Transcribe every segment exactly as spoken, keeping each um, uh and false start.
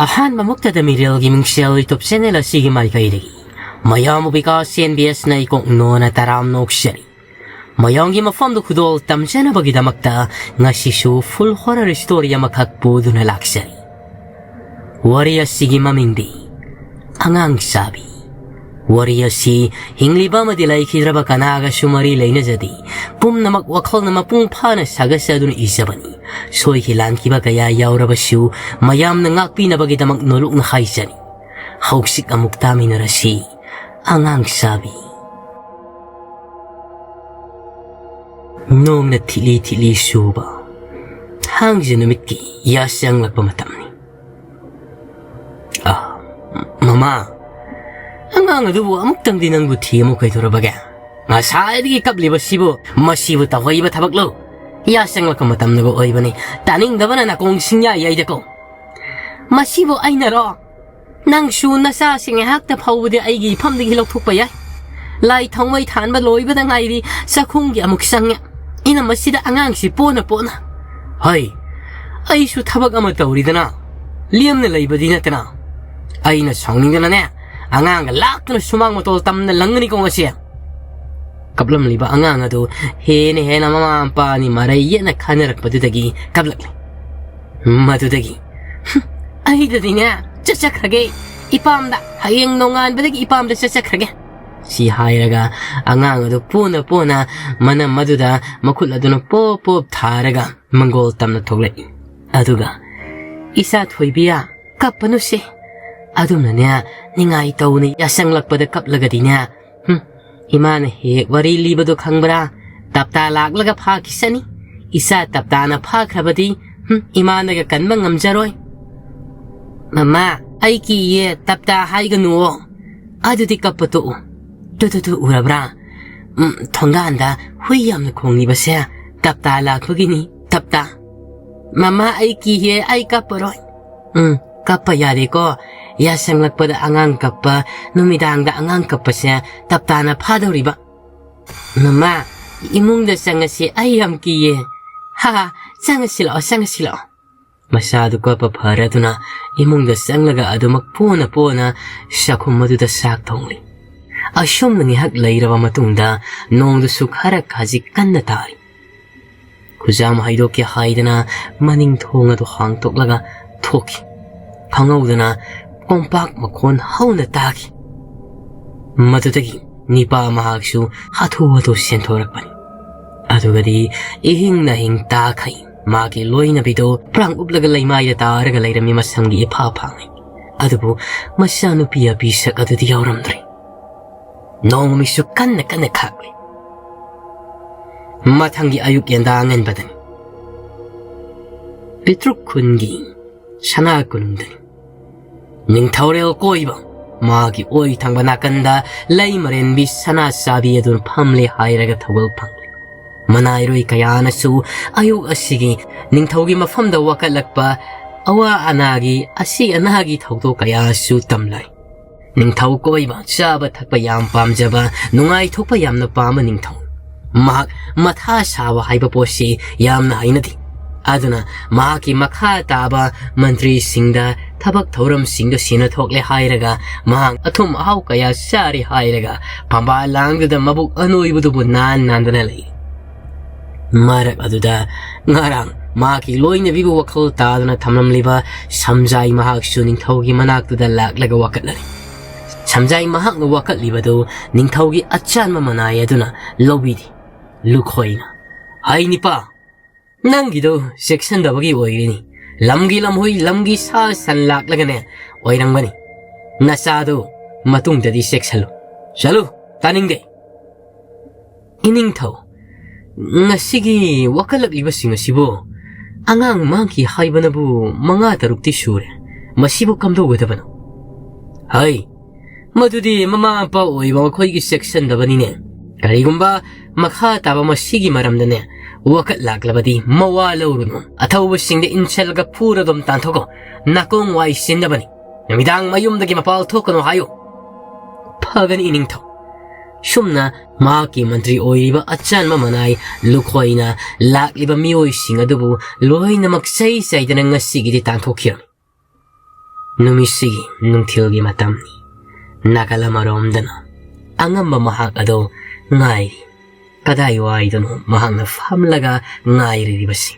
ꯑꯍꯥꯟꯕꯃꯛꯇꯗ ꯃꯤꯔꯦꯜꯒꯤ ꯃꯤꯡꯁꯦꯜ YouTube channel ꯑꯁꯤꯒꯤ ꯃꯥꯏꯀꯩꯗꯒꯤ ꯃꯌꯥꯝꯕꯨ ꯕꯤꯀꯥꯁ ꯑꯦꯟ ꯕꯤ ꯑꯦꯁꯅ ꯏꯀꯣꯛ ꯅꯣꯟꯅ ꯇꯔꯥꯝꯅ ꯑꯣꯛꯆꯔꯤ꯫ ꯃꯌꯥꯝꯒꯤ ꯃꯐꯝꯗ ꯈꯨꯗꯣꯜ ꯇꯝꯖꯅꯕꯒꯤꯗꯃꯛꯇ ꯉꯁꯤꯁꯨ full horror story ꯑꯃꯈꯛ ꯄꯨꯗꯨꯅ ꯂꯥꯛꯆꯔꯤ꯫ ꯋꯥꯔꯤ ꯑꯁꯤꯒꯤ ꯃꯃꯤꯡꯗꯤ ꯑꯉꯥꯡ ꯆꯥꯕꯤ꯫ ꯋꯥꯔꯤ ꯑꯁꯤ ꯍꯤꯡꯂꯤꯕ ꯑꯃꯗꯤ ꯂꯩꯈꯤꯗ꯭ꯔꯕ ꯀꯅꯥꯒꯁꯨ ꯃꯔꯤ ꯂꯩꯅꯖꯗꯦ꯫ ꯄꯨꯝꯅꯃꯛ ꯋꯥꯈꯜꯅ ꯃꯄꯨꯡ ꯐꯥꯅ ꯁꯥꯒꯠꯆꯗꯨꯅ ꯏꯖꯕꯅꯤ꯫ ꯁꯣꯏꯈꯤ ꯂꯥꯟꯈꯤꯕ ꯀꯌꯥ ꯌꯥꯎꯔꯕꯁꯨ ꯃꯌꯥꯝꯅ ꯉꯥꯛꯄꯤꯅꯕꯒꯤꯗꯃꯛ ꯅꯣꯂꯨꯛꯅ ꯍꯥꯏꯖꯔꯤ꯫ ꯍꯧꯖꯤꯛ ꯑꯃꯨꯛ ꯇꯥꯃꯤꯟꯅꯔꯁꯤ꯫ ꯑꯉꯥꯡ ꯆꯥꯕꯤ꯫ ꯅꯣꯡꯅ ꯊꯤꯠꯂꯤ ꯊꯤꯠꯂꯤ ꯆꯨꯕ ꯊꯥꯡꯖ ꯅꯨꯃꯤꯠꯀꯤ ꯌꯥꯆꯪꯂꯛꯄ ꯃꯇꯝꯅꯤ꯫ ꯑꯥ, ꯃꯃꯥ, ꯑꯉꯥꯡ ꯑꯗꯨꯕꯨ ꯑꯃꯨꯛꯇꯪꯗꯤ ꯅꯪꯕꯨ ꯊꯤꯃꯨ ꯀꯩꯗꯧꯔꯕꯒꯦ? ꯉꯁꯥꯏꯗꯒꯤ ꯀꯞꯂꯤꯕꯁꯤꯕꯨ, ꯃꯁꯤꯕꯨ ꯇꯧꯍꯩꯕ ꯊꯕꯛꯂꯣ? ꯌꯥꯆꯪꯂꯛꯄ ꯃꯇꯝꯗꯕꯨ ꯑꯣꯏꯕꯅꯤ, ꯇꯥꯅꯤꯡꯗꯕꯅ ꯅꯥꯀꯣꯡ ꯁꯤꯡꯌꯥ ꯌꯩꯗꯀꯣ꯫ ꯃꯁꯤꯕꯨ ꯑꯩꯅꯔꯣ? ꯅꯪꯁꯨ ꯅꯆꯥꯁꯤ ꯉꯥꯏꯍꯥꯛꯇ ꯐꯥꯎꯕꯗꯤ ꯑꯩꯒꯤ ꯏꯐꯝꯗꯒꯤ ꯂꯧꯊꯣꯛꯄ ꯌꯥꯏ꯫ ꯂꯥꯏ ꯊꯥꯎꯃꯩ ꯊꯥꯟꯕ ꯂꯣꯏꯕꯗ ꯉꯥꯏꯔꯤ, ꯆꯥꯛꯈꯨꯝꯒꯤ ꯑꯃꯨꯛ ꯆꯪꯉꯦ꯫ ꯏꯅ ꯃꯁꯤꯗ ꯑꯉꯥꯡꯁꯤ ꯄꯣꯅ ꯄꯣꯅ꯫ ꯍꯩ, ꯑꯩꯁꯨ ꯊꯕꯛ ꯑꯃ ꯇꯧꯔꯤꯗꯅ, ꯂꯦꯝꯅ ꯂꯩꯕꯗꯤ ꯅꯠꯇꯅ꯫ ꯑꯩꯅ ꯁꯥꯎꯅꯤꯡꯗꯅꯅꯦ, ꯑꯉꯥꯡꯒ ꯂꯥꯛꯇꯅ ꯁꯨꯃꯥꯡ ꯃꯇꯣꯜ ꯇꯝꯅ ꯂꯪꯒꯅꯤꯀꯣ ꯉꯁꯤ꯫ ꯀꯞꯂꯝꯂꯤꯕ ꯑꯉꯥꯡ ꯑꯗꯨ ꯍꯦꯟꯅ ꯍꯦꯟꯅ ꯃꯃꯥ ꯃꯄꯥ ꯑꯅꯤ ꯃꯔꯩ ꯌꯦꯠꯅ ꯈꯟꯅꯔꯛꯄꯗꯨꯗꯒꯤ ꯀꯞꯂꯛꯂꯤ꯫ ꯃꯗꯨꯗꯒꯤ, "ꯍꯨꯝ, ꯑꯩꯗꯗꯤꯅꯦ, ꯆꯠꯆꯈ꯭ꯔꯒꯦ ꯏꯄꯥꯝꯗ, ꯍꯌꯦꯡ ꯅꯣꯡꯉꯥꯟꯕꯗꯒꯤ ꯏꯄꯥꯝꯗ ꯆꯠꯆꯈ꯭ꯔꯒꯦ," ꯁꯤ ꯍꯥꯏꯔꯒ ꯑꯉꯥꯡ ꯑꯗꯨ ꯄꯣꯅ ꯄꯣꯅ ꯃꯅꯝ ꯑꯗꯨꯗ ꯃꯈꯨꯠ ꯑꯗꯨꯅ ꯄꯣꯞ ꯄꯣꯞ ꯊꯥꯔꯒ ꯃꯪꯒꯣꯜ ꯇꯝꯅ ꯊꯣꯛꯂꯛꯏ꯫ ꯑꯗꯨꯒ, "ꯏꯆꯥ ꯊꯣꯏꯕꯤꯌꯥ, ꯀꯞꯄꯅꯨꯁꯦ꯫ ꯑꯗꯨꯝꯅꯅꯦ, ꯅꯤꯡꯉꯥꯏ ꯇꯧꯅ ꯌꯥꯆꯪꯂꯛꯄꯗ ꯀꯞꯂꯒꯗꯤꯅꯦ, ꯍꯨꯝ, ꯏꯃꯥꯅ ꯍꯦꯛ ꯋꯥꯔꯤ ꯂꯤꯕꯗꯣ ꯈꯪꯕ꯭ꯔꯥ? ꯇꯞꯇꯥ ꯂꯥꯛꯂꯒ ꯐꯥꯈꯤꯁꯅꯤ꯫ ꯏꯆꯥ ꯇꯞꯇꯥꯅ ꯐꯥꯈ꯭ꯔꯕꯗꯤ, ꯍꯨꯝ, ꯏꯃꯥꯅꯒ ꯀꯟꯕ ꯉꯝꯖꯔꯣꯏ꯫ ꯃꯃꯥ, ꯑꯩ ꯀꯤꯌꯦ, ꯇꯞꯇꯥ ꯍꯥꯏꯒꯅꯨꯑꯣ꯫ ꯑꯗꯨꯗꯤ ꯀꯞꯄ ꯇꯣꯛꯎ꯫ ꯇꯨ, ꯇꯨ, ꯇꯨ, ꯎꯔꯕ꯭ꯔꯥ? ꯎꯝ, ꯊꯣꯡꯒꯥꯟꯗ ꯍꯨꯏ ꯌꯥꯝꯅ ꯈꯣꯡꯂꯤꯕꯁꯦ ꯇꯞꯇꯥ ꯂꯥꯛꯄꯒꯤꯅꯤ, ꯇꯞꯇꯥ꯫ ꯃꯃꯥ, ꯑꯩ ꯀꯤꯌꯦ, ꯑꯩ ꯀꯞꯄꯔꯣꯏ꯫ ꯎꯝ, ꯀꯞꯄ ꯌꯥꯗꯦꯀꯣ꯫ ꯌꯥꯁꯪꯂꯛꯄꯗ ꯑꯉꯥꯡ ꯀꯞꯄ, ꯅꯨꯃꯤꯗꯥꯡꯗ ꯑꯉꯥꯡ ꯀꯞꯄꯁꯦ ꯇꯞꯇꯥꯅ ꯐꯥꯗꯧꯔꯤꯕ꯫ ꯃꯃꯥ, ꯏꯃꯨꯡꯗ ꯆꯪꯉꯁꯤ, ꯑꯩ ꯌꯥꯝ ꯀꯤꯌꯦ꯫ ꯍꯥ ꯍꯥ, ꯆꯪꯉꯁꯤ ꯂꯥꯛꯑꯣ, ꯆꯪꯉꯁꯤ ꯂꯥꯛꯑꯣ꯫ ꯃꯆꯥꯗꯨ ꯀꯞꯄ ꯐꯔꯗꯨꯅ ꯏꯃꯨꯡꯗ ꯆꯪꯂꯒ ꯑꯗꯨꯃꯛ ꯄꯣꯅ ꯄꯣꯅ ꯆꯥꯛꯈꯨꯝ ꯑꯗꯨꯗ ꯆꯥꯛ ꯊꯣꯡꯂꯤ꯫ ꯑꯁꯨꯝꯅ ꯉꯥꯏꯍꯥꯛ ꯂꯩꯔꯕ ꯃꯇꯨꯡꯗ ꯅꯣꯡꯗꯨꯁꯨ ꯈꯔ ꯈꯖꯤꯛ ꯀꯟꯅ ꯇꯥꯔꯤ꯫ ꯈꯨꯖꯥꯝ ꯍꯩꯗꯣꯛꯀꯦ ꯍꯥꯏꯗꯅ ꯃꯅꯤꯡ ꯊꯣꯡ ꯑꯗꯨ ꯍꯥꯡꯇꯣꯛꯂꯒ ꯊꯣꯛꯈꯤ꯫ ꯈꯪꯍꯧꯗꯅ ꯀꯣꯝꯄꯥꯛ ꯃꯈꯣꯟ ꯍꯧꯅ ꯇꯥꯈꯤ꯫ ꯃꯗꯨꯗꯒꯤ ꯅꯤꯄꯥ ꯃꯍꯥꯛꯁꯨ ꯍꯥꯊꯨ ꯍꯥꯊꯨ ꯆꯦꯟꯊꯣꯔꯛꯄꯅꯤ꯫ ꯑꯗꯨꯒꯗꯤ ꯏꯍꯤꯡ ꯅꯥꯍꯤꯡ ꯇꯥꯈꯩ ꯃꯥꯒꯤ ꯂꯣꯏꯅꯕꯤꯗꯨ ꯄ꯭ꯔꯥꯡ ꯎꯞꯂꯒ ꯂꯩꯃꯥꯏꯗ ꯇꯥꯔꯒ ꯂꯩꯔꯝꯃꯤ, ꯃꯁꯝꯒꯤ ꯏꯐꯥ ꯐꯥꯡꯉꯤ꯫ ꯑꯗꯨꯕꯨ ꯃꯆꯥꯅꯨꯄꯤ ꯑꯄꯤꯁꯛ ꯑꯗꯨꯗꯤ ꯌꯥꯎꯔꯝꯗ꯭ꯔꯦ꯫ ꯅꯣꯡꯃꯩꯁꯨ ꯀꯟꯅ ꯀꯟꯅ ꯈꯥꯛꯂꯤ꯫ ꯃꯊꯪꯒꯤ ꯑꯌꯨꯛ ꯌꯦꯟꯗꯥ ꯑꯉꯟꯕꯗꯅꯤ꯫ ꯄꯤꯇ꯭ꯔꯨꯛ ꯈꯨꯟꯒꯤ ꯁꯅꯥ ꯀꯣꯅꯨꯡꯗꯅꯤ꯫ ꯅꯤꯡꯊꯧꯔꯦꯜ ꯀꯣꯏꯕ ꯃꯥꯒꯤ ꯑꯣꯏ ꯊꯪꯕ ꯅꯥꯀꯟꯗ ꯂꯩ ꯃꯔꯦꯟꯕꯤ ꯁꯅꯥ ꯆꯥꯕꯤ ꯑꯗꯨꯅ ꯐꯝꯂꯦ ꯍꯥꯏꯔꯒ ꯊꯧꯒꯜ ꯐꯪꯂꯤ꯫ ꯃꯅꯥꯏꯔꯣꯏ ꯀꯌꯥꯅꯁꯨ ꯑꯌꯨꯛ ꯑꯁꯤꯒꯤ ꯅꯤꯡꯊꯧꯒꯤ ꯃꯐꯝꯗ ꯋꯥꯀꯠꯂꯛꯄ ꯑꯋꯥ ꯑꯅꯥꯒꯤ, ꯑꯁꯤ ꯑꯅꯥꯒꯤ ꯊꯧꯗꯣꯛ ꯀꯌꯥꯁꯨ ꯇꯝꯂꯔꯤ꯫ ꯅꯤꯡꯊꯧ ꯀꯣꯏꯕ, ꯆꯥꯕ ꯊꯛꯄ ꯌꯥꯝ ꯄꯥꯝꯖꯕ, ꯅꯨꯡꯉꯥꯏꯊꯣꯛꯄ ꯌꯥꯝꯅ ꯄꯥꯝꯕ ꯅꯤꯡꯊꯧ꯫ ꯃꯍꯥꯛ ꯃꯊꯥ ꯁꯥꯕ ꯍꯥꯏꯕ ꯄꯣꯠꯁꯤ ꯌꯥꯝꯅ ꯍꯩꯅꯗꯦ꯫ ꯑꯗꯨꯅ ꯃꯍꯥꯛꯀꯤ ꯃꯈꯥ ꯇꯥꯕ ꯃꯟꯇ꯭ꯔꯤꯁꯤꯡꯗ ꯊꯕꯛ ꯊꯧꯔꯝꯁꯤꯡꯗꯨ ꯁꯤꯟꯅ ꯊꯣꯛꯂꯦ ꯍꯥꯏꯔꯒ ꯃꯍꯥꯛ ꯑꯊꯨꯝ ꯑꯍꯥꯎ ꯀꯌꯥ ꯆꯥꯔꯦ ꯍꯥꯏꯔꯒ ꯐꯝꯕꯥꯜ ꯂꯥꯡꯗꯨꯗ ꯃꯕꯨꯛ ꯑꯅꯣꯏꯕꯗꯨꯕꯨ ꯅꯥꯟ ꯅꯥꯟꯗꯅ ꯂꯩ꯫ ꯃꯔꯛ ꯑꯗꯨꯗ ꯉꯔꯥꯡ ꯃꯍꯥꯛꯀꯤ ꯂꯣꯏꯅꯕꯤꯕꯨ ꯋꯥꯈꯜ ꯇꯥꯗꯅ ꯊꯝꯂꯝꯂꯤꯕ ꯁꯝꯖꯥꯏ ꯃꯍꯥꯛꯁꯨ ꯅꯤꯡꯊꯧꯒꯤ ꯃꯅꯥꯛꯇꯨꯗ ꯂꯥꯛꯂꯒ ꯋꯥꯀꯠꯂꯔꯤ꯫ ꯁꯝꯖꯥꯏ ꯃꯍꯥꯛꯅ ꯋꯥꯀꯠꯂꯤꯕꯗꯨ ꯅꯤꯡꯊꯧꯒꯤ ꯑꯆꯥꯟꯕ ꯃꯅꯥꯏ ꯑꯗꯨꯅ ꯂꯧꯕꯤꯗꯦ, ꯂꯨꯈꯣꯏꯅ꯫ "ꯍꯩ ꯅꯤꯄꯥ, ꯅꯪꯒꯤꯗꯣ ꯆꯦꯛꯁꯤꯟꯗꯕꯒꯤ ꯑꯣꯏꯔꯤꯅꯤ꯫ ꯂꯝꯒꯤ ꯂꯝꯍꯨꯏ, ꯂꯝꯒꯤ ꯁꯥ ꯁꯟ ꯂꯥꯛꯂꯒꯅꯦ ꯑꯣꯏꯔꯝꯒꯅꯤ꯫ ꯅꯆꯥꯗꯣ ꯃꯇꯨꯡꯗꯗꯤ ꯆꯦꯛꯁꯤꯜꯂꯨ꯫ ꯆꯠꯂꯨ, ꯇꯥꯅꯤꯡꯗꯦ꯫" "ꯏꯅꯤꯡꯊꯧ, ꯉꯁꯤꯒꯤ ꯋꯥꯀꯠꯂꯛꯂꯤꯕꯁꯤꯡ ꯑꯁꯤꯕꯨ ꯑꯉꯥꯡ ꯃꯥꯡꯈꯤ ꯍꯥꯏꯕꯅꯕꯨ ꯃꯉꯥ ꯇꯔꯨꯛꯇꯤ ꯁꯨꯔꯦ꯫ ꯃꯁꯤꯕꯨ ꯀꯝꯗꯧꯒꯗꯕꯅꯣ?" "ꯍꯩ, ꯃꯗꯨꯗꯤ ꯃꯃꯥ ꯃꯄꯥ ꯑꯣꯏꯕ ꯃꯈꯣꯏꯒꯤ ꯆꯦꯛꯁꯤꯟꯗꯕꯅꯤꯅꯦ꯫ ꯀꯔꯤꯒꯨꯝꯕ ꯃꯈꯥ ꯇꯥꯕ ꯃꯁꯤꯒꯤ ꯃꯔꯝꯗꯅꯦ ꯋꯥꯀꯠ ꯂꯥꯛꯂꯕꯗꯤ ꯃꯋꯥ ꯂꯧꯔꯨꯅꯨ꯫ ꯑꯊꯧꯕꯁꯤꯡꯗ ꯏꯟꯁꯤꯜꯂꯒ ꯐꯨꯔ ꯑꯗꯨꯝ ꯇꯥꯟꯊꯣꯛꯀꯣ꯫ ꯅꯥꯀꯣꯡ ꯋꯥꯏ ꯁꯤꯟꯅꯕꯅꯤ꯫ ꯅꯨꯃꯤꯗꯥꯡ ꯃꯌꯨꯝꯗꯒꯤ ꯃꯄꯥꯜ ꯊꯣꯛꯀꯅꯨ ꯍꯥꯏꯌꯨ꯫" "ꯐꯒꯅꯤ ꯏꯅꯤꯡꯊꯧ꯫ ꯁꯨꯝꯅ ꯃꯍꯥꯛꯀꯤ ꯃꯟꯇ꯭ꯔꯤ ꯑꯣꯏꯔꯤꯕ ꯑꯆꯥꯟꯕ ꯃꯅꯥꯏ ꯂꯨꯈꯣꯏꯅ ꯂꯥꯛꯂꯤꯕ ꯃꯤꯑꯣꯏꯁꯤꯡ ꯑꯗꯨꯕꯨ ꯂꯣꯏꯅꯃꯛ ꯆꯩ ꯆꯩꯗꯅ ꯉꯁꯤꯒꯤꯗꯤ ꯇꯥꯟꯊꯣꯛꯈꯤꯔꯝꯃꯤ꯫ ꯅꯨꯃꯤꯠꯁꯤꯒꯤ ꯅꯨꯡꯊꯤꯜꯒꯤ ꯃꯇꯝꯅꯤ꯫ ꯅꯥꯀꯜ ꯑꯃꯔꯣꯝꯗꯅ ꯑꯉꯝꯕ ꯃꯍꯥꯛ ꯑꯗꯨ ꯉꯥꯏꯔꯤ꯫ ꯀꯗꯥꯏꯋꯥꯏꯗꯅꯣ ꯃꯍꯥꯛꯅ ꯐꯝꯂꯒ ꯉꯥꯏꯔꯤꯕꯁꯤ?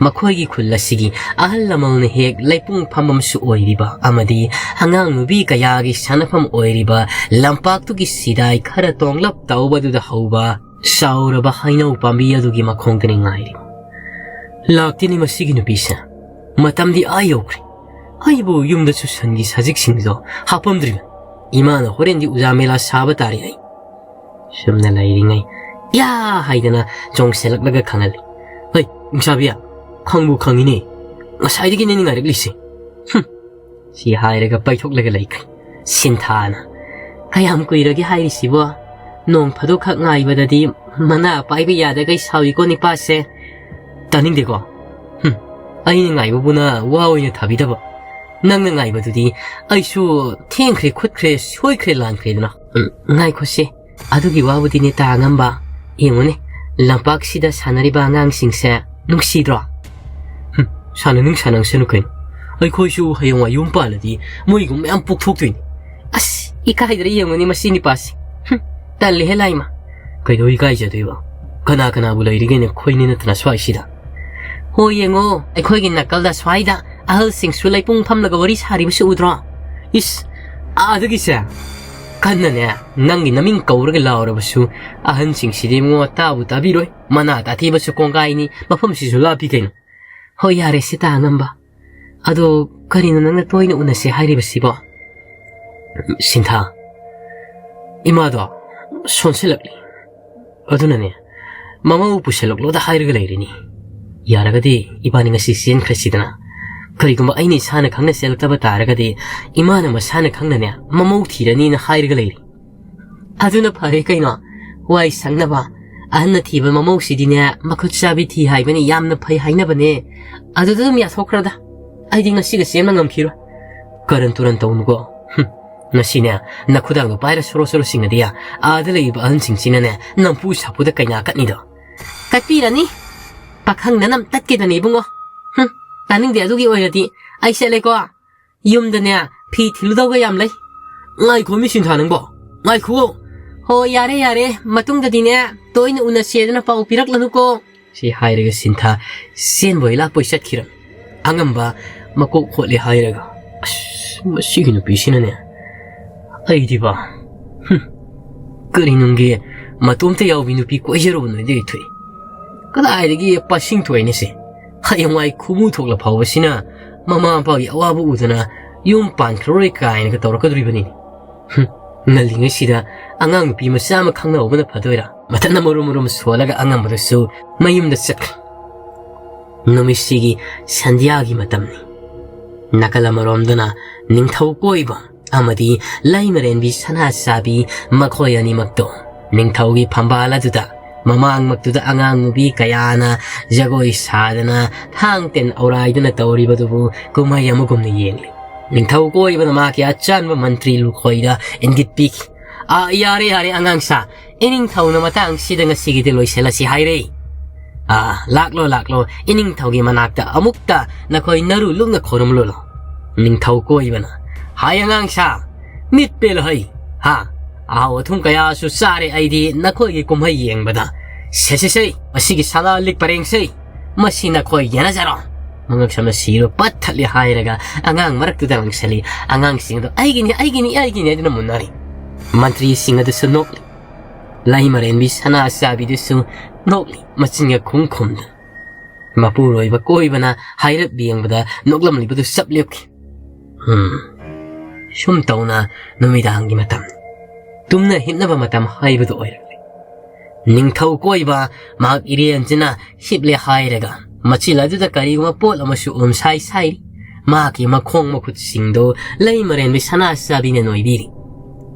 ꯃꯈꯣꯏꯒꯤ ꯈꯨꯜ ꯑꯁꯤꯒꯤ ꯑꯍꯜ ꯂꯃꯟꯅ ꯍꯦꯛ ꯂꯩꯄꯨꯡ ꯐꯝꯐꯝꯁꯨ ꯑꯣꯏꯔꯤꯕ ꯑꯃꯗꯤ ꯑꯉꯥꯡ ꯅꯨꯕꯤ ꯀꯌꯥꯒꯤ ꯁꯥꯟꯅꯐꯝ ꯑꯣꯏꯔꯤꯕ ꯂꯝꯄꯥꯛꯇꯨꯒꯤ ꯁꯤꯗꯥꯏ ꯈꯔ ꯇꯣꯡꯂꯞ ꯇꯧꯕꯗꯨꯗ ꯍꯧꯕ ꯆꯥꯎꯔꯕ ꯍꯩꯅꯧ ꯄꯥꯝꯕꯤ ꯑꯗꯨꯒꯤ ꯃꯈꯣꯡꯗꯅꯤ ꯉꯥꯏꯔꯤꯕ꯫ ꯂꯥꯛꯇꯦꯅꯦ ꯃꯁꯤꯒꯤ ꯅꯨꯄꯤꯁꯦ꯫ ꯃꯇꯝꯗꯤ ꯑꯥ ꯌꯧꯈ꯭ꯔꯦ꯫ ꯑꯩꯕꯨ ꯌꯨꯝꯗꯁꯨ ꯁꯟꯒꯤ ꯁꯖꯤꯛꯁꯤꯡꯗꯣ ꯍꯥꯞꯄꯝꯗ꯭ꯔꯤꯕ꯫ ꯏꯃꯥꯅ ꯍꯣꯔꯦꯟꯗꯤ ꯎꯖꯥ ꯃꯦꯂꯥ ꯁꯥꯕ ꯇꯥꯔꯦ ꯑꯩ꯫ ꯁꯨꯝꯅ ꯂꯩꯔꯤꯉꯩ, "ꯌꯥ!" ꯍꯥꯏꯗꯅ ꯆꯣꯡꯁꯤꯜꯂꯛꯂꯒ ꯈꯪꯍꯜꯂꯤ꯫ "ꯍꯩ, ꯏꯆꯥꯕꯤ, ꯈꯪꯕꯨ ꯈꯪꯉꯤꯅꯦ꯫ ꯉꯁꯥꯏꯗꯒꯤꯅꯦ ꯉꯥꯏꯔꯛꯂꯤꯁꯦ꯫ ꯍꯨꯝ!" ꯁꯤ ꯍꯥꯏꯔꯒ ꯄꯩꯊꯣꯛꯂꯒ ꯂꯩꯈ꯭ꯔꯦ꯫ ꯁꯤꯟꯊꯥꯅ, "ꯀꯌꯥꯝ ꯀꯨꯏꯔꯒꯦ ꯍꯥꯏꯔꯤꯁꯤꯕꯣ? ꯅꯣꯡ ꯐꯥꯗꯣꯛꯈꯛ ꯉꯥꯏꯕꯗꯗꯤ ꯃꯅꯥ ꯄꯥꯏꯕ ꯌꯥꯗꯈꯩ ꯁꯥꯎꯏꯀꯣ ꯅꯤꯄꯥꯁꯦ꯫ ꯇꯥꯅꯤꯡꯗꯦꯀꯣ꯫ ꯍꯨꯝ, ꯑꯩꯅ ꯉꯥꯏꯕꯕꯨꯅ ꯋꯥ ꯑꯣꯏꯅ ꯊꯥꯕꯤꯗꯕ꯫ ꯅꯪꯅ ꯉꯥꯏꯕꯗꯨꯗꯤ ꯑꯩꯁꯨ ꯊꯦꯡꯈ꯭ꯔꯦ, ꯈꯨꯠꯈ꯭ꯔꯦ, ꯁꯣꯏꯈ꯭ꯔꯦ, ꯂꯥꯟꯈ꯭ꯔꯦꯗꯅ꯫" "ꯎꯝ, ꯉꯥꯏꯈꯣꯁꯦ꯫ ꯑꯗꯨꯒꯤ ꯋꯥꯕꯨꯗꯤꯅꯦ ꯇꯥ ꯑꯉꯝꯕ꯫ ꯌꯦꯡꯉꯨꯅꯦ, ꯂꯝꯄꯥꯛꯁꯤꯗ ꯁꯥꯟꯅꯔꯤꯕ ꯑꯉꯥꯡꯁꯤꯡꯁꯦ ꯅꯨꯡꯁꯤꯗ꯭ꯔꯣ?" "ꯍꯨꯝ, ꯁꯥꯟꯅꯅꯤꯡ ꯁꯥꯟꯅꯁꯅꯨ ꯀꯩꯅꯣ꯫ ꯑꯩꯈꯣꯏꯁꯨ ꯍꯌꯦꯡꯋꯥꯏ ꯌꯨꯝ ꯄꯥꯜꯂꯗꯤ ꯃꯣꯏꯒꯨꯝꯕ ꯃꯌꯥꯝ ꯄꯣꯛꯊꯣꯛꯇꯣꯏꯅꯤ꯫" "ꯑꯁ, ꯏꯀꯥꯏꯗ꯭ꯔꯥ ꯌꯦꯡꯉꯨꯅꯦ ꯃꯁꯤ ꯅꯤꯄꯥꯁꯦ꯫ ꯍꯨꯝ, ꯇꯜꯂꯦꯍꯦ ꯂꯥꯏꯃ꯫" "ꯀꯩꯗꯧ ꯏꯀꯥꯏꯖꯗꯣꯏꯕ? ꯀꯅꯥ ꯀꯅꯥꯕꯨ ꯂꯩꯔꯤꯒꯦꯅꯦ ꯑꯩꯈꯣꯏꯅꯤ ꯅꯠꯇꯅ ꯁ꯭ꯋꯥꯏꯁꯤꯗ?" "ꯍꯣ, ꯌꯦꯡꯉꯣ, ꯑꯩꯈꯣꯏꯒꯤ ꯅꯥꯀꯜꯗ ꯁ꯭ꯋꯥꯏꯗ ꯑꯍꯜꯁꯤꯡꯁꯨ ꯂꯩꯄꯨꯡ ꯐꯝꯂꯒ ꯋꯥꯔꯤ ꯁꯥꯔꯤꯕꯁꯨ ꯎꯗ꯭ꯔꯣ?" "ꯏꯁ, ꯑꯥꯗꯒꯤꯁꯦ?" "ꯀꯟꯅꯅꯦ, ꯅꯪꯒꯤ ꯅꯃꯤꯡ ꯀꯧꯔꯒ ꯂꯥꯎꯔꯕꯁꯨ ꯑꯍꯟꯁꯤꯡꯁꯤꯗꯤ ꯏꯕꯨꯡꯉꯣ ꯇꯥꯕꯨ ꯇꯥꯕꯤꯔꯣꯏ꯫ ꯃꯅꯥ ꯇꯥꯊꯤꯕꯁꯨ ꯀꯣꯡꯒꯥꯏꯅꯤ, ꯃꯐꯝꯁꯤꯁꯨ ꯂꯥꯞꯄꯤ ꯀꯩꯅꯣ꯫" "ꯍꯣꯏ, ꯌꯥꯔꯦ ꯁꯤꯇꯥ ꯑꯉꯝꯕ꯫ ꯑꯗꯣ ꯀꯔꯤꯅꯣ ꯅꯪꯅ ꯇꯣꯏꯅ ꯎꯅꯁꯦ ꯍꯥꯏꯔꯤꯕꯁꯤꯕꯣ?" "ꯁꯤꯟꯊꯥ, ꯏꯃꯥꯗꯣ ꯁꯣꯟꯁꯤꯜꯂꯛꯂꯤ꯫ ꯑꯗꯨꯅꯅꯦ, ꯃꯃꯧ ꯄꯨꯁꯤꯜꯂꯛꯂꯣꯗ ꯍꯥꯏꯔꯒ ꯂꯩꯔꯤꯅꯤ꯫ ꯌꯥꯔꯒꯗꯤ ꯏꯕꯥꯅꯤ ꯉꯁꯤ ꯆꯦꯟꯈ꯭ꯔꯁꯤꯗꯅ꯫ ꯀꯔꯤꯒꯨꯝꯕ ꯑꯩꯅ ꯏꯁꯥꯅ ꯈꯪꯅ ꯆꯦꯜꯂꯛꯇꯕ ꯇꯥꯔꯒꯗꯤ ꯏꯃꯥꯅ ꯃꯁꯥꯅ ꯈꯪꯅꯅꯦ ꯃꯃꯧ ꯊꯤꯔꯅꯤꯅ ꯍꯥꯏꯔꯒ ꯂꯩꯔꯤ꯫" "ꯑꯗꯨꯅ ꯐꯔꯦ ꯀꯩꯅꯣ, ꯋꯥꯏ ꯁꯪꯅꯕ꯫ ꯑꯍꯟꯅ ꯊꯤꯕ ꯃꯃꯧꯁꯤꯗꯤꯅꯦ ꯃꯈꯨꯠ ꯆꯥꯕꯤ ꯊꯤ ꯍꯥꯏꯕꯅꯤ, ꯌꯥꯝꯅ ꯐꯩ ꯍꯥꯏꯅꯕꯅꯦ꯫ ꯑꯗꯨꯗ ꯑꯗꯨꯝ ꯌꯥꯊꯣꯛꯈ꯭ꯔꯣꯗ꯫ ꯑꯩꯗꯤ ꯉꯁꯤꯒ ꯆꯦꯟꯕ ꯉꯝꯈꯤꯔꯣꯏ꯫" "ꯀꯔꯟ ꯇꯨꯔꯟ ꯇꯧꯅꯨꯀꯣ꯫ ꯍꯨꯝ, ꯉꯁꯤꯅꯦ, ꯅꯈꯨꯗꯥꯡꯗꯣ ꯄꯥꯏꯔ ꯁꯣꯔꯣ ꯁꯣꯔꯣ ꯆꯤꯡꯉꯗꯤ, ꯑꯥꯗ ꯂꯩꯔꯤꯕ ꯑꯍꯟꯁꯤꯡꯁꯤꯅꯅꯦ, ꯅꯝꯐꯨ ꯁꯥꯐꯨꯗ ꯀꯩꯅꯥ ꯀꯠꯅꯤꯗꯣ꯫ ꯀꯠꯄꯤꯔꯅꯤ꯫ ꯄꯥꯈꯪꯗ ꯅꯝ ꯇꯠꯀꯦꯗꯅꯤ ꯏꯕꯨꯡꯉꯣ꯫ ꯍꯨꯝ, ꯇꯥꯅꯤꯡꯗꯦ ꯑꯗꯨꯒꯤ ꯑꯣꯏꯔꯗꯤ꯫ ꯑꯩ ꯆꯠꯂꯦꯀꯣ꯫ ꯌꯨꯝꯗꯅꯦ, ꯐꯤ ꯊꯤꯜꯂꯨꯗꯧꯒ ꯌꯥꯝ ꯂꯩ꯫ ꯉꯥꯏꯈꯣ ꯃꯤ ꯁꯤꯟꯊꯥ ꯅꯪꯕꯣ, ꯉꯥꯏꯈꯣ꯫ ꯍꯣ, ꯌꯥꯔꯦ, ꯌꯥꯔꯦ, ꯃꯇꯨꯡꯗꯗꯤꯅꯦ, ꯇꯣꯏꯅ ꯎꯅꯁꯦꯗꯅ ꯄꯥꯎ ꯄꯤꯔꯛꯂꯅꯨꯀꯣ꯫ ꯁꯤ ꯍꯥꯏꯔꯒ ꯁꯤꯟꯊꯥ ꯆꯦꯟꯕꯣꯏ ꯂꯥꯛꯄꯣꯏ ꯆꯠꯈꯤꯔꯝ꯫ ꯑꯉꯝꯕ ꯃꯀꯣꯛ ꯈꯣꯠꯂꯦ ꯍꯥꯏꯔꯒ, ꯑꯁ, ꯃꯁꯤꯒꯤ ꯅꯨꯄꯤꯁꯤꯅꯅꯦ, ꯑꯩꯗꯤꯕ, ꯍꯨꯝ, ꯀꯔꯤ ꯅꯨꯡꯒꯤ ꯃꯇꯣꯝꯇ ꯌꯥꯎꯕꯤ ꯅꯨꯄꯤ ꯀꯣꯏꯖꯔꯨꯕꯅꯣ ꯑꯩꯗꯤ ꯊꯣꯛꯏ꯫ ꯀꯗꯥꯏꯗꯒꯤ ꯄꯥꯁꯤꯡ ꯊꯣꯛꯏꯅꯦ ꯁꯤ? ꯍꯌꯦꯡꯋꯥꯏ ꯈꯨꯃꯨ ꯊꯣꯛꯂ ꯐꯥꯎꯕꯁꯤꯅ ꯃꯃꯥ ꯃꯄꯥꯒꯤ ꯑꯋꯥꯕ ꯎꯗꯅ ꯌꯨꯝ ꯄꯥꯟꯈ꯭ꯔꯔꯣꯏ ꯀꯥꯏꯅꯒ ꯇꯧꯔꯛꯀꯗꯣꯔꯤꯕꯅꯤꯅꯦ꯫ ꯍꯨꯝ, ꯉꯜꯂꯤꯉꯩꯁꯤꯗ ꯑꯉꯥꯡ ꯅꯨꯄꯤ ꯃꯆꯥ ꯑꯃ ꯈꯪꯅꯍꯧꯕꯅ ꯐꯗꯣꯏꯔꯥ? ꯃꯊꯟꯅ ꯃꯔꯨꯝ ꯃꯔꯨꯝ ꯁꯣꯜꯂꯒ ꯑꯉꯝꯕꯗꯨꯁꯨ ꯃꯌꯨꯝꯗ ꯆꯠꯈ꯭ꯔꯦ꯫ ꯅꯨꯃꯤꯠꯁꯤꯒꯤ ꯁꯟꯙ꯭ꯌꯥꯒꯤ ꯃꯇꯝꯅꯤ꯫ ꯅꯥꯀꯜ ꯑꯃꯔꯣꯝꯗꯅ ꯅꯤꯡꯊꯧ ꯀꯣꯏꯕ ꯑꯃꯗꯤ ꯂꯩꯃꯔꯦꯟꯕꯤ ꯁꯅꯥ ꯆꯥꯕꯤ, ꯃꯈꯣꯏ ꯑꯅꯤꯃꯛꯇꯣ ꯅꯤꯡꯊꯧꯒꯤ ꯐꯝꯕꯥꯜ ꯑꯗꯨꯗ ꯃꯃꯥꯡꯃꯛꯇꯨꯗ ꯑꯉꯥꯡ ꯅꯨꯄꯤ ꯀꯌꯥꯅ ꯖꯒꯣꯏ ꯁꯥꯗꯅ ꯊꯥꯡ ꯇꯦꯟ ꯑꯧꯔꯥꯏꯗꯨꯅ ꯇꯧꯔꯤꯕꯗꯨꯕꯨ ꯀꯨꯝꯍꯩ ꯑꯃꯒꯨꯝꯅ ꯌꯦꯡꯂꯤ꯫ ꯅꯤꯡꯊꯧ ꯀꯣꯏꯕꯅ ꯃꯍꯥꯛꯀꯤ ꯑꯆꯥꯟꯕ ꯃꯟꯇ꯭ꯔꯤ ꯂꯨꯈꯣꯏꯗ ꯏꯪꯒꯤꯠ ꯄꯤꯈꯤ꯫ "ꯑꯥ, ꯌꯥꯔꯦ, ꯌꯥꯔꯦ, ꯑꯉꯥꯡꯁꯥ꯫ ꯏꯅꯤꯡꯊꯧꯅ ꯃꯇꯥꯡꯁꯤꯗ ꯉꯁꯤꯒꯤꯗꯤ ꯂꯣꯏꯁꯤꯜꯂꯁꯤ ꯍꯥꯏꯔꯦ꯫ ꯑꯥ, ꯂꯥꯛꯂꯣ, ꯂꯥꯛꯂꯣ, ꯏꯅꯤꯡꯊꯧꯒꯤ ꯃꯅꯥꯛꯇ ꯑꯃꯨꯛꯇ ꯅꯈꯣꯏ ꯅꯔꯨ ꯂꯨꯝꯅ ꯈꯣꯏꯔꯝꯂꯨꯂꯣ꯫" ꯅꯤꯡꯊꯧ ꯀꯣꯏꯕꯅ, "ꯍꯥꯏ ꯑꯉꯥꯡꯁꯥ, ꯃꯤꯠ ꯄꯦꯜꯂꯣ ꯍꯩ, ꯍꯥ? ꯑꯍꯥꯎ ꯑꯊꯨꯝ ꯀꯌꯥꯁꯨ ꯆꯥꯔꯦ ꯑꯩꯗꯤ ꯅꯈꯣꯏꯒꯤ ꯀꯨꯝꯍꯩ ꯌꯦꯡꯕꯗ꯫ ꯁꯦ, ꯁꯦ, ꯁꯦ, ꯃꯁꯤꯒꯤ ꯁꯅꯥ ꯂꯤꯛ ꯄꯔꯦꯡꯁꯦ, ꯃꯁꯤ ꯅꯈꯣꯏ ꯌꯦꯟꯅꯖꯔꯣ꯫" ꯃꯉꯛꯁꯝꯅ ꯁꯤꯔꯣ ꯄꯠ ꯊꯠꯂꯤ ꯍꯥꯏꯔꯒ ꯑꯉꯥꯡ ꯃꯔꯛꯇꯨꯗ ꯂꯪꯁꯜꯂꯤ꯫ ꯑꯉꯥꯡꯁꯤꯡ ꯑꯗꯨ "ꯑꯩꯒꯤꯅꯤ, ꯑꯩꯒꯤꯅꯤ, ꯑꯩꯒꯤꯅꯤ" ꯍꯥꯏꯗꯨꯅ ꯃꯨꯟꯅꯔꯤ꯫ ꯃꯟꯇ꯭ꯔꯤꯁꯤꯡ ꯑꯗꯨꯁꯨ ꯅꯣꯛꯂꯤ꯫ ꯂꯩꯃꯔꯦꯟꯕꯤ ꯁꯅꯥ ꯆꯥꯕꯤꯗꯨꯁꯨ ꯅꯣꯛꯂꯤ, ꯃꯆꯤꯟꯒ ꯈꯨꯝ ꯈꯨꯝꯗꯅ꯫ ꯃꯄꯨꯔꯣꯏꯕ ꯀꯣꯏꯕꯅ ꯍꯥꯏꯔꯞ ꯌꯦꯡꯕꯗ ꯅꯣꯛꯂꯝꯂꯤꯕꯗꯨ ꯆꯞ ꯂꯦꯞꯈꯤ꯫ ꯍꯨꯝ, ꯁꯨꯝ ꯇꯧꯅ ꯅꯨꯃꯤꯗꯥꯡꯒꯤ ꯃꯇꯝ, ꯇꯨꯝꯅ ꯍꯤꯞꯅꯕ ꯃꯇꯝ ꯍꯥꯏꯕꯗꯨ ꯑꯣꯏꯔꯛꯂꯦ꯫ ꯅꯤꯡꯊꯧ ꯀꯣꯏꯕ ꯃꯍꯥꯛ ꯏꯔꯦꯟꯁꯤꯅ ꯍꯤꯞꯂꯦ ꯍꯥꯏꯔꯒ ꯃꯆꯤꯜ ꯑꯗꯨꯗ ꯀꯔꯤꯒꯨꯝꯕ ꯄꯣꯠ ꯑꯃꯁꯨ ꯎꯝꯁꯥꯏ ꯁꯥꯏꯔꯤ꯫ ꯃꯍꯥꯛꯀꯤ ꯃꯈꯣꯡ ꯃꯈꯨꯠꯁꯤꯡꯗꯨ ꯂꯩꯃꯔꯦꯟꯕꯤ ꯁꯅꯥ ꯆꯥꯕꯤꯅ ꯅꯣꯏꯕꯤꯔꯤ꯫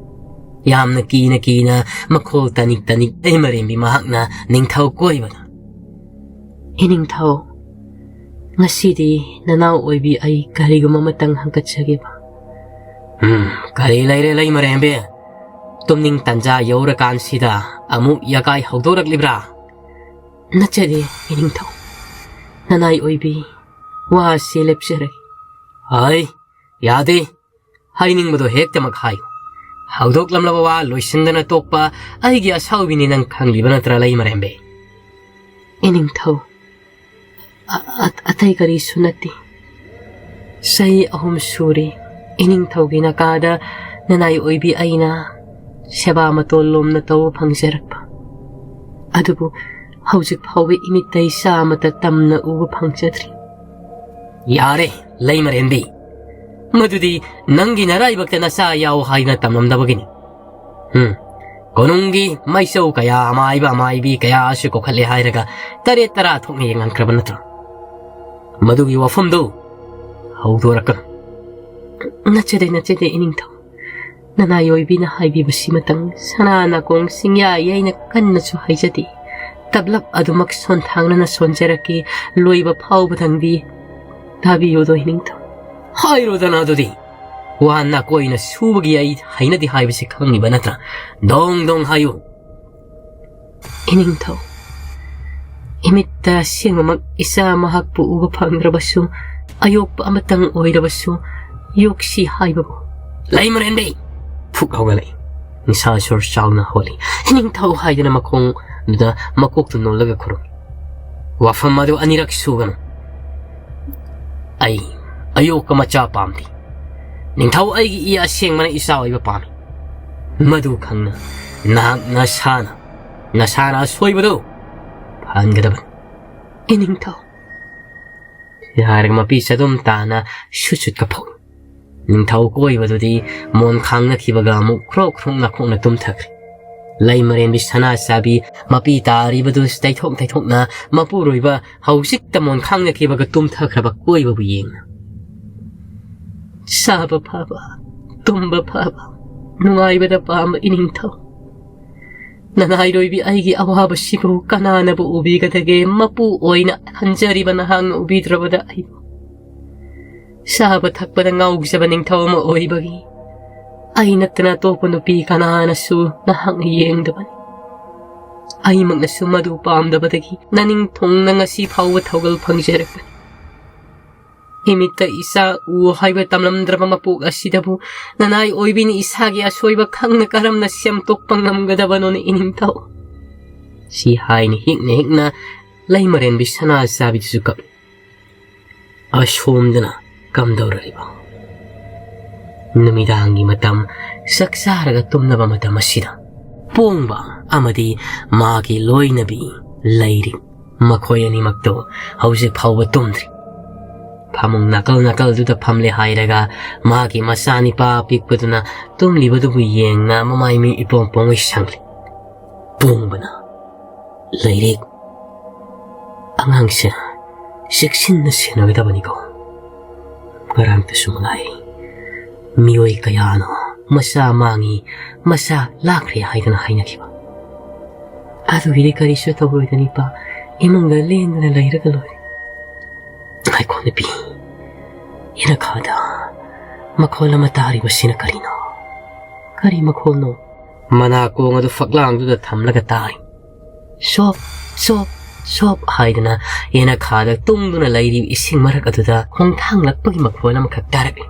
ꯌꯥꯝꯅ ꯀꯤꯅ ꯀꯤꯅ ꯃꯈꯣꯜ ꯇꯅꯤꯛ ꯇꯅꯤꯛ ꯂꯩꯃꯔꯦꯟꯕꯤ ꯃꯍꯥꯛꯅ ꯅꯤꯡꯊꯧ ꯀꯣꯏꯕꯗ, "ꯏꯅꯤꯡꯊꯧ, ꯉꯁꯤꯗꯤ ꯅꯅꯥꯎ ꯑꯣꯏꯕꯤ ꯑꯩ ꯀꯔꯤꯒꯨꯝꯕ ꯑꯃꯇꯪ ꯍꯪꯒꯠꯆꯒꯦꯕ꯫ ꯎꯝ, ꯀꯔꯤ ꯂꯩꯔꯦ ꯂꯩꯃꯔꯦꯝꯕꯤ? ꯇꯨꯝꯅꯤꯡ ꯇꯟꯖꯥ ꯌꯧꯔꯀꯥꯟꯁꯤꯗ ꯑꯃꯨꯛ ꯌꯥꯀꯥꯏ ꯍꯧꯗꯣꯔꯛꯂꯤꯕ꯭ꯔꯥ? ꯅꯠꯆꯗꯦ, ꯏꯅꯤꯡꯊꯧ꯫ ꯅꯅꯥꯏ ꯑꯣꯏꯕꯤ, ꯋꯥꯁꯤ ꯂꯦꯞꯆꯔꯦ꯫ ꯍꯥꯏ, ꯌꯥꯗꯦ꯫ ꯍꯥꯏꯅꯤꯡꯕꯗꯣ ꯍꯦꯛꯇꯃꯛ ꯍꯥꯏꯌꯨ꯫ ꯍꯧꯗꯣꯛꯂꯝꯂꯕ ꯋꯥ ꯂꯣꯏꯁꯤꯟꯗꯅ ꯇꯣꯛꯄ ꯑꯩꯒꯤ ꯑꯁꯥꯎꯕꯤꯅꯤ, ꯅꯪ ꯈꯪꯂꯤꯕ ꯅꯠꯇ꯭ꯔꯥ, ꯂꯩꯃꯔꯦꯝꯕꯤ? ꯏꯅꯤꯡꯊꯧ, ꯑ-, ꯑ-, ꯑꯇꯩ ꯀꯔꯤꯁꯨ ꯅꯠꯇꯦ꯫ ꯆꯍꯤ ꯑꯍꯨꯝ ꯁꯨꯔꯦ ꯏꯅꯤꯡꯊꯧꯒꯤ ꯅꯀꯥꯗ ꯅꯅꯥꯏ ꯑꯣꯏꯕꯤ ꯑꯩꯅ ꯁꯦꯕꯥ ꯃꯇꯣꯜ ꯂꯣꯝꯅ ꯇꯧꯕ ꯐꯪꯖꯔꯛꯄ꯫ ꯑꯗꯨꯕꯨ ꯍꯧꯖꯤꯛ ꯐꯥꯎꯕ ꯏꯃꯤꯠꯇ ꯏꯆꯥ ꯑꯃꯠꯇ ꯇꯝꯅ ꯎꯕ ꯐꯪꯖꯗ꯭ꯔꯤ꯫ ꯌꯥꯔꯦ, ꯂꯩꯃꯔꯦꯝꯕꯤ꯫ ꯃꯗꯨꯗꯤ ꯅꯪꯒꯤ ꯅꯔꯥꯏꯕꯛꯇ ꯅꯆꯥ ꯌꯥꯎ ꯍꯥꯏꯅ ꯇꯝꯂꯝꯗꯕꯒꯤꯅꯤ꯫ ꯎꯝ, ꯀꯣꯅꯨꯡꯒꯤ ꯃꯥꯏꯆꯧ ꯀꯌꯥ, ꯑꯃꯥꯏꯕ ꯑꯃꯥꯏꯕꯤ ꯀꯌꯥꯁꯨ ꯀꯧꯈꯠꯂꯦ ꯍꯥꯏꯔꯒ ꯇꯔꯦꯠ ꯇꯔꯥ ꯊꯣꯛꯅ ꯌꯦꯡꯍꯟꯈ꯭ꯔꯕ ꯅꯠꯇ꯭ꯔꯣ? ꯃꯗꯨꯒꯤ ꯋꯥꯐꯝꯗꯨ ꯍꯧꯗꯣꯔꯛꯀꯅꯨ꯫ ꯅꯠꯆꯗꯦ, ꯅꯠꯆꯗꯦ, ꯏꯅꯤꯡꯊꯧ꯫ ꯅꯅꯥꯏ ꯑꯣꯏꯕꯤꯅ ꯍꯥꯏꯕꯤꯕꯁꯤꯃꯇꯪ ꯁꯅꯥ ꯅꯥꯀꯣꯡ ꯆꯤꯡꯌꯥ ꯌꯩꯅ ꯀꯟꯅꯁꯨ ꯍꯥꯏꯖꯗꯦ꯫ ꯇꯞꯂꯞ ꯑꯗꯨꯃꯛ ꯁꯣꯟꯊꯥꯡꯅꯅ ꯁꯣꯟꯖꯔꯛꯀꯦ, ꯂꯣꯏꯕ ꯐꯥꯎꯕꯗꯪꯗꯤ ꯇꯥꯕꯤꯌꯨꯗꯣ, ꯏꯅꯤꯡꯊꯧ꯫ ꯍꯥꯏꯔꯣꯗꯅ ꯑꯗꯨꯗꯤ꯫ ꯋꯥ ꯅꯥꯀꯣꯏꯅ ꯁꯨꯕꯒꯤ ꯑꯩ ꯍꯩꯅꯗꯦ ꯍꯥꯏꯕꯁꯤ ꯈꯪꯂꯤꯕ ꯅꯠꯇ꯭ꯔꯥ? ꯗꯣꯡ ꯗꯣꯡ ꯍꯥꯏꯌꯨ꯫ ꯏꯅꯤꯡꯊꯧ, ꯏꯃꯤꯠꯇ ꯑꯁꯦꯡꯕꯃꯛ ꯏꯆꯥ ꯃꯍꯥꯛꯄꯨ ꯎꯕ ꯐꯪꯗ꯭ꯔꯕꯁꯨ, ꯑꯌꯣꯛꯄ ꯑꯃꯇꯪ ꯑꯣꯏꯔꯕꯁꯨ ꯌꯣꯛꯁꯤ ꯍꯥꯏꯕꯕꯨ꯫ ꯂꯩꯃꯔꯦꯟꯕꯤ! ꯐꯨꯛ ꯍꯧꯒꯠꯂꯛꯏ꯫ ꯅꯤꯁꯥꯁꯨꯔ ꯆꯥꯎꯅ ꯍꯣꯜꯂꯤ꯫ ꯏꯅꯤꯡꯊꯧ ꯍꯥꯏꯗꯨꯅ ꯃꯈꯣꯡꯗꯨꯗ ꯃꯀꯣꯛꯇꯨ ꯅꯣꯜꯂꯒ ꯈꯨꯔꯨꯝꯃꯤ꯫ ꯋꯥꯐꯝ ꯑꯗꯨ ꯑꯅꯤꯔꯛ ꯁꯨꯒꯅꯨ꯫ ꯑꯩ ꯑꯌꯣꯛꯄ ꯃꯆꯥ ꯄꯥꯝꯗꯦ꯫ ꯅꯤꯡꯊꯧ, ꯑꯩꯒꯤ ꯏ ꯑꯁꯦꯡꯕꯅ ꯏꯆꯥ ꯑꯣꯏꯕ ꯄꯥꯝꯃꯤ꯫ ꯃꯗꯨ ꯈꯪꯅ ꯅꯍꯥꯛ ꯅꯁꯥꯅ, ꯅꯁꯥꯅ ꯑꯁꯣꯏꯕꯗꯨ ꯐꯍꯟꯒꯗꯕꯅꯤ꯫ ꯏꯅꯤꯡꯊꯧ꯫ ꯁꯤ ꯍꯥꯏꯔꯒ ꯃꯄꯤ ꯆꯗꯨꯝ ꯇꯥꯅ ꯁꯨꯠ ꯁꯨꯠꯀ ꯐꯧꯏ꯫ ꯅꯤꯡꯊꯧ ꯀꯣꯏꯕꯗꯨꯗꯤ ꯃꯣꯟ ꯈꯥꯡꯅꯈꯤꯕꯒ ꯑꯃꯨꯛ ꯈ꯭ꯔꯣꯛ ꯈ꯭ꯔꯣꯛ ꯅꯥꯈꯣꯛꯅ ꯇꯨꯝꯊꯈ꯭ꯔꯦ꯫ ꯂꯩꯃꯔꯦꯟꯕꯤ ꯁꯅꯥ ꯆꯥꯕꯤ ꯃꯄꯤ ꯇꯥꯔꯤꯕꯗꯨ ꯇꯩꯊꯣꯛ ꯇꯩꯊꯣꯛꯅ ꯃꯄꯨꯔꯣꯏꯕ ꯍꯧꯖꯤꯛꯇ ꯃꯣꯟ ꯈꯥꯡꯅꯈꯤꯕꯒ ꯇꯨꯝꯊꯈ꯭ꯔꯕ ꯀꯣꯏꯕꯕꯨ ꯌꯦꯡꯅ꯫ ꯆꯥꯕ ꯐꯕ, ꯇꯨꯝꯕ ꯐꯕ, ꯅꯨꯡꯉꯥꯏꯕꯗ ꯄꯥꯝꯕ ꯏꯅꯤꯡꯊꯧ꯫ ꯅꯅꯥꯏꯔꯣꯏꯕꯤ ꯑꯩꯒꯤ ꯑꯋꯥꯕꯁꯤꯕꯨ ꯀꯅꯥꯅꯕꯨ ꯎꯕꯤꯒꯗꯒꯦ? ꯃꯄꯨ ꯑꯣꯏꯅ ꯈꯟꯖꯔꯤꯕ ꯅꯍꯥꯛꯅ ꯎꯕꯤꯗ꯭ꯔꯕꯗ ꯑꯩꯕꯨ꯫ ꯆꯥꯕ ꯊꯛꯄꯗ ꯉꯥꯎꯖꯕ ꯅꯤꯡꯊꯧ ꯑꯃ ꯑꯣꯏꯕꯒꯤ ꯑꯩ ꯅꯠꯇꯅ ꯑꯇꯣꯞꯄ ꯅꯨꯄꯤ ꯀꯅꯥꯅꯁꯨ ꯅꯍꯥꯛꯅ ꯌꯦꯡꯗꯕꯅꯤ꯫ ꯑꯩꯃꯛꯅꯁꯨ ꯃꯗꯨ ꯄꯥꯝꯗꯕꯗꯒꯤ ꯅꯅꯤꯡ ꯊꯨꯡꯅ ꯉꯁꯤ ꯐꯥꯎꯕ ꯊꯧꯒꯜ ꯐꯪꯖꯔꯛꯄꯅꯤ꯫ ꯏꯃꯤꯠꯇ ꯏꯆꯥ ꯎ ꯍꯥꯏꯕ ꯇꯝꯂꯝꯗ꯭ꯔꯕ ꯃꯄꯣꯛ ꯑꯁꯤꯗꯕꯨ ꯅꯅꯥꯏ ꯑꯣꯏꯕꯤꯅ ꯏꯁꯥꯒꯤ ꯑꯁꯣꯏꯕ ꯈꯪꯅ ꯀꯔꯝꯅ ꯁꯦꯝꯗꯣꯛꯄ ꯉꯝꯒꯗꯕꯅꯣꯅꯦ ꯏꯅꯤꯡꯊꯧ? ꯁꯤ ꯍꯥꯏꯅ ꯍꯤꯛꯅ ꯍꯤꯛꯅ ꯂꯩꯃꯔꯦꯟꯕꯤ ꯁꯅꯥ ꯆꯥꯕꯤꯗꯨꯁꯨ ꯀꯞꯏ꯫ ꯑꯁꯣꯝꯗꯅ ꯀꯝꯗꯧꯔꯤꯕ? ꯅꯨꯃꯤꯗꯥꯡꯒꯤ ꯃꯇꯝ, ꯆꯥꯛ ꯆꯥꯔꯒ ꯇꯨꯝꯅꯕ ꯃꯇꯝ ꯑꯁꯤꯗ ꯄꯣꯡꯕ ꯑꯃꯗꯤ ꯃꯥꯒꯤ ꯂꯣꯏꯅꯕꯤ ꯂꯩꯔꯤꯛ, ꯃꯈꯣꯏ ꯑꯅꯤꯃꯛꯇꯣ ꯍꯧꯖꯤꯛ ꯐꯥꯎꯕ ꯇꯨꯝꯗ꯭ꯔꯤ꯫ ꯐꯃꯨꯡ ꯅꯥꯀꯜ ꯅꯥꯀꯜꯗꯨꯗ ꯐꯝꯂꯦ ꯍꯥꯏꯔꯒ ꯃꯥꯒꯤ ꯃꯆꯥꯅꯤꯄꯥ ꯑꯄꯤꯛꯄꯗꯨꯅ ꯇꯨꯝꯂꯤꯕꯗꯨꯕꯨ ꯌꯦꯡꯅ ꯃꯃꯥꯏ ꯃꯤ ꯏꯄꯣꯝ ꯄꯣꯝꯉꯩ ꯁꯪꯂꯤ꯫ ꯄꯣꯡꯕꯅ, "ꯂꯩꯔꯤꯛ, ꯑꯉꯥꯡꯁꯦ ꯆꯦꯛꯁꯤꯟꯅ ꯁꯦꯟꯅꯒꯗꯕꯅꯤꯀꯣ꯫ ꯉꯔꯥꯡꯇꯁꯨ ꯃꯉꯥꯏ, ꯃꯤꯑꯣꯏ ꯀꯌꯥꯅꯣ ꯃꯆꯥ ꯃꯥꯡꯉꯤ, ꯃꯆꯥ ꯂꯥꯛꯈ꯭ꯔꯦ ꯍꯥꯏꯗꯅ ꯍꯥꯏꯅꯈꯤꯕ꯫ ꯑꯗꯨꯒꯤꯗꯤ ꯀꯔꯤꯁꯨ ꯇꯧꯔꯣꯏꯗꯅꯤꯄꯥ, ꯏꯃꯨꯡꯗ ꯂꯦꯡꯗꯅ ꯂꯩꯔꯒ ꯂꯣꯏꯔꯦ꯫ ꯉꯥꯏꯈꯣ ꯅꯨꯄꯤ, ꯌꯦꯅꯈꯥꯗ ꯃꯈꯣꯜ ꯑꯃ ꯇꯥꯔꯤꯕꯁꯤꯅ ꯀꯔꯤꯅꯣ? ꯀꯔꯤ ꯃꯈꯣꯜꯅꯣ?" ꯃꯅꯥꯀꯣꯡ ꯑꯗꯨ ꯐꯛꯂꯥꯡꯗꯨꯗ ꯊꯝꯂꯒ ꯇꯥꯔꯤ꯫ ꯁꯣꯞ, ꯁꯣꯞ, ꯁꯣꯞ ꯍꯥꯏꯗꯅ ꯌꯦꯅꯈꯥꯗ ꯇꯨꯡꯗꯨꯅ ꯂꯩꯔꯤꯕ ꯏꯁꯤꯡ ꯃꯔꯛ ꯑꯗꯨꯗ ꯈꯣꯡꯊꯥꯡꯂꯛꯄꯒꯤ ꯃꯈꯣꯜ ꯑꯃꯈꯛ ꯇꯥꯔꯛꯏ꯫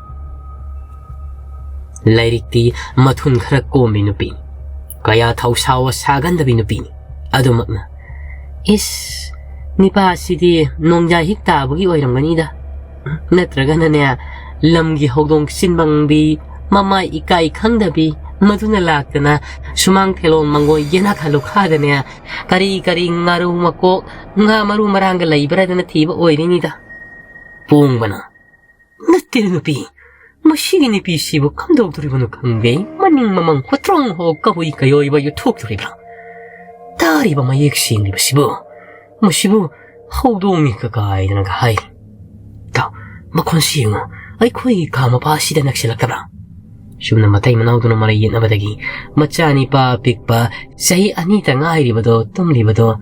ꯂꯩꯔꯤꯛꯇꯤ ꯃꯊꯨꯟ ꯈꯔ ꯀꯣꯝꯕꯤ ꯅꯨꯄꯤ, ꯀꯌꯥ ꯊꯧꯁꯥꯋ ꯁꯥꯒꯟꯗꯕꯤ ꯅꯨꯄꯤꯅꯤ꯫ ꯑꯗꯨꯃꯛꯅ, "ꯏꯁ, ꯅꯤꯄꯥꯁꯤꯗꯤ ꯅꯣꯡꯖꯥ ꯍꯤꯛ ꯇꯥꯕꯒꯤ ꯑꯣꯏꯔꯝꯒꯅꯤꯗ꯫ ꯅꯠꯇ꯭ꯔꯒꯅꯅꯦ, ꯂꯝꯒꯤ ꯍꯧꯗꯣꯡ ꯆꯤꯟꯕꯪꯕꯤ, ꯃꯃꯥꯏ ꯏꯀꯥꯏ ꯈꯪꯗꯕꯤ, ꯃꯗꯨꯅ ꯂꯥꯛꯇꯅ ꯁꯨꯃꯥꯡ ꯊꯦꯂꯣꯡ ꯃꯪꯒꯣꯏ ꯌꯦꯅꯈꯥ ꯂꯨꯈꯥꯗꯅꯦ, ꯀꯔꯤ ꯀꯔꯤ ꯉꯥꯔꯧ ꯃꯀꯣꯛ, ꯉꯥ ꯃꯔꯨ ꯃꯔꯥꯡꯒ ꯂꯩꯕ꯭ꯔꯥꯗꯅ ꯊꯤꯕ ꯑꯣꯏꯔꯤꯅꯤꯗ꯫" ꯄꯣꯡꯕꯅ, "ꯅꯠꯇꯦ ꯅꯨꯄꯤ, ꯃꯁꯤꯒꯤ ꯅꯨꯄꯤꯁꯤꯕꯨ ꯀꯝꯗꯧꯗꯣꯔꯤꯕꯅꯣ ꯈꯪꯗꯦ, ꯃꯅꯤꯡ ꯃꯃꯥꯡ ꯍꯨꯠꯇ꯭ꯔꯣꯡ ꯍꯣ ꯀꯕꯨꯏ ꯀꯌꯣꯏꯕ ꯌꯨꯊꯣꯛꯇꯣꯔꯤꯕ꯭ꯔꯥ? ꯇꯥꯔꯤꯕ ꯃꯌꯦꯛ ꯁꯦꯡꯂꯤꯕꯁꯤꯕꯨ, ꯃꯁꯤꯕꯨ ꯍꯧꯗꯣꯡꯅꯤ ꯀꯀꯥꯏꯗꯅꯒ ꯍꯥꯏꯔꯤ꯫ ꯇꯥꯎ, ꯃꯈꯣꯟꯁꯤ ꯌꯦꯡꯉꯨ, ꯑꯩꯈꯣꯏꯒꯤ ꯀꯥ ꯃꯄꯥꯁꯤꯗ ꯅꯛꯁꯤꯜꯂꯛꯇꯕ꯭ꯔꯥ?" ꯁꯨꯝꯅ ꯃꯇꯩ ꯃꯅꯥꯎꯗꯨꯅ ꯃꯔꯩ ꯌꯦꯠꯅꯕꯗꯒꯤ ꯃꯆꯥꯅꯤꯄꯥ ꯑꯄꯤꯛꯄ ꯆꯍꯤ ꯑꯅꯤꯇ ꯉꯥꯏꯔꯤꯕꯗꯣ, ꯇꯨꯝꯂꯤꯕꯗꯣ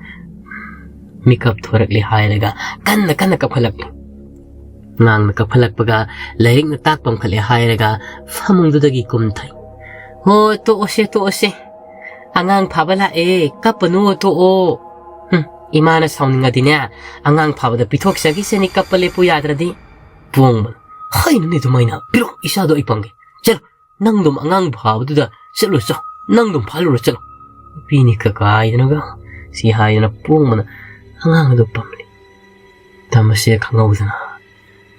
ꯃꯤꯀꯞ ꯊꯣꯔꯛꯂꯦ ꯍꯥꯏꯔꯒ ꯀꯟꯅ ꯀꯟꯅ ꯀꯞꯈꯠꯂꯛꯂꯤ꯫ ꯑꯉꯥꯡꯅ ꯀꯞꯈꯠꯂꯛꯄꯒ ꯂꯥꯏꯔꯤꯛꯅ ꯇꯥꯛꯄ ꯑꯃꯈꯠꯂꯦ ꯍꯥꯏꯔꯒ ꯐꯃꯨꯡꯗꯨꯗꯒꯤ ꯀꯨꯝꯊꯩ꯫ "ꯍꯣ, ꯇꯣꯛꯑꯣꯁꯦ, ꯇꯣꯛꯑꯣꯁꯦ꯫ ꯑꯉꯥꯡ ꯐꯥꯕ ꯂꯥꯛꯑꯦ, ꯀꯞꯄꯅꯨ, ꯇꯣꯛꯑꯣ꯫ ꯍꯨꯝ, ꯏꯃꯥꯅ ꯁꯥꯎꯅꯤꯡꯉꯗꯤꯅꯦ, ꯑꯉꯥꯡ ꯐꯥꯕꯗ ꯄꯤꯊꯣꯛꯆꯈꯤꯁꯅꯤ, ꯀꯞꯄ ꯂꯦꯞꯄꯨ ꯌꯥꯗ꯭ꯔꯗꯤ꯫" ꯄꯣꯡꯕꯅ, "ꯍꯩꯅꯨꯅꯦ ꯑꯗꯨꯃꯥꯏꯅ, ꯄꯤꯔꯣ, ꯏꯆꯥꯗꯣ ꯑꯩ ꯄꯪꯒꯦ꯫ ꯆꯠꯂꯣ, ꯅꯪꯗꯨꯝ ꯑꯉꯥꯡ ꯐꯥꯕꯗꯨꯗ ꯆꯠꯂꯨ ꯆꯣ, ꯅꯪꯗꯨꯝ ꯐꯥꯜꯂꯨꯔꯣ ꯆꯠꯂꯣ꯫ ꯅꯨꯄꯤꯅꯤ ꯀꯀꯥ ꯍꯥꯏꯗꯅꯒ", ꯁꯤ ꯍꯥꯏꯗꯅ ꯄꯣꯡꯕꯅ ꯑꯉꯥꯡ ꯑꯗꯨ ꯄꯝꯂꯤ꯫ ꯇꯝꯕꯁꯦ ꯈꯪꯍꯧꯗꯅ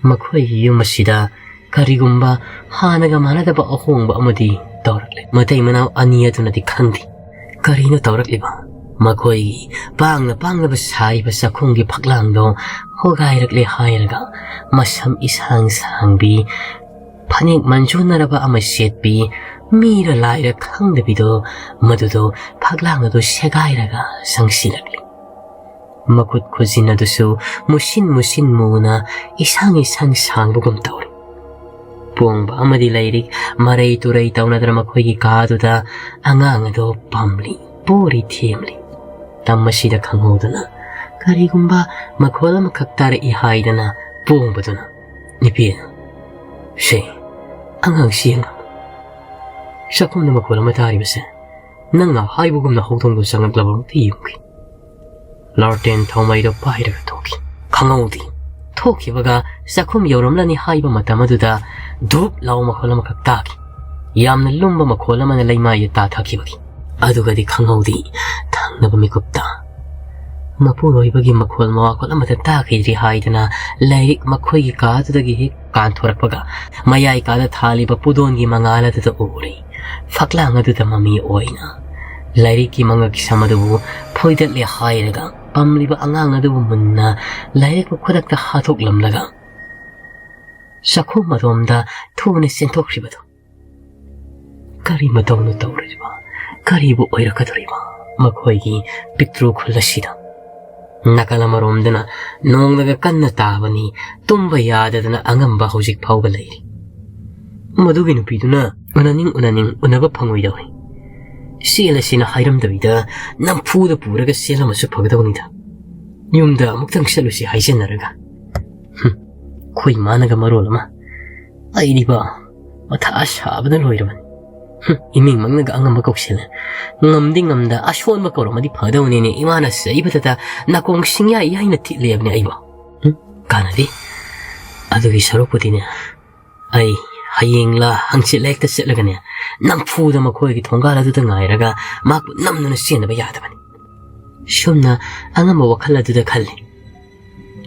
ꯃꯈꯣꯏꯒꯤ ꯌꯨꯝ ꯑꯁꯤꯗ ꯀꯔꯤꯒꯨꯝꯕ ꯍꯥꯟꯅꯒ ꯃꯥꯟꯅꯗꯕ ꯑꯍꯣꯡꯕ ꯑꯃꯗꯤ ꯇꯧꯔꯛꯂꯦ꯫ ꯃꯇꯩ ꯃꯅꯥꯎ ꯑꯅꯤ ꯑꯗꯨꯅꯗꯤ ꯈꯪꯗꯦ ꯀꯔꯤꯅꯣ ꯇꯧꯔꯛꯂꯤꯕ꯫ ꯃꯈꯣꯏꯒꯤ ꯄꯥꯡꯅ ꯄꯥꯡꯅꯕ ꯁꯥꯔꯤꯕ ꯆꯥꯛꯈꯨꯝꯒꯤ ꯐꯛꯂꯥꯡꯗꯣ ꯍꯣꯒꯥꯏꯔꯛꯂꯦ ꯍꯥꯏꯔꯒ ꯃꯁꯝ ꯏꯁꯥꯡ ꯁꯥꯡꯕꯤ, ꯐꯅꯦꯛ ꯃꯟꯖꯨꯅꯔꯕ ꯑꯃ ꯁꯦꯠꯄꯤ ꯃꯤꯔ ꯂꯥꯏꯔ ꯈꯪꯗꯕꯤꯗꯣ, ꯃꯗꯨꯗꯣ ꯐꯛꯂꯥꯡ ꯑꯗꯨ ꯁꯦꯒꯥꯏꯔꯒ ꯆꯪꯁꯤꯜꯂꯛꯂꯤ꯫ ꯃꯈꯨꯠ ꯈꯨꯖꯤꯟ ꯑꯗꯨꯁꯨ ꯃꯨꯁꯤꯟ ꯃꯨꯁꯤꯟ ꯃꯨꯅ ꯏꯁꯥꯡ ꯏꯁꯥꯡ ꯁꯥꯡꯕꯒꯨꯝ ꯇꯧꯔꯤ꯫ ꯄꯣꯡꯕ ꯑꯃꯗꯤ ꯂꯩꯔꯤ, ꯃꯔꯩ ꯇꯨꯔꯩ ꯇꯧꯅꯗꯅ ꯃꯈꯣꯏꯒꯤ ꯀꯥꯗꯨꯗ ꯑꯉꯥꯡ ꯑꯗꯨ ꯄꯝꯂꯤ, ꯄꯣꯔꯤ ꯊꯦꯝꯂꯤ꯫ ꯇꯝ ꯑꯁꯤꯗ ꯈꯪꯍꯧꯗꯅ ꯀꯔꯤꯒꯨꯝꯕ ꯃꯈꯣꯜ ꯑꯃꯈꯛ ꯇꯥꯔꯛꯏ ꯍꯥꯏꯗꯅ ꯄꯣꯡꯕꯗꯨꯅ, "ꯏꯕꯦꯝ, ꯁꯦ, ꯑꯉꯥꯡꯁꯤ ꯌꯦꯡꯉꯨ꯫ ꯆꯥꯛꯈꯨꯝꯗ ꯃꯈꯣꯜ ꯑꯃ ꯇꯥꯔꯤꯕꯁꯦ ꯅꯪꯅ ꯍꯥꯏꯕꯒꯨꯝꯅ ꯍꯧꯗꯣꯡꯗꯣ ꯆꯪꯂꯛꯂꯕ ꯑꯝꯇ ꯌꯦꯡꯉꯨꯒꯦ꯫" ꯂꯥꯔꯇꯦꯟ ꯊꯥꯎꯃꯩꯗꯣ ꯄꯥꯏꯔꯒ ꯊꯣꯛꯈꯤ꯫ ꯈꯪꯍꯧꯗꯦ꯫ ꯊꯣꯛꯈꯤꯕꯒ ꯆꯥꯛꯈꯨꯝ ꯌꯧꯔꯝꯂꯅꯤ ꯍꯥꯏꯕ ꯃꯇꯝ ꯑꯗꯨꯗ ꯙꯨꯞ ꯂꯥꯎ ꯃꯈꯣꯜ ꯑꯃꯈꯛ ꯇꯥꯈꯤ꯫ ꯌꯥꯝꯅ ꯂꯨꯝꯕ ꯃꯈꯣꯜ ꯑꯃꯅ ꯂꯩꯃꯥꯏꯗ ꯇꯥꯊꯈꯤꯕꯒꯤ꯫ ꯑꯗꯨꯒꯗꯤ ꯈꯪꯍꯧꯗꯦ꯫ ꯊꯪꯅꯕ ꯃꯤꯀꯨꯞꯇ ꯃꯄꯨꯔꯣꯏꯕꯒꯤ ꯃꯈꯣꯜ ꯃꯋꯥꯈꯣꯜ ꯑꯃꯠꯇ ꯇꯥꯈꯤꯗ꯭ꯔꯤ ꯍꯥꯏꯗꯅ ꯂꯥꯏꯔꯤꯛ ꯃꯈꯣꯏꯒꯤ ꯀꯥꯗꯨꯗꯒꯤ ꯍꯦꯛ ꯀꯥꯟꯊꯣꯔꯛꯄꯒ ꯃꯌꯥꯏ ꯀꯥꯗ ꯊꯥꯜꯂꯤꯕ ꯄꯨꯗꯣꯟꯒꯤ ꯃꯉꯥꯜ ꯑꯗꯨꯗ ꯎꯔꯦ꯫ ꯐꯛꯂꯥꯡ ꯑꯗꯨꯗ ꯃꯃꯤ ꯑꯣꯏꯅ ꯂꯥꯏꯔꯤꯛꯀꯤ ꯃꯉꯛꯁꯝ ꯑꯗꯨꯕꯨ ꯐꯣꯏꯗꯠꯂꯦ ꯍꯥꯏꯔꯒ ꯄꯝꯂꯤꯕ ꯑꯉꯥꯡ ꯑꯗꯨꯕꯨ ꯃꯨꯟꯅ ꯂꯥꯏꯔꯤꯛꯄꯨ ꯈꯨꯗꯛꯇ ꯍꯥꯠꯇꯣꯛꯂꯝꯂꯒ ꯆꯥꯛꯈꯨꯝ ꯑꯗꯣꯝꯗ ꯊꯨꯅ ꯆꯦꯟꯊꯣꯛꯈ꯭ꯔꯤꯕꯗꯨ꯫ ꯀꯔꯤ ꯃꯇꯧꯅꯣ ꯇꯧꯔꯤꯕ? ꯀꯔꯤꯕꯨ ꯑꯣꯏꯔꯛꯀꯗꯧꯔꯤꯕ ꯃꯈꯣꯏꯒꯤ ꯄꯤꯛꯇ꯭ꯔꯨ ꯈꯨꯜ ꯑꯁꯤꯗ? ꯅꯥꯀꯜ ꯑꯃꯔꯣꯝꯗꯅ ꯅꯣꯡꯅꯒ ꯀꯟꯅ ꯇꯥꯕꯅꯤ, ꯇꯨꯝꯕ ꯌꯥꯗꯗꯅ ꯑꯉꯝꯕ ꯍꯧꯖꯤꯛ ꯐꯥꯎꯕ ꯂꯩꯔꯤ꯫ ꯃꯗꯨꯒꯤ ꯅꯨꯄꯤꯗꯨꯅ ꯎꯅꯅꯤꯡ ꯎꯅꯅꯤꯡ ꯎꯅꯕ ꯐꯪꯉꯣꯏꯗꯧꯔꯤ꯫ ꯆꯦꯜꯂꯁꯤꯅ ꯍꯥꯏꯔꯝꯗꯕꯤꯗ ꯅꯝꯐꯨꯗ ꯄꯨꯔꯒ ꯆꯦꯜꯂꯝꯃꯁꯨ ꯐꯒꯗꯧꯅꯤꯗ꯫ ꯌꯨꯝꯗ ꯑꯃꯨꯛꯇꯪ ꯆꯠꯂꯨꯁꯤ ꯍꯥꯏꯖꯟꯅꯔꯒ꯫ ꯍꯨꯝ, ꯑꯩꯈꯣꯏ ꯏꯃꯥꯅꯒ ꯃꯔꯣꯜ ꯑꯃ, "ꯑꯩꯗꯤꯕ ꯃꯊꯥ ꯁꯥꯕꯅ ꯂꯣꯏꯔꯕꯅꯤ꯫ ꯍꯨꯝ, ꯏꯃꯤꯡ ꯃꯪꯅꯒ ꯑꯉꯝꯕ ꯀꯧꯁꯤꯜꯂꯦ꯫ ꯉꯝꯗꯤ ꯉꯝꯗ ꯑꯁꯣꯟꯕ ꯀꯧꯔꯝꯃꯗꯤ ꯐꯗꯧꯅꯤꯅꯦ, ꯏꯃꯥꯅ ꯆꯩꯕꯗꯇ ꯅꯥꯀꯣꯡ ꯁꯤꯡꯌꯥꯏ ꯌꯥꯏꯅ ꯊꯤꯠꯂꯦꯕꯅꯦ ꯑꯩꯕꯣ꯫ ꯍꯨꯝ, ꯀꯥꯟꯅꯗꯦ꯫ ꯑꯗꯨꯒꯤ ꯁꯔꯨꯛꯄꯨꯗꯤꯅꯦ, ꯑꯩ ꯍꯌꯦꯡꯂ ꯍꯪꯆꯤꯠꯂ ꯍꯦꯛꯇ ꯆꯠꯂꯒꯅꯦ, ꯅꯝꯐꯨꯗ ꯃꯈꯣꯏꯒꯤ ꯊꯣꯡꯒꯥꯜ ꯑꯗꯨꯗ ꯉꯥꯏꯔꯒ ꯃꯍꯥꯛꯄꯨ ꯅꯝꯗꯨꯅ ꯆꯦꯟꯗꯕ ꯌꯥꯗꯕꯅꯤ"꯫ ꯁꯨꯝꯅ ꯑꯉꯝꯕ ꯋꯥꯈꯜ ꯑꯗꯨꯗ ꯈꯜꯂꯤ꯫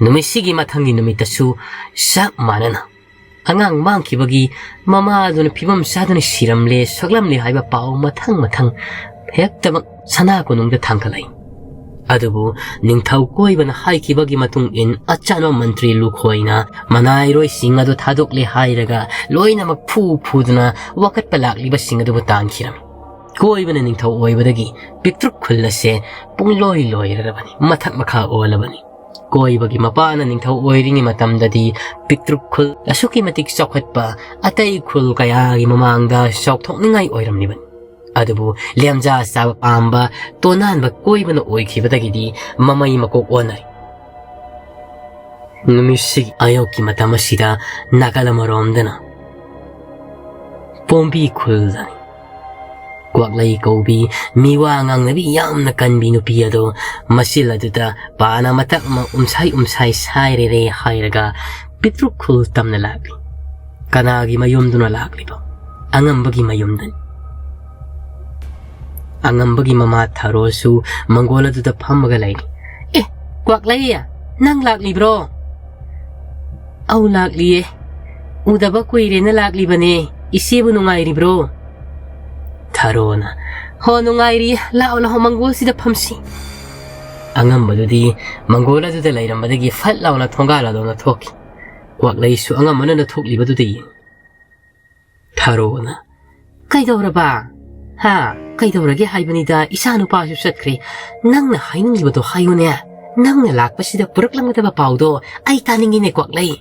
ꯅꯨꯃꯤꯠꯁꯤꯒꯤ ꯃꯊꯪꯒꯤ ꯅꯨꯃꯤꯠꯇꯁꯨ ꯆꯞ ꯃꯥꯟꯅꯅ ꯑꯉꯥꯡ ꯃꯥꯡꯈꯤꯕꯒꯤ ꯃꯃꯥ ꯑꯗꯨꯅ ꯐꯤꯕꯝ ꯆꯥꯗꯨꯅ ꯁꯤꯔꯝꯂꯦ, ꯁꯣꯛꯂꯝꯂꯦ ꯍꯥꯏꯕ ꯄꯥꯎ ꯃꯊꯪ ꯃꯊꯪ ꯍꯦꯛꯇꯃꯛ ꯁꯅꯥ ꯀꯣꯅꯨꯡꯗ ꯊꯥꯡꯒꯠꯂꯛꯏ꯫ ꯑꯗꯨꯕꯨ ꯅꯤꯡꯊꯧ ꯀꯣꯏꯕꯅ ꯍꯥꯏꯈꯤꯕꯒꯤ ꯃꯇꯨꯡ ꯏꯟ ꯑꯆꯥꯟꯕ ꯃꯟꯇ꯭ꯔꯤ ꯂꯨꯈꯣꯏꯅ ꯃꯅꯥꯏꯔꯣꯏꯁꯤꯡ ꯑꯗꯨ ꯊꯥꯗꯣꯛꯂꯦ ꯍꯥꯏꯔꯒ ꯂꯣꯏꯅꯃꯛ ꯐꯨ ꯐꯨꯗꯨꯅ ꯋꯥꯀꯠꯄ ꯂꯥꯛꯂꯤꯕꯁꯤꯡ ꯑꯗꯨꯕꯨ ꯇꯥꯟꯈꯤꯔꯝꯃꯤ꯫ ꯀꯣꯏꯕꯅ ꯅꯤꯡꯊꯧ ꯑꯣꯏꯕꯗꯒꯤ ꯄꯤꯛꯇ꯭ꯔꯨꯛ ꯈꯨꯜ ꯑꯁꯦ ꯄꯨꯡꯂꯣꯏ ꯂꯣꯏꯔꯔꯕꯅꯤ, ꯃꯊꯛ ꯃꯈꯥ ꯑꯣꯜꯂꯕꯅꯤ꯫ ꯀꯣꯏꯕꯒꯤ ꯃꯄꯥꯅ ꯅꯤꯡꯊꯧ ꯑꯣꯏꯔꯤꯉꯩ ꯃꯇꯝꯗꯗꯤ ꯄꯤꯛꯇ꯭ꯔꯨꯛ ꯈꯨꯜ ꯑꯁꯨꯛꯀꯤ ꯃꯇꯤꯛ ꯆꯥꯎꯈꯠꯄ, ꯑꯇꯩ ꯈꯨꯜ ꯀꯌꯥꯒꯤ ꯃꯃꯥꯡꯗ ꯆꯥꯎꯊꯣꯛꯅꯤꯡꯉꯥꯏ ꯑꯣꯏꯔꯝꯂꯤꯕꯅꯤ꯫ ꯑꯗꯨꯕꯨ ꯂꯦꯝꯖꯥ ꯆꯥꯕ ꯄꯥꯝꯕ ꯇꯣꯅꯥꯟꯕ ꯀꯣꯏꯕꯅ ꯑꯣꯏꯈꯤꯕꯗꯒꯤꯗꯤ ꯃꯃꯩ ꯃꯀꯣꯛ ꯑꯣꯟꯅꯔꯦ꯫ ꯅꯨꯃꯤꯠꯁꯤꯒꯤ ꯑꯌꯨꯛꯀꯤ ꯃꯇꯝ ꯑꯁꯤꯗ ꯅꯥꯀꯜ ꯑꯃꯔꯣꯝꯗꯅ ꯄꯣꯝꯕꯤ ꯈꯨꯜꯗꯅꯤ꯫ ꯀ꯭ꯋꯥꯛꯂꯩ ꯀꯧꯕꯤ, ꯃꯤꯋꯥ ꯉꯥꯡꯅꯕꯤ ꯌꯥꯝꯅ ꯀꯟꯕꯤ ꯅꯨꯄꯤ ꯑꯗꯨ ꯃꯆꯤꯜ ꯑꯗꯨꯗ ꯄꯥꯅ ꯃꯇꯛ ꯑꯃ ꯎꯝꯁꯥꯏ ꯎꯝꯁꯥꯏ ꯁꯥꯏꯔꯦꯔꯦ ꯍꯥꯏꯔꯒ ꯄꯤꯛꯇ꯭ꯔꯨꯛ ꯈꯨꯜ ꯇꯝꯅ ꯂꯥꯛꯂꯤ꯫ ꯀꯅꯥꯒꯤ ꯃꯌꯨꯝꯗꯨꯅ ꯂꯥꯛꯂꯤꯕ? ꯑꯉꯝꯕꯒꯤ ꯃꯌꯨꯝꯗꯅꯤ꯫ ꯑꯉꯝꯕꯒꯤ ꯃꯃꯥ ꯊꯥꯔꯣꯁꯨ ꯃꯪꯒꯣꯜ ꯑꯗꯨꯗ ꯐꯝꯃꯒ ꯂꯩꯔꯤ꯫ "ꯑꯦ, ꯀ꯭ꯋꯥꯛꯂꯩ, ꯅꯪ ꯂꯥꯛꯂꯤꯕ꯭ꯔꯣ?" "ꯑꯧ, ꯂꯥꯛꯂꯤꯌꯦ꯫ ꯎꯗꯕ ꯀꯨꯏꯔꯦꯅ ꯂꯥꯛꯂꯤꯕꯅꯦ꯫ ꯏꯆꯦꯕꯨ ꯅꯨꯡꯉꯥꯏꯔꯤꯕ꯭ꯔꯣ?" ꯊꯥꯔꯣꯅ, "ꯍꯣ, ꯅꯨꯡꯉꯥꯏꯔꯤꯌꯦ꯫ ꯂꯥꯛꯑꯣ, ꯂꯥꯛꯑꯣ, ꯃꯪꯒꯣꯜꯁꯤꯗ ꯐꯝꯁꯤ"꯫ ꯑꯉꯝꯕꯗꯨꯗꯤ ꯃꯪꯒꯣꯜ ꯑꯗꯨꯗ ꯂꯩꯔꯝꯕꯗꯒꯤ ꯐꯠ ꯂꯥꯎꯅ ꯊꯣꯡꯒꯥꯜ ꯑꯗꯣꯝꯗ ꯊꯣꯛꯈꯤ꯫ ꯀ꯭ꯋꯥꯛꯂꯩꯁꯨ ꯑꯉꯝꯕꯅ ꯊꯣꯛꯂꯤꯕꯗꯨꯗ ꯌꯦꯡꯉꯤ꯫ ꯊꯥꯔꯣꯅ, "ꯀꯩꯗꯧꯔꯕ? ꯍꯥ? ꯀꯩꯗꯧꯔꯒꯦ ꯍꯥꯏꯕꯅꯤꯗ, ꯏꯆꯥ ꯅꯨꯄꯥꯁꯨ ꯆꯠꯈ꯭ꯔꯦ꯫ ꯅꯪꯅ ꯍꯥꯏꯅꯤꯡꯂꯤꯕꯗꯣ ꯍꯥꯏꯌꯨꯅꯦ꯫ ꯅꯪꯅ ꯂꯥꯛꯄꯁꯤꯗ ꯄꯨꯔꯛꯂꯝꯒꯗꯕ ꯄꯥꯎꯗꯣ ꯑꯩ ꯇꯥꯅꯤꯡꯉꯤꯅꯦ, ꯀ꯭ꯋꯥꯛꯂꯩ"꯫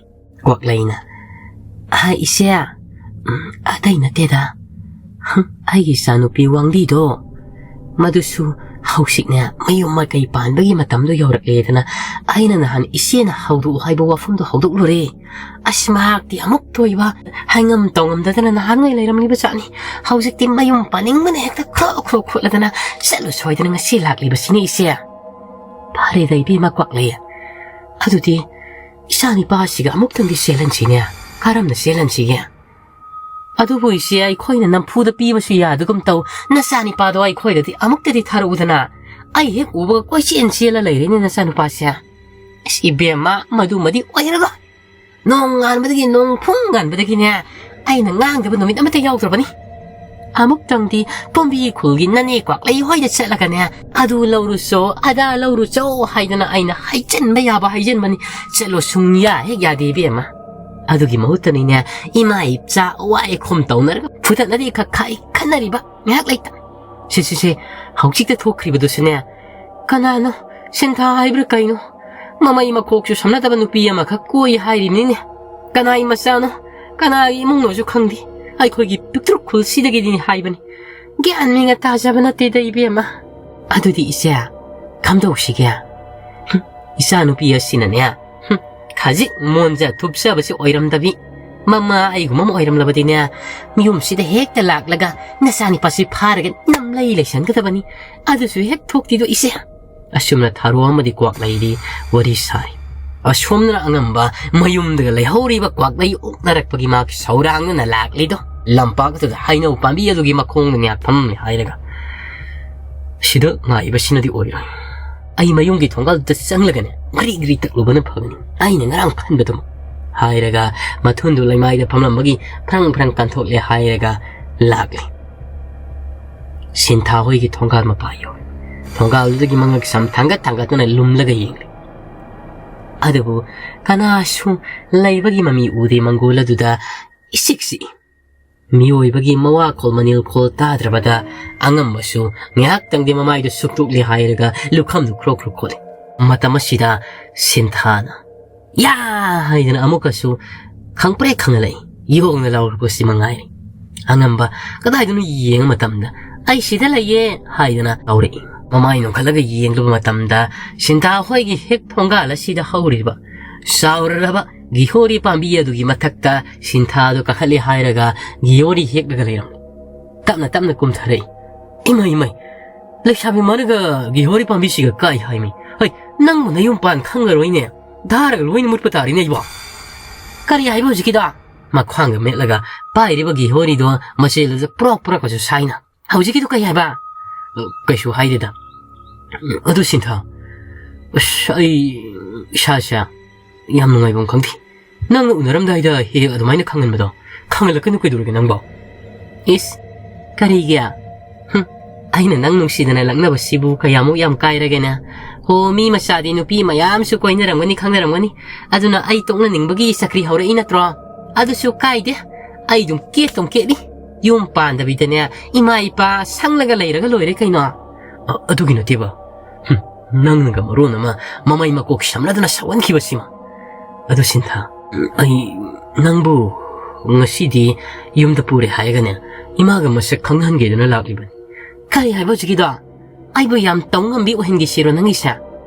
ꯀ꯭ꯋꯥꯛꯂꯩꯅ, "ꯍꯥ, ꯏꯆꯦ? ꯎꯝ, ꯑꯇꯩ ꯅꯠꯇꯦꯗ꯫ ꯍꯨꯝ, ꯑꯩꯒꯤ ꯏꯆꯥꯅꯨꯄꯤ ꯋꯥꯡꯂꯤꯗꯣ, ꯃꯗꯨꯁꯨ ꯍꯧꯖꯤꯛꯅꯦ ꯃꯌꯨꯝ ꯃꯀꯩ ꯄꯥꯟꯕꯒꯤ ꯃꯇꯝꯗꯣ ꯌꯧꯔꯛꯂꯦꯗꯅ ꯑꯩꯅ ꯅꯍꯥꯟ ꯏꯆꯦꯅ ꯍꯧꯗꯣꯛꯎ ꯍꯥꯏꯕ ꯋꯥꯐꯝꯗꯣ ꯍꯧꯗꯣꯛꯂꯨꯔꯦ꯫ ꯑꯁ, ꯃꯍꯥꯛꯇꯤ ꯑꯃꯨꯛ ꯇꯣꯏꯕ ꯍꯥꯏꯉꯝ ꯇꯧꯉꯝꯗꯗꯅ ꯅꯍꯥꯟꯉꯩ ꯂꯩꯔꯝꯂꯤꯕ ꯖꯥꯠꯅꯤ꯫ ꯍꯧꯖꯤꯛꯇꯤ ꯃꯌꯨꯝ ꯄꯥꯅꯤꯡꯕꯅ ꯍꯦꯛꯇ ꯈ꯭ꯔꯣ ꯈ꯭ꯔꯣ ꯈꯣꯠꯂꯗꯅ ꯆꯠꯂꯨ ꯁꯣꯏꯗꯅ ꯉꯁꯤ ꯂꯥꯛꯂꯤꯕꯁꯤꯅꯤ ꯏꯆꯦ꯫ ꯐꯔꯦꯗ ꯏꯕꯦꯝꯃ ꯀ꯭ꯋꯥꯛꯂꯩ, ꯑꯗꯨꯗꯤ ꯏꯆꯥ ꯅꯤꯄꯥꯁꯤꯒ ꯑꯃꯨꯛꯇꯪꯗꯤ ꯆꯦꯜꯍꯟꯁꯤꯅꯦ꯫ ꯀꯔꯝꯅ ꯆꯦꯜꯍꯟꯁꯤꯒꯦ? ꯑꯗꯨꯕꯨ ꯏꯆꯦ, ꯑꯩꯈꯣꯏꯅ ꯅꯝꯐꯨꯗ ꯄꯤꯕꯁꯨ ꯌꯥꯗꯒꯨꯝ ꯇꯧ꯫ ꯅꯆꯥꯅꯤꯄꯥꯗꯣ ꯑꯩꯈꯣꯏꯗꯗꯤ ꯑꯃꯨꯛꯇꯗꯤ ꯊꯥꯔꯛꯎꯗꯅ꯫ ꯑꯩ ꯍꯦꯛ ꯎꯕꯒ ꯀꯣꯏꯆꯦꯟ ꯆꯦꯜꯂ ꯂꯩꯔꯦꯅꯦ ꯅꯆꯥꯅꯨꯄꯥꯁꯦ꯫ ꯑꯁ ꯏꯕꯦꯝꯃ, ꯃꯗꯨꯃꯗꯤ ꯑꯣꯏꯔꯔꯣꯏ꯫ ꯅꯣꯡ ꯉꯥꯟꯕꯗꯒꯤ, ꯅꯣꯡ ꯐꯨꯡ ꯉꯥꯟꯕꯗꯒꯤꯅꯦ ꯑꯩꯅ ꯉꯥꯡꯗꯕ ꯅꯨꯃꯤꯠ ꯑꯃꯠꯇ ꯌꯥꯎꯗ꯭ꯔꯕꯅꯤ꯫ ꯑꯃꯨꯛꯇꯪꯗꯤ ꯄꯣꯝꯕꯤ ꯈꯨꯜꯒꯤ ꯅꯅꯦ ꯀ꯭ꯋꯥꯛꯂꯩ ꯍꯣꯏꯗ ꯆꯠꯂꯒꯅꯦ, "ꯑꯗꯨ ꯂꯧꯔꯨꯆꯣ, ꯑꯗꯥ ꯂꯧꯔꯨꯆꯣ" ꯍꯥꯏꯗꯅ ꯑꯩꯅ ꯍꯥꯏꯖꯟꯕ ꯌꯥꯕ ꯍꯥꯏꯖꯟꯕꯅꯤ꯫ ꯆꯠꯂꯣ ꯁꯨꯡꯌꯥ ꯍꯦꯛ ꯌꯥꯗꯦ ꯏꯕꯦꯝꯃ꯫ ꯑꯗꯨꯒꯤ ꯃꯍꯨꯠꯇꯅꯤꯅꯦ ꯏꯃꯥ ꯏꯆꯥ ꯋꯥꯏ ꯈꯣꯝ ꯇꯧꯅꯔꯒ ꯐꯨꯗꯠꯅꯔꯤ ꯈꯛ ꯈꯥꯏ ꯈꯟꯅꯔꯤꯕ ꯉꯥꯏꯍꯥꯛ ꯂꯩꯇ꯫ ꯁꯦ, ꯁꯦ, ꯁꯦ, ꯍꯧꯖꯤꯛꯇ ꯊꯣꯛꯈ꯭ꯔꯤꯕꯗꯨꯁꯨꯅꯦ, ꯀꯅꯥꯅꯣ? ꯁꯤꯟꯊꯥ ꯍꯥꯏꯕ꯭ꯔꯥ ꯀꯩꯅꯣ? ꯃꯃꯩ ꯃꯈꯣꯛꯁꯨ ꯁꯝꯅꯗꯕ ꯅꯨꯄꯤ ꯑꯃꯈꯛ ꯀꯣꯏ ꯍꯥꯏꯔꯤꯕꯅꯤꯅꯦ꯫ ꯀꯅꯥꯒꯤ ꯃꯆꯥꯅꯣ? ꯀꯅꯥꯒꯤ ꯏꯃꯨꯡꯅꯣꯁꯨ ꯈꯪꯗꯦ꯫ ꯑꯩꯈꯣꯏꯒꯤ ꯄꯤꯛꯇ꯭ꯔꯨ ꯈꯨꯜꯁꯤꯗꯒꯤꯗꯤ ꯍꯥꯏꯕꯅꯤ꯫ ꯒ꯭ꯌꯥꯟ ꯃꯦꯟꯒ ꯇꯥꯖꯕ ꯅꯠꯇꯦꯗ ꯏꯕꯦꯝꯃ꯫ ꯑꯗꯨꯗꯤ ꯏꯆꯦ, ꯀꯝꯗꯧꯁꯤꯒꯦ? ꯍꯨꯝ, ꯏꯆꯥꯅꯨꯄꯤ ꯑꯁꯤꯅꯅꯦ, ꯍꯨꯝ, ꯈꯖꯤꯛ ꯃꯣꯟꯖ ꯊꯨꯞꯆꯕꯁꯤ ꯑꯣꯏꯔꯝꯗꯕꯤ, ꯃꯃꯥ ꯑꯩꯒꯨꯝꯕ ꯑꯃ ꯑꯣꯏꯔꯝꯂꯕꯗꯤꯅꯦ, ꯃꯤꯌꯨꯝꯁꯤꯗ ꯍꯦꯛꯇ ꯂꯥꯛꯂꯒ ꯅꯆꯥꯅꯤꯄꯥꯁꯤ ꯐꯥꯔꯒ ꯅꯝꯂꯩ ꯂꯩꯁꯟꯒꯗꯕꯅꯤ꯫ ꯑꯗꯨꯁꯨ ꯍꯦꯛ ꯊꯣꯛꯇꯤꯗꯣ ꯏꯆꯦ꯫ ꯑꯁꯨꯝꯅ ꯊꯥꯔꯣ ꯑꯃꯗꯤ ꯀ꯭ꯋꯥꯛꯂꯩꯗꯤ ꯋꯥꯔꯤ ꯁꯥꯔꯤ꯫ ꯑꯁꯣꯝꯗꯅ ꯑꯉꯝꯕ ꯃꯌꯨꯝꯗꯒ ꯂꯩꯍꯧꯔꯤꯕ ꯀ꯭ꯋꯥꯛꯂꯩ ꯑꯣꯛꯅꯔꯛꯄꯒꯤ ꯃꯥꯒꯤ ꯁꯧꯔꯥꯡꯗꯨꯅ ꯂꯥꯛꯂꯤꯗꯣ꯫ ꯂꯝꯄꯥꯛꯇꯨꯗ ꯍꯩꯅꯧ ꯄꯥꯝꯕꯤ ꯑꯗꯨꯒꯤ ꯃꯈꯣꯡꯗ ꯉꯥꯏꯍꯥꯛ ꯐꯝꯃꯝꯃꯤ ꯍꯥꯏꯔꯒ, "ꯁꯤꯗ ꯉꯥꯏꯕꯁꯤꯅꯗꯤ ꯑꯣꯏꯔꯣꯏ꯫ ꯑꯩ ꯃꯌꯨꯝꯒꯤ ꯊꯣꯡꯒꯥꯜꯗꯨꯗ ꯆꯪꯂꯒꯅꯦ, ꯒ꯭ꯔꯤ ꯒ꯭ꯔꯤ ꯇꯛꯂꯨꯕꯅ ꯐꯒꯅꯤ꯫ ꯑꯩꯅ ꯉꯔꯥꯡ ꯈꯟꯕꯗꯨꯃꯛ" ꯍꯥꯏꯔꯒ ꯃꯊꯨꯟꯗꯨ ꯂꯩꯃꯥꯏꯗ ꯐꯝꯂꯝꯕꯒꯤ ꯐ꯭ꯔꯪ ꯐ꯭ꯔꯪ ꯀꯟꯊꯣꯛꯂꯦ ꯍꯥꯏꯔꯒ ꯂꯥꯛꯂꯦ꯫ ꯁꯤꯟꯊꯥ ꯍꯣꯏꯒꯤ ꯊꯣꯡꯒꯥꯜ ꯃꯄꯥ ꯌꯧꯔꯦ꯫ ꯊꯣꯡꯒꯥꯜꯗꯨꯗꯒꯤ ꯃꯉꯛ ꯁꯝ ꯊꯥꯡꯒꯠ ꯊꯥꯡꯒꯠꯇꯨꯅ ꯂꯨꯝꯂꯒ ꯌꯦꯡꯂꯦ꯫ ꯑꯗꯨꯕꯨ ꯀꯅꯥꯁꯨ ꯂꯩꯕꯒꯤ ꯃꯃꯤ ꯎꯗꯦ꯫ ꯃꯪꯒꯣꯜ ꯑꯗꯨꯗ ꯏꯆꯤꯛ ꯆꯤꯛꯏ꯫ ꯃꯤꯑꯣꯏꯕꯒꯤ ꯃꯋꯥꯈꯣꯜ ꯃꯅꯤꯜꯈꯣꯜ ꯇꯥꯗ꯭ꯔꯕꯗ ꯑꯉꯝꯕꯁꯨ ꯉꯥꯏꯍꯥꯛꯇꯪꯗꯤ ꯃꯃꯥꯏꯗꯨ ꯁꯨꯛꯇꯣꯛꯂꯦ ꯍꯥꯏꯔꯒ ꯂꯨꯈꯝꯗꯨ ꯈ꯭ꯔꯣꯛ ꯈ꯭ꯔꯣꯛ ꯈꯣꯠꯂꯤ꯫ ꯃꯇꯝ ꯑꯁꯤꯗ ꯁꯤꯟꯊꯥꯅ "ꯌꯥ!" ꯍꯥꯏꯗꯅ ꯑꯃꯨꯛꯀꯁꯨ ꯈꯪꯄ꯭ꯔꯦꯛ ꯈꯪꯍꯜꯂꯛꯏ꯫ ꯌꯣꯡꯅ ꯂꯥꯎꯔꯛꯄꯁꯤ ꯃꯉꯥꯏꯔꯦ꯫ ꯑꯉꯝꯕ ꯀꯗꯥꯏꯗꯅꯣ ꯌꯦꯡꯕ ꯃꯇꯝꯗ "ꯑꯩ ꯁꯤꯗ ꯂꯩꯌꯦ" ꯍꯥꯏꯗꯅ ꯂꯥꯎꯔꯛꯏ꯫ ꯃꯃꯥꯏ ꯅꯣꯟꯈꯠꯂꯒ ꯌꯦꯡꯂꯨꯕ ꯃꯇꯝꯗ, ꯁꯤꯟꯊꯥ ꯍꯣꯏꯒꯤ ꯍꯦꯛ ꯊꯣꯡꯒꯥꯜ ꯑꯁꯤꯗ ꯍꯧꯔꯤꯕ ꯆꯥꯎꯔꯔꯕ ꯒꯤꯍꯣꯔꯤ ꯄꯥꯝꯕꯤ ꯑꯗꯨꯒꯤ ꯃꯊꯛꯇ ꯁꯤꯟꯊꯥꯗꯨ ꯀꯥꯈꯠꯂꯦ ꯍꯥꯏꯔꯒ ꯒꯤꯍꯣꯔꯤ ꯍꯦꯛꯂꯒ ꯂꯩꯔꯝꯃꯤ꯫ ꯇꯞꯅ ꯇꯞꯅ ꯀꯨꯝꯊꯔꯛꯏ꯫ "ꯏꯃꯥꯏ, ꯏꯃꯥꯏ, ꯂꯩꯁꯥꯕꯤ ꯃꯥꯅꯒ ꯒꯤꯍꯣꯔꯤ ꯄꯥꯝꯕꯤꯁꯤꯒ ꯀꯥꯏ ꯍꯥꯏꯃꯤ꯫ ꯍꯩ, ꯅꯪꯕꯨ ꯅꯌꯨꯝ ꯄꯥꯟ ꯈꯪꯉꯔꯣꯏꯅꯦ꯫ ꯙꯥꯔꯒ ꯂꯣꯏꯅ ꯃꯨꯠꯄ ꯇꯥꯔꯦꯅꯦ ꯑꯩꯕꯣ꯫" "ꯀꯔꯤ ꯍꯥꯏꯕ ꯍꯧꯖꯤꯛꯀꯤꯗꯣ?" ꯃꯈ꯭ꯋꯥꯡꯒ ꯃꯦꯠꯂꯒ ꯄꯥꯏꯔꯤꯕ ꯒꯤꯍꯣꯔꯤꯗꯣ ꯃꯆꯦꯜꯗꯁꯨ ꯄ꯭ꯔꯣꯛ ꯄ꯭ꯔꯣꯛꯀꯁꯨ ꯁꯥꯏꯅ꯫ "ꯍꯧꯖꯤꯛꯀꯤꯗꯣ ꯀꯩ ꯍꯥꯏꯕ?" "ꯑ, ꯀꯩꯁꯨ ꯍꯥꯏꯗꯦꯗ꯫ ꯑꯗꯨ ꯁꯤꯟꯊꯥ, ꯑꯁ, ꯑꯩ ꯏꯁꯥꯁꯦ ꯌꯥꯝ ꯅꯨꯡꯉꯥꯏꯐꯝ ꯈꯪꯗꯦ꯫ ꯅꯪꯅ ꯎꯅꯔꯝꯗꯥꯏꯗ ꯍꯦꯛ ꯍꯦꯛ ꯑꯗꯨꯃꯥꯏꯅ ꯈꯪꯍꯟꯕꯗꯣ, ꯈꯪꯍꯜꯂꯛꯀꯅꯨ ꯀꯩꯗꯧꯔꯒꯦ ꯅꯪꯕꯣ?" "ꯏꯁ, ꯀꯔꯤꯒꯤ? ꯍꯨꯝ, ꯑꯩꯅ ꯅꯪ ꯅꯨꯡꯁꯤꯗꯅ ꯂꯛꯅꯕꯁꯤꯕꯨ ꯀꯌꯥꯃꯨꯛ ꯌꯥꯝ ꯀꯥꯏꯔꯒꯦꯅꯦ? ꯍꯣ, ꯃꯤ ꯃꯆꯥꯗꯤ ꯅꯨꯄꯤ ꯃꯌꯥꯝꯁꯨ ꯀꯣꯏꯅꯔꯝꯒꯅꯤ, ꯈꯪꯅꯔꯝꯒꯅꯤ꯫ ꯑꯗꯨꯅ ꯑꯩ ꯇꯣꯛꯅꯅꯤꯡꯕꯒꯤ ꯆꯀ꯭ꯔꯤ ꯍꯧꯔꯛꯏ ꯅꯠꯇ꯭ꯔꯣ? ꯑꯗꯨꯁꯨ ꯀꯥꯏꯗꯦ, ꯑꯩ ꯑꯗꯨꯝ ꯀꯦꯠ ꯑꯗꯨꯝ ꯀꯦꯠꯂꯤ꯫ ꯌꯨꯝ ꯄꯥꯟꯗꯕꯤꯗꯅꯦ, ꯏꯃꯥ ꯏꯄꯥ ꯁꯪꯂꯒ ꯂꯩꯔꯒ ꯂꯣꯏꯔꯦ ꯀꯩꯅꯣ꯫" "ꯑ, ꯑꯗꯨꯒꯤ ꯅꯠꯇꯦꯕ꯫ ꯍꯨꯝ, ꯅꯪꯅꯒ ꯃꯔꯣꯟ ꯑꯃ ꯃꯃꯩ ꯃꯀꯣꯛ ꯁꯝꯂꯗꯅ ꯁꯧꯍꯟꯈꯤꯕꯁꯤꯃ꯫ ꯑꯗꯨ ꯁꯤꯟꯊꯥ, ꯑꯩ ꯅꯪꯕꯨ ꯉꯁꯤꯗꯤ ꯌꯨꯝꯗ ꯄꯨꯔꯦ ꯍꯥꯏꯔꯒꯅꯦ, ꯏꯃꯥꯒ ꯃꯁꯛ ꯈꯪꯅꯍꯟꯒꯦꯗꯅ ꯂꯥꯛꯂꯤꯕꯅꯤ꯫" "ꯀꯔꯤ ꯍꯥꯏꯕ ꯍꯧꯖꯤꯛꯀꯤꯗꯣ? ꯑꯩꯕꯨ ꯌꯥꯝ ꯇꯧ ꯉꯝꯕꯤ ꯑꯣꯏꯍꯟꯒꯦ ꯁꯤꯔꯣ ꯅꯪꯒꯤꯁꯦ?"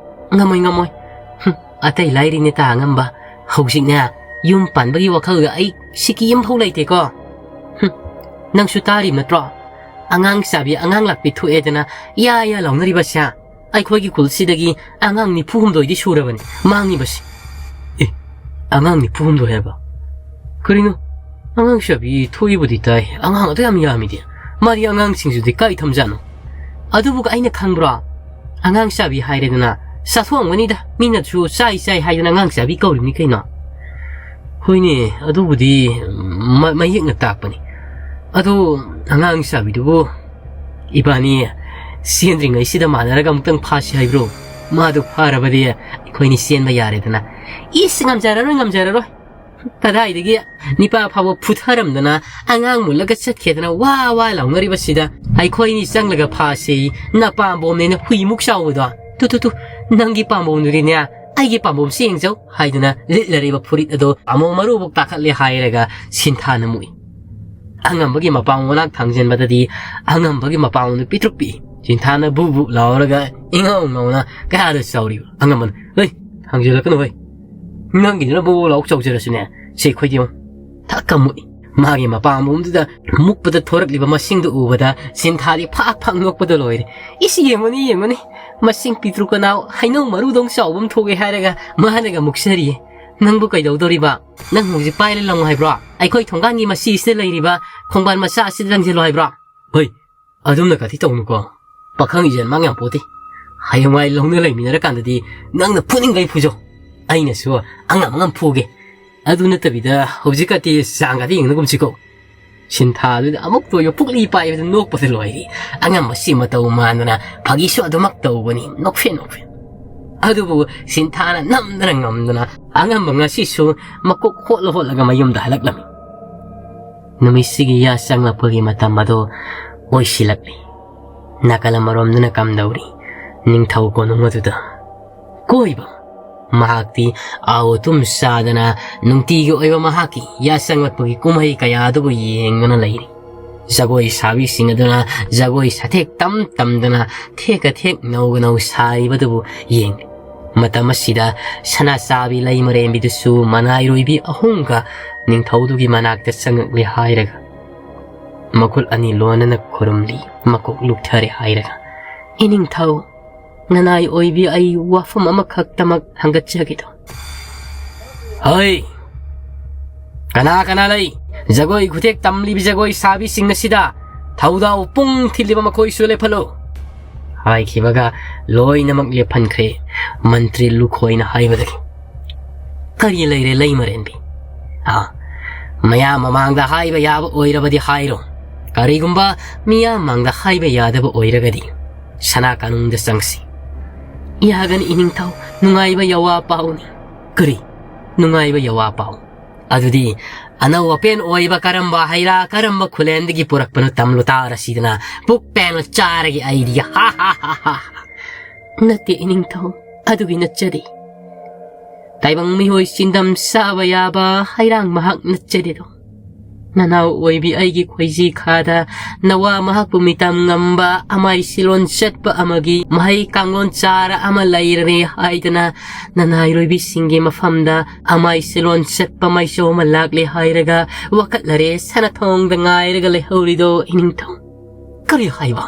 "ꯉꯝꯃꯣꯏ, ꯉꯝꯃꯣꯏ꯫ ꯍꯨꯝ, ꯑꯇꯩ ꯂꯥꯏꯔꯤꯅꯦ ꯇꯥ ꯉꯝꯕ꯫ ꯍꯧꯖꯤꯛꯅꯦ, ꯌꯨꯝ ꯄꯥꯟꯕꯒꯤ ꯋꯥꯈꯜꯒ ꯑꯩ ꯁꯤꯀꯤ ꯑꯃꯐꯥꯎ ꯂꯩꯇꯦꯀꯣ꯫ ꯍꯨꯝ, ꯅꯪꯁꯨ ꯇꯥꯔꯤꯕ ꯅꯠꯇ꯭ꯔꯣ? ꯑꯉꯥꯡ ꯆꯥꯕꯤ, ꯑꯉꯥꯡ ꯂꯥꯛꯄꯤ ꯊꯣꯛꯑꯦꯗꯅ ꯌꯥ ꯌꯥ ꯂꯥꯎꯅꯔꯤꯕꯁꯦ꯫ ꯑꯩꯈꯣꯏꯒꯤ ꯈꯨꯜꯁꯤꯗꯒꯤ ꯑꯉꯥꯡ ꯅꯤꯐꯨ ꯍꯨꯝꯗꯣꯏꯗꯤ ꯁꯨꯔꯕꯅꯤ ꯃꯥꯡꯉꯤꯕꯁꯤ꯫" "ꯑꯦ, ꯑꯉꯥꯡ ꯅꯤꯐꯨ ꯍꯨꯝꯗꯣꯏ ꯍꯥꯏꯕ? ꯀꯔꯤꯅꯣ? ꯑꯉꯥꯡ ꯆꯥꯕꯤ ꯊꯣꯛꯏꯕꯨꯗꯤ ꯇꯥꯏ, ꯑꯉꯥꯡ ꯑꯗꯨ ꯌꯥꯝ ꯌꯥꯝꯃꯤꯗꯤ꯫ ꯃꯥꯗꯤ ꯑꯉꯥꯡꯁꯤꯡꯁꯨꯗꯤ ꯀꯥꯏ ꯊꯝꯖꯥꯠꯅꯣ? ꯑꯗꯨꯕꯨ ꯑꯩꯅ ꯈꯪꯕ꯭ꯔꯣ? ꯑꯉꯥꯡ ꯆꯥꯕꯤ ꯍꯥꯏꯔꯦꯗꯅ, ꯆꯥꯊꯣꯛꯑꯝꯒꯅꯤꯗ, ꯃꯤꯅꯁꯨ ꯆꯥꯏ ꯆꯥꯏ ꯍꯥꯏꯗꯅ ꯑꯉꯥꯡ ꯆꯥꯕꯤ ꯀꯧꯔꯤꯕꯅꯤ ꯀꯩꯅꯣ꯫" "ꯍꯣꯏꯅꯦ, ꯑꯗꯨꯕꯨꯗꯤ ꯃ-, ꯃꯌꯦꯛꯅ ꯇꯥꯛꯄꯅꯤ꯫ ꯑꯗꯣ ꯑꯉꯥꯡ ꯆꯥꯕꯤꯗꯨꯕꯨ ꯏꯕꯥꯅꯤ ꯆꯦꯟꯗ꯭ꯔꯤꯉꯩꯁꯤꯗ ꯃꯥꯟꯅꯔꯒ ꯑꯃꯨꯛꯇꯪ ꯐꯥꯁꯤ ꯍꯥꯏꯕ꯭ꯔꯣ? ꯃꯥꯗꯨ ꯐꯥꯔꯕꯗꯤ ꯑꯩꯈꯣꯏꯅꯤ ꯆꯦꯟꯕ ꯌꯥꯔꯦꯗꯅ꯫" "ꯏꯁ, ꯉꯝꯖꯔꯔꯣꯏ, ꯉꯝꯖꯔꯔꯣꯏ꯫ ꯀꯗꯥꯏꯗꯒꯤ ꯅꯤꯄꯥ ꯐꯥꯎꯕ ꯐꯨꯊꯔꯝꯗꯅ ꯑꯉꯥꯡ ꯃꯨꯜꯂꯒ ꯆꯠꯈꯤꯗꯅ ꯋꯥ ꯋꯥ ꯂꯥꯎꯅꯔꯤꯕꯁꯤꯗ ꯑꯩꯈꯣꯏꯅꯤ ꯆꯪꯂꯒ ꯐꯥꯁꯤ, ꯅꯄꯥꯝꯕꯣꯝꯅꯦꯅ ꯍꯨꯏꯃꯨꯛ ꯆꯥꯎꯕꯗꯣ꯫ ꯇꯨ, ꯇꯨ, ꯇꯨ, ꯅꯪꯒꯤ ꯄꯥꯝꯕꯣꯝꯗꯨꯗꯤꯅꯦ, ꯑꯩꯒꯤ ꯄꯥꯝꯕꯣꯝꯁꯤ ꯌꯦꯡꯖꯧ" ꯍꯥꯏꯗꯨꯅ ꯂꯤꯠꯂꯔꯤꯕ ꯐꯨꯔꯤꯠ ꯑꯗꯣ ꯑꯃꯨꯛ ꯃꯔꯨꯕꯨꯛ ꯇꯥꯈꯠꯂꯦ ꯍꯥꯏꯔꯒ ꯁꯤꯟꯊꯥꯅ ꯃꯨꯛꯏ꯫ ꯑꯉꯝꯕꯒꯤ ꯃꯄꯥꯝ ꯃꯅꯥꯛ ꯊꯥꯡꯖꯤꯟꯕꯗꯗꯤ ꯑꯉꯝꯕꯒꯤ ꯃꯄꯥꯝꯗꯨ ꯄꯤꯛꯇ꯭ꯔꯨ ꯄꯤꯛꯏ꯫ ꯁꯤꯟꯊꯥꯅ ꯕꯨ ꯕꯨ ꯂꯥꯎꯔꯒ ꯏꯉꯧ ꯉꯧꯅ ꯀꯌꯥꯗ ꯆꯥꯎꯔꯤꯕ ꯑꯉꯝꯕꯅ, "ꯍꯩ, ꯍꯪꯖꯤꯜꯂꯛꯀꯅꯨ ꯍꯩ꯫ ꯅꯪꯒꯤꯗꯨꯅ ꯕꯨ ꯕꯨ ꯂꯥꯎ ꯆꯥꯎꯖꯔꯁꯨꯅꯦ, ꯁꯤ ꯑꯩꯈꯣꯏꯗꯤ ꯌꯦꯡꯉꯨ, ꯊꯛꯀ ꯃꯨꯛꯏ꯫" ꯃꯥꯒꯤ ꯃꯄꯥꯝꯕꯣꯝꯗꯨꯗ ꯃꯨꯛꯄꯗ ꯊꯣꯔꯛꯂꯤꯕ ꯃꯁꯤꯡꯗꯨ ꯎꯕꯗ ꯁꯤꯟꯊꯥꯗꯤ ꯐꯥꯛ ꯐꯥꯛ ꯅꯣꯛꯄꯗ ꯂꯣꯏꯔꯦ꯫ "ꯏꯁ, ꯌꯦꯡꯉꯨꯅꯦ, ꯌꯦꯡꯉꯨꯅꯦ, ꯃꯁꯤꯡ ꯄꯤꯇ꯭ꯔꯨ ꯀꯅꯥꯎ ꯍꯩꯅꯧ ꯃꯔꯨꯗꯧ ꯆꯥꯎꯕ ꯑꯃ ꯊꯣꯛꯑꯦ ꯍꯥꯏꯔꯒ ꯃꯥꯅꯒ ꯃꯨꯛꯆꯔꯤꯌꯦ꯫ ꯅꯪꯕꯨ ꯀꯩꯗꯧꯗꯣꯔꯤꯕ? ꯅꯪ ꯍꯧꯖꯤꯛ ꯄꯥꯏꯔ ꯂꯪꯉꯨ ꯍꯥꯏꯕ꯭ꯔꯣ? ꯑꯩꯈꯣꯏ ꯊꯣꯡꯒꯥꯟꯒꯤ ꯃꯁꯤꯁꯤꯗ ꯂꯩꯔꯤꯕ ꯈꯣꯡꯕꯥꯟ ꯃꯆꯥ ꯑꯁꯤꯗ ꯂꯪꯁꯤꯜꯂꯨ ꯍꯥꯏꯕ꯭ꯔꯣ?" "ꯍꯣꯏ, ꯑꯗꯨꯝꯅ ꯀꯥꯊꯤ ꯇꯧꯅꯨꯀꯣ꯫ ꯄꯥꯈꯪ ꯏꯖꯟ ꯃꯥꯡ ꯌꯥꯝ ꯄꯣꯠꯇꯦ꯫ ꯍꯌꯦꯡꯋꯥꯏ ꯂꯧꯅ ꯂꯩꯃꯤꯟꯅꯔꯀꯥꯟꯗꯗꯤ ꯅꯪꯅ ꯐꯨꯅꯤꯡꯈꯩ ꯐꯨꯖꯧ꯫ ꯑꯩꯅꯁꯨ ꯑꯉꯝ ꯑꯉꯝ ꯐꯨꯒꯦ꯫ ꯑꯗꯨ ꯅꯠꯇꯕꯤꯗ ꯍꯧꯖꯤꯛꯀꯗꯤ ꯆꯥꯡꯒꯗꯤ ꯌꯦꯡꯅꯒꯨꯝꯁꯤꯀꯣ꯫" ꯁꯤꯟꯊꯥꯗꯨꯗ ꯑꯃꯨꯛꯇ ꯑꯣꯏꯕ ꯄꯨꯛꯂꯤ ꯄꯥꯏꯕꯗ ꯅꯣꯛꯄꯗ ꯂꯣꯏꯔꯦ꯫ ꯑꯉꯝꯕꯁꯤ ꯃꯇꯧ ꯃꯥꯟꯗꯅ ꯐꯥꯒꯤꯁꯨ ꯑꯗꯨꯃꯛ ꯇꯧꯕꯅꯤ, ꯅꯣꯛꯐꯦ ꯅꯣꯛꯐꯦ꯫ ꯑꯗꯨꯕꯨ ꯁꯤꯟꯊꯥꯅ ꯅꯝꯗꯅ ꯉꯝꯗꯅ ꯑꯉꯝꯕ ꯉꯁꯤꯁꯨ ꯃꯀꯣꯛ ꯍꯣꯠꯂ ꯍꯣꯠꯂꯒ ꯃꯌꯨꯝꯗ ꯍꯜꯂꯛꯂꯝꯃꯤ꯫ ꯅꯨꯃꯤꯠꯁꯤꯒꯤ ꯌꯥ ꯆꯪꯂꯛꯄꯒꯤ ꯃꯇꯝ ꯑꯗꯨ ꯑꯣꯏꯁꯤꯜꯂꯛꯂꯤ꯫ ꯅꯥꯀꯜ ꯑꯃꯔꯣꯝꯗꯅ ꯀꯝꯗꯧꯔꯤ? ꯅꯤꯡꯊꯧ ꯀꯣꯅꯨꯡ ꯑꯗꯨꯗ꯫ ꯀꯣꯏꯕ꯫ ꯃꯍꯥꯛꯇꯤ ꯑꯥꯎ ꯑꯇꯨꯝ ꯆꯥꯗꯅ ꯅꯨꯡꯇꯤꯒꯤ ꯑꯣꯏꯕ ꯃꯍꯥꯛꯀꯤ ꯌꯥ ꯆꯪꯂꯛꯄꯒꯤ ꯀꯨꯝꯍꯩ ꯀꯌꯥ ꯑꯗꯨꯕꯨ ꯌꯦꯡꯗꯨꯅ ꯂꯩꯔꯤ꯫ ꯖꯒꯣꯏ ꯁꯥꯕꯤꯁꯤꯡ ꯑꯗꯨꯅ ꯖꯒꯣꯏ ꯁꯥꯊꯦꯛ ꯇꯝ ꯇꯝꯗꯅ ꯊꯦꯛꯀ ꯊꯦꯛ ꯅꯧꯒ ꯅꯧ ꯁꯥꯔꯤꯕꯗꯨꯕꯨ ꯌꯦꯡꯂꯤ꯫ ꯃꯇꯝ ꯑꯁꯤꯗ ꯁꯅꯥꯆꯥꯕꯤ ꯂꯩꯃꯔꯦꯝꯕꯤꯗꯨꯁꯨ ꯃꯅꯥꯏꯔꯣꯏꯕꯤ ꯑꯍꯨꯝꯒ ꯅꯤꯡꯊꯧꯗꯨꯒꯤ ꯃꯅꯥꯛꯇ ꯆꯪꯉꯛꯂꯦ ꯍꯥꯏꯔꯒ ꯃꯈꯨꯠ ꯑꯅꯤ ꯂꯣꯟꯅꯅ ꯈꯨꯔꯨꯝꯂꯤ, ꯃꯀꯣꯛ ꯂꯨꯛꯊꯔꯦ ꯍꯥꯏꯔꯒ, "ꯏꯅꯤꯡꯊꯧ, ꯅꯅꯥꯏ ꯑꯣꯏꯕꯤ, ꯑꯩ ꯋꯥꯐꯝ ꯑꯃꯈꯛꯇꯃꯛ ꯍꯪꯒꯠꯆꯒꯦ ꯇꯧ꯫" "ꯍꯣꯏ, ꯀꯅꯥ ꯀꯅꯥ ꯂꯩ? ꯖꯒꯣꯏ ꯈꯨꯊꯦꯛ ꯇꯝꯂꯤꯕ ꯖꯒꯣꯏ ꯁꯥꯕꯤꯁꯤꯡ ꯑꯁꯤꯗ ꯊꯧꯗꯥꯎ ꯄꯨꯡ ꯊꯤꯜꯂꯤꯕ ꯃꯈꯣꯏꯁꯨ ꯂꯦꯞꯍꯜꯂꯨ꯫" ꯍꯥꯏꯈꯤꯕꯒ ꯂꯣꯏꯅꯃꯛ ꯂꯦꯞꯍꯟꯈ꯭ꯔꯦ꯫ ꯃꯟꯇ꯭ꯔꯤ ꯂꯨꯈꯣꯏꯅ ꯍꯥꯏꯕꯗꯒꯤ, "ꯀꯔꯤ ꯂꯩꯔꯦ ꯂꯩꯃꯔꯦꯟꯕꯤ? ꯑꯥ, ꯃꯌꯥꯝ ꯃꯃꯥꯡꯗ ꯍꯥꯏꯕ ꯌꯥꯕ ꯑꯣꯏꯔꯕꯗꯤ ꯍꯥꯏꯔꯣ꯫ ꯀꯔꯤꯒꯨꯝꯕ ꯃꯤꯌꯥꯝ ꯃꯥꯡꯗ ꯍꯥꯏꯕ ꯌꯥꯗꯕ ꯑꯣꯏꯔꯒꯗꯤ ꯁꯅꯥ ꯀꯥꯅꯨꯡꯗ ꯆꯪꯁꯤ꯫" "ꯌꯥꯒꯅꯤ ꯏꯅꯤꯡꯊꯧ, ꯅꯨꯡꯉꯥꯏꯕ ꯌꯋꯥ ꯄꯥꯎꯅꯤ꯫" "ꯀꯔꯤ? ꯅꯨꯡꯉꯥꯏꯕ ꯌꯋꯥ ꯄꯥꯎ? ꯑꯗꯨꯗꯤ ꯑꯅꯧ ꯑꯄꯦꯟ ꯑꯣꯏꯕ ꯀꯔꯝꯕ ꯍꯩꯔꯥ, ꯀꯔꯝꯕ ꯈꯨꯂꯦꯟꯗꯒꯤ ꯄꯨꯔꯛꯄꯅꯣ ꯇꯝꯂꯨ ꯇꯥꯔꯁꯤꯗꯅ, ꯄꯨꯛ ꯄꯦꯟꯅ ꯆꯥꯔꯒꯦ ꯑꯩꯗꯤ꯫" "ꯍꯥ, ꯍꯥ, ꯍꯥ, ꯍꯥ, ꯍꯥ꯫ ꯅꯠꯇꯦ ꯏꯅꯤꯡꯊꯧ, ꯑꯗꯨꯒꯤ ꯅꯠꯆꯗꯦ꯫ ꯇꯥꯏꯕꯪ ꯃꯤꯑꯣꯏ ꯆꯤꯟꯗꯝ ꯆꯥꯕ ꯌꯥꯕ ꯍꯩꯔꯥꯡ ꯃꯍꯥꯛ ꯅꯠꯆꯗꯦꯗꯣ꯫ ꯅꯅꯥꯎ ꯑꯣꯏꯕꯤ ꯑꯩꯒꯤ ꯈꯣꯏꯖꯤ ꯈꯥꯗ ꯅꯋꯥ ꯃꯍꯥꯛꯄꯨ ꯃꯤꯇꯝ ꯉꯝꯕ ꯑꯃꯥꯏ ꯁꯤꯂꯣꯟ ꯆꯠꯄ ꯑꯃꯒꯤ ꯃꯍꯩ ꯀꯥꯡꯂꯣꯟ ꯆꯥꯔ ꯑꯃ ꯂꯩꯔꯔꯦ ꯍꯥꯏꯗꯅ ꯅꯅꯥꯏꯔꯣꯏꯕꯤꯁꯤꯡꯒꯤ ꯃꯐꯝꯗ ꯑꯃꯥꯏ ꯁꯤꯂꯣꯟ ꯆꯠꯄ ꯃꯥꯏꯆꯧ ꯑꯃ ꯂꯥꯛꯂꯦ ꯍꯥꯏꯔꯒ ꯋꯥꯀꯠꯂꯔꯦ ꯁꯅꯊꯣꯡꯗ ꯉꯥꯏꯔꯒ ꯂꯩꯍꯧꯔꯤꯗꯣ ꯏꯅꯤꯡꯊꯧ꯫ ꯀꯔꯤ ꯍꯥꯏꯕ?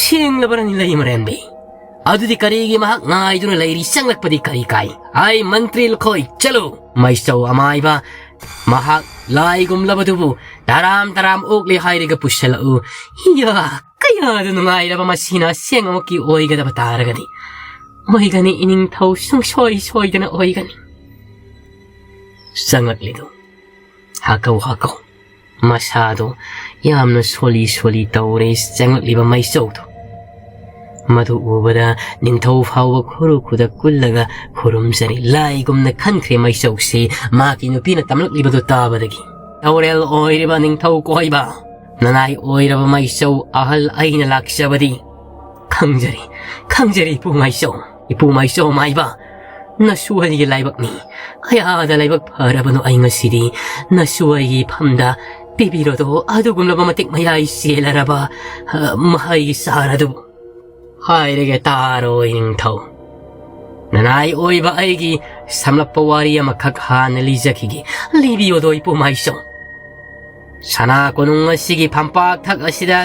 ꯁꯦꯡꯂꯕꯔꯅꯤ ꯂꯩꯃꯔꯦꯟꯕꯤ? ꯑꯗꯨꯗꯤ ꯀꯔꯤꯒꯤ ꯃꯍꯥꯛ ꯉꯥꯏꯗꯨꯅ ꯂꯩꯔꯤ? ꯆꯪꯂꯛꯄꯗꯤ ꯀꯔꯤ ꯀꯥꯏ? ꯑꯩ ꯃꯟꯇ꯭ꯔꯤ ꯂꯨꯈꯣꯏ, ꯆꯠꯂꯨ! ꯃꯩꯆꯧ ꯑꯃꯥꯏꯕ, ꯃꯍꯥꯛ ꯂꯥꯏꯒꯨꯝꯂꯕꯗꯨꯕꯨ ꯇꯔꯥꯝ ꯇꯔꯥꯝ ꯑꯣꯛꯂꯦ ꯍꯥꯏꯔꯒ ꯄꯨꯁꯤꯜꯂꯛꯎ꯫ ꯏꯌꯥ, ꯀꯌꯥꯗ ꯅꯨꯡꯉꯥꯏꯔꯕ ꯃꯁꯤꯅ ꯑꯁꯦꯡꯕꯃꯛꯀꯤ ꯑꯣꯏꯒꯗꯕ ꯇꯥꯔꯒꯗꯤ꯫ ꯑꯣꯏꯒꯅꯤ ꯏꯅꯤꯡꯊꯧ, ꯁꯨꯡꯁꯣꯏ ꯁꯣꯏꯗꯅ ꯑꯣꯏꯒꯅꯤ꯫ ꯆꯪꯂꯛꯂꯤꯗꯨ ꯍꯥꯀꯧ ꯍꯥꯀꯧ꯫ ꯃꯁꯥꯗꯣ ꯌꯥꯝꯅ ꯁꯣꯜꯂꯤ ꯁꯣꯜꯂꯤ ꯇꯧꯔꯦ ꯆꯪꯂꯛꯂꯤꯕ ꯃꯩꯆꯧꯗꯣ꯫ ꯃꯗꯨ ꯎꯕꯗ ꯅꯤꯡꯊꯧ ꯐꯥꯎꯕ ꯈꯨꯔꯨ ꯈꯨꯗ ꯀꯨꯜꯂꯒ ꯈꯨꯔꯨꯝꯖꯔꯤ꯫ ꯂꯥꯏꯒꯨꯝꯅ ꯈꯟꯈ꯭ꯔꯦ ꯃꯩꯆꯧꯁꯤ ꯃꯍꯥꯛꯀꯤ ꯅꯨꯄꯤꯅ ꯇꯝꯂꯛꯂꯤꯕꯗꯨ ꯇꯥꯕꯗꯒꯤ꯫ ꯇꯧꯔꯦꯜ ꯑꯣꯏꯔꯤꯕ ꯅꯤꯡꯊꯧ ꯀꯣꯏꯕ, ꯅꯅꯥꯏ ꯑꯣꯏꯔꯕ ꯃꯩꯆꯧ ꯑꯍꯜ ꯑꯩꯅ ꯂꯥꯛꯆꯕꯗꯤ꯫ ꯈꯪꯖꯔꯤ, ꯈꯪꯖꯔꯤ ꯏꯄꯨ ꯃꯩꯆꯧ, ꯏꯄꯨ ꯃꯩꯆꯧ ꯃꯥꯏꯕ꯫ ꯅꯁꯨ ꯑꯩꯒꯤ ꯂꯥꯏꯕꯛꯅꯤ꯫ ꯀꯌꯥꯗ ꯂꯥꯏꯕꯛ ꯐꯔꯕꯅꯣ ꯑꯩ ꯉꯁꯤꯗꯤ ꯅꯁꯨ ꯑꯩꯒꯤ ꯐꯝꯗ ꯄꯤꯕꯤꯔꯣꯗꯣ ꯑꯗꯨꯒꯨꯝꯂꯕ ꯃꯇꯤꯛ ꯃꯌꯥꯏ ꯆꯦꯜꯂꯔꯕ, ꯑ, ꯃꯍꯩ ꯆꯥꯔ ꯑꯗꯨꯕꯨ꯫ ꯍꯥꯏꯔꯒꯦ ꯇꯥꯔꯣ ꯏꯅꯤꯡꯊꯧ꯫ ꯅꯅꯥꯏ ꯑꯣꯏꯕ ꯑꯩꯒꯤ ꯁꯝꯂꯞꯄ ꯋꯥꯔꯤ ꯑꯃꯈꯛ ꯍꯥꯟꯅ ꯂꯤꯖꯈꯤꯒꯦ꯫ ꯂꯤꯕꯤꯌꯣꯗꯣ ꯏꯄꯨ ꯃꯥꯏꯆꯧ꯫ ꯁꯅꯥ ꯀꯣꯅꯨꯡ ꯑꯁꯤꯒꯤ ꯐꯝꯄꯥꯛꯊꯛ ꯑꯁꯤꯗ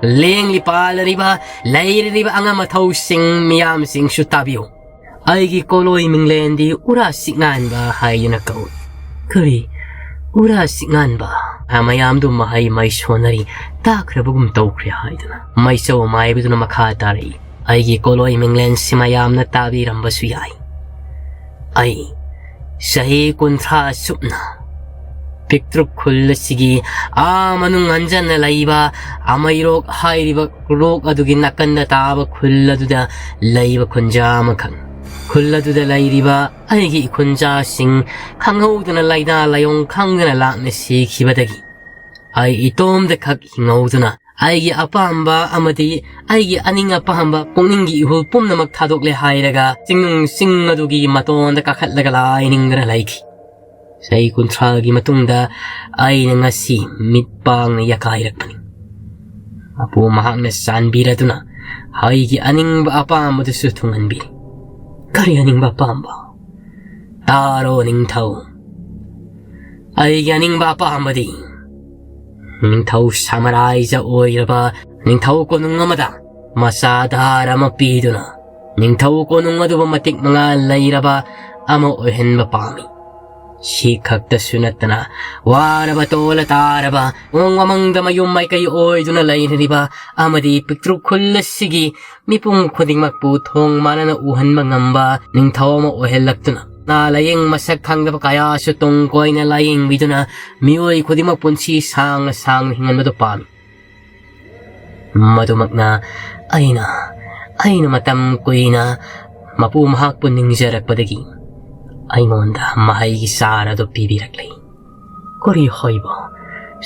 ꯂꯦꯡꯂꯤ ꯄꯥꯜꯂꯤꯕ, ꯂꯩꯔꯤꯕ ꯑꯉꯝ ꯑꯊꯧꯁꯤꯡ ꯃꯤꯌꯥꯝꯁꯤꯡꯁꯨ ꯇꯥꯕꯤꯌꯨ꯫ ꯑꯩꯒꯤ ꯀꯣꯂꯣꯏ ꯃꯤꯡꯂꯦꯟꯗꯤ ꯎꯔꯥ ꯁꯤꯛꯉꯥꯟꯕ ꯍꯥꯏꯗꯨꯅ ꯀꯧꯏ꯫ ꯀꯔꯤ? ꯎꯔꯥ ꯁꯤꯛꯉꯥꯟꯕ? ꯃꯌꯥꯝꯗꯨ ꯃꯍꯩ ꯃꯩ ꯁꯣꯟꯅꯔꯤ, ꯇꯥꯈ꯭ꯔꯕꯒꯨꯝ ꯇꯧꯈ꯭ꯔꯦ ꯍꯥꯏꯗꯨꯅ ꯃꯩꯆꯧ ꯃꯥꯏꯕꯗꯨꯅ ꯃꯈꯥ ꯇꯥꯔꯛꯏ꯫ ꯑꯩꯒꯤ ꯀꯣꯂꯣꯏ ꯃꯤꯡꯂꯦꯟꯁꯤ ꯃꯌꯥꯝꯅ ꯇꯥꯕꯤꯔꯝꯕꯁꯨ ꯌꯥꯏ꯫ ꯑꯩ ꯆꯍꯤ ꯀꯨꯟꯊ꯭ꯔꯥ ꯁꯨꯞꯅ ꯄꯤꯛꯇ꯭ꯔꯨꯛ ꯈꯨꯜ ꯑꯁꯤꯒꯤ ꯑꯥ ꯃꯅꯨꯡ ꯍꯟꯖꯟꯅ ꯂꯩꯕ ꯑꯃꯩꯔꯣꯛ ꯍꯥꯏꯔꯤꯕ ꯔꯣꯛ ꯑꯗꯨꯒꯤ ꯅꯥꯀꯟꯗ ꯇꯥꯕ ꯈꯨꯜ ꯑꯗꯨꯗ ꯂꯩꯕ ꯈꯨꯟꯖꯥ ꯑꯃꯈꯛ꯫ ꯈꯨꯜ ꯑꯗꯨꯗ ꯂꯩꯔꯤꯕ ꯑꯩꯒꯤ ꯏꯈꯨꯟꯖꯥꯁꯤꯡ ꯈꯪꯍꯧꯗꯅ ꯂꯥꯏꯅꯥ ꯂꯥꯏꯑꯣꯡ ꯈꯪꯗꯅ ꯂꯥꯛꯅ ꯁꯤꯈꯤꯕꯗꯒꯤ ꯑꯩ ꯏꯇꯣꯝꯇ ꯈꯛ ꯍꯤꯡꯍꯧꯗꯨꯅ ꯑꯩꯒꯤ ꯑꯄꯥꯝꯕ ꯑꯃꯗꯤ ꯑꯩꯒꯤ ꯑꯅꯤꯡ ꯑꯄꯥꯝꯕ ꯄꯨꯛꯅꯤꯡꯒꯤ ꯏꯍꯨꯜ ꯄꯨꯝꯅꯃꯛ ꯊꯥꯗꯣꯛꯂꯦ ꯍꯥꯏꯔꯒ ꯆꯤꯡꯅꯨꯡ ꯆꯤꯡ ꯑꯗꯨꯒꯤ ꯃꯇꯣꯟꯗ ꯀꯥꯈꯠꯂꯒ ꯂꯥꯏ ꯅꯤꯡꯗꯨꯅ ꯂꯩꯈꯤ꯫ ꯆꯍꯤ ꯀꯨꯟꯊ꯭ꯔꯥꯒꯤ ꯃꯇꯨꯡꯗ ꯑꯩꯅ ꯉꯁꯤ ꯃꯤꯠ ꯄꯥꯡꯅ ꯌꯥꯀꯥꯏꯔꯛꯄꯅꯤ꯫ ꯃꯄꯨ ꯃꯍꯥꯛꯅ ꯆꯥꯟꯕꯤꯔꯗꯨꯅ ꯑꯩꯒꯤ ꯑꯅꯤꯡꯕ ꯑꯄꯥꯝꯕꯗꯨꯁꯨ ꯊꯨꯡꯍꯟꯕꯤꯔꯤ꯫ ꯀꯔꯤ ꯑꯅꯤꯡꯕ ꯑꯄꯥꯝꯕ? ꯇꯥꯔꯣ ꯅꯤꯡꯊꯧ, ꯑꯩꯒꯤ ꯑꯅꯤꯡꯕ ꯑꯄꯥꯝꯕꯗꯤ ꯅꯤꯡꯊꯧ ꯁꯥꯃꯔꯥꯏꯖ ꯑꯣꯏꯔꯕ ꯅꯤꯡꯊꯧ ꯀꯣꯅꯨꯡ ꯑꯃꯗ ꯃꯆꯥ ꯙꯥꯔ ꯑꯃ ꯄꯤꯗꯨꯅ ꯅꯤꯡꯊꯧ ꯀꯣꯅꯨꯡ ꯑꯗꯨꯕꯨ ꯃꯇꯤꯛ ꯃꯉꯥ ꯂꯩꯔꯕ ꯑꯃ ꯑꯣꯏꯍꯟꯕ ꯄꯥꯝꯃꯤ꯫ ꯁꯤ ꯈꯛꯇꯁꯨ ꯅꯠꯇꯅ ꯋꯥꯔꯕ ꯇꯣꯜꯂ ꯇꯥꯔꯕ ꯎꯃꯪ ꯋꯥꯃꯪꯗ ꯃꯌꯨꯝ ꯃꯥꯏꯀꯩ ꯑꯣꯏꯗꯨꯅ ꯂꯩꯔꯤꯕ ꯑꯃꯗꯤ ꯄꯤꯛꯇ꯭ꯔꯨ ꯈꯨꯜ ꯑꯁꯤꯒꯤ ꯃꯤꯄꯨꯝ ꯈꯨꯗꯤꯡꯃꯛꯄꯨ ꯊꯣꯡ ꯃꯥꯟꯅꯅ ꯎꯍꯟꯕ ꯉꯝꯕ ꯅꯤꯡꯊꯧ ꯑꯃ ꯑꯣꯏꯍꯜꯂꯛꯇꯨꯅ ꯅꯥ ꯂꯥꯌꯦꯡ ꯃꯁꯛ ꯈꯪꯗꯕ ꯀꯌꯥꯁꯨ ꯇꯨꯡ ꯀꯣꯏꯅ ꯂꯥꯌꯦꯡꯕꯤꯗꯨꯅ ꯃꯤꯑꯣꯏ ꯈꯨꯗꯤꯡꯃꯛ ꯄꯨꯟꯁꯤ ꯁꯥꯡꯅ ꯁꯥꯡꯅ ꯍꯤꯡꯍꯟꯕꯗꯨ ꯄꯥꯝꯃꯤ꯫ ꯃꯗꯨꯃꯛꯅ ꯑꯩꯅ ꯑꯩꯅ ꯃꯇꯝ ꯀꯨꯏꯅ ꯃꯄꯨ ꯃꯍꯥꯛꯄꯨ ꯅꯤꯡꯖꯔꯛꯄꯗꯒꯤ ꯑꯩꯉꯣꯟꯗ ꯃꯍꯩꯒꯤ ꯆꯥꯔ ꯑꯗꯨ ꯄꯤꯕꯤꯔꯛꯂꯤ꯫ ꯀꯔꯤ ꯍꯥꯏꯕ?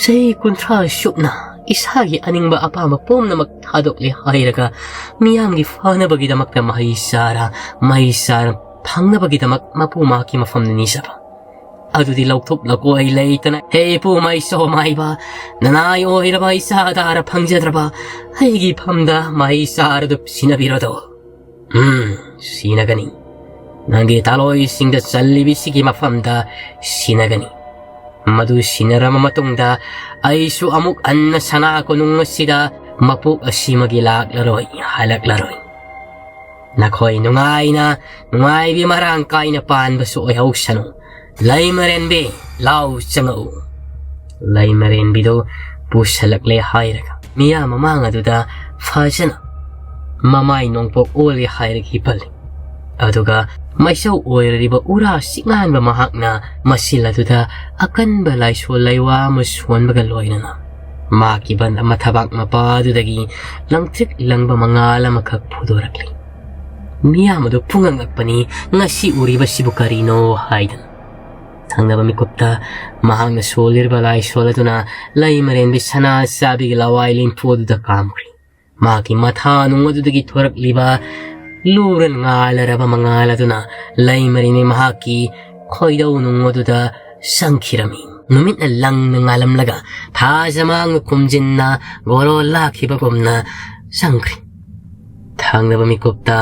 ꯆꯍꯤ ꯀꯨꯟꯊ꯭ꯔꯥ ꯁꯨꯞꯅ ꯏꯁꯥꯒꯤ ꯑꯅꯤꯡꯕ ꯑꯄꯥꯝꯕ ꯄꯨꯝꯅꯃꯛ ꯊꯥꯗꯣꯛꯂꯦ ꯍꯥꯏꯔꯒ ꯃꯤꯌꯥꯝꯒꯤ ꯐꯅꯕꯒꯤꯗꯃꯛꯇ ꯃꯍꯩ ꯆꯥꯔ ꯃꯍꯩ ꯆꯥꯔ ꯐꯪꯅꯕꯒꯤꯗꯃꯛ ꯃꯄꯨ ꯃꯍꯥꯛꯀꯤ ꯃꯐꯝꯗ ꯅꯤꯖꯕ ꯑꯗꯨꯗꯤ ꯂꯧꯊꯣꯛ ꯂꯀꯣꯏ ꯂꯩꯇꯅ, ꯍꯦ ꯏꯄꯨ ꯃꯥꯏꯁꯣ ꯃꯥꯏꯕ, ꯅꯅꯥꯏ ꯑꯣꯏꯔꯕ ꯏꯆꯥ ꯗꯥꯔ ꯐꯪꯖꯗ꯭ꯔꯕ ꯑꯩꯒꯤ ꯐꯝꯗ ꯃꯍꯩ ꯆꯥꯔꯗꯨ ꯁꯤꯟꯅꯕꯤꯔꯣꯗꯣ꯫ ꯎꯝ, ꯁꯤꯟꯅꯒꯅꯤ꯫ ꯅꯪꯒꯤ ꯇꯥꯂꯣꯏꯁꯤꯡꯗ ꯆꯜꯂꯤꯕꯁꯤꯒꯤ ꯃꯐꯝꯗ ꯁꯤꯟꯅꯒꯅꯤ꯫ ꯃꯗꯨ ꯁꯤꯟꯅꯔꯕ ꯃꯇꯨꯡꯗ ꯑꯩꯁꯨ ꯑꯃꯨꯛ ꯍꯟꯅ ꯁꯅꯥ ꯀꯣꯅꯨꯡ ꯑꯁꯤꯗ ꯃꯄꯣꯛ ꯑꯁꯤꯃꯒꯤ ꯂꯥꯛꯂꯔꯣꯏ, ꯍꯜꯂꯛꯂꯔꯣꯏ꯫ ꯅꯈꯣꯏ ꯅꯨꯡꯉꯥꯏꯅ, ꯅꯨꯡꯉꯥꯏꯕꯤ ꯃꯔꯥꯡ ꯀꯥꯏꯅ ꯄꯥꯟꯕꯁꯨ ꯑꯣꯏꯍꯧꯁꯅꯨ꯫ ꯂꯩꯃꯔꯦꯟꯕꯤ, ꯂꯥꯎ ꯆꯪꯉꯛꯎ꯫ ꯂꯩꯃꯔꯦꯟꯕꯤꯗꯨ ꯄꯨꯁꯜꯂꯛꯂꯦ ꯍꯥꯏꯔꯒ ꯃꯤꯌꯥꯝ ꯃꯃꯥꯡ ꯑꯗꯨꯗ ꯐꯖꯅ ꯃꯃꯥꯏ ꯅꯣꯡꯄꯣꯛ ꯑꯣꯜꯂꯦ ꯍꯥꯏꯔꯒ ꯍꯤꯞꯍꯜꯂꯤ꯫ ꯑꯗꯨꯒ ꯃꯩꯁꯧ ꯑꯣꯏꯔꯔꯤꯕ ꯎꯔꯥ ꯁꯤꯛꯉꯥꯟꯕ ꯃꯍꯥꯛꯅ ꯃꯁꯤꯜ ꯑꯗꯨꯗ ꯑꯀꯟꯕ ꯂꯥꯏꯁꯣꯜ ꯂꯩꯋꯥ ꯑꯃ ꯁꯣꯟꯕꯒ ꯂꯣꯏꯅꯅ ꯃꯍꯥꯛꯀꯤ ꯕꯟ ꯃꯊꯕꯥꯛ ꯃꯄꯥ ꯑꯗꯨꯗꯒꯤ ꯂꯪꯇ꯭ꯔꯤꯛ ꯂꯪꯕ ꯃꯉꯥꯜ ꯑꯃꯈꯛ ꯐꯨꯗꯣꯔꯛꯂꯤ꯫ ꯃꯤꯌꯥꯝ ꯑꯗꯨ ꯄꯨꯡꯉꯛ ꯉꯛꯄꯅꯤ, "ꯉꯁꯤ ꯎꯔꯤꯕꯁꯤꯕꯨ ꯀꯔꯤꯅꯣ?" ꯍꯥꯏꯗꯅ꯫ ꯊꯪꯅꯕ ꯃꯤꯀꯨꯞꯇ ꯃꯍꯥꯛꯅ ꯁꯣꯜꯂꯤꯔꯕ ꯂꯥꯏꯁꯣꯜ ꯑꯗꯨꯅ ꯂꯩꯃꯔꯦꯟꯕꯤ ꯁꯅꯥ ꯆꯥꯕꯤꯒꯤ ꯂꯋꯥꯏ ꯂꯦꯝꯐꯨ ꯑꯗꯨꯗ ꯀꯥꯝꯈ꯭ꯔꯤ꯫ ꯃꯍꯥꯛꯀꯤ ꯃꯊꯥ ꯅꯨꯡ ꯑꯗꯨꯗꯒꯤ ꯊꯣꯔꯛꯂꯤꯕ ꯂꯨꯔ ꯉꯥꯜꯂꯔꯕ ꯃꯉꯥꯜ ꯑꯗꯨꯅ ꯂꯩꯃꯔꯦꯟꯕꯤ ꯃꯍꯥꯛꯀꯤ ꯈꯣꯏꯗꯧ ꯅꯨꯡ ꯑꯗꯨꯗ ꯆꯪꯈꯤꯔꯝꯃꯤ꯫ ꯅꯨꯃꯤꯠꯅ ꯂꯪꯅ ꯉꯥꯜꯂꯝꯂꯒ ꯊꯥꯖꯃꯥꯡꯅ ꯈꯨꯝꯖꯤꯟꯅ ꯒꯣꯔꯣ ꯂꯥꯛꯈꯤꯕꯒꯨꯝꯅ ꯆꯪꯈ꯭ꯔꯦ꯫ ꯊꯪꯅꯕ ꯃꯤꯀꯨꯞꯇ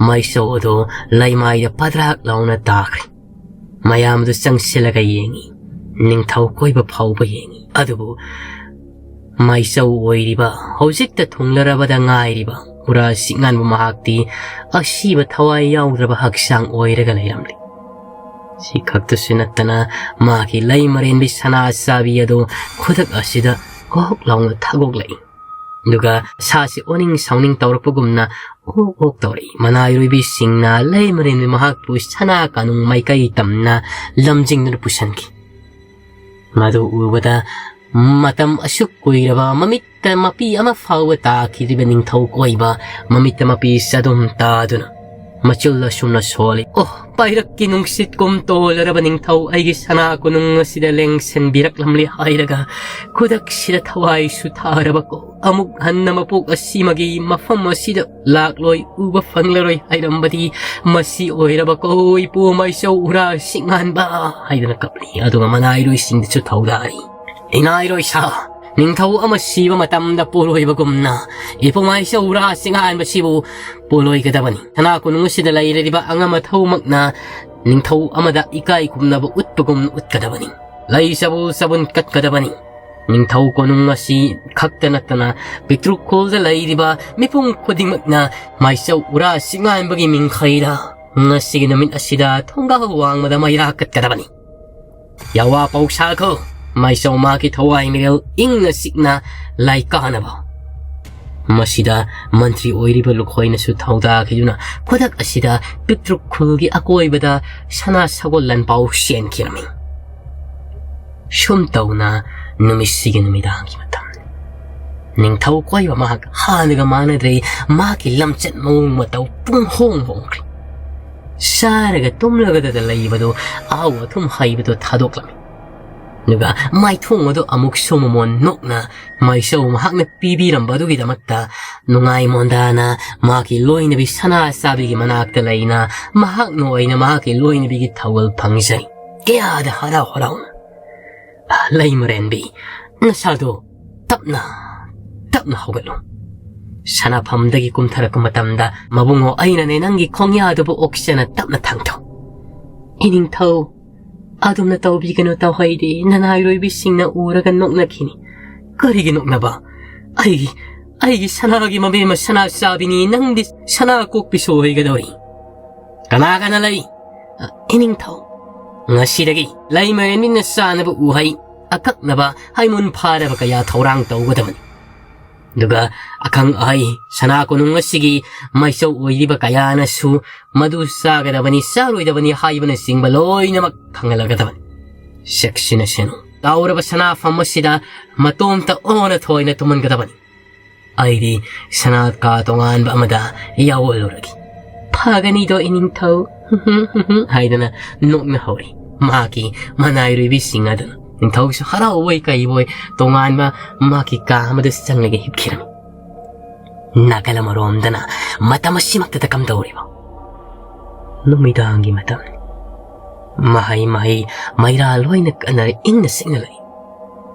ꯃꯩꯆꯧ ꯑꯗꯨ ꯂꯩꯃꯥꯏꯗ ꯄꯗ꯭ꯔꯥꯛ ꯂꯥꯎꯅ ꯇꯥꯈ꯭ꯔꯦ꯫ ꯃꯌꯥꯝꯗꯨ ꯆꯪꯁꯤꯜꯂꯒ ꯌꯦꯡꯉꯤ꯫ ꯅꯤꯡꯊꯧ ꯀꯣꯏꯕ ꯐꯥꯎꯕ ꯌꯦꯡꯉꯤ꯫ ꯑꯗꯨꯕꯨ ꯃꯩꯆꯧ ꯑꯣꯏꯔꯤꯕ, ꯍꯧꯖꯤꯛꯇ ꯊꯨꯡꯂꯔꯕꯗ ꯉꯥꯏꯔꯤꯕ ꯎꯔꯥ ꯁꯤꯛꯉꯥꯟꯕ ꯃꯍꯥꯛꯇꯤ ꯑꯁꯤꯕ ꯊꯋꯥꯏ ꯌꯥꯎꯗ꯭ꯔꯕ ꯍꯛꯆꯥꯡ ꯑꯣꯏꯔꯒ ꯂꯩꯔꯝꯂꯤ꯫ ꯁꯤ ꯈꯛꯇꯁꯨ ꯅꯠꯇꯅ ꯃꯍꯥꯛꯀꯤ ꯂꯩ ꯃꯔꯦꯟꯕꯤ ꯁꯅꯥ ꯆꯥꯕꯤ ꯑꯗꯨ ꯈꯨꯗꯛ ꯑꯁꯤꯗ ꯀꯣꯛ ꯂꯥꯎꯅ ꯊꯥꯒꯣꯛꯂꯛꯏ꯫ ꯑꯗꯨꯒ ꯁꯥꯁꯤ ꯑꯣꯅꯤꯡ ꯁꯥꯎꯅꯤꯡ ꯇꯧꯔꯛꯄꯒꯨꯝꯅ ꯑꯣꯛ ꯑꯣꯛ ꯇꯧꯔꯛꯏ꯫ ꯃꯅꯥꯏꯔꯣꯏꯕꯤꯁꯤꯡꯅ ꯂꯩ ꯃꯔꯦꯟꯕꯤ ꯃꯍꯥꯛꯄꯨ ꯁꯅꯥ ꯀꯥꯅꯨꯡ ꯃꯥꯏꯀꯩ ꯇꯝꯅ ꯂꯝꯖꯤꯡꯗꯨꯅ ꯄꯨꯁꯤꯟꯈꯤ꯫ ꯃꯗꯨ ꯎꯕꯗ ꯃꯇꯝ ꯑꯁꯨꯛ ꯀꯨꯏꯔꯕ ꯃꯃꯤꯠꯇ ꯃꯄꯤ ꯑꯃ ꯐꯥꯎꯕ ꯇꯥꯈꯤꯗ꯭ꯔꯤꯕ ꯅꯤꯡꯊꯧ ꯀꯣꯏꯕ ꯃꯃꯤꯠꯇ ꯃꯄꯤ ꯆꯗꯨꯝ ꯇꯥꯗꯨꯅ ꯃꯆꯨꯜ ꯑꯁꯨꯝꯅ ꯁꯣꯜꯂꯤ꯫ "ꯑꯣ, ꯄꯥꯏꯔꯛꯀꯤ ꯅꯨꯡꯁꯤꯠ ꯀꯨꯝ ꯇꯣꯜꯂꯔꯕ ꯅꯤꯡꯊꯧ, ꯑꯩꯒꯤ ꯁꯅꯥ ꯀꯣꯅꯨꯡ ꯑꯁꯤꯗ ꯂꯦꯡꯁꯤꯟꯕꯤꯔꯛꯂꯝꯂꯦ ꯍꯥꯏꯔꯒ ꯈꯨꯗꯛꯁꯤꯗ ꯊꯋꯥꯏꯁꯨ ꯊꯥꯔꯕꯀꯣ꯫ ꯑꯃꯨꯛ ꯍꯟꯅ ꯃꯄꯣꯛ ꯑꯁꯤꯃꯒꯤ ꯃꯐꯝ ꯑꯁꯤꯗ ꯂꯥꯛꯂꯣꯏ, ꯎꯕ ꯐꯪꯂꯔꯣꯏ ꯍꯥꯏꯔꯝꯕꯗꯤ ꯃꯁꯤ ꯑꯣꯏꯔꯕꯀꯣ, ꯏꯄꯨ ꯃꯩꯆꯧ ꯎꯔꯥ ꯁꯤꯛꯉꯥꯟꯕ" ꯍꯥꯏꯗꯨꯅ ꯀꯞꯂꯤ꯫ ꯑꯗꯨꯒ ꯃꯅꯥꯏꯔꯣꯏꯁꯤꯡꯗꯁꯨ ꯊꯧꯗꯥꯔꯤ꯫ "ꯏꯅꯥꯏꯔꯣꯏ ꯁꯥ, ꯅꯤꯡꯊꯧ ꯑꯃ ꯁꯤꯕ ꯃꯇꯝꯗ ꯄꯣꯂꯣꯏꯕꯒꯨꯝꯅ ꯏꯄꯨ ꯃꯩꯆꯧ ꯎꯔꯥ ꯁꯤꯛꯉꯥꯟꯕꯁꯤꯕꯨ ꯄꯣꯂꯣꯏꯒꯗꯕꯅꯤ꯫ ꯁꯅꯥ ꯀꯣꯅꯨꯡ ꯑꯁꯤꯗ ꯂꯩꯔꯤꯕ ꯑꯉꯝ ꯑꯊꯧꯃꯛꯅ ꯅꯤꯡꯊꯧ ꯑꯃꯗ ꯏꯀꯥꯏ ꯈꯨꯝꯅꯕ ꯎꯠꯄꯒꯨꯝ ꯎꯠꯀꯗꯕꯅꯤ꯫ ꯂꯩ ꯆꯕꯨꯜ ꯆꯕꯨꯟ ꯀꯠꯀꯗꯕꯅꯤ꯫ ꯅꯤꯡꯊꯧ ꯀꯣꯅꯨꯡ ꯑꯁꯤ ꯈꯛꯇ ꯅꯠꯇꯅ ꯄꯤꯛꯇ꯭ꯔꯨ ꯈꯨꯜꯗ ꯂꯩꯔꯤꯕ ꯃꯤꯄꯨꯝ ꯈꯨꯗꯤꯡꯃꯛꯅ ꯃꯩꯆꯧ ꯎꯔꯥ ꯁꯤꯛꯉꯥꯟꯕꯒꯤ ꯃꯤꯡꯈꯩꯗ ꯉꯁꯤꯒꯤ ꯅꯨꯃꯤꯠ ꯑꯁꯤꯗ ꯊꯣꯡꯒꯥꯜ ꯋꯥꯡꯃꯗ ꯃꯩꯔꯥ ꯀꯠꯀꯗꯕꯅꯤ꯫ ꯌꯥꯋꯥ ꯄꯥꯎ ꯁꯥꯈꯣ, ꯃꯩꯆꯧ ꯃꯍꯥꯛꯀꯤ ꯊꯋꯥꯏ ꯃꯤꯔꯦꯜ ꯏꯪꯅ ꯆꯤꯛꯅ ꯂꯥꯏꯀꯥꯅꯕ"꯫ ꯃꯁꯤꯗ ꯃꯟꯇ꯭ꯔꯤ ꯑꯣꯏꯔꯤꯕ ꯂꯨꯈꯣꯏꯅꯁꯨ ꯊꯧꯗꯥꯈꯤꯗꯨꯅ ꯈꯨꯗꯛ ꯑꯁꯤꯗ ꯄꯤꯛꯇ꯭ꯔꯨ ꯈꯨꯜꯒꯤ ꯑꯀꯣꯏꯕꯗ ꯁꯅꯥ ꯁꯒꯣꯜ ꯂꯥꯟꯄꯥꯎ ꯆꯦꯟꯈꯤꯔꯝꯃꯤ꯫ ꯁꯨꯝ ꯇꯧꯅ ꯅꯨꯃꯤꯠꯁꯤꯒꯤ ꯅꯨꯃꯤꯗꯥꯡꯒꯤ ꯃꯇꯝꯅꯤ꯫ ꯅꯤꯡꯊꯧ ꯀꯣꯏꯕ ꯃꯍꯥꯛ ꯍꯥꯟꯅꯒ ꯃꯥꯟꯅꯗ꯭ꯔꯦ꯫ ꯃꯍꯥꯛꯀꯤ ꯂꯝꯆꯠ ꯃꯑꯣꯡ ꯃꯇꯧ ꯄꯨꯡꯍꯣꯡ ꯍꯣꯡꯈ꯭ꯔꯦ꯫ ꯆꯥꯔꯒ ꯇꯨꯝꯂꯒꯗ ꯂꯩꯕꯗꯨ ꯑꯍꯥꯎ ꯑꯊꯨꯝ ꯍꯩꯕꯗꯨ ꯊꯥꯗꯣꯛꯂꯝꯃꯤ꯫ ꯑꯗꯨꯒ ꯃꯥꯏꯊꯣꯡ ꯑꯗꯨ ꯑꯃꯨꯛꯁꯨ ꯃꯃꯣꯟ ꯅꯣꯛꯅ ꯃꯩꯆꯧ ꯃꯍꯥꯛꯅ ꯄꯤꯕꯤꯔꯝꯕ ꯑꯗꯨꯒꯤꯗꯃꯛꯇ ꯅꯨꯡꯉꯥꯏ ꯃꯣꯟꯗꯥꯅ ꯃꯍꯥꯛꯀꯤ ꯂꯣꯏꯅꯕꯤ ꯁꯅꯥ ꯆꯥꯕꯤꯒꯤ ꯃꯅꯥꯛꯇ ꯂꯩꯅ ꯃꯍꯥꯛꯅ ꯑꯣꯏꯅ ꯃꯍꯥꯛꯀꯤ ꯂꯣꯏꯅꯕꯤꯒꯤ ꯊꯧꯒꯜ ꯐꯪꯖꯩ꯫ ꯀꯌꯥꯗ ꯍꯔꯥꯎ ꯍꯔꯥꯎꯅ꯫ "ꯂꯩꯃꯔꯦꯟꯕꯤ, ꯅꯁꯥꯗꯣ ꯇꯞꯅ, ꯇꯞꯅ ꯍꯧꯒꯠꯂꯨ꯫ ꯁꯅꯥꯐꯝꯗꯒꯤ ꯀꯨꯝꯊꯔꯛꯄ ꯃꯇꯝꯗ ꯃꯕꯨꯡꯉꯣ ꯑꯩꯅꯅꯦ ꯅꯪꯒꯤ ꯈꯣꯡꯌꯥꯗꯨꯕꯨ ꯑꯣꯛꯆꯅ ꯇꯞꯅ ꯊꯥꯡꯊꯧ꯫" "ꯏꯅꯤꯡꯊꯧ, ꯑꯗꯨꯝꯅ ꯇꯧꯕꯤꯒꯅꯨ ꯇꯧꯍꯩꯗꯦ, ꯅꯅꯥꯏꯔꯣꯏꯕꯤꯁꯤꯡꯅ ꯎꯔꯒ ꯅꯣꯛꯅꯈꯤꯅꯤ꯫" "ꯀꯔꯤꯒꯤ ꯅꯣꯛꯅꯕ? ꯑꯩꯒꯤ, ꯑꯩꯒꯤ ꯁꯅꯥꯒꯤ ꯃꯕꯦꯝꯃ ꯁꯅꯥ ꯆꯥꯕꯤꯅꯤ, ꯅꯪꯗꯤ ꯁꯅꯥ ꯀꯣꯛꯄꯤꯁꯨ ꯑꯣꯏꯒꯗꯧꯔꯤ꯫" "ꯀꯅꯥ ꯀꯅꯥ ꯂꯩ?" "ꯑ, ꯏꯅꯤꯡꯊꯧ, ꯉꯁꯤꯗꯒꯤ ꯂꯩꯃꯔꯦꯟꯕꯤꯅ ꯆꯥꯅꯕ ꯎꯍꯩ ꯑꯀꯛꯅꯕ ꯍꯩꯃꯨꯟ ꯐꯥꯔꯕ ꯀꯌꯥ ꯊꯧꯔꯥꯡ ꯇꯧꯒꯗꯕꯅꯤ꯫ ꯑꯗꯨꯒ ꯑꯈꯪ ꯑꯍꯩ ꯁꯅꯥ ꯀꯣꯅꯨꯡ ꯑꯁꯤꯒꯤ ꯃꯥꯏꯆꯧ ꯑꯣꯏꯔꯤꯕ ꯀꯌꯥꯅꯁꯨ ꯃꯗꯨ ꯆꯥꯒꯗꯕꯅꯤ, ꯆꯥꯔꯣꯏꯗꯕꯅꯤ ꯍꯥꯏꯕꯅꯆꯤꯡꯕ ꯂꯣꯏꯅꯃꯛ ꯈꯪꯍꯜꯂꯒꯗꯕꯅꯤ꯫ ꯆꯦꯛꯁꯤꯟꯅꯁꯅꯨ꯫ ꯇꯥꯎꯔꯕ ꯁꯅꯥꯐꯝ ꯑꯁꯤꯗ ꯃꯇꯣꯝꯇ ꯑꯣꯟꯅ ꯊꯣꯏꯅ ꯇꯨꯝꯍꯟꯒꯗꯕꯅꯤ꯫ ꯑꯩꯗꯤ ꯁꯅꯥ ꯀꯥ ꯇꯣꯉꯥꯟꯕ ꯑꯃꯗ ꯌꯥꯎꯍꯜꯂꯨꯔꯒꯦ꯫" "ꯐꯒꯅꯤꯗꯣ ꯏꯅꯤꯡꯊꯧ" ꯍꯥꯏꯗꯅ ꯅꯣꯛꯅ ꯍꯧꯔꯤ꯫ ꯃꯍꯥꯛꯀꯤ ꯃꯅꯥꯏꯔꯣꯏꯕꯤꯁꯤꯡ ꯑꯗꯨꯅ ꯅꯤꯡꯊꯧꯁꯨ ꯍꯔꯥꯎꯕꯣꯏ ꯀꯩꯕꯣꯏ ꯇꯣꯉꯥꯟꯕ ꯃꯍꯥꯛꯀꯤ ꯀꯥ ꯑꯃꯗ ꯆꯪꯂꯒ ꯍꯤꯞꯈꯤꯔꯝꯃꯤ꯫ ꯅꯥꯀꯜ ꯑꯃꯔꯣꯝꯗꯅ ꯃꯇꯝ ꯑꯁꯤꯃꯛꯇꯗ ꯀꯝꯗꯧꯔꯤꯕ? ꯅꯨꯃꯤꯗꯥꯡꯒꯤ ꯃꯇꯝꯅꯤ꯫ ꯃꯍꯩ ꯃꯍꯩ ꯃꯩꯔꯥ ꯂꯣꯏꯅ ꯀꯟꯅ ꯏꯪꯅ ꯆꯤꯛꯅ ꯂꯩ꯫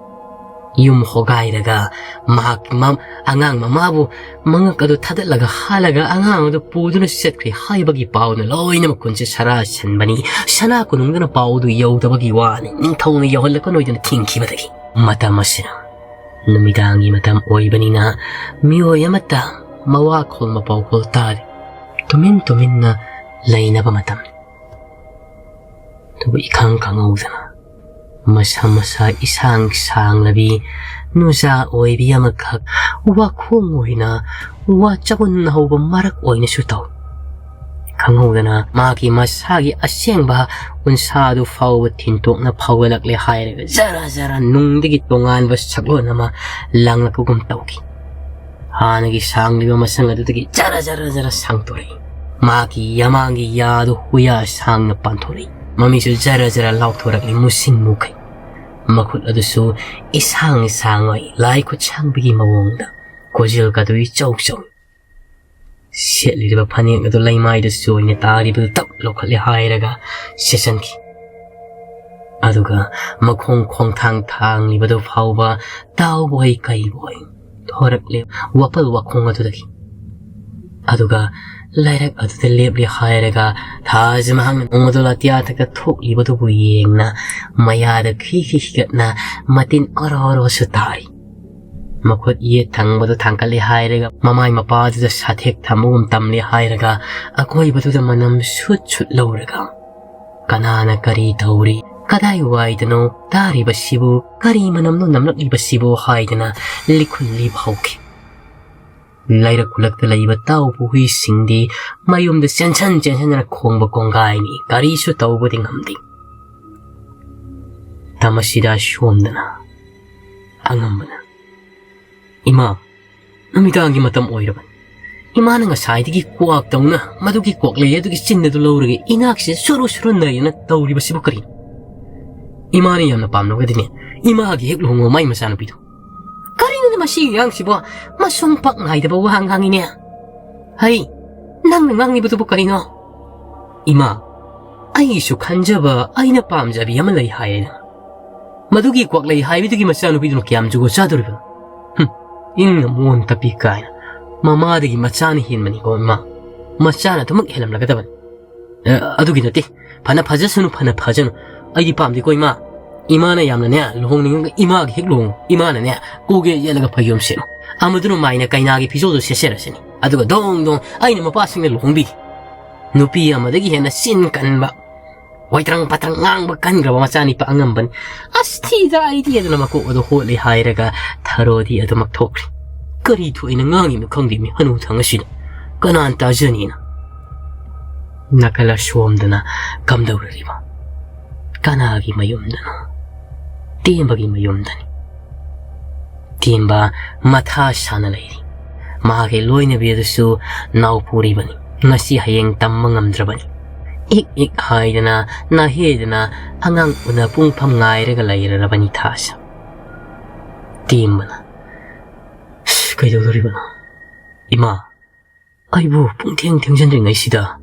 ꯌꯨꯝ ꯍꯣꯒꯥꯏꯔꯒ ꯃꯍꯥꯛ ꯃ-, ꯑꯉꯥꯡ ꯃꯃꯥꯕꯨ ꯃꯉꯛ ꯑꯗꯨ ꯊꯥꯗꯠꯂꯒ ꯍꯥꯜꯂꯒ ꯑꯉꯥꯡ ꯑꯗꯨ ꯄꯨꯗꯨꯅ ꯆꯠꯈ꯭ꯔꯦ ꯍꯥꯏꯕꯒꯤ ꯄꯥꯎꯅ ꯂꯣꯏꯅꯃꯛ ꯈꯨꯟꯁꯦ ꯁꯔꯥ ꯁꯟꯕꯅꯤ꯫ ꯁꯅꯥ ꯀꯣꯅꯨꯡꯗꯅ ꯄꯥꯎꯗꯨ ꯌꯧꯗꯕꯒꯤ ꯋꯥꯅꯤ, ꯅꯤꯡꯊꯧꯅ ꯌꯧꯍꯜꯂꯛꯀꯅꯣꯏꯗꯅ ꯊꯤꯡꯈꯤꯕꯗꯒꯤ꯫ ꯃꯇꯝ ꯑꯁꯤꯅ ꯅꯨꯃꯤꯗꯥꯡꯒꯤ ꯃꯇꯝ ꯑꯣꯏꯕꯅꯤꯅ ꯃꯤꯑꯣꯏ ꯑꯃꯠꯇ ꯃꯋꯥ ꯈꯣꯜ ꯃꯄꯥꯎ ꯈꯣꯜ ꯇꯥꯗꯦ꯫ ꯇꯨꯃꯤꯟ ꯇꯨꯃꯤꯟꯅ ꯂꯩꯅꯕ ꯃꯇꯝꯅꯤ꯫ ꯑꯗꯨꯕꯨ ꯏꯈꯪ ꯈꯪꯍꯧꯗꯅ ꯃꯁꯥ ꯃꯁꯥ ꯏꯁꯥꯡ ꯁꯥꯡꯂꯕꯤ ꯅꯨꯖꯥ ꯑꯣꯏꯕꯤ ꯑꯃꯈꯛ ꯋꯥꯈꯣꯡ ꯑꯣꯏꯅ ꯋꯥ ꯆꯒꯨꯟ ꯍꯧꯕ ꯃꯔꯛ ꯑꯣꯏꯅꯁꯨ ꯇꯧ꯫ ꯈꯪꯍꯧꯗꯅ ꯃꯥꯒꯤ ꯃꯁꯥꯒꯤ ꯑꯁꯦꯡꯕ ꯎꯟꯁꯥꯗꯨ ꯐꯥꯎꯕ ꯊꯤꯟꯇꯣꯛꯅ ꯐꯥꯎꯒꯠꯂꯛꯂꯦ ꯍꯥꯏꯔꯒ ꯖꯔ ꯖꯔ ꯅꯨꯡꯗꯒꯤ ꯇꯣꯉꯥꯟꯕ ꯁꯛꯂꯣꯟ ꯑꯃ ꯂꯥꯡꯂꯛꯄꯒꯨꯝ ꯇꯧꯈꯤ꯫ ꯍꯥꯟꯅꯒꯤ ꯁꯥꯡꯂꯤꯕ ꯃꯁꯪ ꯑꯗꯨꯗꯒꯤ ꯖꯔ ꯖꯔ ꯖꯔ ꯁꯥꯡꯇꯣꯔꯛꯏ꯫ ꯃꯍꯥꯛꯀꯤ ꯌꯥꯃꯥꯡꯒꯤ ꯌꯥꯗꯨ ꯍꯨꯌꯥ ꯁꯥꯡꯅ ꯄꯥꯟꯊꯣꯔꯛꯏ꯫ ꯃꯃꯤꯁꯨ ꯖꯔ ꯖꯔ ꯂꯥꯎꯊꯣꯔꯛꯂꯤ, ꯃꯨꯁꯤꯡ ꯃꯨꯈꯩ꯫ ꯃꯈꯨꯠ ꯑꯗꯨꯁꯨ ꯏꯁꯥꯡ ꯁꯥꯡꯉꯣꯏ, ꯂꯥꯏ ꯈꯨꯠꯁꯥꯡꯕꯤꯒꯤ ꯃꯑꯣꯡꯗ꯫ ꯈꯨꯖꯤꯜ ꯀꯥꯗꯨ ꯏꯆꯧ ꯆꯧꯏ꯫ ꯁꯦꯠꯂꯤꯕ ꯐꯅꯦꯛ ꯑꯗꯨ ꯂꯩꯃꯥꯏꯗ ꯆꯣꯏꯅ ꯇꯥꯔꯤꯕꯗꯨ ꯇꯞ ꯂꯧꯈꯠꯂꯦ ꯍꯥꯏꯔꯒ ꯁꯦꯠꯆꯟꯈꯤ꯫ ꯑꯗꯨꯒ ꯃꯈꯣꯡ ꯈꯣꯡꯊꯥꯡ ꯊꯥꯡꯂꯤꯕꯗꯨ ꯐꯥꯎꯕ ꯇꯥꯎꯕꯣꯏ ꯀꯩꯕꯣꯏ ꯊꯣꯔꯛꯂꯦ ꯋꯥꯄꯜ ꯋꯥꯈꯣꯡ ꯑꯗꯨꯗꯒꯤ꯫ ꯑꯗꯨꯒ ꯂꯩꯔꯛ ꯑꯗꯨꯗ ꯂꯦꯞꯂꯦ ꯍꯥꯏꯔꯒ ꯊꯥꯖ ꯃꯍꯥꯛꯅ ꯅꯣꯡꯃꯗꯣꯜ ꯑꯇꯤꯌꯥꯊꯛꯇ ꯊꯣꯛꯂꯤꯕꯗꯨꯕꯨ ꯌꯦꯡꯅ ꯃꯌꯥꯗ ꯈꯤ ꯈꯤ ꯈꯤꯒꯠꯅ ꯃꯇꯤꯟ ꯑꯣꯔꯣ ꯑꯣꯔꯣꯁꯨ ꯇꯥꯔꯤ꯫ ꯃꯈꯨꯠ ꯌꯦꯠ ꯊꯪꯕꯗꯨ ꯊꯥꯡꯒꯠꯂꯦ ꯍꯥꯏꯔꯒ ꯃꯃꯥꯏ ꯃꯄꯥꯗꯨꯗ ꯁꯥꯊꯦꯛ ꯊꯝꯕꯒꯨꯝ ꯇꯝꯂꯦ ꯍꯥꯏꯔꯒ ꯑꯀꯣꯏꯕꯗꯨꯗ ꯃꯅꯝ ꯁꯨꯠ ꯁꯨꯠ ꯂꯧꯔꯒ ꯀꯅꯥꯅ ꯀꯔꯤ ꯇꯧꯔꯤ, ꯀꯗꯥꯏ ꯋꯥꯏꯗꯅꯣ ꯇꯥꯔꯤꯕꯁꯤꯕꯨ, ꯀꯔꯤ ꯃꯅꯝꯅꯣ ꯅꯝꯂꯛꯂꯤꯕꯁꯤꯕꯨ ꯍꯥꯏꯗꯅ ꯂꯤꯈꯨꯜ ꯂꯤꯕ ꯍꯧꯈꯤ꯫ ꯂꯩꯔꯛ ꯈꯨꯂꯛꯇ ꯂꯩꯕ ꯇꯥꯎꯕ ꯍꯨꯏꯁꯤꯡꯗꯤ ꯃꯌꯨꯝꯗ ꯆꯦꯟꯁꯟ ꯆꯦꯟꯁꯟꯗꯅ ꯈꯣꯡꯕ ꯀꯣꯡꯒꯥꯏꯅꯤ, ꯀꯔꯤꯁꯨ ꯇꯧꯕꯗꯤ ꯉꯝꯗꯦ꯫ ꯇꯃꯁꯤꯗ ꯁꯣꯝꯗꯅ ꯑꯉꯝꯕꯅ, "ꯏꯃꯥ, ꯅꯨꯃꯤꯗꯥꯡꯒꯤ ꯃꯇꯝ ꯑꯣꯏꯔꯕꯅꯤ꯫ ꯏꯃꯥꯅ ꯉꯁꯥꯏꯗꯒꯤ ꯀ꯭ꯋꯥꯛ ꯇꯧꯅ ꯃꯗꯨꯒꯤ ꯀ꯭ꯋꯥꯛꯂꯩ ꯑꯗꯨꯒꯤ ꯆꯤꯟ ꯑꯗꯨ ꯂꯧꯔꯒ ꯏꯅꯥꯛꯁꯤꯗ ꯁꯨꯔꯨ ꯁꯨꯔꯨ ꯅꯩꯗꯅ ꯇꯧꯔꯤꯕꯁꯤꯕꯨ ꯀꯔꯤꯅꯣ? ꯏꯃꯥꯅ ꯌꯥꯝꯅ ꯄꯥꯝꯂꯒꯗꯤꯅꯦ, ꯏꯃꯥꯒꯤ ꯍꯦꯛ ꯂꯨꯍꯣꯡꯉꯣ ꯃꯥꯏ ꯃꯆꯥꯅꯨꯄꯤꯗꯣ꯫" "ꯀꯔꯤꯅꯣꯅꯦ ꯃꯁꯤꯒꯤ ꯑꯉꯥꯡꯁꯤꯕꯣ? ꯃꯁꯨꯡ ꯄꯥꯛ ꯅꯥꯏꯗꯕ ꯋꯥ ꯉꯥꯡꯉꯤꯅꯦ꯫ ꯍꯩ, ꯅꯪꯅ ꯉꯥꯡꯂꯤꯕꯗꯨꯕꯨ ꯀꯔꯤꯅꯣ?" "ꯏꯃꯥ, ꯑꯩꯒꯤꯁꯨ ꯈꯟꯖꯕ, ꯑꯩꯅ ꯄꯥꯝꯖꯕꯤ ꯑꯃ ꯂꯩ ꯍꯥꯏꯌꯦꯅ꯫ ꯃꯗꯨꯒꯤ ꯀ꯭ꯋꯥꯛꯂꯩ ꯍꯥꯏꯕꯤꯗꯨꯒꯤ ꯃꯆꯥꯅꯨꯄꯤꯗꯨꯅ ꯀꯌꯥꯝ ꯖꯨꯒꯣꯠ ꯆꯥꯗꯣꯔꯤꯕꯅꯣ?" "ꯍꯨꯝ, ꯏꯪꯅ ꯃꯣꯟ ꯇꯞꯄꯤ ꯀꯥꯏꯅ꯫ ꯃꯃꯥꯗꯒꯤ ꯃꯆꯥꯅ ꯍꯦꯟꯕꯅꯤꯀꯣ ꯏꯃꯥ꯫ ꯃꯆꯥꯅ ꯑꯗꯨꯃꯛ ꯍꯦꯜꯂꯝꯂꯒꯗꯕꯅꯤ꯫ ꯑꯦ, ꯑꯗꯨꯒꯤ ꯅꯠꯇꯦ꯫ ꯐꯅ ꯐꯖꯁꯅꯨ, ꯐꯅ ꯐꯖꯅꯨ꯫ ꯑꯩꯗꯤ ꯄꯥꯝꯗꯦꯀꯣ ꯏꯃꯥ꯫ ꯏꯃꯥꯅ ꯌꯥꯝꯅꯅꯦ, ꯂꯨꯍꯣꯡꯅꯤꯡꯉꯒ ꯏꯃꯥꯒ ꯍꯦꯛ ꯂꯨꯍꯣꯡꯉꯨ꯫ ꯏꯃꯥꯅꯅꯦ, ꯀꯣꯛ ꯌꯦꯠ ꯌꯦꯠꯂꯒ ꯐꯩꯖꯣꯝ ꯁꯦꯠꯂꯨ꯫ ꯑꯃꯗꯨꯅ ꯃꯥꯏꯅ ꯀꯩꯅꯥꯒꯤ ꯐꯤꯖꯣꯜꯗꯨ ꯁꯦꯠꯆꯔꯁꯅꯤ꯫ ꯑꯗꯨꯒ ꯗꯣꯡ ꯗꯣꯡ ꯑꯩꯅ ꯃꯄꯥꯁꯤꯡꯅ ꯂꯨꯍꯣꯡꯕꯤꯒꯦ꯫" ꯅꯨꯄꯤ ꯑꯃꯗꯒꯤ ꯍꯦꯟꯅ ꯆꯤꯟ ꯀꯟꯕ, ꯋꯥꯏꯇ꯭ꯔꯪ ꯄꯥꯇ꯭ꯔꯪ ꯉꯥꯡꯕ ꯀꯟꯈ꯭ꯔꯕ ꯃꯆꯥꯅꯤꯄꯥ ꯑꯉꯝꯕꯅꯤ꯫ "ꯑꯁ, ꯊꯤꯗ ꯑꯩꯗꯤ" ꯑꯗꯨꯅ ꯃꯀꯣꯛ ꯑꯗꯨ ꯍꯣꯠꯂꯦ ꯍꯥꯏꯔꯒ ꯊꯔꯣꯗꯤ ꯑꯗꯨꯃꯛ ꯊꯣꯛꯈ꯭ꯔꯦ꯫ "ꯀꯔꯤ ꯊꯣꯛꯏꯅ ꯉꯥꯡꯉꯤꯕꯅꯣ ꯈꯪꯗꯦ ꯃꯤ ꯍꯅꯨꯊꯪ ꯑꯁꯤꯅ꯫ ꯀꯅꯥꯅ ꯇꯥꯖꯅꯤꯅ?" ꯅꯥꯀꯜ ꯑꯁꯣꯝꯗꯅ ꯀꯝꯗꯧꯔꯤꯕ? ꯀꯅꯥꯒꯤ ꯃꯌꯨꯝꯗꯅꯣ? ꯇꯦꯝꯕꯒꯤ ꯃꯌꯨꯝꯗꯅꯤ꯫ ꯇꯦꯝꯕ ꯃꯊꯥ ꯁꯥꯅ ꯂꯩꯔꯤ꯫ ꯃꯍꯥꯛꯀꯤ ꯂꯣꯏꯅꯕꯤ ꯑꯗꯨꯁꯨ ꯅꯥꯎ ꯄꯨꯔꯤꯕꯅꯤ꯫ ꯉꯁꯤ ꯍꯌꯦꯡ ꯇꯝꯕ ꯉꯝꯗ꯭ꯔꯕꯅꯤ꯫ ꯏꯛ ꯏꯛ ꯍꯥꯏꯗꯅ, ꯅꯥꯍꯦꯗꯅ ꯑꯉꯥꯡ ꯎꯅ ꯄꯨꯡꯐꯝ ꯉꯥꯏꯔꯒ ꯂꯩꯔꯔꯕꯅꯤ ꯊꯥꯁ꯫ ꯇꯦꯝꯕꯅ, "ꯀꯩꯗꯧꯗꯣꯔꯤꯕꯅꯣ? ꯏꯃꯥ, ꯑꯩꯕꯨ ꯄꯨꯡꯊꯦꯡ ꯊꯦꯡꯖꯤꯟꯗ꯭ꯔꯤꯉꯩꯁꯤꯗ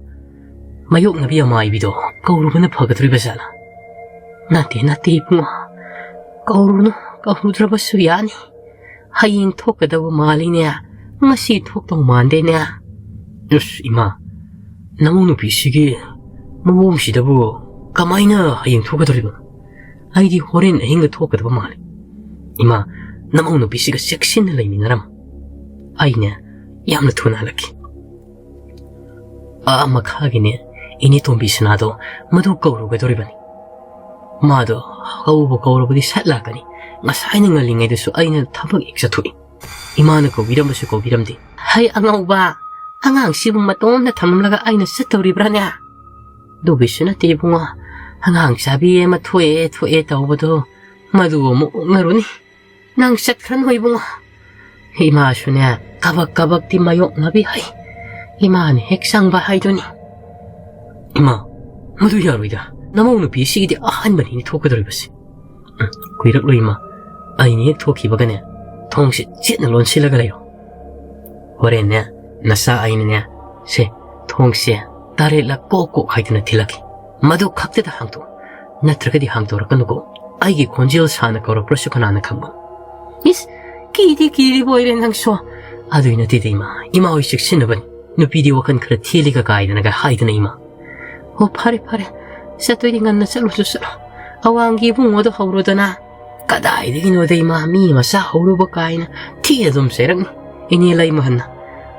ꯃꯌꯣꯛꯅꯕꯤ ꯑꯃꯥꯏꯕꯤꯗꯣ ꯀꯧꯔꯨꯕꯅ ꯐꯒꯗꯧꯔꯤꯕ ꯖꯥꯠꯂꯥ?" "ꯅꯠꯇꯦ, ꯅꯠꯇꯦ ꯏꯕꯨꯡꯉꯣ, ꯀꯧꯔꯨꯅꯨ, ꯀꯧꯔꯨꯗ꯭ꯔꯕꯁꯨ ꯌꯥꯅꯤ꯫ ꯍꯌꯦꯡ ꯊꯣꯛꯀꯗꯕ ꯃꯥꯜꯂꯤꯅꯦ, ꯉꯁꯤ ꯊꯣꯛꯇꯧ ꯃꯥꯟꯗꯦꯅꯦ꯫" "ꯑꯁ ꯏꯃꯥ, ꯅꯃꯧ ꯅꯨꯄꯤꯁꯤꯒꯤ ꯃꯑꯣꯡꯁꯤꯗꯕꯨ ꯀꯃꯥꯏꯅ ꯍꯌꯦꯡ ꯊꯣꯛꯀꯗꯧꯔꯤꯕꯅꯣ? ꯑꯩꯗꯤ ꯍꯣꯔꯦꯟ ꯑꯍꯤꯡꯒ ꯊꯣꯛꯀꯗꯕ ꯃꯥꯜꯂꯤ꯫ ꯏꯃꯥ, ꯅꯃꯧ ꯅꯨꯄꯤꯁꯤꯒ ꯆꯦꯛꯁꯤꯟꯅ ꯂꯩꯃꯤꯟꯅꯔꯝꯃꯨ꯫ ꯑꯩꯅꯦ ꯌꯥꯝꯅ ꯊꯨꯅ ꯍꯜꯂꯛꯈꯤ꯫ ꯑꯥ ꯃꯈꯥꯒꯤꯅꯦ ꯏꯅꯦ ꯇꯣꯝꯕꯤ ꯁꯅꯥꯗꯣ ꯃꯗꯨ ꯀꯧꯔꯨꯒꯗꯧꯔꯤꯕꯅꯤ꯫ ꯃꯥꯗꯣ ꯀꯧꯕ ꯀꯧꯔꯕꯗꯤ ꯁꯠ ꯂꯥꯛꯀꯅꯤ꯫ ꯉꯁꯥꯏꯅ ꯉꯜꯂꯤꯉꯩꯗꯁꯨ ꯑꯩꯅ ꯊꯕꯛ ꯍꯦꯛ ꯆꯠꯊꯣꯛꯏ꯫ ꯏꯃꯥꯅ ꯀꯧꯕꯤꯔꯝꯕꯁꯨ ꯀꯧꯕꯤꯔꯝꯗꯦ꯫ "ꯍꯩ ꯑꯉꯧꯕ, ꯑꯉꯥꯡꯁꯤꯕꯨ ꯃꯇꯣꯝꯗ ꯊꯝꯂꯝꯂꯒ ꯑꯩꯅ ꯆꯠꯇꯧꯔꯤꯕ꯭ꯔꯥꯅꯦ?" "ꯑꯗꯨꯒꯤꯁꯨ ꯅꯠꯇꯦ ꯏꯕꯨꯡꯉꯣ, ꯑꯉꯥꯡ ꯆꯥꯕꯤ ꯑꯃ ꯊꯣꯛꯑꯦ ꯊꯣꯛꯑꯦ ꯇꯧꯕꯗꯣ ꯃꯗꯨ ꯑꯃꯨꯛ ꯑꯣꯛꯅꯔꯨꯅꯤ꯫ ꯅꯪ ꯆꯠꯈ꯭ꯔꯅꯨ ꯏꯕꯨꯡꯉꯣ꯫" ꯏꯃꯥꯁꯨꯅꯦ ꯀꯕꯛ ꯀꯕꯛꯇꯤ ꯃꯥꯌꯣꯛꯅꯕꯤ ꯍꯩ꯫ ꯏꯃꯥꯅ ꯍꯦꯛ ꯆꯪꯕ ꯍꯥꯏꯗꯨꯅꯤ꯫ "ꯏꯃꯥ, ꯃꯗꯨ ꯌꯥꯔꯣꯏꯗ꯫ ꯅꯃꯧ ꯅꯨꯄꯤꯁꯤꯒꯤꯗꯤ ꯑꯍꯥꯟꯕꯅꯤꯅꯦ ꯊꯣꯛꯀꯗꯧꯔꯤꯕꯁꯦ꯫" "ꯎꯝ, ꯀꯨꯏꯔꯛꯂꯣꯏ ꯏꯃꯥ꯫ ꯑꯩꯅ ꯍꯦꯛ ꯊꯣꯛꯈꯤꯕꯒꯅꯦ ꯊꯣꯡꯁꯦ ꯆꯦꯠꯅ ꯂꯣꯟꯁꯤꯜꯂꯒ ꯂꯩꯔꯣ꯫ ꯍꯣꯔꯦꯟꯅꯦ ꯅꯆꯥ ꯑꯩꯅꯅꯦ ꯁꯦ ꯊꯣꯡꯁꯦ ꯇꯔꯦꯠꯂꯛ ꯀꯣꯛ ꯀꯣꯛ ꯍꯥꯏꯗꯨꯅ ꯊꯤꯜꯂꯛꯀꯦ꯫ ꯃꯗꯨ ꯈꯛꯇꯗ ꯍꯥꯡꯇꯣꯛꯎ꯫ ꯅꯠꯇ꯭ꯔꯒꯗꯤ ꯍꯥꯡꯗꯣꯔꯛꯀꯅꯨꯀꯣ꯫ ꯑꯩꯒꯤ ꯈꯣꯟꯖꯦꯜ ꯁꯥꯅ ꯀꯧꯔꯛꯄ꯭ꯔꯁꯨ ꯀꯅꯥꯅ ꯈꯪꯕ꯫" "ꯏꯁ, ꯀꯤꯗꯤ ꯀꯤꯔꯤꯕ ꯑꯣꯏꯔꯦ ꯅꯪꯁꯨ꯫" "ꯑꯗꯨꯏ ꯅꯠꯇꯦꯗ ꯏꯃꯥ, ꯏꯃꯥ ꯍꯣꯏ ꯆꯦꯛꯁꯤꯟꯅꯕꯅꯤ꯫ ꯅꯨꯄꯤꯗꯤ ꯋꯥꯈꯜ ꯈꯔ ꯊꯦꯜꯂꯤꯒ ꯀꯥꯏꯗꯅꯒ ꯍꯥꯏꯗꯅ ꯏꯃꯥ꯫" "ꯑꯣ, ꯐꯔꯦ ꯐꯔꯦ, ꯆꯠꯇꯣꯏꯗꯤ ꯉꯟꯅ ꯆꯠꯂꯨꯁꯨ ꯆꯠꯂꯣ꯫ ꯑꯋꯥꯡꯒꯤ ꯏꯕꯨꯡꯉꯣꯗꯣ ꯍꯧꯔꯣꯗꯅ꯫" "ꯀꯗꯥꯏꯗꯒꯤꯅꯣꯗ ꯏꯃꯥ, ꯃꯤ ꯃꯆꯥ ꯍꯧꯔꯨꯕ ꯀꯥꯏꯅ ꯊꯤ ꯑꯗꯨꯝ ꯆꯩꯔꯛꯅꯤ ꯏꯅꯦ ꯂꯩꯃꯍꯟꯅ꯫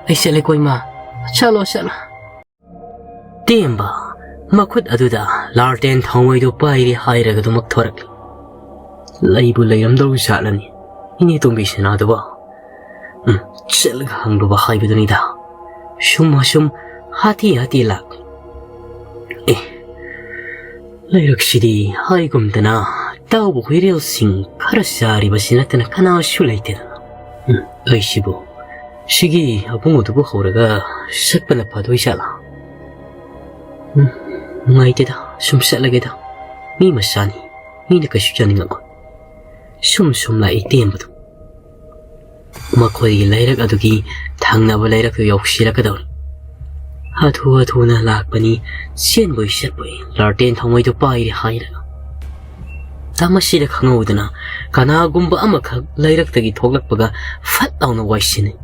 ꯑꯩ ꯆꯠꯂꯦꯀꯣ ꯏꯃꯥ꯫ ꯆꯠꯂꯣ, ꯆꯠꯂꯣ꯫" ꯇꯦꯝꯕ ꯃꯈꯨꯠ ꯑꯗꯨꯗ ꯂꯥꯜꯇꯦꯟ ꯊꯥꯎꯃꯩꯗꯨ ꯄꯥꯏꯔꯤ ꯍꯥꯏꯔꯒ ꯑꯗꯨꯃꯛ ꯊꯣꯔꯛꯂꯤ꯫ ꯂꯩꯕꯨ ꯂꯩꯔꯝꯗꯧꯔꯤ ꯖꯥꯠꯂꯅꯤ ꯏꯅꯦ ꯇꯣꯝꯕꯤ ꯁꯅꯥꯗꯨꯕꯣ? ꯎꯝ, ꯆꯠꯂꯒ ꯍꯪꯂꯨꯕ ꯍꯥꯏꯕꯗꯨꯅꯤꯗ꯫ ꯁꯨꯝ ꯑꯁꯨꯝ ꯍꯥꯊꯤ ꯍꯥꯊꯤ ꯂꯥꯛꯂꯤ꯫ ꯑꯦ, ꯂꯩꯔꯛꯁꯤꯗꯤ ꯍꯥꯏꯒꯨꯝꯗꯅ ꯇꯥꯎꯕ ꯍꯨꯏꯔꯦꯜꯁꯤꯡ ꯈꯔ ꯆꯥꯔꯤꯕꯁꯤ ꯅꯠꯇꯅ ꯀꯅꯥꯁꯨ ꯂꯩꯇꯦꯗꯅ꯫ ꯎꯝ, ꯑꯩꯁꯤꯕꯨ ꯁꯤꯒꯤ ꯑꯕꯨꯡꯉꯣꯗꯨꯕꯨ ꯍꯧꯔꯒ ꯆꯠꯄꯅ ꯐꯗꯣꯏ ꯖꯥꯠꯂꯥ? ꯎꯝ, ꯅꯨꯡꯉꯥꯏꯇꯦꯗ, ꯁꯨꯝ ꯆꯠꯂꯒꯦꯗ꯫ ꯃꯤ ꯃꯆꯥꯅꯤ, ꯃꯤꯅ ꯀꯩꯁꯨ ꯌꯥꯅꯤꯡꯉꯛꯑꯣꯏ꯫ ꯁꯨꯝ ꯁꯨꯝ ꯂꯥꯛꯏ ꯇꯦꯝꯕꯗꯨ꯫ ꯃꯈꯣꯏꯒꯤ ꯂꯩꯔꯛ ꯑꯗꯨꯒꯤ ꯊꯪꯅꯕ ꯂꯩꯔꯛꯇꯨ ꯌꯧꯁꯤꯜꯂꯛꯀꯗꯧꯔꯦ꯫ ꯍꯥꯊꯨ ꯍꯥꯊꯨꯅ ꯂꯥꯛꯄꯅꯤ, ꯆꯦꯟꯕꯣꯏ ꯆꯠꯄꯣꯏ ꯂꯥꯜꯇꯦꯟ ꯊꯥꯎꯃꯩꯗꯨ ꯄꯥꯏꯔꯦ ꯍꯥꯏꯔꯒ꯫ ꯃꯁꯤꯗ ꯈꯪꯍꯧꯗꯅ ꯀꯅꯥꯒꯨꯝꯕ ꯑꯃꯈꯛ ꯂꯩꯔꯛꯇꯒꯤ ꯊꯣꯛꯂꯛꯄꯒ ꯐꯠ ꯂꯥꯎꯅ ꯋꯥꯏꯁꯤꯟꯅꯩ꯫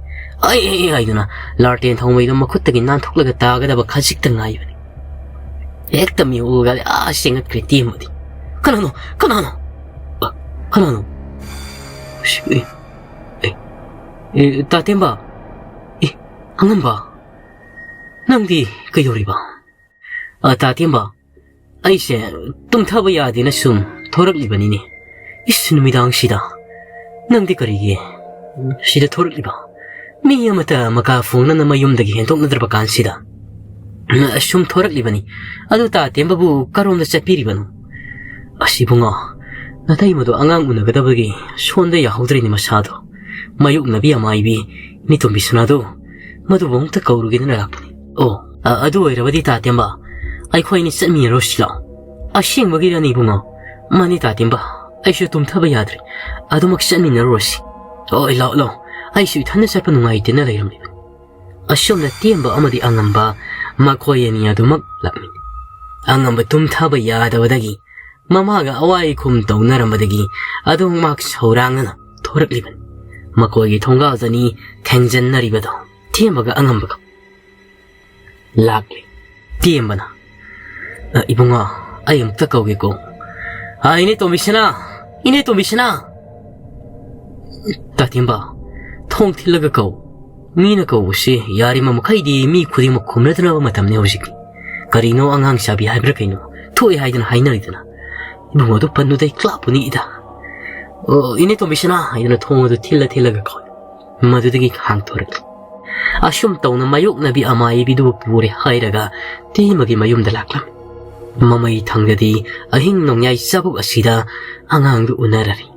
"ꯑꯩ, ꯑꯩ, ꯑꯩ" ꯍꯥꯏꯗꯨꯅ ꯂꯥꯔꯇꯦꯟ ꯊꯧꯃꯩꯗꯣ ꯃꯈꯨꯠꯇꯒꯤ ꯅꯥꯟꯊꯣꯛꯂꯒ ꯇꯥꯒꯗꯕ ꯈꯖꯤꯛꯇ ꯉꯥꯏꯕꯅꯤ꯫ ꯍꯦꯛꯇ ꯃꯤꯍꯨꯜꯒꯗꯤ ꯑꯥ ꯆꯦꯟꯒꯠꯈ꯭ꯔꯦ ꯇꯦꯝꯕꯗꯤ꯫ "ꯀꯅꯥꯅꯣ? ꯀꯅꯥꯅꯣ? ꯑ, ꯀꯅꯥꯅꯣ? ꯁꯤ, ꯑꯦ, ꯑꯦ, ꯑꯦ, ꯇꯥꯇꯦꯝꯕ? ꯑꯦ, ꯑꯉꯝꯕ? ꯅꯪꯗꯤ ꯀꯩꯗꯧꯔꯤꯕ?" "ꯑ, ꯇꯥꯇꯦꯝꯕ, ꯑꯩꯁꯦ ꯇꯨꯝꯊꯕ ꯌꯥꯗꯦꯅ ꯁꯨꯝ ꯊꯣꯔꯛꯂꯤꯕꯅꯤꯅꯦ꯫ ꯏꯁ, ꯅꯨꯃꯤꯗꯥꯡꯁꯤꯗ ꯅꯪꯗꯤ ꯀꯔꯤꯒꯤ ꯁꯤꯗ ꯊꯣꯔꯛꯂꯤꯕ? ꯃꯤ ꯑꯃꯠꯇ ꯃꯀꯥ ꯐꯣꯡꯅꯅ ꯃꯌꯨꯝꯗꯒꯤ ꯍꯦꯟꯗꯣꯛꯅꯗ꯭ꯔꯕ ꯀꯥꯟꯁꯤꯗ ꯁꯨꯝ ꯊꯣꯔꯛꯂꯤꯕꯅꯤ꯫ ꯑꯗꯨ ꯇꯥꯇꯦꯝꯕꯕꯨ ꯀꯔꯣꯝꯗ ꯆꯠꯄꯤꯔꯤꯕꯅꯣ?" "ꯑꯁ ꯏꯕꯨꯡꯉꯣ, ꯅꯇꯩꯃꯗꯣ ꯑꯉꯥꯡ ꯎꯅꯒꯗꯕꯒꯤ ꯁꯣꯟꯗ ꯌꯥꯍꯧꯗ꯭ꯔꯤꯅꯤ ꯃꯁꯥꯗꯣ꯫ ꯃꯥꯌꯣꯛꯅꯕꯤ ꯑꯃꯥꯏꯕꯤ ꯃꯤꯇꯣꯝꯕꯤ ꯁꯅꯥꯗꯣ ꯃꯗꯨꯕꯨ ꯑꯃꯨꯛꯇ ꯀꯧꯔꯨꯒꯦꯅ ꯂꯥꯛꯄꯅꯤ꯫" "ꯑꯣ, ꯑ, ꯑꯗꯨ ꯑꯣꯏꯔꯕꯗꯤ ꯇꯥꯇꯦꯝꯕ, ꯑꯩꯈꯣꯏ ꯑꯅꯤ ꯆꯠꯃꯤꯟꯅꯔꯨꯁꯤ ꯂꯥꯛꯑꯣ꯫" "ꯑꯁꯦꯡꯕꯒꯤꯔꯅꯤ ꯏꯕꯨꯡꯉꯣ?" "ꯃꯥꯅꯤ ꯇꯥꯇꯦꯝꯕ, ꯑꯩꯁꯨ ꯇꯨꯝꯊꯕ ꯌꯥꯗ꯭ꯔꯦ꯫ ꯑꯗꯨꯃꯛ ꯆꯠꯃꯤꯟꯅꯔꯨꯔꯁꯤ꯫ ꯍꯣꯏ, ꯂꯥꯛꯑꯣ, ꯂꯥꯛꯑꯣ꯫ ꯑꯩꯁꯨ ꯏꯊꯟꯗ ꯆꯠꯄ ꯅꯨꯡꯉꯥꯏꯇꯦꯅ ꯂꯩꯔꯝꯂꯤꯕꯅꯤ꯫" ꯑꯁꯣꯝꯗ ꯇꯦꯝꯕ ꯑꯃꯗꯤ ꯑꯉꯝꯕ ꯃꯈꯣꯏ ꯑꯅꯤ ꯑꯗꯨꯃꯛ ꯂꯥꯛꯃꯤꯟꯅꯩ꯫ ꯑꯉꯝꯕ ꯇꯨꯝꯊꯕ ꯌꯥꯗꯕꯗꯒꯤ ꯃꯃꯥꯒ ꯑꯋꯥꯏ ꯈꯨꯝ ꯇꯧꯅꯔꯝꯕꯗꯒꯤ ꯑꯗꯨꯃꯛ ꯃꯍꯥꯛ ꯁꯧꯔꯥꯡꯅꯅ ꯊꯣꯔꯛꯂꯤꯕꯅꯤ꯫ ꯃꯈꯣꯏꯒꯤ ꯊꯣꯡꯒꯥꯜꯗꯅꯤ ꯊꯦꯡꯖꯟꯅꯔꯤꯕꯗꯣ ꯇꯦꯝꯕꯒ ꯑꯉꯝꯕꯒ꯫ ꯂꯥꯛꯂꯤ꯫ ꯇꯦꯝꯕꯅ, "ꯑ, ꯏꯕꯨꯡꯉꯣ, ꯑꯩ ꯑꯃꯨꯛꯇ ꯀꯧꯒꯦꯀꯣ꯫ ꯑ, ꯏꯅꯦ ꯇꯣꯝꯕꯤꯁꯅꯥ! ꯏꯅꯦ ꯇꯣꯝꯕꯤꯁꯅꯥ!" "ꯇꯥꯇꯦꯝꯕ, ꯊꯣꯡ ꯊꯤꯜꯂꯒ ꯀꯧ꯫ ꯃꯤꯅ ꯀꯧꯕꯁꯤ ꯌꯥꯔꯤꯕ ꯃꯈꯩꯗꯤ ꯃꯤ ꯈꯨꯗꯤꯡꯃꯛ ꯈꯨꯝꯅꯗꯅꯕ ꯃꯇꯝꯅꯤ ꯍꯧꯖꯤꯛꯇꯤ꯫ ꯀꯔꯤꯅꯣ ꯑꯉꯥꯡ ꯆꯥꯕꯤ ꯍꯥꯏꯕ꯭ꯔꯥ ꯀꯩꯅꯣ? ꯊꯣꯛꯑꯦ ꯍꯥꯏꯗꯅ ꯍꯥꯏꯅꯔꯤꯗꯅ꯫ ꯏꯕꯨꯡꯉꯣ ꯑꯗꯨ ꯄꯟꯗꯨꯗ ꯑꯩ ꯀ꯭ꯂꯥꯞꯄꯨꯅꯤ ꯏꯗ꯫ ꯑꯣ, ꯏꯅꯦ ꯇꯣꯝꯕꯤꯁꯅꯥ!" ꯍꯥꯏꯗꯅ ꯊꯣꯡ ꯑꯗꯨ ꯊꯤꯜꯂ ꯊꯤꯜꯂꯒ ꯀꯧꯏ꯫ ꯃꯗꯨꯗꯒꯤ ꯍꯥꯡꯊꯣꯔꯛꯏ꯫ ꯑꯁꯨꯝ ꯇꯧꯅ ꯃꯥꯌꯣꯛꯅꯕꯤ ꯑꯃꯥꯏꯕꯤꯗꯨꯕꯨ ꯄꯨꯔꯦ ꯍꯥꯏꯔꯒ ꯇꯦꯝꯕꯒꯤ ꯃꯌꯨꯝꯗ ꯂꯥꯛꯂꯝꯃꯤ꯫ ꯃꯃꯩ ꯊꯪꯗꯗꯤ ꯑꯍꯤꯡ ꯅꯣꯡꯌꯥꯏ ꯆꯥꯕꯨꯛ ꯑꯁꯤꯗ ꯑꯉꯥꯡꯗꯨ ꯎꯅꯔꯔꯤ꯫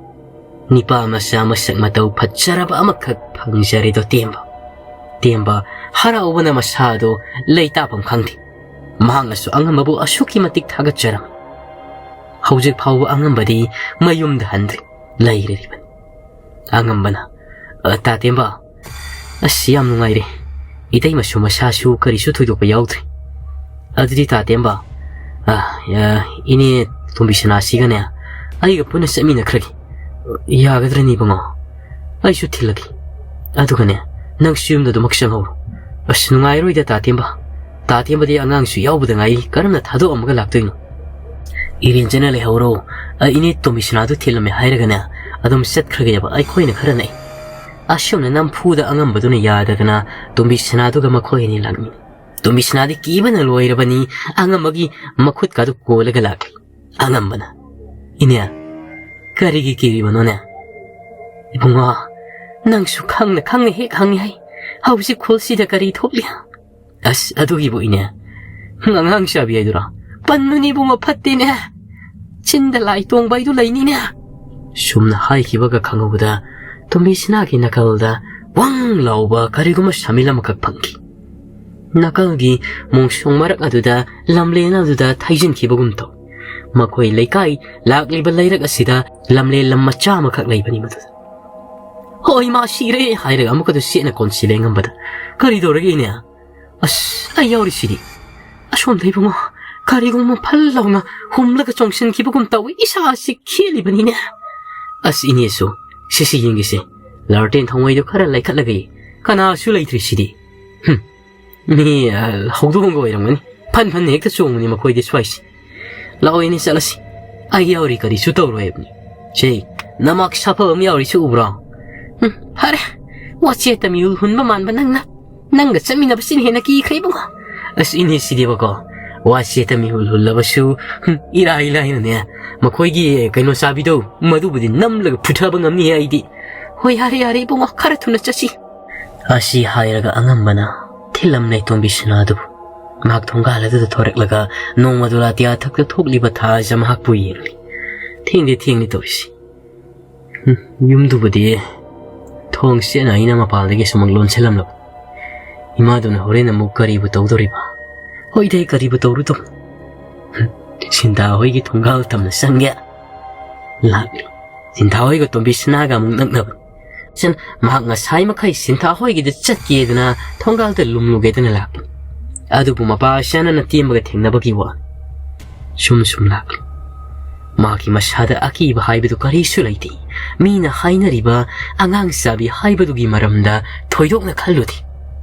ꯅꯤꯄꯥ ꯃꯆꯥ ꯃꯁꯛ ꯃꯇꯧ ꯐꯖꯔꯕ ꯑꯃꯈꯛ ꯐꯪꯖꯔꯦꯗꯣ ꯇꯦꯝꯕ꯫ ꯇꯦꯝꯕ ꯍꯔꯥꯎꯕꯅ ꯃꯁꯥꯗꯣ ꯂꯩꯇꯥꯐꯝ ꯈꯪꯗꯦ꯫ ꯃꯍꯥꯛꯅꯁꯨ ꯑꯉꯝꯕꯕꯨ ꯑꯁꯨꯛꯀꯤ ꯃꯇꯤꯛ ꯊꯥꯒꯠꯆꯔꯝꯃꯤ꯫ ꯍꯧꯖꯤꯛ ꯐꯥꯎꯕ ꯑꯉꯝꯕꯗꯤ ꯃꯌꯨꯝꯗ ꯍꯟꯗ꯭ꯔꯤ, ꯂꯩꯔꯤꯕꯅꯤ꯫ ꯑꯉꯝꯕꯅ, "ꯑ, ꯇꯥꯇꯦꯝꯕ, ꯑꯁ, ꯌꯥꯝ ꯅꯨꯡꯉꯥꯏꯔꯦ꯫ ꯏꯇꯩꯃꯁꯨ ꯃꯁꯥꯁꯨ ꯀꯔꯤꯁꯨ ꯊꯣꯏꯗꯣꯛꯄ ꯌꯥꯎꯗ꯭ꯔꯤ꯫ ꯑꯗꯨꯗꯤ ꯇꯥꯇꯦꯝꯕ, ꯑ, ꯑ, ꯏꯅꯦ ꯇꯣꯝꯕꯤꯁꯅꯥꯁꯤꯒꯅꯦ ꯑꯩꯒ ꯄꯨꯟꯅ ꯆꯠꯃꯤꯟꯅꯈ꯭ꯔꯒꯦ꯫ ꯌꯥꯒꯗ꯭ꯔꯅꯤ ꯏꯕꯨꯡꯉꯣ? ꯑꯩꯁꯨ ꯊꯤꯜꯂꯒꯦ꯫ ꯑꯗꯨꯒꯅꯦ, ꯅꯪꯁꯨ ꯌꯨꯝꯗ ꯑꯗꯨꯃꯛ ꯆꯪꯍꯧꯔꯣ꯫ ꯑꯁ, ꯅꯨꯡꯉꯥꯏꯔꯣꯏꯗ ꯇꯥ ꯇꯦꯝꯕ꯫ ꯇꯥ ꯇꯦꯝꯕꯗꯤ ꯑꯉꯥꯡꯁꯨ ꯌꯥꯎꯕꯗ ꯉꯥꯏꯔꯤ, ꯀꯔꯝꯅ ꯊꯥꯗꯣꯛꯑꯝꯃꯒ ꯂꯥꯛꯇꯣꯏꯅꯣ? ꯏꯔꯦꯟꯖꯅ ꯂꯩꯍꯧꯔꯣ꯫ ꯑ, ꯏꯅꯦ ꯇꯣꯝꯕꯤꯁꯅꯥꯗꯨ ꯊꯤꯜꯂꯝꯃꯦ ꯍꯥꯏꯔꯒꯅꯦ, ꯑꯗꯨꯝ ꯆꯠꯈ꯭ꯔꯒꯦꯕ, ꯑꯩꯈꯣꯏꯅ ꯈꯔ ꯅꯛꯏ꯫ ꯑꯁꯨꯝꯅ ꯅꯝꯐꯨꯗ ꯑꯉꯝꯕꯗꯨꯅ ꯌꯥꯗꯗꯅ ꯇꯣꯝꯕꯤꯁꯅꯥꯗꯨꯒ ꯃꯈꯣꯏ ꯑꯅꯤ ꯂꯥꯛꯃꯤꯟꯅꯩ꯫ ꯇꯣꯝꯕꯤꯁꯅꯥꯗꯤ ꯀꯤꯕꯅ ꯂꯣꯏꯔꯕꯅꯤ, ꯑꯉꯝꯕꯒꯤ ꯃꯈꯨꯠꯀꯥꯗꯨ ꯀꯣꯜꯂꯒ ꯂꯥꯛꯈꯤ꯫ ꯑꯉꯝꯕꯅ, "ꯏꯅꯦ, ꯀꯔꯤꯒꯤ ꯀꯤꯔꯤꯕꯅꯣꯅꯦ?" "ꯏꯕꯨꯡꯉꯣ, ꯅꯪꯁꯨ ꯈꯪꯅ ꯈꯪꯅ ꯍꯦꯛ ꯍꯪꯉꯤ ꯍꯥꯏ꯫ ꯍꯧꯖꯤꯛ ꯈꯨꯜꯁꯤꯗ ꯀꯔꯤ ꯊꯣꯛꯂꯤ?" "ꯑꯁ, ꯑꯗꯨꯒꯤꯕꯨ ꯏꯅꯦ, ꯑꯉꯥꯡ ꯆꯥꯕꯤ ꯍꯥꯏꯗꯨꯔꯣ?" "ꯄꯟꯅꯨꯅꯦ ꯏꯕꯨꯡꯉꯣ, ꯐꯠꯇꯦꯅꯦ꯫ ꯆꯤꯟꯗ ꯂꯥꯏ ꯇꯣꯡꯕ ꯍꯥꯏꯗꯨ ꯂꯩꯅꯤꯅꯦ꯫" ꯁꯨꯝꯅ ꯍꯥꯏꯈꯤꯕꯒ ꯈꯪꯍꯧꯕꯗ ꯇꯣꯝꯕꯤꯁꯅꯥꯒꯤ ꯅꯥꯀꯜꯗ ꯋꯪ ꯂꯥꯎꯕ ꯀꯔꯤꯒꯨꯝꯕ ꯁꯥꯃꯤꯜ ꯑꯃꯈꯛ ꯐꯪꯈꯤ꯫ ꯅꯥꯀꯜꯒꯤ ꯃꯣꯡꯁꯣꯡ ꯃꯔꯛ ꯑꯗꯨꯗ ꯂꯝꯂꯦꯟ ꯑꯗꯨꯗ ꯊꯩꯖꯤꯟꯈꯤꯕꯒꯨꯝ ꯇꯧ꯫ ꯃꯈꯣꯏ ꯂꯩꯀꯥꯏ ꯂꯥꯛꯂꯤꯕ ꯂꯩꯔꯛ ꯑꯁꯤꯗ ꯂꯝꯂꯦꯟ ꯂꯝ ꯃꯆꯥ ꯑꯃꯈꯛ ꯂꯩꯕꯅꯤ ꯃꯗꯨꯗ꯫ "ꯍꯣꯏ, ꯃꯥ ꯁꯤꯔꯦ!" ꯍꯥꯏꯔꯒ ꯑꯃꯨꯛꯀꯁꯨ ꯆꯦꯠꯅ ꯀꯣꯟꯁꯤꯜꯂꯦ ꯑꯉꯝꯕꯗ꯫ "ꯀꯔꯤ ꯇꯧꯔꯒꯦ ꯏꯅꯦ?" "ꯑꯁ, ꯑꯩ ꯌꯥꯎꯔꯤꯁꯤꯗꯤ!" "ꯑꯁꯣꯝꯗ ꯏꯕꯨꯡꯉꯣ, ꯀꯔꯤꯒꯨꯝꯕ ꯐꯜ ꯂꯥꯎꯅ ꯍꯨꯝꯂꯒ ꯆꯣꯡꯁꯤꯟꯈꯤꯕꯒꯨꯝ ꯇꯧꯏ, ꯏꯁꯥꯁꯤ ꯈꯦꯠꯂꯤꯕꯅꯤꯅꯦ꯫" "ꯑꯁ, ꯏꯅꯦꯁꯨ, ꯁꯤꯁꯤ ꯌꯦꯡꯒꯦꯁꯦ, ꯂꯥꯔꯇꯦꯟ ꯊꯥꯎꯃꯩꯗꯨ ꯈꯔ ꯂꯩꯈꯠꯂꯒ ꯌꯦꯡ, ꯀꯅꯥꯁꯨ ꯂꯩꯇ꯭ꯔꯤꯁꯤꯗꯤ꯫ ꯍꯨꯝ, ꯃꯤ, ꯑ, ꯍꯧꯗꯣꯡꯒ ꯑꯣꯏꯔꯝꯒꯅꯤ, ꯐꯟ ꯐꯟ ꯍꯦꯛꯇ ꯆꯣꯡꯕꯅꯤ ꯃꯈꯣꯏꯗꯤ ꯁ꯭ꯋꯥꯏꯁꯤ꯫ ꯂꯥꯛꯑꯣ ꯏꯅꯦ, ꯆꯠꯂꯁꯤ, ꯑꯩ ꯌꯥꯎꯔꯤ, ꯀꯔꯤꯁꯨ ꯇꯧꯔꯣꯏ ꯍꯥꯏꯕꯅꯤ꯫ ꯁꯦ, ꯅꯃꯥꯛ ꯁꯥꯐꯕ ꯑꯃ ꯌꯥꯎꯔꯤꯁꯤ ꯎꯕ꯭ꯔꯣ? ꯍꯨꯝ, ꯐꯔꯦ, ꯋꯥꯆꯦꯠꯇ ꯃꯤꯍꯨꯜ ꯍꯨꯟꯕ ꯃꯥꯟꯕ ꯅꯪꯅ꯫ ꯅꯪꯒ ꯆꯠꯃꯤꯟꯅꯕꯁꯤꯅ ꯍꯦꯟꯅ ꯀꯤꯈ꯭ꯔꯦ ꯏꯕꯨꯡꯉꯣ꯫" "ꯑꯁ ꯏꯅꯦ, ꯁꯤꯗꯤꯕꯀꯣ, ꯋꯥꯆꯦꯠꯇ ꯃꯤꯍꯨꯜ ꯍꯨꯜꯂꯕꯁꯨ, ꯍꯨꯝ, ꯏꯔꯥꯏ ꯂꯥꯏꯅꯅꯦ, ꯃꯈꯣꯏꯒꯤ ꯀꯩꯅꯣ ꯆꯥꯕꯤꯗꯣ, ꯃꯗꯨꯕꯨꯗꯤ ꯅꯝꯂꯒ ꯐꯨꯊꯕ ꯉꯝꯅꯤ ꯑꯩꯗꯤ꯫" "ꯍꯣꯏ, ꯌꯥꯔꯦ, ꯌꯥꯔꯦ ꯏꯕꯨꯡꯉꯣ, ꯈꯔ ꯊꯨꯅ ꯆꯠꯁꯤ꯫" ꯑꯁꯤ ꯍꯥꯏꯔꯒ ꯑꯉꯝꯕꯅ ꯊꯤꯜꯂꯝꯂꯦ ꯇꯣꯝꯕꯤꯁꯅꯥꯗꯨꯕꯨ꯫ ꯃꯍꯥꯛ ꯊꯣꯡꯒꯥꯜ ꯑꯗꯨꯗ ꯊꯣꯔꯛꯂꯒ ꯅꯣꯡꯃꯗꯣ ꯂꯥꯇꯤꯌꯥ ꯊꯛꯇ ꯊꯣꯛꯂꯤꯕ ꯊꯥꯖ ꯃꯍꯥꯛꯄꯨ ꯌꯦꯡꯂꯤ꯫ ꯊꯦꯡꯗꯤ ꯊꯦꯡꯂꯤ ꯇꯧꯔꯤꯁꯤ꯫ ꯍꯨꯝ, ꯌꯨꯝꯗꯨꯕꯨꯗꯤ ꯊꯣꯡ ꯆꯦꯠꯅ ꯑꯩꯅ ꯃꯄꯥꯟꯗꯒꯤ ꯁꯨꯃꯥꯡ ꯂꯣꯟꯁꯤꯜꯂꯝꯂꯕ꯫ ꯏꯃꯥꯗꯨꯅ ꯍꯣꯔꯦꯟ ꯑꯃꯨꯛ ꯀꯔꯤꯕꯨ ꯇꯧꯗꯣꯔꯤꯕ? ꯍꯣꯏꯗ, ꯑꯩ ꯀꯔꯤꯕꯨ ꯇꯧꯔꯨꯗꯧ? ꯍꯨꯝ, ꯁꯤꯟꯊꯥ ꯍꯣꯏꯒꯤ ꯊꯣꯡꯒꯥꯜ ꯇꯝꯅ ꯆꯪꯒꯦ꯫ ꯂꯥꯛꯂꯤ꯫ ꯁꯤꯟꯊꯥ ꯍꯣꯏꯒ ꯇꯣꯝꯕꯤꯁꯅꯥꯒ ꯑꯃꯨꯛ ꯅꯛꯅꯕ꯫ ꯁꯟ, ꯃꯍꯥꯛ ꯉꯁꯥꯏ ꯃꯈꯩ ꯁꯤꯟꯊꯥ ꯍꯣꯏꯒꯤꯗ ꯆꯠꯀꯦꯗꯅ ꯊꯣꯡꯒꯥꯜꯗ ꯂꯨꯝꯂꯨꯒꯦꯗꯅ ꯂꯥꯛꯄꯅꯤ꯫ ꯑꯗꯨꯕꯨ ꯃꯄꯥ ꯁꯅꯥꯅ ꯇꯦꯝꯕꯒ ꯊꯦꯡꯅꯕꯒꯤ ꯋꯥ꯫ ꯁꯨꯝ ꯁꯨꯝ ꯂꯥꯛꯂꯤ꯫ ꯃꯍꯥꯛꯀꯤ ꯃꯁꯥꯗ ꯑꯀꯤꯕ ꯍꯥꯏꯕꯗꯨ ꯀꯔꯤꯁꯨ ꯂꯩꯇꯦ꯫ ꯃꯤꯅ ꯍꯥꯏꯅꯔꯤꯕ ꯑꯉꯥꯡ ꯆꯥꯕꯤ ꯍꯥꯏꯕꯗꯨꯒꯤ ꯃꯔꯝꯗ ꯊꯣꯏꯗꯣꯛꯅ ꯈꯜꯂꯨꯗꯦ꯫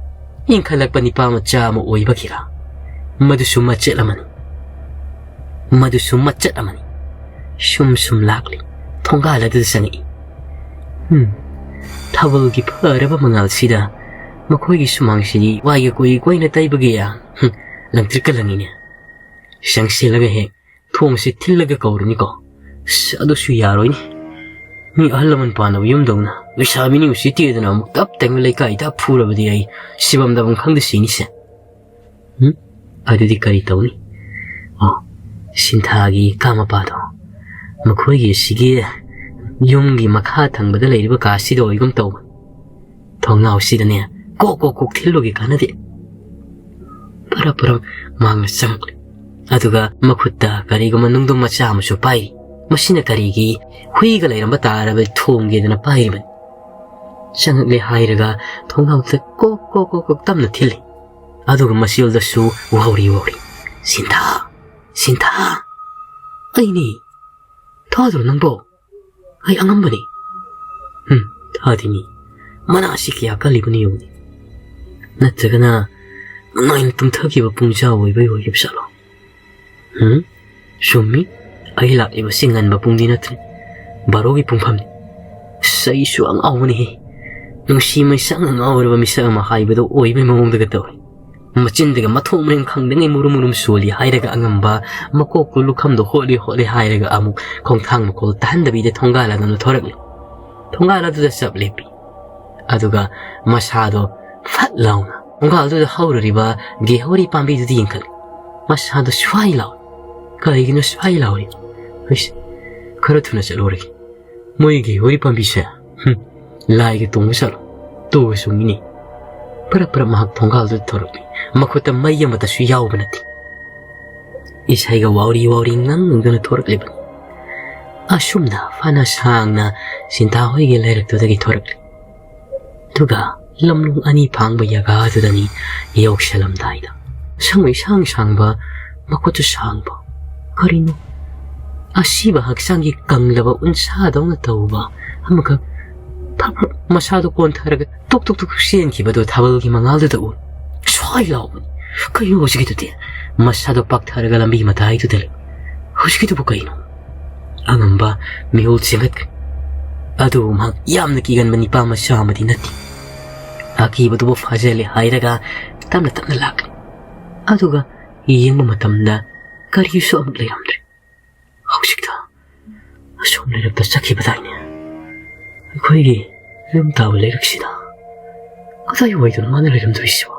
ꯏꯟꯈꯠꯂꯛꯄ ꯅꯤꯄꯥ ꯃꯆꯥ ꯑꯃ ꯑꯣꯏꯕꯒꯤꯔꯥ? ꯃꯗꯨꯁꯨ ꯃꯆꯦꯠ ꯑꯃꯅꯤ꯫ ꯃꯗꯨꯁꯨ ꯃꯆꯦꯠ ꯑꯃꯅꯤ꯫ ꯁꯨꯝ ꯁꯨꯝ ꯂꯥꯛꯂꯤ꯫ ꯊꯣꯡꯒꯥꯜ ꯑꯗꯨꯗ ꯆꯪꯉꯛꯏ꯫ ꯎꯝ꯫ ꯊꯥꯕꯜꯒꯤ ꯐꯔꯕ ꯃꯉꯥꯜꯁꯤꯗ ꯃꯈꯣꯏꯒꯤ ꯁꯨꯃꯥꯡꯁꯤꯗꯤ ꯋꯥꯏꯒ ꯀꯣꯏ ꯀꯣꯏꯅ ꯇꯩꯕꯒꯤ, ꯍꯨꯝ, ꯂꯪꯇ꯭ꯔꯤꯛꯀ ꯂꯪꯉꯤꯅꯦ꯫ ꯆꯪꯁꯤꯜꯂꯒ ꯍꯦꯛ ꯊꯣꯡꯁꯤ ꯊꯤꯜꯂꯒ ꯀꯧꯔꯨꯅꯤꯀꯣ꯫ ꯑꯁ, ꯑꯗꯨꯁꯨ ꯌꯥꯔꯣꯏꯅꯦ꯫ ꯃꯤ ꯑꯍꯜ ꯂꯃꯟ ꯄꯥꯟꯅꯕ ꯌꯨꯝꯗꯧꯅ ꯂꯩꯁꯥꯕꯤꯅꯤ ꯎꯁꯤꯠꯇꯦꯗꯅ ꯑꯃꯨꯛ ꯇꯞ ꯇꯥꯏꯉꯩ ꯂꯩꯀꯥꯏꯗ ꯐꯨꯔꯕꯗꯤ ꯑꯩ ꯁꯤꯐꯝ ꯗꯥꯐꯝ ꯈꯪꯗꯦ ꯁꯤꯅꯤꯁꯦ꯫ ꯎꯝ? ꯑꯗꯨꯗꯤ ꯀꯔꯤ ꯇꯧꯅꯤ? ꯑꯣ, ꯁꯤꯟꯊꯥꯒꯤ ꯀꯥ ꯃꯄꯥꯗꯣ꯫ ꯃꯈꯣꯏꯒꯤ ꯑꯁꯤꯒꯤ ꯌꯨꯝꯒꯤ ꯃꯈꯥ ꯊꯪꯕꯗ ꯂꯩꯔꯤꯕ ꯀꯥꯁꯤꯗ ꯑꯣꯏꯒꯨꯝ ꯇꯧꯕ꯫ ꯊꯣꯡꯅꯥꯎꯁꯤꯗꯅꯦ, ꯀꯣꯛ ꯀꯣꯛ ꯀꯣꯛ ꯊꯤꯜꯂꯨꯒꯦ ꯀꯥꯟꯅꯗꯦ꯫ ꯐꯔꯛ ꯐꯔꯛ ꯃꯥꯡꯅ ꯆꯪꯉꯛꯂꯦ꯫ ꯑꯗꯨꯒ ꯃꯈꯨꯠꯇ ꯀꯔꯤꯒꯨꯝꯕ ꯅꯨꯡꯗꯣ ꯃꯆꯥ ꯑꯃꯁꯨ ꯄꯥꯏꯔꯤ꯫ ꯃꯁꯤꯅ ꯀꯔꯤꯒꯤ ꯍꯨꯏꯒ ꯂꯩꯔꯝꯕ ꯇꯥꯔꯕꯗꯤ ꯊꯣꯡꯒꯦꯗꯅ ꯄꯥꯏꯔꯤꯕꯅꯤ꯫ ꯆꯪꯉꯛꯂꯦ ꯍꯥꯏꯔꯒ ꯊꯣꯡꯅꯥꯎꯗ ꯀꯣꯛ ꯀꯣꯛ ꯀꯣꯛ ꯀꯣꯛ ꯇꯞꯅ ꯊꯤꯜꯂꯤ꯫ ꯑꯗꯨꯒ ꯃꯆꯤꯜꯗꯁꯨ ꯋꯥꯎꯔꯤ ꯋꯥꯎꯔꯤ, "ꯁꯤꯟꯊꯥ! ꯁꯤꯟꯊꯥ!" "ꯑꯩꯅꯤ! ꯊꯥꯗ꯭ꯔꯣ ꯅꯪꯕꯣ? ꯑꯩ ꯑꯉꯝꯕꯅꯤ!" "ꯎꯝ, ꯊꯥꯗꯤꯅꯤ꯫ ꯃꯅꯥꯁꯤ ꯀꯌꯥ ꯀꯜꯂꯤꯕꯅꯤ ꯌꯦꯡꯉꯨꯅꯦ꯫ ꯅꯠꯇ꯭ꯔꯒꯅ ꯅꯨꯡꯉꯥꯏꯅ ꯇꯨꯝꯊꯈꯤꯕ ꯄꯨꯡꯖꯥ ꯑꯣꯏꯕꯩ ꯑꯣꯏꯔꯤꯕ ꯖꯥꯠꯂꯣ? ꯎꯝ, ꯆꯨꯝꯃꯤ꯫ ꯑꯩ ꯂꯥꯛꯂꯤꯕꯁꯤ ꯉꯟꯕ ꯄꯨꯡꯗꯤ ꯅꯠꯇ꯭ꯔꯦ꯫ ꯕꯥꯔꯣꯒꯤ ꯄꯨꯡꯐꯝꯅꯤ꯫ ꯑꯁ, ꯑꯩꯁꯨ ꯑꯉꯥꯎꯕꯅꯤꯍꯦ꯫ ꯅꯨꯡꯁꯤ ꯃꯩꯁꯥꯡꯅ ꯉꯥꯎꯔꯕ ꯃꯤꯁꯛ ꯑꯃ ꯍꯥꯏꯕꯗꯣ ꯑꯣꯏꯕꯩ ꯃꯑꯣꯡꯗꯒ ꯇꯧꯏ꯫ ꯃꯆꯤꯟꯗꯒ ꯃꯊꯣꯡ ꯃꯔꯝ ꯈꯪꯗꯉꯩ ꯃꯨꯔꯨꯝ ꯃꯨꯔꯨꯝ ꯁꯣꯜꯂꯤ ꯍꯥꯏꯔꯒ ꯑꯉꯝꯕ, ꯃꯀꯣꯛꯇꯨ ꯂꯨꯈꯝꯗꯣ ꯍꯣꯠꯂꯤ ꯍꯣꯠꯂꯤ ꯍꯥꯏꯔꯒ ꯑꯃꯨꯛ ꯈꯣꯡꯊꯥꯡ ꯃꯈꯣꯜ ꯇꯥꯍꯟꯗꯕꯤꯗ ꯊꯣꯡꯒꯥꯜ ꯑꯗꯨꯝꯅ ꯊꯣꯔꯛꯂꯤ꯫ ꯊꯣꯡꯒꯥꯜ ꯑꯗꯨꯗ ꯆꯞ ꯂꯦꯞꯄꯤ꯫ ꯑꯗꯨꯒ ꯃꯁꯥꯗꯣ ꯐꯠ ꯂꯥꯎꯅ ꯊꯣꯡꯒꯥꯜꯗꯨꯗ ꯍꯧꯔꯤꯕ ꯒꯦꯍꯣꯔꯤ ꯄꯥꯝꯕꯤꯗꯨꯗ ꯌꯦꯡꯈꯠꯂꯤ꯫ ꯃꯁꯥꯗꯣ ꯁ꯭ꯋꯥꯏ ꯂꯥꯎꯏ꯫ ꯀꯔꯤꯒꯤꯅꯣ ꯁ꯭ꯋꯥꯏ ꯂꯥꯎꯔꯤ? ꯍꯩꯁ, ꯈꯔ ꯊꯨꯅ ꯆꯠꯂꯨꯔꯒꯦ꯫ ꯃꯣꯏꯒꯤ ꯒꯦꯍꯣꯔꯤ ꯄꯥꯝꯕꯤꯁꯦ, ꯍꯨꯝ, ꯂꯥꯏꯒ ꯇꯣꯡꯕ ꯆꯠꯂꯣ꯫ ꯇꯣꯒ ꯆꯨꯝꯃꯤꯅꯦ꯫ ꯄꯔꯞ ꯄꯔꯞ ꯃꯍꯥꯛ ꯊꯣꯡꯒꯥꯜꯗꯨꯗ ꯊꯣꯔꯛꯂꯤ꯫ ꯃꯈꯨꯠꯇ ꯃꯩ ꯑꯃꯠꯇꯁꯨ ꯌꯥꯎꯕ ꯅꯠꯇꯦ꯫ ꯏꯁꯩꯒ ꯋꯥꯎꯔꯤ ꯋꯥꯎꯔꯤ ꯉꯪꯗꯨꯅ ꯊꯣꯔꯛꯂꯤꯕꯅꯤ꯫ ꯑꯁꯨꯝꯅ ꯐꯅ ꯁꯥꯡꯅ ꯁꯤꯟꯊꯥ ꯍꯣꯏꯒꯤ ꯂꯩꯔꯛꯇꯨꯗꯒꯤ ꯊꯣꯔꯛꯂꯤ꯫ ꯑꯗꯨꯒ ꯂꯝꯂꯣꯡ ꯑꯅꯤ ꯐꯥꯡꯕ ꯖꯒꯥꯗꯨꯗꯅꯤ ꯌꯧꯁꯜꯂꯝꯗꯥꯏꯗ ꯁꯪ ꯏꯁꯥꯡ ꯁꯥꯡꯕ, ꯃꯈꯨꯠꯁꯨ ꯁꯥꯡꯕ, ꯀꯔꯤꯅꯣ ꯑꯁꯤꯕ ꯍꯛꯆꯥꯡꯒꯤ ꯀꯪꯂꯕ ꯎꯟꯁꯥꯗꯧꯅ ꯇꯧꯕ ꯑꯃꯈꯛ ꯐꯛ ꯐꯛ ꯃꯁꯥꯗꯣ ꯀꯣꯟꯊꯔꯒ ꯇꯨꯛ ꯇꯨꯛ ꯇꯨꯛ ꯆꯦꯟꯈꯤꯕꯗꯣ ꯊꯥꯕꯜꯒꯤ ꯃꯉꯥꯜꯗꯨꯗ ꯎ꯫ ꯁ꯭ꯋꯥꯏ ꯂꯥꯎꯕꯅꯤ꯫ "ꯀꯩꯅꯣ ꯍꯧꯖꯤꯛꯀꯤꯗꯨꯗꯤ?" ꯃꯁꯥꯗꯣ ꯄꯥꯛꯊꯔꯒ ꯂꯝꯕꯤ ꯃꯇꯥꯏꯗꯨꯗ ꯂꯩ꯫ "ꯍꯧꯖꯤꯛꯀꯤꯗꯨꯕꯨ ꯀꯩꯅꯣ?" ꯑꯉꯝꯕ ꯃꯤꯍꯨꯜ ꯆꯦꯟꯒꯠꯈ꯭ꯔꯦ꯫ ꯑꯗꯨꯕꯨ ꯃꯍꯥꯛ ꯌꯥꯝꯅ ꯀꯤꯒꯟꯕ ꯅꯤꯄꯥ ꯃꯆꯥ ꯑꯃꯗꯤ ꯅꯠꯇꯦ꯫ ꯑꯀꯤꯕꯗꯨꯕꯨ ꯐꯥꯖꯤꯜꯂꯦ ꯍꯥꯏꯔꯒ ꯇꯞꯅ ꯇꯞꯅ ꯂꯥꯛꯂꯦ꯫ ꯑꯗꯨꯒ ꯌꯦꯡꯕ ꯃꯇꯝꯗ ꯀꯔꯤꯁꯨ ꯑꯃꯨꯛ ꯂꯩꯔꯝꯗ꯭ꯔꯦ꯫ "ꯍꯧꯖꯤꯛꯇ ꯑꯁꯣꯝ ꯂꯩꯔꯛꯇ ꯆꯠꯈꯤꯕꯗꯥꯏꯅꯦ? ꯑꯩꯈꯣꯏꯒꯤ ꯌꯨꯝ ꯇꯥꯕ ꯂꯩꯔꯛꯁꯤꯗ ꯀꯗꯥꯏꯋꯥꯏꯗꯅꯣ ꯃꯥꯅ ꯂꯩꯔꯝꯗꯣꯏꯁꯤꯕꯣ?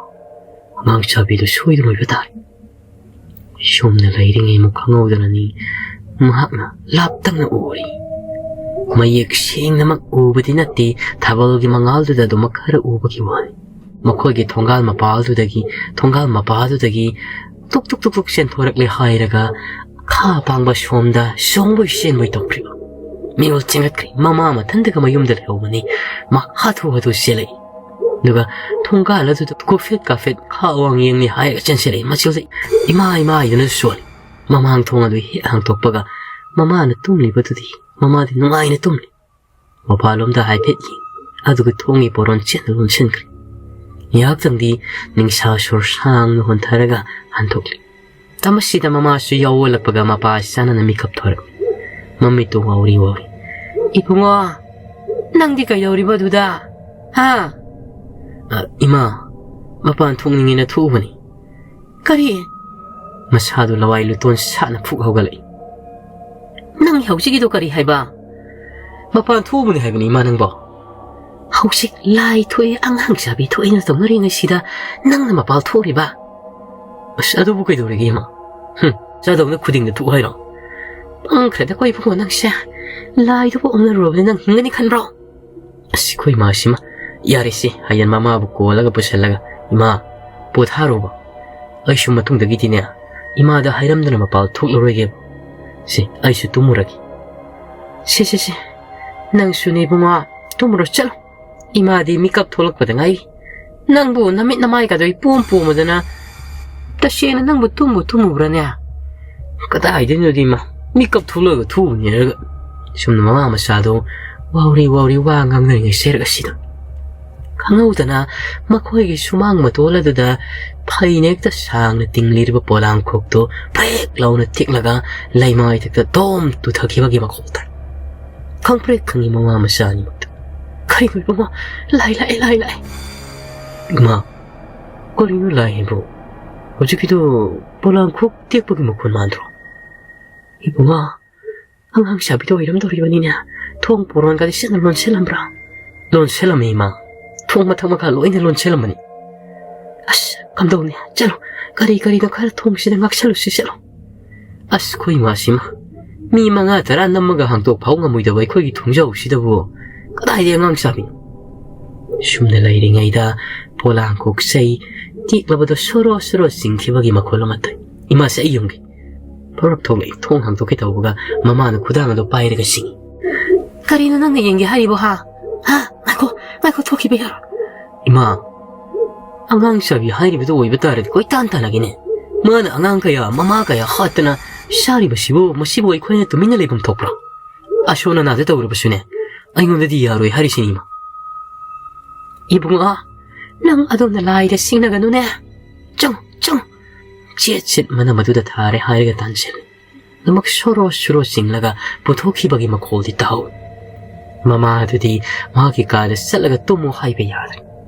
ꯑꯉꯥꯡ ꯆꯥꯕꯤꯗꯨ ꯁꯣꯏꯗꯅ ꯑꯣꯏꯕ ꯇꯥꯔꯦ꯫" ꯁꯣꯝꯅ ꯂꯩꯔꯤꯉꯩ ꯑꯃꯨꯛ ꯈꯪꯍꯧꯗꯅꯅꯤ ꯃꯍꯥꯛꯅ ꯂꯥꯞꯇꯛꯅ ꯎꯔꯤ꯫ ꯃꯌꯦꯛ ꯁꯦꯡꯅꯃꯛ ꯎꯕꯗꯤ ꯅꯠꯇꯦ, ꯊꯥꯕꯜꯒꯤ ꯃꯉꯥꯜꯗꯨꯗ ꯑꯗꯨꯃꯛ ꯈꯔ ꯎꯕꯒꯤ ꯋꯥꯅꯤ꯫ ꯃꯈꯣꯏꯒꯤ ꯊꯣꯡꯒꯥꯜ ꯃꯄꯥꯜꯗꯨꯗꯒꯤ, ꯊꯣꯡꯒꯥꯜ ꯃꯄꯥꯗꯨꯗꯒꯤ ꯇꯨꯛ ꯇꯨꯛ ꯇꯨꯛ ꯇꯨꯛ ꯆꯦꯟꯊꯣꯔꯛꯂꯦ ꯍꯥꯏꯔꯒ ꯈꯥ ꯄꯥꯡꯕ ꯁꯣꯝꯗ ꯆꯣꯡꯕꯣꯏ ꯆꯦꯟꯕꯣꯏ ꯇꯧꯈ꯭ꯔꯤꯕ꯫ ꯃꯤꯔꯣꯜ ꯆꯦꯟꯒꯠꯈ꯭ꯔꯦ꯫ ꯃꯃꯥ ꯃꯊꯟꯇꯒ ꯃꯌꯨꯝꯗ ꯂꯩꯍꯧꯕꯅꯤ꯫ ꯃꯥ ꯍꯥꯊꯨ ꯍꯥꯊꯨ ꯆꯦꯜꯂꯛꯏ꯫ ꯑꯗꯨꯒ ꯊꯣꯡꯒꯥꯜ ꯑꯗꯨꯗ ꯀꯣꯐꯦꯠ ꯀꯥꯐꯦꯠ ꯈꯥ ꯋꯥꯡ ꯌꯦꯡꯂꯤ ꯍꯥꯏꯔꯒ ꯆꯦꯟꯁꯤꯜꯂꯛꯏ꯫ ꯃꯆꯤꯜꯗ "ꯏꯃꯥ, ꯏꯃꯥ" ꯍꯥꯏꯗꯨꯅ ꯁꯣꯜꯂꯤ꯫ ꯃꯃꯥꯡ ꯊꯣꯡ ꯑꯗꯨ ꯍꯦꯛ ꯍꯥꯡꯇꯣꯛꯄꯒ ꯃꯃꯥꯅ ꯇꯨꯝꯂꯤꯕꯗꯨꯗꯤ ꯃꯃꯥꯗꯤ ꯅꯨꯡꯉꯥꯏꯅ ꯇꯨꯝꯂꯤ꯫ ꯃꯄꯥꯟꯂꯣꯝꯗ ꯍꯥꯏꯐꯦꯠ ꯌꯦꯡ, ꯑꯗꯨꯒ ꯊꯣꯡꯒꯤ ꯄꯣꯔꯣꯟ ꯆꯦꯠꯅ ꯂꯣꯟꯁꯤꯟꯈ꯭ꯔꯦ꯫ ꯉꯥꯏꯍꯥꯛꯇꯪꯗꯤ ꯅꯤꯡꯁꯥ ꯁꯣꯔ ꯁꯥꯡꯅ ꯍꯣꯟꯊꯔꯒ ꯍꯟꯊꯣꯛꯂꯦ꯫ ꯇꯃꯁꯤꯗ ꯃꯃꯥꯁꯨ ꯌꯥꯎꯋꯂꯛꯄꯒ ꯃꯄꯥ ꯆꯥꯅꯅ ꯃꯤꯀꯞ ꯊꯣꯔꯛꯂꯦ꯫ ꯃꯃꯤꯠꯇꯨ ꯋꯥꯎꯔꯤ ꯋꯥꯎꯔꯤ꯫ "ꯏꯕꯨꯡꯉꯣ, ꯅꯪꯗꯤ ꯀꯩꯗꯧꯔꯤꯕ ꯑꯗꯨꯗ? ꯍꯥ?" "ꯑ, ꯏꯃꯥ, ꯃꯄꯥꯟ ꯊꯣꯛꯅꯤꯡꯉꯦꯅ ꯊꯣꯛꯎꯕꯅꯤ꯫" "ꯀꯔꯤ?" ꯃꯁꯥꯗꯨ ꯂꯋꯥꯏ ꯂꯨꯇꯣꯟ ꯁꯥꯠꯅ ꯐꯨꯛ ꯍꯧꯒꯠꯂꯛꯏ꯫ "ꯅꯪ ꯍꯧꯖꯤꯛꯀꯤꯗꯣ ꯀꯔꯤ ꯍꯥꯏꯕ?" "ꯃꯄꯥꯟ ꯊꯣꯛꯎꯕꯅꯤ ꯍꯥꯏꯕꯅꯤ, ꯏꯃꯥ, ꯅꯪꯕꯣ꯫" "ꯍꯧꯖꯤꯛ ꯂꯥꯏ ꯊꯣꯛꯑꯦ, ꯑꯉꯥꯡ ꯆꯥꯕꯤ ꯊꯣꯛꯑꯦꯅ ꯇꯧꯅꯔꯤꯉꯩꯁꯤꯗ ꯅꯪꯅ ꯃꯄꯥꯟ ꯊꯣꯛꯎꯔꯤꯕ?" "ꯑꯁ, ꯑꯗꯨꯕꯨ ꯀꯩꯗꯧꯔꯒꯦ, ꯏꯃꯥ? ꯍꯨꯝ, ꯆꯥꯗꯧꯅ ꯈꯨꯗꯤꯡꯗ ꯊꯣꯛꯎ ꯍꯥꯏꯔꯣ?" "ꯄꯪꯈ꯭ꯔꯦꯗꯀꯣ ꯏꯕꯨꯡꯉꯣ ꯅꯪꯁꯦ꯫ ꯂꯥꯏꯗꯨꯕꯨ ꯑꯣꯛꯅꯔꯨꯔꯕꯅꯤ ꯅꯪ ꯍꯤꯡꯒꯅꯤ ꯈꯟꯕ꯭ꯔꯣ?" ꯑꯁ, ꯑꯩꯈꯣꯏ ꯏꯃꯥꯁꯤꯃ꯫ ꯌꯥꯔꯦꯁꯦ, ꯍꯥꯏꯗꯅ ꯃꯃꯥꯕꯨ ꯀꯣꯜꯂꯒ ꯄꯨꯁꯤꯜꯂꯒ, "ꯏꯃꯥ, ꯄꯣꯊꯥꯔꯣꯕ꯫ ꯑꯩꯁꯨ ꯃꯇꯨꯡꯗꯒꯤꯗꯤꯅꯦ, ꯏꯃꯥꯗ ꯍꯥꯏꯔꯝꯗꯅ ꯃꯄꯥꯜ ꯊꯣꯛꯂꯔꯣꯏꯒꯦꯕ꯫ ꯁꯦ, ꯑꯩꯁꯨ ꯇꯨꯝꯃꯨꯔꯒꯦ꯫" "ꯁꯦ, ꯁꯦ, ꯁꯦ, ꯅꯪꯁꯨꯅꯦ ꯏꯕꯨꯡꯉꯣ, ꯇꯨꯝꯃꯨꯔꯣ, ꯆꯠꯂꯣ꯫ ꯏꯃꯥꯗꯤ ꯃꯤꯀꯞ ꯊꯣꯛꯂꯛꯄꯗ ꯉꯥꯏꯔꯤ꯫ ꯅꯪꯕꯨ ꯅꯃꯤꯠ ꯅꯃꯥꯏꯒꯗꯣ ꯏꯄꯣꯝ ꯄꯣꯝꯃꯗꯅ, ꯇꯁꯦꯡꯅ ꯅꯪꯕꯨ ꯇꯨꯝꯕꯨ ꯇꯨꯝꯃꯨꯕ꯭ꯔꯥꯅꯦ?" "ꯀꯗꯥꯏꯗꯩꯅꯣꯗ, ꯏꯃꯥ? ꯃꯤꯀꯞ ꯊꯣꯛꯂꯒ ꯊꯣꯛꯎꯅꯤ ꯍꯥꯏꯔꯒ꯫ ꯁꯨꯝꯅ ꯃꯃꯥ ꯃꯆꯥꯗꯣ ꯋꯥꯎꯔꯤ ꯋꯥꯎꯔꯤ ꯋꯥ ꯉꯥꯡꯅꯔꯤꯉꯩ ꯁꯦꯔꯛ ꯑꯁꯤꯗ ꯈꯪꯍꯧꯗꯅ ꯃꯈꯣꯏꯒꯤ ꯁꯨꯃꯥꯡ ꯃꯇꯣꯜ ꯑꯗꯨꯗ ꯐꯩꯅ ꯍꯦꯛꯇ ꯁꯥꯡꯅ ꯇꯤꯡꯂꯤꯔꯤꯕ ꯄꯣꯂꯥꯡꯈꯣꯛꯇꯨ ꯄ꯭ꯔꯦꯛ ꯂꯥꯎꯅ ꯇꯤꯛꯂꯒ ꯂꯩꯃꯥꯏꯊꯛꯇ ꯗꯣꯝ ꯇꯨꯊꯈꯤꯕꯒꯤ ꯃꯈꯣꯜ ꯇꯥꯏ꯫ ꯈꯪꯄ꯭ꯔꯦꯛ ꯈꯪꯉꯤ ꯃꯃꯥ ꯃꯆꯥ ꯑꯅꯤꯃꯛꯇ꯫ "ꯀꯩꯅꯣ ꯏꯕꯨꯡꯉꯣ, ꯂꯥꯏ ꯂꯥꯛꯑꯦ, ꯂꯥꯏ ꯂꯥꯛꯑꯦ!" "ꯏꯃꯥ, ꯀꯔꯤꯅꯣ ꯂꯥꯏ ꯍꯥꯏꯕꯨ? ꯍꯧꯖꯤꯛꯀꯤꯗꯣ ꯄꯣꯂꯥꯡꯈꯣꯛ ꯇꯦꯛꯄꯒꯤ ꯃꯈꯣꯟ ꯃꯥꯟꯗ꯭ꯔꯣ?" "ꯏꯕꯨꯡꯉꯣ, ꯑꯉꯥꯡ ꯆꯥꯕꯤꯗꯣ ꯑꯣꯏꯔꯝꯗꯣꯔꯤꯕꯅꯤꯅꯦ꯫ ꯊꯣꯡ ꯄꯣꯔꯣꯟꯒꯗꯤ ꯆꯦꯠꯅ ꯂꯣꯟꯁꯤꯜꯂꯝꯕ꯭ꯔꯥ?" "ꯂꯣꯟꯁꯤꯜꯂꯝꯃꯤ ꯏꯃꯥ, ꯊꯣꯡ ꯃꯊꯛ ꯃꯈꯥ ꯂꯣꯏꯅ ꯂꯣꯟꯁꯤꯜꯂꯝꯕꯅꯤ꯫" "ꯑꯁ, ꯀꯝꯗꯧꯅꯤ? ꯆꯠꯂꯣ, ꯀꯔꯤ ꯀꯔꯤꯅꯣ ꯈꯔ ꯊꯣꯡꯁꯤꯗ ꯉꯥꯛꯁꯜꯂꯨꯁꯤ, ꯆꯠꯂꯣ꯫" "ꯑꯁ, ꯑꯩꯈꯣꯏ ꯏꯃꯥꯁꯤꯃ ꯃꯤ ꯃꯉꯥ ꯇꯔꯥ ꯅꯝꯃꯒ ꯍꯥꯡꯇꯣꯛ ꯐꯥꯎ ꯉꯝꯃꯣꯏꯗꯕ ꯑꯩꯈꯣꯏꯒꯤ ꯊꯣꯡꯖꯥꯎꯁꯤꯗꯕꯨ ꯀꯗꯥꯏꯗꯒꯤ ꯑꯉꯥꯡ ꯆꯥꯕꯤꯅꯣ?" ꯁꯨꯝꯅ ꯂꯩꯔꯤꯉꯩꯗ ꯄꯣꯂꯥꯡ ꯀꯣꯛꯆꯩ ꯇꯦꯛꯂꯕꯗꯣ ꯁꯣꯔꯣ ꯁꯣꯔꯣ ꯆꯤꯡꯈꯤꯕꯒꯤ ꯃꯈꯣꯜ ꯑꯃ ꯇꯥꯏ꯫ ꯏꯃꯥꯁꯦ ꯑꯩ ꯌꯨꯝꯒꯤ ꯐꯧꯔꯞ ꯊꯣꯛꯂꯛꯏ, ꯊꯣꯡ ꯍꯥꯡꯗꯣꯛꯀꯦ ꯇꯧꯕꯒ ꯃꯃꯥꯅ ꯈꯨꯗꯥꯡ ꯑꯗꯨ ꯄꯥꯏꯔꯒ ꯆꯤꯡꯏ꯫ "ꯀꯔꯤꯅꯣ ꯅꯪꯅ ꯌꯦꯡꯒꯦ ꯍꯥꯏꯔꯤꯕꯣ, ꯍꯥ? ꯍꯥ? ꯉꯥꯏꯈꯣ, ꯉꯥꯏꯈꯣ, ꯊꯣꯛꯈꯤꯕ ꯌꯥꯔꯣꯏ꯫" "ꯏꯃꯥ, ꯑꯉꯥꯡ ꯆꯥꯕꯤ ꯍꯥꯏꯔꯤꯕꯗꯨ ꯑꯣꯏꯕ ꯇꯥꯔꯗꯤ ꯀꯣꯏꯇꯥꯟ ꯇꯥꯟꯅꯒꯦꯅꯦ꯫ ꯃꯥꯅ ꯑꯉꯥꯡ ꯀꯌꯥ, ꯃꯃꯥ ꯀꯌꯥ ꯍꯥꯠꯇꯅ ꯆꯥꯔꯤꯕꯁꯤꯕꯨ, ꯃꯁꯤꯕꯨ ꯑꯩꯈꯣꯏꯅ ꯇꯨꯃꯤꯟꯅ ꯂꯩꯐꯝ ꯊꯣꯛꯄ꯭ꯔꯥ? ꯑꯁꯣꯟ ꯑꯅꯥꯗ ꯇꯧꯔꯕꯁꯨꯅꯦ, ꯑꯩꯉꯣꯟꯗꯗꯤ ꯌꯥꯔꯣꯏ ꯍꯥꯏꯔꯤꯁꯤꯅꯤ, ꯏꯃꯥ꯫" "ꯏꯕꯨꯡꯉꯣ, ꯅꯪ ꯑꯗꯣꯝꯗ ꯂꯥꯏꯗ ꯁꯤꯡꯅꯒꯅꯨꯅꯦ꯫ ꯆꯪꯉꯨ, ꯆꯪꯉꯨ꯫ ꯆꯦꯠ ꯆꯦꯠ ꯃꯅꯝ ꯑꯗꯨꯗ ꯊꯥꯔꯦ ꯍꯥꯏꯔꯒ ꯇꯥꯟꯁꯤꯜꯂꯨ꯫ ꯅꯃꯛ ꯁꯣꯔꯣ ꯁꯣꯔꯣ ꯆꯤꯡꯂꯒ ꯄꯨꯊꯣꯛꯈꯤꯕꯒꯤ ꯃꯈꯣꯜꯗꯤ ꯇꯥꯍꯧ꯫" ꯃꯃꯥ ꯑꯗꯨꯗꯤ ꯃꯍꯥꯛꯀꯤ ꯀꯥꯗ ꯆꯠꯂꯒ ꯇꯨꯝꯃꯨ ꯍꯥꯏꯕ ꯌꯥꯗ꯭ꯔꯦ꯫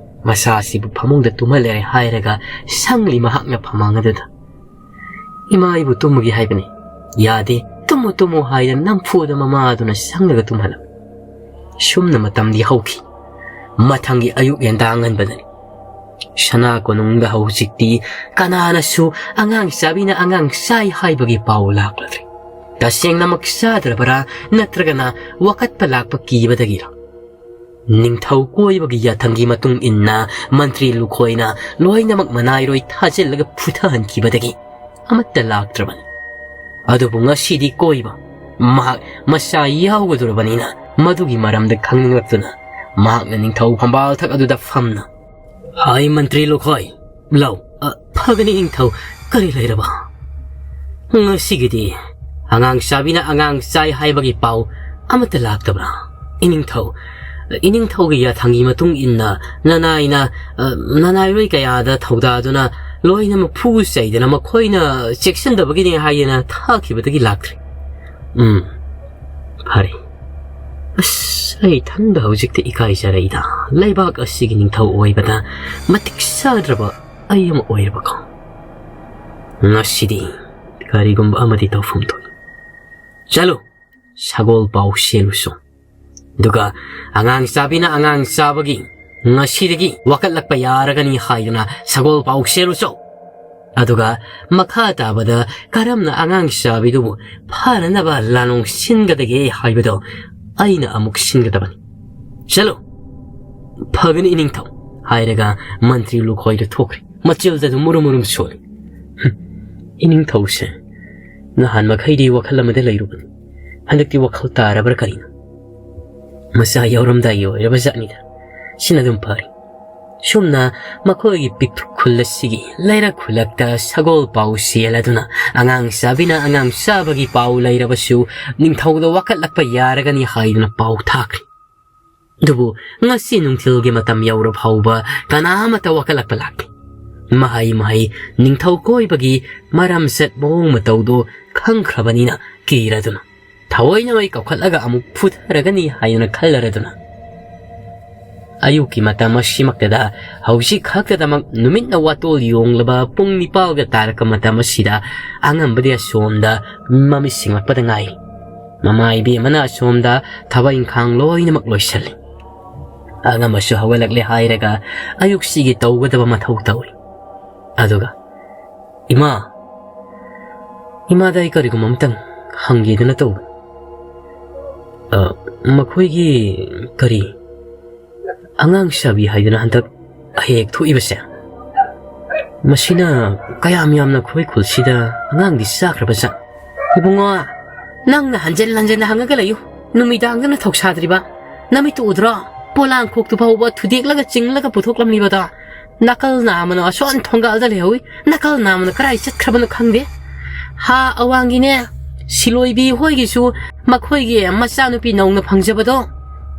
ꯃꯆꯥꯁꯤꯕꯨ ꯐꯃꯨꯡꯗ ꯇꯨꯝꯍꯜꯂꯦ ꯍꯥꯏꯔꯒ ꯁꯪꯂꯤ ꯃꯍꯥꯛꯅ ꯐꯃꯥꯡ ꯑꯗꯨꯗ꯫ "ꯏꯃꯥ, ꯑꯩꯕꯨ ꯇꯨꯝꯃꯒꯦ ꯍꯥꯏꯕꯅꯤ꯫" "ꯌꯥꯗꯦ, ꯇꯨꯝꯃꯨ, ꯇꯨꯝꯃꯨ" ꯍꯥꯏꯗꯅ ꯅꯝꯐꯨꯗ ꯃꯃꯥ ꯑꯗꯨꯅ ꯁꯪꯂꯒ ꯇꯨꯝꯍꯜꯂꯝꯃꯤ꯫ ꯁꯨꯝꯅ ꯃꯇꯝꯗꯤ ꯍꯧꯈꯤ꯫ ꯃꯊꯪꯒꯤ ꯑꯌꯨꯛ ꯌꯦꯟꯗꯥꯡ ꯉꯟꯕꯗꯅꯤ꯫ ꯁꯅꯥ ꯀꯣꯅꯨꯡꯗ ꯍꯧꯖꯤꯛꯇꯤ ꯀꯅꯥꯅꯁꯨ ꯑꯉꯥꯡ ꯆꯥꯕꯤꯅ ꯑꯉꯥꯡ ꯆꯥꯏ ꯍꯥꯏꯕꯒꯤ ꯄꯥꯎ ꯂꯥꯛꯂꯗ꯭ꯔꯦ꯫ ꯇꯁꯦꯡꯅꯃꯛ ꯆꯥꯗ꯭ꯔꯕꯔꯥ, ꯅꯠꯇ꯭ꯔꯒꯅ ꯋꯥꯀꯠꯄ ꯂꯥꯛꯄ ꯀꯤꯕꯗꯒꯤꯔꯥ? ꯅꯤꯡꯊꯧ ꯀꯣꯏꯕꯒꯤ ꯌꯥꯊꯪꯒꯤ ꯃꯇꯨꯡ ꯏꯟꯅ ꯃꯟꯇ꯭ꯔꯤ ꯂꯨꯈꯣꯏꯅ ꯂꯣꯏꯅꯃꯛ ꯃꯅꯥꯏꯔꯣꯏ ꯊꯥꯖꯤꯜꯂꯒ ꯐꯨꯊꯍꯟꯈꯤꯕꯗꯒꯤ ꯑꯃꯠꯇ ꯂꯥꯛꯇ꯭ꯔꯕꯅꯤ꯫ ꯑꯗꯨꯕꯨ ꯉꯁꯤꯗꯤ ꯀꯣꯏꯕ ꯃꯍꯥꯛ ꯃꯆꯥ ꯌꯥꯎꯒꯗꯧꯔꯕꯅꯤꯅ ꯃꯗꯨꯒꯤ ꯃꯔꯝꯗ ꯈꯪꯅꯤꯡꯂꯛꯇꯨꯅ ꯃꯍꯥꯛꯅ ꯅꯤꯡꯊꯧ ꯐꯝꯕꯥꯜ ꯊꯛ ꯑꯗꯨꯗ ꯐꯝꯅ, "ꯍꯥꯏ ꯃꯟꯇ꯭ꯔꯤ ꯂꯨꯈꯣꯏ, ꯂꯧ꯫" "ꯑ, ꯐꯒꯅꯤ ꯅꯤꯡꯊꯧ, ꯀꯔꯤ ꯂꯩꯔꯕ?" "ꯉꯁꯤꯒꯤꯗꯤ ꯑꯉꯥꯡ ꯆꯥꯕꯤꯅ ꯑꯉꯥꯡ ꯆꯥꯏ ꯍꯥꯏꯕꯒꯤ ꯄꯥꯎ ꯑꯃꯠꯇ ꯂꯥꯛꯇꯕ꯭ꯔꯥ? ꯏꯅꯤꯡꯊꯧ, ꯏꯅꯤꯡꯊꯧꯒꯤ ꯌꯥꯊꯪꯒꯤ ꯃꯇꯨꯡ ꯏꯟꯅ ꯅꯅꯥꯏꯅ, ꯑ, ꯅꯅꯥꯏꯔꯣꯏ ꯀꯌꯥꯗ ꯊꯧꯗꯥꯗꯨꯅ ꯂꯣꯏꯅꯃꯛ ꯐꯨ ꯆꯩꯗꯅ ꯃꯈꯣꯏꯅ ꯆꯦꯛꯁꯤꯟꯗꯕꯒꯤꯅꯦ ꯍꯥꯏꯗꯅ ꯊꯥꯈꯤꯕꯗꯒꯤ ꯂꯥꯛꯇ꯭ꯔꯦ꯫ ꯎꯝ, ꯐꯔꯦ꯫ ꯑꯁ, ꯑꯩ ꯏꯊꯟꯗ ꯍꯧꯖꯤꯛꯇꯤ ꯏꯀꯥꯏꯖꯔꯛꯏꯗ꯫ ꯂꯩꯕꯥꯛ ꯑꯁꯤꯒꯤ ꯅꯤꯡꯊꯧ ꯑꯣꯏꯕꯗ ꯃꯇꯤꯛ ꯆꯥꯗ꯭ꯔꯕ ꯑꯩ ꯑꯃ ꯑꯣꯏꯔꯕꯀꯣ꯫ ꯉꯁꯤꯗꯤ ꯀꯔꯤꯒꯨꯝꯕ ꯑꯃꯗꯤ ꯇꯧꯐꯝ ꯊꯣꯛꯏ꯫ ꯆꯠꯂꯨ, ꯁꯒꯣꯜ ꯄꯥꯎ ꯆꯦꯜꯂꯨꯁꯨ꯫ ꯑꯗꯨꯒ ꯑꯉꯥꯡ ꯆꯥꯕꯤꯅ ꯑꯉꯥꯡ ꯆꯥꯕꯒꯤ ꯉꯁꯤꯗꯒꯤ ꯋꯥꯀꯠꯂꯛꯄ ꯌꯥꯔꯒꯅꯤ ꯍꯥꯏꯗꯨꯅ ꯁꯒꯣꯜ ꯄꯥꯎ ꯆꯦꯜꯂꯨꯁꯨ꯫ ꯑꯗꯨꯒ ꯃꯈꯥ ꯇꯥꯕꯗ ꯀꯔꯝꯅ ꯑꯉꯥꯡ ꯆꯥꯕꯤꯗꯨꯕꯨ ꯐꯅꯅꯕ ꯂꯥꯅꯣꯡ ꯁꯤꯟꯒꯗꯒꯦ ꯍꯥꯏꯕꯗꯣ ꯑꯩꯅ ꯑꯃꯨꯛ ꯁꯤꯟꯒꯗꯕꯅꯤ꯫ ꯆꯠꯂꯨ꯫ ꯐꯒꯅꯤ ꯏꯅꯤꯡꯊꯧ, ꯍꯥꯏꯔꯒ ꯃꯟꯇ꯭ꯔꯤ ꯂꯨꯈꯣꯏꯗꯨ ꯊꯣꯛꯈ꯭ꯔꯦ꯫ ꯃꯆꯤꯜꯗ ꯑꯗꯨꯝ ꯃꯨꯔꯨꯝ ꯃꯨꯔꯨꯝ ꯁꯣꯜꯂꯤ꯫ ꯍꯨꯝ, ꯏꯅꯤꯡꯊꯧꯁꯦ ꯅꯍꯥꯟ ꯃꯈꯩꯗꯤ ꯋꯥꯈꯜ ꯑꯃꯗ ꯂꯩꯔꯨꯕꯅꯤ꯫ ꯍꯟꯗꯛꯇꯤ ꯋꯥꯈꯜ ꯇꯥꯔꯕ꯭ꯔꯥ ꯀꯔꯤꯅꯣ? ꯃꯆꯥ ꯌꯥꯎꯔꯝꯗꯥꯏꯒꯤ ꯑꯣꯏꯔꯕ ꯖꯥꯠꯅꯤꯗ꯫ ꯁꯤꯅ ꯑꯗꯨꯝ ꯐꯔꯦ꯫ ꯁꯨꯝꯅ ꯃꯈꯣꯏꯒꯤ ꯄꯤꯛꯇ꯭ꯔꯨ ꯈꯨꯜ ꯑꯁꯤꯒꯤ ꯂꯩꯔꯛ ꯈꯨꯜꯂꯛꯇ ꯁꯒꯣꯜ ꯄꯥꯎ ꯆꯦꯜꯂꯗꯨꯅ ꯑꯉꯥꯡ ꯆꯥꯕꯤꯅ ꯑꯉꯥꯡ ꯆꯥꯕꯒꯤ ꯄꯥꯎ ꯂꯩꯔꯕꯁꯨ ꯅꯤꯡꯊꯧꯗ ꯋꯥꯀꯠꯂꯛꯄ ꯌꯥꯔꯒꯅꯤ ꯍꯥꯏꯗꯨꯅ ꯄꯥꯎ ꯊꯥꯈ꯭ꯔꯦ꯫ ꯑꯗꯨꯕꯨ ꯉꯁꯤ ꯅꯨꯡꯊꯤꯜꯒꯤ ꯃꯇꯝ ꯌꯧꯔ ꯐꯥꯎꯕ ꯀꯅꯥ ꯑꯃꯠꯇ ꯋꯥꯀꯠꯂꯛꯄ ꯂꯥꯛꯇꯦ꯫ ꯃꯍꯩ ꯃꯍꯩ ꯅꯤꯡꯊꯧ ꯀꯣꯏꯕꯒꯤ ꯃꯔꯝꯆꯠ ꯃꯑꯣꯡ ꯃꯇꯧꯗꯣ ꯈꯪꯈ꯭ꯔꯕꯅꯤꯅ ꯀꯤꯔꯗꯨꯅ ꯊꯑꯣꯏꯅ ꯃꯩ ꯀꯧꯈꯠꯂꯒ ꯑꯃꯨꯛ ꯐꯨꯊꯔꯒꯅꯤ ꯍꯥꯏꯗꯨꯅ ꯈꯜꯂꯔꯗꯨꯅ ꯑꯌꯨꯛꯀꯤ ꯃꯇꯝ ꯑꯁꯤꯃꯛꯇꯗ ꯍꯧꯖꯤꯛ ꯈꯛꯇꯗꯃꯛ ꯅꯨꯃꯤꯠꯅ ꯋꯥꯇꯣꯜ ꯌꯣꯡꯂꯕ ꯄꯨꯡ ꯅꯤꯄꯥꯜꯒ ꯇꯥꯔꯛꯄ ꯃꯇꯝ ꯑꯁꯤꯗ ꯑꯉꯝꯕꯗꯤ ꯑꯁꯣꯝꯗ ꯃꯃꯤꯠ ꯁꯤꯡꯂꯛꯄꯗ ꯉꯥꯏꯔꯤ꯫ ꯃꯃꯥ ꯏꯕꯦꯝꯃꯅ ꯑꯁꯣꯝꯗ ꯊꯕꯛ ꯏꯪꯈꯥꯡ ꯂꯣꯏꯅꯃꯛ ꯂꯣꯏꯁꯤꯜꯂꯤ꯫ ꯑꯉꯝꯕꯁꯨ ꯍꯧꯒꯠꯂꯛꯂꯦ ꯍꯥꯏꯔꯒ ꯑꯌꯨꯛꯁꯤꯒꯤ ꯇꯧꯒꯗꯕ ꯃꯊꯧ ꯇꯧꯔꯤ꯫ ꯑꯗꯨꯒ, "ꯏꯃꯥ, ꯏꯃꯥꯗ ꯑꯩ ꯀꯔꯤꯒꯨꯝꯕ ꯑꯃꯇꯪ ꯍꯪꯒꯦꯗꯅ ꯇꯧꯕ꯫ ꯑ, ꯃꯈꯣꯏꯒꯤ ꯀꯔꯤ ꯑꯉꯥꯡ ꯁꯥꯕꯤ ꯍꯥꯏꯗꯅ ꯍꯟꯗꯛ ꯍꯦꯛ ꯊꯣꯛꯏꯕꯁꯦ, ꯃꯁꯤꯅ ꯀꯌꯥꯝ ꯌꯥꯝꯅ ꯑꯩꯈꯣꯏ ꯈꯨꯜꯁꯤꯗ ꯑꯉꯥꯡꯗꯤ ꯆꯥꯈ꯭ꯔꯕ ꯖꯥꯠ?" "ꯏꯕꯨꯡꯉꯣ, ꯅꯪꯅ ꯍꯟꯖꯤꯟ ꯍꯟꯖꯤꯟꯅ ꯍꯪꯉꯒ ꯂꯩꯌꯨ꯫ ꯅꯨꯃꯤꯗꯥꯡꯗꯅ ꯊꯧꯁꯥꯗ꯭ꯔꯤꯕ꯫ ꯅꯃꯤꯠꯇꯨ ꯎꯗ꯭ꯔꯣ? ꯄꯣꯂꯥꯡ ꯈꯣꯛꯇꯨ ꯐꯥꯎꯕ ꯊꯨꯗꯦꯛꯂꯒ ꯆꯤꯡꯂꯒ ꯄꯨꯊꯣꯛꯂꯝꯂꯤꯕꯗꯣ꯫ ꯅꯥꯀꯜ ꯅꯥꯝꯃꯅ ꯑꯁꯣꯟ ꯊꯣꯡꯒꯥꯜꯗ ꯂꯩꯍꯧꯏ꯫ ꯅꯥꯀꯜ ꯅꯥꯝꯃꯅ ꯀꯗꯥꯏ ꯆꯠꯈ꯭ꯔꯕꯅꯣ ꯈꯪꯗꯦ꯫ ꯍꯥ ꯑꯋꯥꯡꯒꯤꯅꯦ, ꯁꯤꯂꯣꯏꯕꯤ ꯍꯣꯏꯒꯤꯁꯨ ꯃꯈꯣꯏꯒꯤ ꯃꯆꯥꯅꯨꯄꯤ ꯅꯧꯅ ꯐꯪꯖꯕꯗꯣ,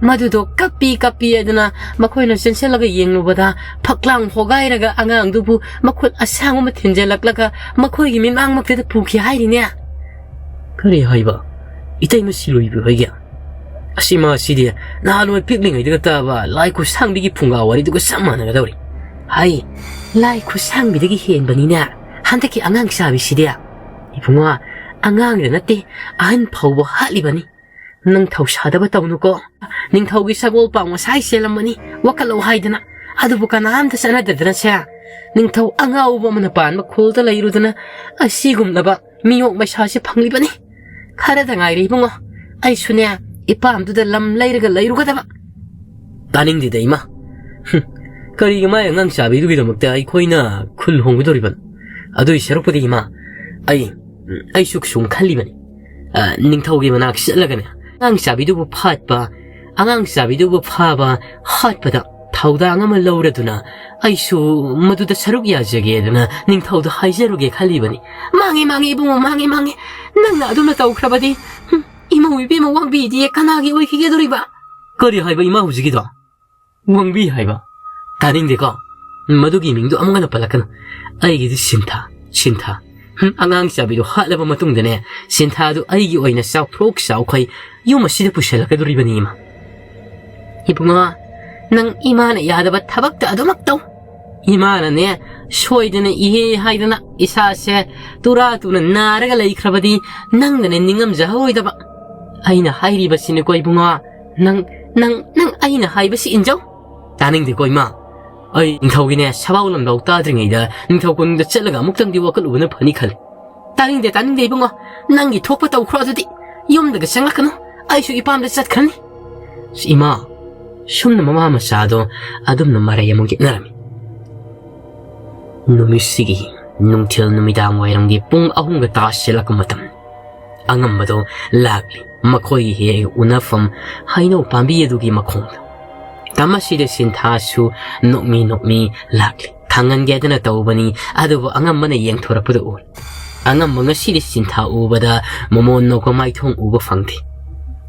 ꯃꯗꯨꯗꯣ ꯀꯞꯄꯤ ꯀꯞꯄꯤ ꯍꯥꯏꯗꯅ ꯃꯈꯣꯏꯅ ꯆꯦꯟꯁꯤꯜꯂꯒ ꯌꯦꯡꯂꯨꯕꯗ, ꯐꯛꯂꯥꯡ ꯍꯣꯒꯥꯏꯔꯒ ꯑꯉꯥꯡꯗꯨꯕꯨ ꯃꯈꯨꯠ ꯑꯁꯥꯡꯕ ꯑꯃ ꯊꯤꯟꯖꯜꯂꯛꯂꯒ ꯃꯈꯣꯏꯒꯤ ꯃꯤꯠꯃꯥꯡꯃꯛꯇꯗ ꯄꯨꯈꯤ ꯍꯥꯏꯔꯤꯅꯦ꯫ ꯀꯔꯤ ꯍꯥꯏꯕ? ꯏꯇꯩꯃ ꯁꯤꯂꯣꯏꯕꯤ ꯍꯣꯏꯒꯤ? ꯑꯁꯤ ꯃꯥꯁꯤꯗꯤ ꯅꯍꯥꯟꯋꯥꯏ ꯄꯤꯛꯂꯤꯉꯩꯗꯒ ꯇꯥꯕ ꯂꯥꯏ ꯈꯨꯠꯁꯥꯡꯕꯤꯒꯤ ꯐꯨꯡꯒꯥ ꯋꯥꯔꯤꯗꯨꯒ ꯆꯞ ꯃꯥꯟꯅꯒꯗꯧꯔꯤ꯫ ꯍꯥꯏ, ꯂꯥꯏ ꯈꯨꯠꯁꯥꯡꯕꯤꯗꯒꯤ ꯍꯦꯟꯕꯅꯤꯅꯦ ꯍꯟꯗꯛꯀꯤ ꯑꯉꯥꯡ ꯆꯥꯕꯤꯁꯤꯗꯤ꯫ ꯏꯕꯨꯡꯉꯣ, ꯑꯉꯥꯡꯗ ꯅꯠꯇꯦ, ꯑꯍꯟ ꯐꯥꯎꯕ ꯍꯥꯠꯂꯤꯕꯅꯤ꯫ ꯅꯪ ꯊꯧꯁꯥꯗꯕ ꯇꯧꯅꯨꯀꯣ꯫ ꯅꯤꯡꯊꯧꯒꯤ ꯁꯒꯣꯜ ꯄꯥꯎ ꯉꯁꯥꯏ ꯆꯦꯜꯂꯝꯕꯅꯤ, ꯋꯥꯀꯠꯂꯧ ꯍꯥꯏꯗꯅ꯫ ꯑꯗꯨꯕꯨ ꯀꯅꯥꯝꯇ ꯆꯠꯅꯗꯗꯅꯁꯦ, ꯅꯤꯡꯊꯧ ꯑꯉꯥꯎꯕ ꯑꯃꯅ ꯄꯥꯟꯕ ꯈꯨꯜꯗ ꯂꯩꯔꯨꯗꯅ ꯑꯁꯤꯒꯨꯝꯂꯕ ꯃꯤꯌꯣꯛ ꯃꯩꯁꯥꯁꯦ ꯐꯪꯂꯤꯕꯅꯤ꯫ ꯈꯔꯗ ꯉꯥꯏꯔꯦ ꯏꯕꯨꯡꯉꯣ, ꯑꯩꯁꯨꯅꯦ ꯏꯄꯥꯝꯗꯨꯗ ꯂꯝ ꯂꯩꯔꯒ ꯂꯩꯔꯨꯒꯗꯕ꯫ ꯇꯥꯅꯤꯡꯗꯦꯗ ꯏꯃꯥ꯫ ꯍꯨꯝ, ꯀꯔꯤꯒꯤ ꯃꯥꯏ ꯑꯉꯥꯡ ꯆꯥꯕꯤꯗꯨꯒꯤꯗꯃꯛꯇ ꯑꯩꯈꯣꯏꯅ ꯈꯨꯜ ꯍꯣꯡꯒꯗꯧꯔꯤꯕꯅꯣ? ꯑꯗꯨꯒꯤ ꯁꯔꯨꯛꯄꯨꯗꯤ ꯏꯃꯥ, ꯑꯩ, ꯑꯩꯁꯨ ꯁꯨꯝ ꯈꯜꯂꯤꯕꯅꯤ꯫ ꯑ, ꯅꯤꯡꯊꯧꯒꯤ ꯃꯅꯥꯛ ꯆꯠꯂꯒꯅꯦ, ꯑꯉꯥꯡ ꯆꯥꯕꯤꯗꯨꯕꯨ ꯐꯥꯠꯄ, ꯑꯉꯥꯡ ꯆꯥꯕꯤꯗꯨꯕꯨ ꯐꯥꯕ, ꯍꯥꯠꯄꯗ ꯊꯧꯗꯥꯡ ꯑꯃ ꯂꯧꯔꯗꯨꯅ ꯑꯩꯁꯨ ꯃꯗꯨꯗ ꯁꯔꯨꯛ ꯌꯥꯖꯒꯦꯗꯅ ꯅꯤꯡꯊꯧꯗ ꯍꯥꯏꯖꯔꯨꯒꯦ ꯈꯜꯂꯤꯕꯅꯤ꯫ ꯃꯥꯡꯉꯦ, ꯃꯥꯡꯉꯦ, ꯏꯕꯨꯡꯉꯣ, ꯃꯥꯡꯉꯦ, ꯃꯥꯡꯉꯦ꯫ ꯅꯪꯅ ꯑꯗꯨꯝꯅ ꯇꯧꯈ꯭ꯔꯕꯗꯤ, ꯍꯨꯝ, ꯏꯃꯧ ꯏꯕꯦꯝꯃ ꯋꯥꯡꯕꯤꯗꯤ ꯀꯅꯥꯒꯤ ꯑꯣꯏꯈꯤꯒꯗꯧꯔꯤꯕ? ꯀꯔꯤ ꯍꯥꯏꯕ ꯏꯃꯥ ꯍꯧꯖꯤꯛꯀꯤꯗꯣ? ꯋꯥꯡꯕꯤ ꯍꯥꯏꯕ? ꯇꯥꯅꯤꯡꯗꯦꯀꯣ꯫ ꯃꯗꯨꯒꯤ ꯃꯤꯡꯗꯣ ꯑꯃꯨꯛ ꯍꯟꯅ ꯄꯜꯂꯛꯀꯅꯨ꯫ ꯑꯩꯒꯤꯗꯤ ꯁꯤꯟꯊꯥ, ꯁꯤꯟꯊꯥ꯫ ꯍꯨꯝ, ꯑꯉꯥꯡ ꯆꯥꯕꯤꯗꯣ ꯍꯥꯠꯂꯕ ꯃꯇꯨꯡꯗꯅꯦ, ꯁꯤꯟꯊꯥꯗꯨ ꯑꯩꯒꯤ ꯑꯣꯏꯅ ꯆꯥꯎꯊꯣꯛ ꯆꯥꯎꯈꯩ ꯌꯨꯝ ꯑꯁꯤꯗ ꯄꯨꯁꯜꯂꯛꯀꯗꯧꯔꯤꯕꯅꯤ, ꯏꯃꯥ꯫ ꯏꯕꯨꯡꯉꯣ, ꯅꯪ ꯏꯃꯥꯅ ꯌꯥꯗꯕ ꯊꯕꯛꯇ ꯑꯗꯨꯃꯛ ꯇꯧ꯫ ꯏꯃꯥꯅꯅꯦ, ꯁꯣꯏꯗꯅ ꯏꯍꯦ ꯍꯥꯏꯗꯅ ꯏꯁꯥꯁꯦ ꯇꯨꯔꯥ ꯇꯨꯅ ꯅꯥꯔꯒ ꯂꯩꯈ꯭ꯔꯕꯗꯤ ꯅꯪꯅꯅꯦ ꯅꯤꯡꯉꯝꯖꯍꯧꯔꯣꯏꯗꯕ꯫ ꯑꯩꯅ ꯍꯥꯏꯔꯤꯕꯁꯤꯅꯤꯀꯣ ꯏꯕꯨꯡꯉꯣ, ꯅꯪ, ꯅꯪ, ꯅꯪ ꯑꯩꯅ ꯍꯥꯏꯕꯁꯤ ꯏꯟꯖꯧ꯫ ꯇꯥꯅꯤꯡꯗꯦꯀꯣ ꯏꯃꯥ꯫ ꯑꯩ ꯅꯤꯡꯊꯧꯒꯤꯅꯦ ꯁꯕꯥꯎ ꯂꯝꯕꯥꯎ ꯇꯥꯗ꯭ꯔꯤꯉꯩꯗ ꯅꯤꯡꯊꯧ ꯀꯣꯅꯨꯡꯗ ꯆꯠꯂꯒ ꯑꯃꯨꯛꯇꯪꯗꯤ ꯋꯥꯀꯠꯂꯨꯕꯅ ꯐꯅꯤ ꯈꯜꯂꯤ꯫ ꯇꯥꯅꯤꯡꯗꯦ, ꯇꯥꯅꯤꯡꯗꯦ ꯏꯕꯨꯡꯉꯣ꯫ ꯅꯪꯒꯤ ꯊꯣꯛꯄ ꯇꯧꯈ꯭ꯔꯣ ꯑꯗꯨꯗꯤ꯫ ꯌꯨꯝꯗꯒ ꯆꯪꯂꯛꯀꯅꯨ꯫ ꯑꯩꯁꯨ ꯏꯄꯥꯝꯗ ꯆꯠꯈ꯭ꯔꯅꯤ꯫ ꯏꯃꯥ, ꯁꯨꯝꯅ ꯃꯃꯥ ꯃꯆꯥꯗꯣ ꯑꯗꯨꯝꯅ ꯃꯔꯩ ꯑꯃꯨꯛ ꯌꯦꯠꯅꯔꯝꯃꯤ꯫ ꯅꯨꯃꯤꯠꯁꯤꯒꯤ ꯅꯨꯡꯊꯤꯜ ꯅꯨꯃꯤꯗꯥꯡ ꯋꯥꯏꯔꯝꯒꯤ ꯄꯨꯡ ꯑꯍꯨꯝꯒ ꯇꯥꯁꯤꯜꯂꯛꯄ ꯃꯇꯝ꯫ ꯑꯉꯝꯕꯗꯣ ꯂꯥꯛꯂꯤ꯫ ꯃꯈꯣꯏꯒꯤ ꯍꯦꯛ ꯍꯦꯛ ꯎꯅꯐꯝ ꯍꯩꯅꯧ ꯄꯥꯝꯕꯤ ꯑꯗꯨꯒꯤ ꯃꯈꯣꯡꯗ꯫ ꯇꯝ ꯑꯁꯤꯗ ꯁꯤꯟꯊꯥꯁꯨ ꯅꯣꯛꯃꯤ ꯅꯣꯛꯃꯤ ꯂꯥꯛꯂꯤ꯫ ꯊꯥꯡꯍꯟꯒꯦꯗꯅ ꯇꯧꯕꯅꯤ, ꯑꯗꯨꯕꯨ ꯑꯉꯝꯕꯅ ꯌꯦꯡꯊꯣꯔꯛꯄꯗ ꯎꯔꯦ꯫ ꯑꯉꯝꯕ ꯉꯁꯤꯗꯤ ꯁꯤꯟꯊꯥ ꯎꯕꯗ ꯃꯃꯣꯟ ꯅꯣꯛꯄ ꯃꯥꯏꯊꯣꯡ ꯎꯕ ꯐꯪꯗꯦ꯫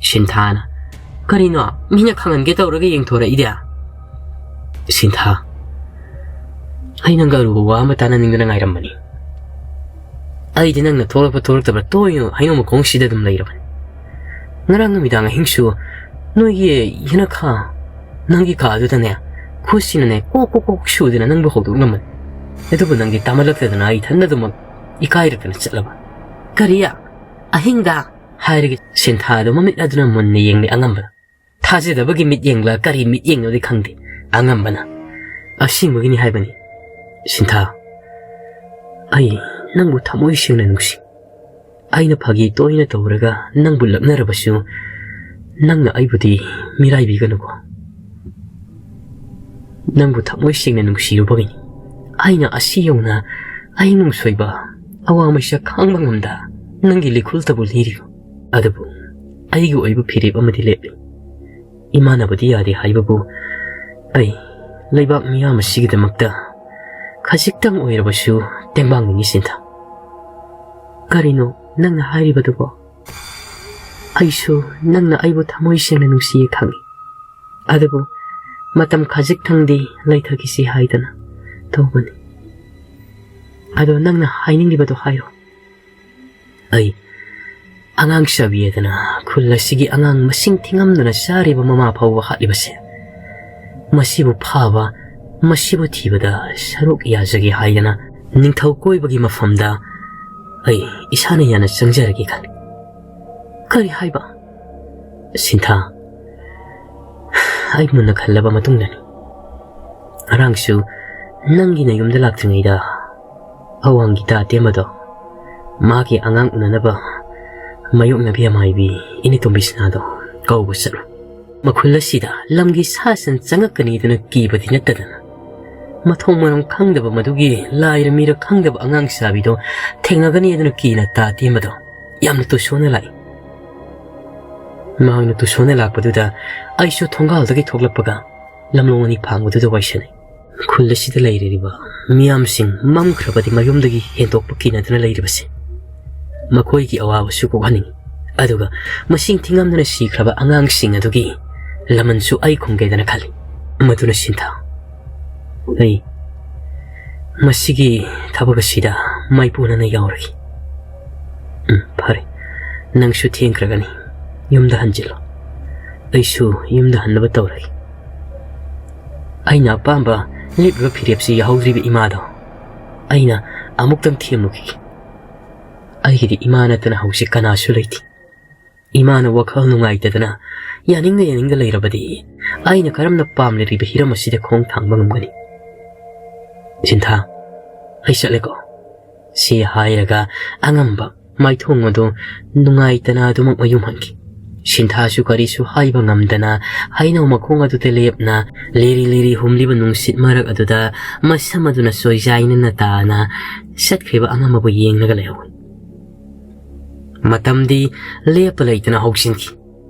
ꯁꯤꯟꯊꯥꯅ, "ꯀꯔꯤꯅꯣ? ꯃꯤꯅ ꯈꯪꯍꯟꯒꯦ ꯇꯧꯔꯒ ꯌꯦꯡꯊꯣꯔꯛꯏꯗꯤ?" ꯁꯤꯟꯊꯥ, "ꯑꯩ ꯅꯪꯒ ꯑꯔꯨꯕ ꯋꯥ ꯑꯃ ꯇꯥꯟꯅꯅꯤꯡꯗꯅ ꯉꯥꯏꯔꯝꯕꯅꯤ꯫ ꯑꯩꯗꯤ ꯅꯪꯅ ꯊꯣꯛꯂꯛꯄ ꯊꯣꯛꯂꯛꯇꯕ꯭ꯔꯥ ꯇꯣꯏꯅ ꯍꯩꯅꯧ ꯃꯈꯣꯡꯁꯤꯗ ꯑꯗꯨꯝ ꯂꯩꯔꯕꯅꯤ꯫ ꯉꯔꯥꯡ ꯅꯨꯃꯤꯗꯥꯡ ꯑꯍꯤꯡꯁꯨ ꯅꯣꯏꯒꯤ ꯌꯦꯅꯈꯥ, ꯅꯪꯒꯤ ꯀꯥꯗꯨꯗꯅꯦ, ꯈꯨꯠꯁꯤꯅꯅꯦ ꯀꯣꯛ ꯀꯣꯛ ꯀꯣꯛ ꯁꯨꯗꯅ ꯅꯪꯕꯨ ꯍꯧꯗꯣꯛꯂꯝꯕꯅꯤ꯫ ꯑꯗꯨꯕꯨ ꯅꯪꯗꯤ ꯇꯥꯃꯜꯂꯛꯇꯗꯅ ꯑꯩ ꯏꯊꯟꯗ ꯑꯗꯨꯃꯛ ꯏꯀꯥꯏꯔꯛꯇꯅ ꯆꯠꯂꯕ꯫" "ꯀꯔꯤ? ꯑꯍꯤꯡꯗ?" ꯍꯥꯏꯔꯒ ꯁꯤꯟꯊꯥꯗꯨ ꯃꯃꯤꯠ ꯑꯗꯨꯅ ꯃꯨꯟꯅ ꯌꯦꯡꯂꯤ ꯑꯉꯝꯕꯗ꯫ ꯊꯥꯖꯗꯕꯒꯤ ꯃꯤꯠꯌꯦꯡꯂ ꯀꯔꯤ ꯃꯤꯠꯌꯦꯡꯅꯣꯗꯤ ꯈꯪꯗꯦ꯫ ꯑꯉꯝꯕꯅ, "ꯑꯁꯦꯡꯕꯒꯤꯅꯤ ꯍꯥꯏꯕꯅꯤ꯫ ꯁꯤꯟꯊꯥ, ꯑꯩ ꯅꯪꯕꯨ ꯊꯃꯣꯏ ꯁꯦꯡꯅ ꯅꯨꯡꯁꯤ꯫ ꯑꯩꯅ ꯐꯥꯒꯤ ꯇꯣꯏꯅ ꯇꯧꯔꯒ ꯅꯪꯕꯨ ꯂꯛꯅꯔꯕꯁꯨ, ꯅꯪꯅ ꯑꯩꯕꯨꯗꯤ ꯃꯤꯔꯥꯏꯕꯤꯒꯅꯨꯀꯣ꯫ ꯅꯪꯕꯨ ꯊꯃꯣꯏ ꯁꯦꯡꯅ ꯅꯨꯡꯁꯤꯔꯨꯕꯒꯤꯅꯤ꯫ ꯑꯩꯅ ꯑꯁꯤ ꯌꯧꯅ ꯑꯍꯤꯡ ꯅꯨꯡꯁꯣꯏꯕ, ꯑꯋꯥ ꯃꯩꯁꯥ ꯈꯥꯡꯕ ꯉꯝꯗ ꯅꯪꯒꯤ ꯂꯤꯈꯨꯜꯇꯕꯨ ꯂꯤꯔꯤꯕ꯫ ꯑꯗꯨꯕꯨ ꯑꯩꯒꯤ ꯑꯣꯏꯕ ꯐꯤꯔꯦꯞ ꯑꯃꯗꯤ ꯂꯦꯞꯂꯤ꯫ ꯏꯃꯥꯟꯅꯕꯗꯤ ꯌꯥꯗꯦ ꯍꯥꯏꯕꯕꯨ ꯑꯩ ꯂꯩꯕꯥꯛ ꯃꯤꯌꯥꯝ ꯑꯁꯤꯒꯤꯗꯃꯛꯇ ꯈꯖꯤꯛꯇꯪ ꯑꯣꯏꯔꯕꯁꯨ ꯇꯦꯡꯕꯥꯡꯅꯤꯡꯉꯤ ꯁꯤꯟꯊꯥ꯫" "ꯀꯔꯤꯅꯣ ꯅꯪꯅ ꯍꯥꯏꯔꯤꯕꯗꯨꯕꯣ? ꯑꯩꯁꯨ ꯅꯪꯅ ꯑꯩꯕꯨ ꯊꯃꯣꯏ ꯁꯦꯡꯅ ꯅꯨꯡꯁꯤꯌꯦ ꯈꯪꯏ꯫ ꯑꯗꯨꯕꯨ ꯃꯇꯝ ꯈꯖꯤꯛꯇꯪꯗꯤ ꯂꯩꯊꯈꯤꯁꯤ ꯍꯥꯏꯗꯅ ꯇꯧꯕꯅꯤ꯫ ꯑꯗꯣ ꯅꯪꯅ ꯍꯥꯏꯅꯤꯡꯂꯤꯕꯗꯣ ꯍꯥꯏꯔꯣ꯫" ꯑꯩ ꯑꯉꯥꯡ ꯆꯥꯕꯤꯗꯅ ꯈꯨꯜ ꯑꯁꯤꯒꯤ ꯑꯉꯥꯡ ꯃꯁꯤꯡ ꯊꯤꯉꯝꯗꯅ ꯆꯥꯔꯤꯕ ꯃꯃꯥ ꯐꯥꯎꯕ ꯍꯥꯠꯂꯤꯕꯁꯦ, ꯃꯁꯤꯕꯨ ꯐꯥꯕ, ꯃꯁꯤꯕꯨ ꯊꯤꯕꯗ ꯁꯔꯨꯛ ꯌꯥꯖꯒꯦ ꯍꯥꯏꯗꯅ ꯅꯤꯡꯊꯧ ꯀꯣꯏꯕꯒꯤ ꯃꯐꯝꯗ ꯑꯩ ꯏꯁꯥꯅ ꯌꯥꯅ ꯆꯪꯖꯔꯒꯦ ꯈꯜꯂꯤ꯫ "ꯀꯔꯤ ꯍꯥꯏꯕ?" "ꯁꯤꯟꯊꯥ, ꯑꯩ ꯃꯨꯟꯅ ꯈꯜꯂꯕ ꯃꯇꯨꯡꯗꯅꯤ꯫ ꯉꯔꯥꯡꯁꯨ ꯅꯪꯒꯤ ꯅꯌꯨꯝꯗ ꯂꯥꯛꯇ꯭ꯔꯤꯉꯩꯗ ꯑꯋꯥꯡꯒꯤ ꯇꯥ ꯇꯦꯝꯕꯗꯣ ꯃꯥꯒꯤ ꯑꯉꯥꯡ ꯎꯅꯅꯕ ꯃꯥꯌꯣꯛꯅꯕꯤ ꯑꯃꯥꯏꯕꯤ ꯏꯅꯦ ꯇꯣꯝꯕꯤꯁꯅꯥꯗꯣ ꯀꯧꯕ ꯆꯠꯂꯨ꯫ ꯃꯈꯨꯜ ꯑꯁꯤꯗ ꯂꯝꯒꯤ ꯁꯥ ꯁꯟ ꯆꯪꯉꯛꯀꯅꯤꯗꯅ ꯀꯤꯕꯗꯤ ꯅꯠꯇꯗꯅ, ꯃꯊꯣꯡ ꯃꯔꯝ ꯈꯪꯗꯕ ꯃꯗꯨꯒꯤ ꯂꯥꯏꯔ ꯃꯤꯔ ꯈꯪꯗꯕ ꯑꯉꯥꯡ ꯆꯥꯕꯤꯗꯣ ꯊꯦꯡꯅꯒꯅꯤꯗꯅ ꯀꯤꯅ ꯇꯥ ꯇꯦꯝꯕꯗꯣ ꯌꯥꯝꯅ ꯇꯨꯁꯣꯟꯅ ꯂꯥꯛꯏ꯫ ꯃꯍꯥꯛꯅ ꯇꯨꯁꯣꯟꯅ ꯂꯥꯛꯄꯗꯨꯗ ꯑꯩꯁꯨ ꯊꯣꯡꯒꯥꯜꯗꯒꯤ ꯊꯣꯛꯂꯛꯄꯒ ꯂꯝꯂꯣꯡ ꯑꯅꯤ ꯐꯥꯡꯕꯗꯨꯗ ꯋꯥꯏꯁꯤꯜꯂꯤ꯫ ꯈꯨꯜ ꯑꯁꯤꯗ ꯂꯩꯔꯤꯕ ꯃꯤꯌꯥꯝꯁꯤꯡ ꯃꯝꯈ꯭ꯔꯕꯗꯤ ꯃꯌꯨꯝꯗꯒꯤ ꯍꯦꯟꯗꯣꯛꯄ ꯀꯤꯅꯗꯨꯅ ꯂꯩꯔꯤꯕꯁꯤ, ꯃꯈꯣꯏꯒꯤ ꯑꯋꯥꯕꯁꯨ ꯀꯣꯛꯍꯟꯅꯤꯡꯏ꯫ ꯑꯗꯨꯒ ꯃꯁꯤꯡ ꯊꯤꯉꯝꯗꯅ ꯁꯤꯈ꯭ꯔꯕ ꯑꯉꯥꯡꯁꯤꯡ ꯑꯗꯨꯒꯤ ꯂꯃꯟꯁꯨ ꯑꯩ ꯈꯨꯝꯒꯦꯗꯅ ꯈꯜꯂꯤ꯫ ꯃꯗꯨꯅ ꯁꯤꯟꯊꯥ, ꯑꯩ ꯃꯁꯤꯒꯤ ꯊꯕꯛ ꯑꯁꯤꯗ ꯃꯥꯏꯄꯨꯅꯅ ꯌꯥꯎꯔꯒꯦ꯫ ꯎꯝ, ꯐꯔꯦ꯫ ꯅꯪꯁꯨ ꯊꯦꯡꯈ꯭ꯔꯒꯅꯤ꯫ ꯌꯨꯝꯗ ꯍꯟꯖꯤꯜꯂꯣ꯫ ꯑꯩꯁꯨ ꯌꯨꯝꯗ ꯍꯟꯅꯕ ꯇꯧꯔꯒꯦ꯫ ꯑꯩꯅ ꯑꯄꯥꯝꯕ ꯂꯤꯠꯂꯤꯕ ꯐꯤꯔꯦꯞꯁꯤ ꯌꯥꯍꯧꯗ꯭ꯔꯤꯕ ꯏꯃꯥꯗꯣ ꯑꯩꯅ ꯑꯃꯨꯛꯇꯪ ꯊꯦꯝꯂꯨꯈꯤꯒꯦ꯫ ꯑꯩꯒꯤꯗꯤ ꯏꯃꯥ ꯅꯠꯇꯅ ꯍꯧꯖꯤꯛ ꯀꯅꯥꯁꯨ ꯂꯩꯇꯦ꯫ ꯏꯃꯥꯅ ꯋꯥꯈꯜ ꯅꯨꯡꯉꯥꯏꯇꯗꯅ ꯌꯥꯅꯤꯡꯗ ꯌꯥꯅꯤꯡꯗ ꯂꯩꯔꯕꯗꯤ ꯑꯩꯅ ꯀꯔꯝꯅ ꯄꯥꯝꯂꯤꯕ ꯍꯤꯔꯝ ꯑꯁꯤꯗ ꯈꯣꯡ ꯊꯥꯡꯕ ꯉꯝꯒꯅꯤ? ꯁꯤꯟꯊꯥ, ꯑꯩ ꯆꯠꯂꯦꯀꯣ꯫ ꯁꯤ ꯍꯥꯏꯔꯒ ꯑꯉꯝꯕ ꯃꯥꯏꯊꯣꯡ ꯑꯗꯨ ꯅꯨꯡꯉꯥꯏꯇꯅ ꯑꯗꯨꯃꯛ ꯃꯌꯨꯝ ꯍꯟꯈꯤ꯫ ꯁꯤꯟꯊꯥꯁꯨ ꯀꯔꯤꯁꯨ ꯍꯥꯏꯕ ꯉꯝꯗꯅ ꯍꯩꯅꯧ ꯃꯈꯣꯡ ꯑꯗꯨꯗ ꯂꯦꯞꯅ ꯂꯤꯔꯤ ꯂꯤꯔꯤ ꯍꯨꯝꯂꯤꯕ ꯅꯨꯡꯁꯤꯠ ꯃꯔꯛ ꯑꯗꯨꯗ ꯃꯁꯝ ꯑꯗꯨꯅ ꯆꯣꯏꯖꯥꯏꯅꯅ ꯇꯥꯅ ꯆꯠꯈ꯭ꯔꯤꯕ ꯑꯉꯝꯕꯕꯨ ꯌꯦꯡꯂꯒ ꯂꯩꯍꯧꯏ꯫ ꯃꯇꯝꯗꯤ ꯂꯦꯞꯄ ꯂꯩꯇꯅ ꯍꯧꯖꯤꯟꯈꯤ꯫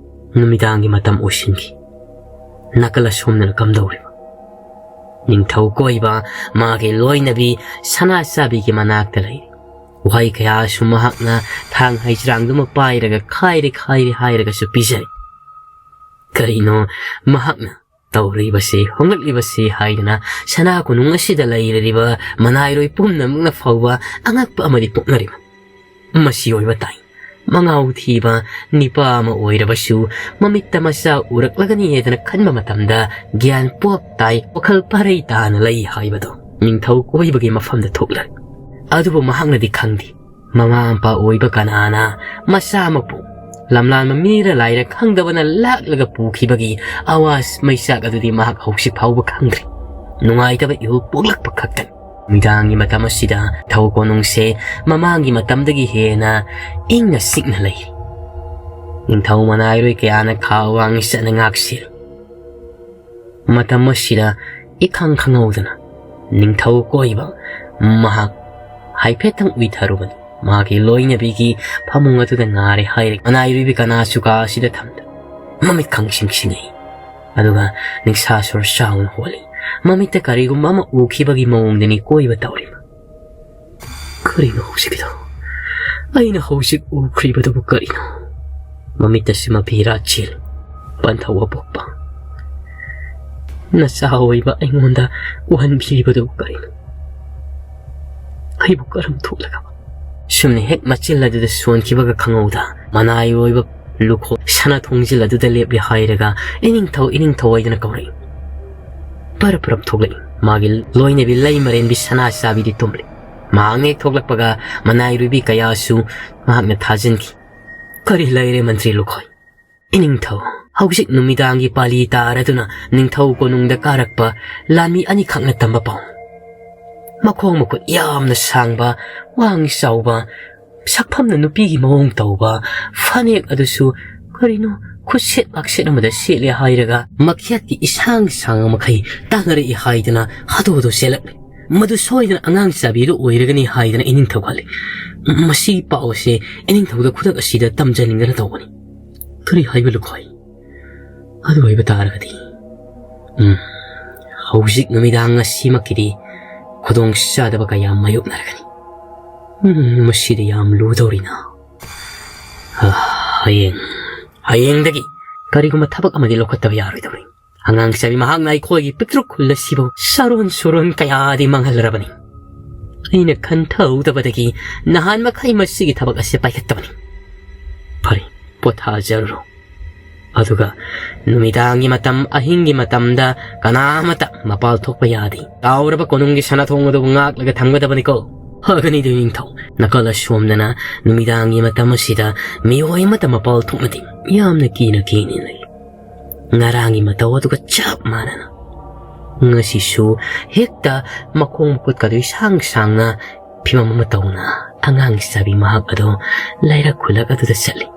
ꯅꯨꯃꯤꯗꯥꯡꯒꯤ ꯃꯇꯝ ꯑꯣꯏꯁꯤꯟꯈꯤ꯫ ꯅꯥꯀꯜ ꯑꯁꯣꯝꯗꯅ ꯀꯝꯗꯧꯔꯤꯕ? ꯅꯤꯡꯊꯧ ꯀꯣꯏꯕ ꯃꯥꯒꯤ ꯂꯣꯏꯅꯕꯤ ꯁꯅꯥꯆꯥꯕꯤꯒꯤ ꯃꯅꯥꯛꯇ ꯂꯩꯔꯤ꯫ ꯋꯥꯍꯩ ꯀꯌꯥꯁꯨ ꯃꯍꯥꯛꯅ ꯊꯥꯡ ꯍꯩꯖ꯭ꯔꯥꯡꯗꯨꯃ ꯄꯥꯏꯔꯒ ꯈꯥꯏꯔꯦ ꯈꯥꯏꯔꯦ ꯍꯥꯏꯔꯒꯁꯨ ꯄꯤꯖꯔꯤ꯫ ꯀꯔꯤꯅꯣ ꯃꯍꯥꯛꯅ ꯇꯧꯔꯤꯕꯁꯤ, ꯍꯣꯡꯂꯛꯂꯤꯕꯁꯤ ꯍꯥꯏꯗꯨꯅ ꯁꯅꯥ ꯀꯣꯅꯨꯡ ꯑꯁꯤꯗ ꯂꯩꯔꯤꯕ ꯃꯅꯥꯏꯔꯣꯏ ꯄꯨꯝꯅꯃꯛꯅ ꯐꯥꯎꯕ ꯑꯉꯛꯄ ꯑꯃꯗꯤ ꯄꯣꯛꯅꯔꯤꯕ꯫ ꯃꯁꯤ ꯑꯣꯏꯕ ꯇꯥꯏ꯫ ꯃꯉꯥꯎ ꯊꯤꯕ ꯅꯤꯄꯥ ꯑꯃ ꯑꯣꯏꯔꯕꯁꯨ ꯃꯃꯤꯠꯇ ꯃꯆꯥ ꯎꯔꯛꯂꯒꯅꯤ ꯍꯥꯏꯗꯅ ꯈꯟꯕ ꯃꯇꯝꯗ ꯒ꯭ꯌꯥꯟ ꯄꯣꯞ ꯇꯥꯏ, ꯋꯥꯈꯜ ꯄꯔꯩ ꯇꯥꯅ ꯂꯩ ꯍꯥꯏꯕꯗꯣ ꯅꯤꯡꯊꯧ ꯀꯣꯏꯕꯒꯤ ꯃꯐꯝꯗ ꯊꯣꯛꯂꯦ꯫ ꯑꯗꯨꯕꯨ ꯃꯍꯥꯛꯅꯗꯤ ꯈꯪꯗꯦ꯫ ꯃꯃꯥ ꯃꯄꯥ ꯑꯣꯏꯕ ꯀꯅꯥꯅ ꯃꯆꯥ ꯑꯃꯕꯨ ꯂꯝꯂꯥꯟꯕ ꯃꯤꯔ ꯂꯥꯏꯔ ꯈꯪꯗꯕꯅ ꯂꯥꯛꯂꯒ ꯄꯨꯈꯤꯕꯒꯤ ꯑꯋꯥꯖ ꯃꯩꯆꯥꯛ ꯑꯗꯨꯗꯤ ꯃꯍꯥꯛ ꯍꯧꯖꯤꯛ ꯐꯥꯎꯕ ꯈꯪꯗ꯭ꯔꯤ꯫ ꯅꯨꯡꯉꯥꯏꯇꯕ ꯏꯍꯨꯜ ꯄꯣꯛꯂꯛꯄ ꯈꯛꯇꯅꯤ꯫ ꯅꯨꯃꯤꯗꯥꯡꯒꯤ ꯃꯇꯝ ꯑꯁꯤꯗ ꯅꯤꯡꯊꯧ ꯀꯣꯅꯨꯡꯁꯦ ꯃꯃꯥꯡꯒꯤ ꯃꯇꯝꯗꯒꯤ ꯍꯦꯟꯅ ꯏꯪꯅ ꯆꯤꯛꯅ ꯂꯩꯔꯤ꯫ ꯅꯤꯡꯊꯧ ꯃꯅꯥꯏꯔꯣꯏ ꯀꯌꯥꯅ ꯈꯥ ꯋꯥꯡ ꯆꯠꯅ ꯉꯥꯛꯁꯦꯜꯂꯤ꯫ ꯃꯇꯝ ꯑꯁꯤꯗ ꯏꯈꯪ ꯈꯪꯍꯧꯗꯅ ꯅꯤꯡꯊꯧ ꯀꯣꯏꯕ ꯃꯍꯥꯛ ꯍꯥꯏꯐꯦꯠꯇꯪ ꯎꯏꯊꯔꯨꯕꯅꯤ꯫ ꯃꯥꯒꯤ ꯂꯣꯏꯅꯕꯤꯒꯤ ꯐꯃꯨꯡ ꯑꯗꯨꯗ ꯉꯥꯔꯦ ꯍꯥꯏꯔꯦ꯫ ꯃꯅꯥꯏꯔꯣꯏꯕꯤ ꯀꯅꯥꯁꯨ ꯀꯥ ꯑꯁꯤꯗ ꯊꯝꯗ ꯃꯃꯤꯠ ꯈꯪꯁꯤꯡ ꯁꯤꯡꯉꯤ꯫ ꯑꯗꯨꯒ ꯅꯤꯡꯁꯥ ꯁꯣꯔ ꯆꯥꯎꯅ ꯍꯣꯜꯂꯤ꯫ ꯃꯃꯤꯠꯇ ꯀꯔꯤꯒꯨꯝꯕ ꯑꯃ ꯎꯈꯤꯕꯒꯤ ꯃꯑꯣꯡꯗꯅꯤ ꯀꯣꯏꯕ ꯇꯧꯔꯤꯕ꯫ "ꯀꯔꯤꯅꯣ ꯍꯧꯖꯤꯛꯀꯤꯗꯣ? ꯑꯩꯅ ꯍꯧꯖꯤꯛ ꯎꯈ꯭ꯔꯤꯕꯗꯨꯕꯨ ꯀꯔꯤꯅꯣ?" ꯃꯃꯤꯠꯇ ꯁꯤꯃ ꯄꯤꯔꯥ ꯆꯦꯜꯂꯤ꯫ ꯄꯟꯊꯧ ꯑꯄꯣꯛꯄ, ꯅꯆꯥ ꯑꯣꯏꯕ ꯑꯩꯉꯣꯟꯗ ꯎꯍꯟꯕꯤꯔꯤꯕꯗꯨꯕꯨ ꯀꯔꯤꯅꯣ? ꯑꯩꯕꯨ ꯀꯔꯝ ꯊꯣꯛꯂꯒ? ꯁꯨꯝꯅ ꯍꯦꯛ ꯃꯆꯤꯜ ꯑꯗꯨꯗ ꯁꯣꯟꯈꯤꯕꯒ ꯈꯪꯍꯧꯗ, ꯃꯅꯥꯏꯔꯣꯏꯕ ꯂꯨꯈꯣ ꯁꯅꯥ ꯊꯣꯡꯖꯤꯜ ꯑꯗꯨꯗ ꯂꯦꯞꯂꯤ ꯍꯥꯏꯔꯒ, "ꯏꯅꯤꯡꯊꯧ, ꯏꯅꯤꯡꯊꯧ" ꯍꯥꯏꯗꯨꯅ ꯀꯧꯔꯛꯏ꯫ ꯄꯔꯞ ꯄꯔꯞ ꯊꯣꯛꯂꯛꯏ꯫ ꯃꯥꯒꯤ ꯂꯣꯏꯅꯕꯤ ꯂꯩ ꯃꯔꯦꯟꯕꯤ ꯁꯅꯥ ꯆꯥꯕꯤꯗꯤ ꯇꯨꯝꯂꯤ꯫ ꯃꯍꯥꯛꯅ ꯍꯦꯛ ꯊꯣꯛꯂꯛꯄꯒ ꯃꯅꯥꯏꯔꯣꯏꯕꯤ ꯀꯌꯥꯁꯨ ꯃꯍꯥꯛꯅ ꯊꯥꯖꯤꯟꯈꯤ꯫ "ꯀꯔꯤ ꯂꯩꯔꯦ ꯃꯟꯇ꯭ꯔꯤ ꯂꯨꯈꯣꯏ?" "ꯏꯅꯤꯡꯊꯧ, ꯍꯧꯖꯤꯛ ꯅꯨꯃꯤꯗꯥꯡꯒꯤ ꯄꯥꯂꯤ ꯇꯥꯔꯗꯨꯅ ꯅꯤꯡꯊꯧ ꯀꯣꯅꯨꯡꯗ ꯀꯥꯔꯛꯄ ꯂꯥꯟꯃꯤ ꯑꯅꯤꯈꯛꯅ ꯇꯝꯕ ꯄꯥꯎ꯫ ꯃꯈꯣꯡ ꯃꯈꯨꯠ ꯌꯥꯝꯅ ꯁꯥꯡꯕ, ꯋꯥꯡ ꯆꯥꯎꯕ, ꯁꯛꯐꯝꯅ ꯅꯨꯄꯤꯒꯤ ꯃꯑꯣꯡ ꯇꯧꯕ, ꯐꯅꯦꯛ ꯑꯗꯨꯁꯨ ꯀꯔꯤꯅꯣ ꯈꯨꯠꯁꯦꯠ ꯂꯥꯛꯁꯦꯠ ꯑꯃꯗ ꯁꯦꯠꯂꯦ ꯍꯥꯏꯔꯒ ꯃꯈꯦꯠꯀꯤ ꯏꯁꯥꯡ ꯁꯥꯡ ꯃꯈꯩ ꯇꯥꯟꯅꯔꯛꯏ ꯍꯥꯏꯗꯅ ꯍꯥꯗꯣ ꯍꯥꯗꯣ ꯆꯦꯜꯂꯛꯂꯦ꯫ ꯃꯗꯨ ꯁꯣꯏꯗꯅ ꯑꯉꯥꯡ ꯆꯥꯕꯤꯗꯨ ꯑꯣꯏꯔꯒꯅꯤ ꯍꯥꯏꯗꯅ ꯏꯅꯤꯡꯊꯧ ꯈꯜꯂꯤ꯫ ꯃꯁꯤꯒꯤ ꯄꯥꯎ ꯑꯁꯦ ꯏꯅꯤꯡꯊꯧꯗ ꯈꯨꯗꯛ ꯑꯁꯤꯗ ꯇꯝꯖꯅꯤꯡꯗꯅ ꯇꯧꯕꯅꯤ"꯫ "ꯀꯔꯤ ꯍꯥꯏꯕ ꯂꯨꯈꯣꯏ? ꯑꯗꯨ ꯑꯣꯏꯕ ꯇꯥꯔꯒꯗꯤ, ꯎꯝ, ꯍꯧꯖꯤꯛ ꯅꯨꯃꯤꯗꯥꯡ ꯑꯁꯤꯃꯛꯀꯤꯗꯤ ꯈꯨꯗꯣꯡ ꯆꯥꯗꯕ ꯀꯌꯥ ꯃꯥꯌꯣꯛꯅꯔꯒꯅꯤ꯫ ꯎꯝ, ꯃꯁꯤꯗꯤ ꯌꯥꯝ ꯂꯨꯗꯧꯔꯤꯅ꯫ ꯑ, ꯍꯌꯦꯡ, ꯍꯌꯦꯡꯗꯒꯤ ꯀꯔꯤꯒꯨꯝꯕ ꯊꯕꯛ ꯑꯃꯗꯤ ꯂꯧꯈꯠꯇꯕ ꯌꯥꯔꯣꯏꯗꯧꯔꯤ꯫ ꯑꯉꯥꯡ ꯆꯥꯕꯤ ꯃꯍꯥꯛꯅ ꯑꯩꯈꯣꯏꯒꯤ ꯄꯤꯛꯇ꯭ꯔꯨ ꯈꯨꯜ ꯑꯁꯤꯕꯨ ꯆꯥꯔꯣꯟ ꯁꯨꯔꯣꯟ ꯀꯌꯥꯗꯤ ꯃꯥꯡꯍꯜꯂꯔꯕꯅꯤ꯫ ꯑꯩꯅ ꯈꯟꯊꯍꯧꯗꯕꯗꯒꯤ ꯅꯍꯥꯟ ꯃꯈꯩ ꯃꯁꯤꯒꯤ ꯊꯕꯛ ꯑꯁꯤ ꯄꯥꯏꯈꯠꯇꯕꯅꯤ꯫ ꯐꯔꯦ, ꯄꯣꯊꯥꯖꯔꯨꯔꯣ꯫ ꯑꯗꯨꯒ ꯅꯨꯃꯤꯗꯥꯡꯒꯤ ꯃꯇꯝ, ꯑꯍꯤꯡꯒꯤ ꯃꯇꯝꯗ ꯀꯅꯥ ꯑꯃꯠꯇ ꯃꯄꯥꯜ ꯊꯣꯛꯄ ꯌꯥꯗꯦ꯫ ꯆꯥꯎꯔꯕ ꯀꯣꯅꯨꯡꯒꯤ ꯁꯅꯥꯊꯣꯡ ꯑꯗꯨꯕꯨ ꯉꯥꯛꯂꯒ ꯊꯝꯒꯗꯕꯅꯤꯀꯣ꯫ ꯐꯒꯅꯤꯗꯨ ꯅꯤꯡꯊꯧ꯫ ꯅꯥꯀꯜ ꯑꯁꯣꯝꯗꯅ ꯅꯨꯃꯤꯗꯥꯡꯒꯤ ꯃꯇꯝ ꯑꯁꯤꯗ ꯃꯤꯑꯣꯏ ꯑꯃꯠꯇ ꯃꯄꯥꯜ ꯊꯣꯛꯅꯗꯦ꯫ ꯌꯥꯝꯅ ꯀꯤꯅ ꯀꯤꯅ ꯂꯩ꯫ ꯉꯔꯥꯡꯒꯤ ꯃꯇꯧ ꯑꯗꯨꯒ ꯆꯞ ꯃꯥꯟꯅꯅ꯫ ꯉꯁꯤꯁꯨ ꯍꯦꯛꯇ ꯃꯈꯣꯡ ꯃꯈꯨꯠꯀꯗꯨ ꯏꯁꯥꯡ ꯁꯥꯡꯅ ꯐꯤꯕꯝ ꯑꯃ ꯇꯧꯅ ꯑꯉꯥꯡ ꯆꯥꯕꯤ ꯃꯍꯥꯛ ꯑꯗꯨ ꯂꯩꯔꯛ ꯈꯨꯜꯂꯛ ꯑꯗꯨꯗ ꯆꯠꯂꯤ꯫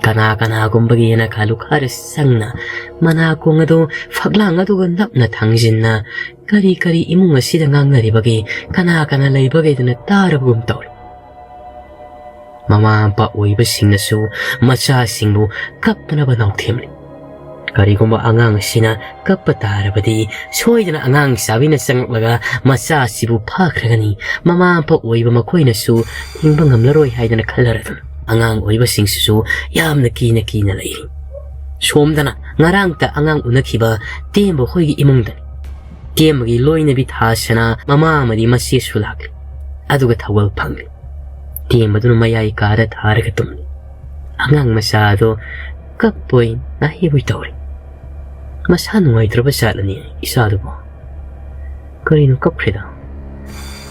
ꯀꯅꯥ ꯀꯅꯥꯒꯨꯝꯕꯒꯤ ꯌꯦꯅꯈꯥ ꯂꯨꯈꯥꯔ ꯆꯪꯅ ꯃꯅꯥꯀꯣꯡ ꯑꯗꯨ ꯐꯛꯂꯥꯡ ꯑꯗꯨꯒ ꯅꯞꯅ ꯊꯥꯡꯖꯤꯟꯅ ꯀꯔꯤ ꯀꯔꯤ ꯏꯃꯨꯡ ꯑꯁꯤꯗ ꯉꯥꯡꯅꯔꯤꯕꯒꯦ, ꯀꯅꯥ ꯀꯅꯥ ꯂꯩꯕꯒꯦꯗꯨꯅ ꯇꯥꯔꯕꯒꯨꯝ ꯇꯧꯔꯤ꯫ ꯃꯃꯥ ꯃꯄꯥ ꯑꯣꯏꯕꯁꯤꯡꯅꯁꯨ ꯃꯆꯥꯁꯤꯡꯕꯨ ꯀꯞꯇꯅꯕ ꯅꯥꯎꯊꯦꯝꯂꯤ꯫ ꯀꯔꯤꯒꯨꯝꯕ ꯑꯉꯥꯡ ꯑꯁꯤꯅ ꯀꯞꯄ ꯇꯥꯔꯕꯗꯤ, ꯁꯣꯏꯗꯅ ꯑꯉꯥꯡ ꯆꯥꯕꯤꯅ ꯆꯪꯂꯛꯂꯒ ꯃꯆꯥ ꯑꯁꯤꯕꯨ ꯐꯥꯈ꯭ꯔꯒꯅꯤ꯫ ꯃꯃꯥ ꯃꯄꯥ ꯑꯣꯏꯕ ꯃꯈꯣꯏꯅꯁꯨ ꯍꯤꯡꯕ ꯉꯝꯂꯔꯣꯏ ꯍꯥꯏꯗꯅ ꯈꯜꯂꯔꯗꯨꯅ ꯑꯉꯥꯡ ꯑꯣꯏꯕꯁꯤꯡꯁꯤꯁꯨ ꯌꯥꯝꯅ ꯀꯤꯅ ꯀꯤꯅ ꯂꯩꯔꯤ꯫ ꯁꯣꯝꯗꯅ ꯉꯔꯥꯡꯇ ꯑꯉꯥꯡ ꯎꯅꯈꯤꯕ ꯇꯦꯝꯕ ꯍꯣꯏꯒꯤ ꯏꯃꯨꯡꯗꯅꯤ꯫ ꯇꯦꯝꯕꯒꯤ ꯂꯣꯏꯅꯕꯤ ꯊꯥꯁꯅꯥ ꯃꯃꯥ ꯑꯃꯗꯤ ꯃꯆꯦꯁꯨ ꯂꯥꯛꯂꯤ꯫ ꯑꯗꯨꯒ ꯊꯧꯒꯜ ꯐꯪꯂꯤ꯫ ꯇꯦꯝꯕꯗꯨꯅ ꯃꯌꯥꯏ ꯀꯥꯗ ꯊꯥꯔꯒ ꯇꯨꯝꯂꯤ꯫ ꯑꯉꯥꯡ ꯃꯆꯥ ꯑꯗꯣ ꯀꯞꯄꯣꯏ ꯅꯥꯍꯦꯕꯣꯏ ꯇꯧꯔꯤ꯫ ꯃꯁꯥ ꯅꯨꯡꯉꯥꯏꯇ꯭ꯔꯕ ꯖꯥꯠꯂꯅꯦ ꯏꯆꯥꯗꯨꯕꯨ? ꯀꯔꯤꯅꯣ ꯀꯞꯈ꯭ꯔꯤꯗꯣ?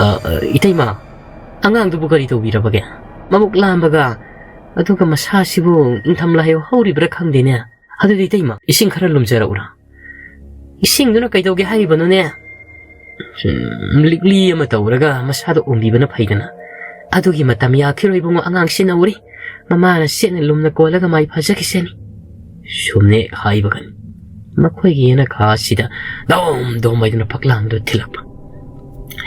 "ꯑ, ꯑ, ꯏꯇꯩꯃ, ꯑꯉꯥꯡꯗꯨꯕꯨ ꯀꯔꯤ ꯇꯧꯕꯤꯔꯕꯒꯦ? ꯃꯕꯨꯛ ꯂꯥꯝꯕꯒ, ꯑꯗꯨꯒ ꯃꯁꯥꯁꯤꯕꯨ ꯏꯪꯊꯝ ꯂꯥꯏꯍꯧ ꯍꯧꯔꯤꯕ꯭ꯔꯥ ꯈꯪꯗꯦꯅꯦ꯫ ꯑꯗꯨꯗꯤ ꯏꯇꯩꯃ, ꯏꯁꯤꯡ ꯈꯔ ꯂꯨꯝꯖꯔꯛꯎꯔꯥ?" "ꯏꯁꯤꯡꯗꯨꯅ ꯀꯩꯗꯧꯒꯦ ꯍꯥꯏꯔꯤꯕꯅꯣꯅꯦ? ꯁꯨꯝ ꯂꯤꯛꯂꯤ ꯑꯃ ꯇꯧꯔꯒ ꯃꯁꯥꯗ ꯑꯣꯝꯕꯤꯕꯅ ꯐꯩꯗꯅ꯫ ꯑꯗꯨꯒꯤ ꯃꯇꯝ ꯌꯥꯈꯤꯔꯣꯏ ꯏꯕꯨꯡꯉꯣ, ꯑꯉꯥꯡꯁꯤ ꯅꯧꯔꯤ꯫ ꯃꯃꯥꯅ ꯁꯦꯠꯅ ꯂꯨꯝꯅ ꯀꯣꯜꯂꯒ ꯃꯥꯏ ꯐꯖꯈꯤꯁꯅꯤ"꯫ ꯁꯨꯝꯅꯦꯛ ꯍꯥꯏꯕꯒꯅꯤ꯫ ꯃꯈꯣꯏꯒꯤ ꯌꯦꯅꯈꯥ ꯑꯁꯤꯗ ꯗꯣꯝ ꯗꯣꯝ ꯍꯥꯏꯗꯨꯅ ꯐꯛꯂꯥꯡꯗꯨ ꯊꯤꯜꯂꯛꯄ꯫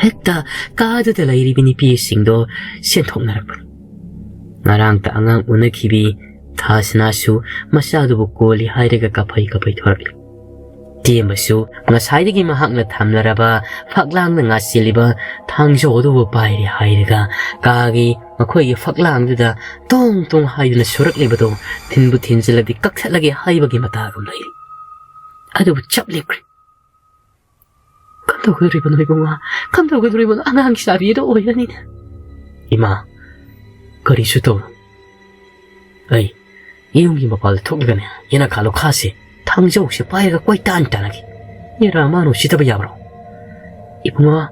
ꯍꯦꯛꯇ ꯀꯥꯗꯨꯗ ꯂꯩꯔꯤꯕ ꯅꯨꯄꯤꯁꯤꯡꯗꯣ ꯁꯦꯟꯊꯣꯛꯅꯔꯛꯄꯅꯤ꯫ ꯉꯔꯥꯡꯇ ꯑꯉꯥꯡ ꯎꯅꯈꯤꯕꯤ ꯊꯥꯁꯅꯥꯁꯨ ꯃꯆꯥꯗꯨꯕꯨ ꯀꯣꯜꯂꯤ ꯍꯥꯏꯔꯒ ꯀꯥꯐꯩ ꯀꯥꯐꯩ ꯊꯣꯔꯛꯂꯤ꯫ ꯇꯦꯝꯕꯁꯨ ꯉꯁꯥꯏꯗꯒꯤ ꯃꯍꯥꯛꯅ ꯊꯝꯂꯔꯕ ꯐꯛꯂꯥꯡꯗ ꯉꯥꯁꯤꯜꯂꯤꯕ ꯊꯥꯡꯖꯧ ꯑꯗꯨꯕꯨ ꯄꯥꯏꯔꯦ ꯍꯥꯏꯔꯒ ꯀꯥꯒꯤ ꯃꯈꯣꯏꯒꯤ ꯐꯛꯂꯥꯡꯗꯨꯗ ꯇꯣꯡ ꯇꯣꯡ ꯍꯥꯏꯗꯨꯅ ꯁꯨꯔꯛꯂꯤꯕꯗꯣ ꯊꯤꯟꯕꯨ ꯊꯤꯟꯖꯤꯜꯂꯗꯤ ꯀꯛꯊꯠꯂꯒꯦ ꯍꯥꯏꯕꯒꯤ ꯃꯇꯥꯒꯨꯝ ꯂꯩꯔꯤ꯫ ꯑꯗꯨꯕꯨ ꯆꯞ ꯂꯦꯞꯈ꯭ꯔꯦ꯫ ꯀꯝꯗꯧꯒꯗꯧꯔꯤꯕꯅꯣ ꯏꯕꯨꯡꯉꯣ? ꯀꯝꯗꯧꯒꯗꯧꯔꯤꯕꯅꯣ? ꯑꯉꯥꯡꯒꯤ ꯆꯥꯕꯤ ꯑꯗꯨ ꯑꯣꯏꯔꯅꯤꯅꯦ꯫ ꯏꯃꯥ, ꯀꯔꯤꯁꯨ ꯇꯧ꯫ ꯑꯩ ꯌꯨꯝꯒꯤ ꯃꯄꯥꯜꯗ ꯊꯣꯛꯂꯒꯅꯦ, ꯌꯦꯅꯈꯥ ꯂꯨꯈꯥꯁꯦ ꯊꯥꯡꯖꯧꯁꯦ ꯄꯥꯏꯔꯒ ꯀꯣꯏꯇꯥꯟ ꯇꯥꯟꯅꯒꯦ꯫ ꯌꯦꯔꯥ ꯃꯥꯅ ꯎꯁꯤꯠꯇꯕ ꯌꯥꯕ꯭ꯔꯣ? ꯏꯕꯨꯡꯉꯣ,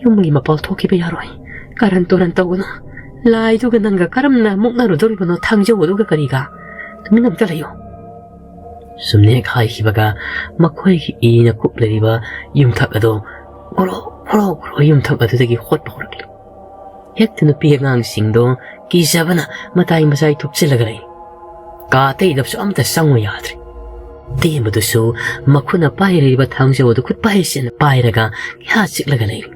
ꯌꯨꯝꯒꯤ ꯃꯄꯥꯜ ꯊꯣꯛꯈꯤꯕ ꯌꯥꯔꯣꯏ꯫ ꯀꯔꯟ ꯇꯨꯔꯟ ꯇꯧꯒꯅꯨ꯫ ꯂꯥꯏꯗꯨꯒ ꯅꯪꯒ ꯀꯔꯝꯅ ꯃꯨꯛꯅꯔꯨꯗꯧꯔꯤꯕꯅꯣ ꯊꯥꯡꯖꯧ ꯑꯗꯨꯒ ꯀꯔꯤꯒ? ꯇꯨꯃꯤꯟꯅ ꯑꯝꯇ ꯂꯩꯌꯨ꯫ ꯁꯨꯝꯅꯦꯛ ꯍꯥꯏꯈꯤꯕꯒ ꯃꯈꯣꯏꯒꯤ ꯏꯅ ꯀꯨꯞꯂꯔꯤꯕ ꯌꯨꯝꯊꯛ ꯑꯗꯨ ꯒꯣꯔꯣ ꯒꯣꯔꯣ ꯒꯣꯔꯣ ꯌꯨꯝꯊꯛ ꯑꯗꯨꯗꯒꯤ ꯍꯣꯠꯄ ꯍꯧꯔꯛꯂꯤ꯫ ꯍꯦꯛꯇ ꯅꯨꯄꯤ ꯑꯉꯥꯡꯁꯤꯡꯗꯣ ꯀꯤꯖꯕꯅ ꯃꯇꯥꯏ ꯃꯆꯥꯏ ꯊꯨꯞꯆꯤꯜꯂꯒ ꯂꯩ꯫ ꯀꯥ ꯑꯇꯩꯗꯁꯨ ꯑꯝꯇ ꯆꯪꯉꯨ ꯌꯥꯗ꯭ꯔꯦ꯫ ꯇꯦꯝꯕꯗꯨꯁꯨ ꯃꯈꯨꯠꯅ ꯄꯥꯏꯔꯤꯕ ꯊꯥꯡꯖꯧ ꯑꯗꯨ ꯈꯨꯠ ꯄꯥꯏꯁꯤꯅ ꯄꯥꯏꯔꯒ ꯏꯍꯥ ꯆꯤꯛꯂꯒ ꯂꯩꯔꯤ꯫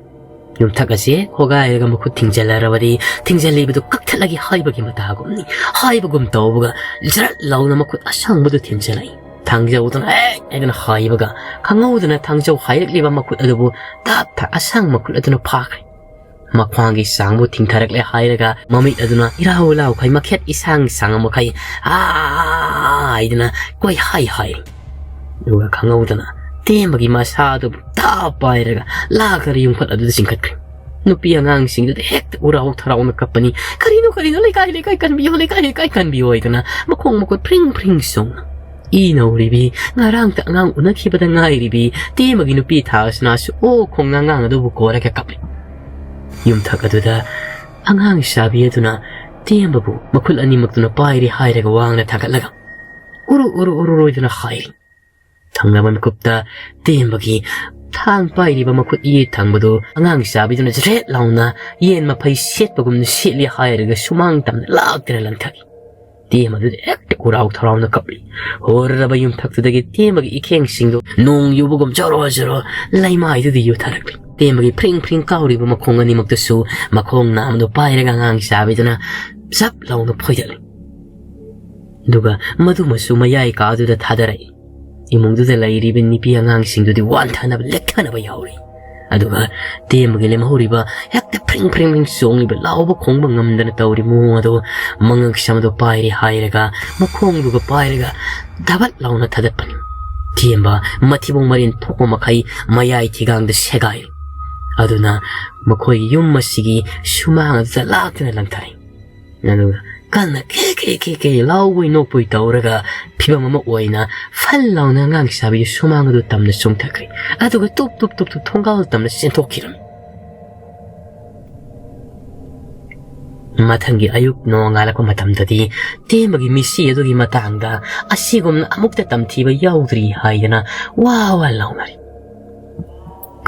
ꯌꯨꯝꯊꯛ ꯑꯁꯦ ꯈꯣꯒꯥꯏꯔꯒ ꯃꯈꯨꯠ ꯊꯤꯡꯖꯤꯜꯂꯔꯕꯗꯤ ꯊꯤꯡꯖꯤꯜꯂꯤꯕꯗꯨ ꯀꯛꯊꯠꯂꯒꯦ ꯍꯥꯏꯕꯒꯤ ꯃꯇꯥꯒꯨꯝꯅꯤ꯫ ꯍꯥꯏꯕꯒꯨꯝ ꯇꯧꯕꯒ ꯖꯔꯠ ꯂꯥꯎꯅ ꯃꯈꯨꯠ ꯑꯁꯥꯡꯕꯗꯨ ꯊꯤꯟꯖꯤꯜꯂꯛꯏ꯫ ꯊꯥꯡꯖꯧꯗꯨꯅ "ꯍꯦꯛ!" ꯍꯥꯏꯗꯨꯅ ꯍꯥꯏꯕꯒ, ꯈꯪꯍꯧꯗꯅ ꯊꯥꯡꯖꯧ ꯍꯥꯏꯔꯛꯂꯤꯕ ꯃꯈꯨꯠ ꯑꯗꯨꯕꯨ ꯇꯞ ꯊꯥ ꯑꯁꯥꯡꯕ ꯃꯈꯨꯠ ꯑꯗꯨꯅ ꯐꯥꯈ꯭ꯔꯦ꯫ ꯃꯈ꯭ꯋꯥꯡꯒꯤ ꯆꯥꯡꯕꯨ ꯊꯤꯡꯊꯔꯛꯂꯦ ꯍꯥꯏꯔꯒ ꯃꯃꯤꯠ ꯑꯗꯨꯅ ꯏꯔꯥꯎ ꯂꯥꯎꯈꯩ, ꯃꯈꯦꯠ ꯏꯁꯥꯡ ꯁꯥꯡꯉꯝꯃꯈꯩ "ꯑꯥ!" ꯍꯥꯏꯗꯨꯅ ꯀꯣꯏꯍꯥꯏ ꯍꯥꯏ꯫ ꯑꯗꯨꯒ ꯈꯪꯍꯧꯗꯅ ꯇꯦꯝꯕꯒꯤ ꯃꯁꯥ ꯑꯗꯨꯕꯨ ꯇꯥꯞ ꯄꯥꯏꯔꯒ ꯂꯥꯛꯈ꯭ꯔ ꯌꯨꯝꯈꯠ ꯑꯗꯨꯗ ꯆꯤꯡꯈꯠꯈ꯭ꯔꯦ꯫ ꯅꯨꯄꯤ ꯑꯉꯥꯡꯁꯤꯡꯗꯨꯗ ꯍꯦꯛꯇ ꯎꯔꯥꯎ ꯊꯔꯥꯎꯅ ꯀꯞꯄꯅꯤ꯫ "ꯀꯔꯤꯅꯣ, ꯀꯔꯤꯅꯣ, ꯂꯩꯀꯥꯏ, ꯂꯩꯀꯥꯏ ꯀꯟꯕꯤꯌꯣ, ꯂꯩꯀꯥꯏ, ꯂꯩꯀꯥꯏ ꯀꯟꯕꯤꯌꯣ" ꯍꯥꯏꯗꯅ ꯃꯈꯣꯡ ꯃꯈꯨꯠ ꯐ꯭ꯔꯤꯡ ꯐ꯭ꯔꯤꯡ ꯆꯣꯡꯅ꯫ ꯏ ꯅꯧꯔꯤꯕꯤ, ꯉꯔꯥꯡꯇ ꯑꯉꯥꯡ ꯎꯅꯈꯤꯕꯗ ꯉꯥꯏꯔꯤꯕꯤ ꯇꯦꯝꯕꯒꯤ ꯅꯨꯄꯤ ꯊꯥꯁꯅꯥꯁꯨ ꯑꯣ ꯈꯣꯡꯅ ꯑꯉꯥꯡ ꯑꯗꯨꯕꯨ ꯀꯣꯜꯂꯒ ꯀꯞꯂꯤ꯫ ꯌꯨꯝꯊꯛ ꯑꯗꯨꯗ ꯑꯉꯥꯡ ꯆꯥꯕꯤ ꯑꯗꯨꯅ ꯇꯦꯝꯕꯕꯨ ꯃꯈꯨꯠ ꯑꯅꯤꯃꯛꯇꯨꯅ ꯄꯥꯏꯔꯤ ꯍꯥꯏꯔꯒ ꯋꯥꯡꯅ ꯊꯥꯡꯒꯠꯂꯒ ꯎꯔꯨ ꯎꯔꯨ ꯎꯔꯨ ꯔꯣꯏꯗꯨꯅ ꯍꯥꯏꯔꯤ꯫ ꯊꯪꯅꯕ ꯃꯤꯀꯨꯞꯇ ꯇꯦꯝꯕꯒꯤ ꯊꯥꯡ ꯄꯥꯏꯔꯤꯕ ꯃꯈꯨꯠ ꯌꯦꯠ ꯊꯪꯕꯗꯨ ꯑꯉꯥꯡ ꯆꯥꯕꯤꯗꯨꯅ ꯖ꯭ꯔꯦꯠ ꯂꯥꯎꯅ ꯌꯦꯟ ꯃꯐꯩ ꯁꯦꯠꯄꯒꯨꯝꯅ ꯁꯦꯠꯂꯤ ꯍꯥꯏꯔꯒ ꯁꯨꯃꯥꯡ ꯇꯝꯅ ꯂꯥꯛꯇꯨꯅ ꯂꯪꯊꯔꯤ꯫ ꯇꯦꯝꯕꯗꯨꯗꯤ ꯍꯦꯛꯇ ꯎꯔꯥꯎ ꯊꯔꯥꯎꯅ ꯀꯞꯂꯤ꯫ ꯍꯣꯔꯔꯕ ꯌꯨꯝꯊꯛꯇꯨꯗꯒꯤ ꯇꯦꯝꯕꯒꯤ ꯏꯈꯦꯡꯁꯤꯡꯗꯨ ꯅꯣꯡ ꯌꯨꯕꯒꯨꯝ ꯖꯣꯔꯣ ꯖꯣꯔꯣ ꯂꯩꯃꯥꯏꯗꯨꯗ ꯌꯨꯊꯔꯛꯂꯤ꯫ ꯇꯦꯝꯕꯒꯤ ꯐ꯭ꯔꯤꯡ ꯐ꯭ꯔꯤꯡ ꯀꯥꯎꯔꯤꯕ ꯃꯈꯣꯡ ꯑꯅꯤꯃꯛꯇꯨꯁꯨ ꯃꯈꯣꯡ ꯅꯥꯝꯗꯨ ꯄꯥꯏꯔꯒ ꯑꯉꯥꯡ ꯆꯥꯕꯤꯗꯨꯅ ꯆꯞ ꯂꯥꯎꯅ ꯐꯣꯏꯗꯠꯂꯤ꯫ ꯑꯗꯨꯒ ꯃꯗꯨꯃꯁꯨ ꯃꯌꯥꯏ ꯀꯥꯗꯨꯗ ꯊꯥꯗꯔꯛꯏ꯫ ꯏꯃꯨꯡꯗꯨꯗ ꯂꯩꯔꯤꯕ ꯅꯨꯄꯤ ꯑꯉꯥꯡꯁꯤꯡꯗꯨꯗꯤ ꯋꯥꯟꯊꯅꯕ ꯂꯦꯛꯊꯅꯕ ꯌꯥꯎꯔꯤ꯫ ꯑꯗꯨꯒ ꯇꯦꯝꯕꯒꯤ ꯂꯦꯝꯍꯧꯔꯤꯕ ꯍꯦꯛꯇ ꯐ꯭ꯔꯤꯡ ꯐ꯭ꯔꯤꯡ ꯐ꯭ꯔꯤꯡ ꯆꯣꯡꯂꯤꯕ, ꯂꯥꯎꯕ ꯈꯣꯡꯕ ꯉꯝꯗꯅ ꯇꯧꯔꯤ ꯃꯑꯣꯡ ꯑꯗꯨ ꯃꯉꯛ ꯁꯝꯗꯨ ꯄꯥꯏꯔꯤ ꯍꯥꯏꯔꯒ ꯃꯈꯣꯡꯗꯨꯒ ꯄꯥꯏꯔꯒ ꯙꯕꯠ ꯂꯥꯎꯅ ꯊꯥꯗꯠꯄꯅꯤ꯫ ꯇꯦꯝꯕ ꯃꯊꯤꯕꯣꯡ ꯃꯔꯤꯟ ꯊꯣꯛꯄ ꯃꯈꯩ ꯃꯌꯥꯏ ꯊꯤꯒꯥꯡꯗ ꯁꯦꯒꯥꯏꯔꯤ꯫ ꯑꯗꯨꯅ ꯃꯈꯣꯏ ꯌꯨꯝ ꯑꯁꯤꯒꯤ ꯁꯨꯃꯥꯡ ꯑꯗꯨꯗ ꯂꯥꯛꯇꯨꯅ ꯂꯪꯊꯔꯤ꯫ ꯑꯗꯨꯒ ꯀꯟꯅ ꯀꯦ ꯀꯦ ꯀꯦ ꯀꯦ ꯂꯥꯎꯕꯣꯏ ꯅꯣꯛꯄꯣꯏ ꯇꯧꯔꯒ ꯐꯤꯕꯝ ꯑꯃ ꯑꯣꯏꯅ ꯐꯜ ꯂꯥꯎꯅ ꯑꯉꯥꯡ ꯁꯥꯕꯤꯒꯤ ꯁꯨꯃꯥꯡ ꯑꯗꯨ ꯇꯝꯅ ꯆꯣꯡꯊꯈ꯭ꯔꯦ꯫ ꯑꯗꯨꯒ ꯇꯨꯞ ꯇꯨꯞ ꯇꯨꯞ ꯇꯨꯞ ꯊꯣꯡꯒꯥꯜ ꯇꯝꯅ ꯆꯦꯟꯊꯣꯛꯈꯤꯔꯝꯃꯤ꯫ ꯃꯊꯪꯒꯤ ꯑꯌꯨꯛ ꯅꯣꯡꯉꯥꯜꯂꯛꯄ ꯃꯇꯝꯗꯗꯤ ꯇꯦꯝꯕꯒꯤ ꯃꯤꯠꯁꯤ ꯑꯗꯨꯒꯤ ꯃꯇꯥꯡꯗ ꯑꯁꯤꯒꯨꯝꯅ ꯑꯃꯨꯛꯇ ꯇꯝꯊꯤꯕ ꯌꯥꯎꯗ꯭ꯔꯤ ꯍꯥꯏꯗꯅ ꯋꯥ ꯋꯥ ꯂꯥꯎꯅꯔꯤ꯫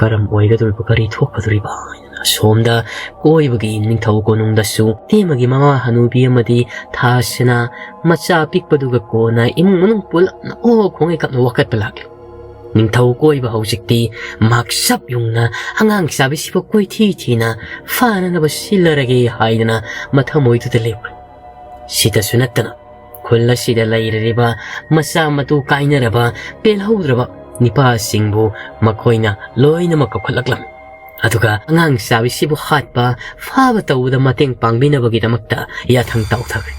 ꯀꯔꯝ ꯑꯣꯏꯒꯗꯧꯔꯤꯕ, ꯀꯔꯤ ꯊꯣꯛꯀꯗꯧꯔꯤꯕ ꯍꯥꯏꯗꯅ ꯑꯁꯣꯝꯗ ꯀꯣꯏꯕꯒꯤ ꯅꯤꯡꯊꯧ ꯀꯣꯅꯨꯡꯗꯁꯨ ꯇꯦꯝꯕꯒꯤ ꯃꯃꯥ ꯍꯅꯨꯕꯤ ꯑꯃꯗꯤ ꯊꯥꯁꯤꯅ ꯃꯆꯥ ꯄꯤꯛꯄꯗꯨꯒ ꯀꯣꯟꯅ ꯏꯃꯨꯡ ꯃꯅꯨꯡ ꯄꯨꯂꯞꯅ ꯑꯣ ꯈꯣꯡꯉꯩ ꯀꯞꯅ ꯋꯥꯀꯠꯄ ꯂꯥꯛꯂꯤ꯫ ꯅꯤꯡꯊꯧ ꯀꯣꯏꯕ ꯍꯧꯖꯤꯛꯇꯤ ꯃꯥꯛꯁꯞ ꯌꯨꯡꯅ ꯑꯉꯥꯡ ꯆꯥꯕꯤꯁꯤꯕꯨ ꯀꯣꯏꯊꯤ ꯊꯤꯅ ꯐꯥꯅꯅꯕ ꯁꯤꯜꯂꯔꯒꯦ ꯍꯥꯏꯗꯅ ꯃꯊꯃꯣꯏꯗꯨꯗ ꯂꯦꯞꯈ꯭ꯔꯦ꯫ ꯁꯤꯇꯁꯨ ꯅꯠꯇꯅ ꯈꯨꯜ ꯑꯁꯤꯗ ꯂꯩꯔꯤꯕ ꯃꯆꯥ ꯃꯇꯨ ꯀꯥꯏꯅꯔꯕ, ꯄꯦꯜꯍꯧꯗ꯭ꯔꯕ ꯅꯤꯄꯥꯁꯤꯡꯕꯨ ꯃꯈꯣꯏꯅ ꯂꯣꯏꯅꯃꯛ ꯀꯧꯈꯠꯂꯛꯂꯝꯃꯤ꯫ ꯑꯗꯨꯒ ꯑꯉꯥꯡ ꯆꯥꯕꯤꯁꯤꯕꯨ ꯍꯥꯠꯄ, ꯐꯥꯕ ꯇꯧꯕꯗ ꯃꯇꯦꯡ ꯄꯥꯡꯕꯤꯅꯕꯒꯤꯗꯃꯛꯇ ꯌꯥꯊꯪ ꯇꯧꯊꯈ꯭ꯔꯦ꯫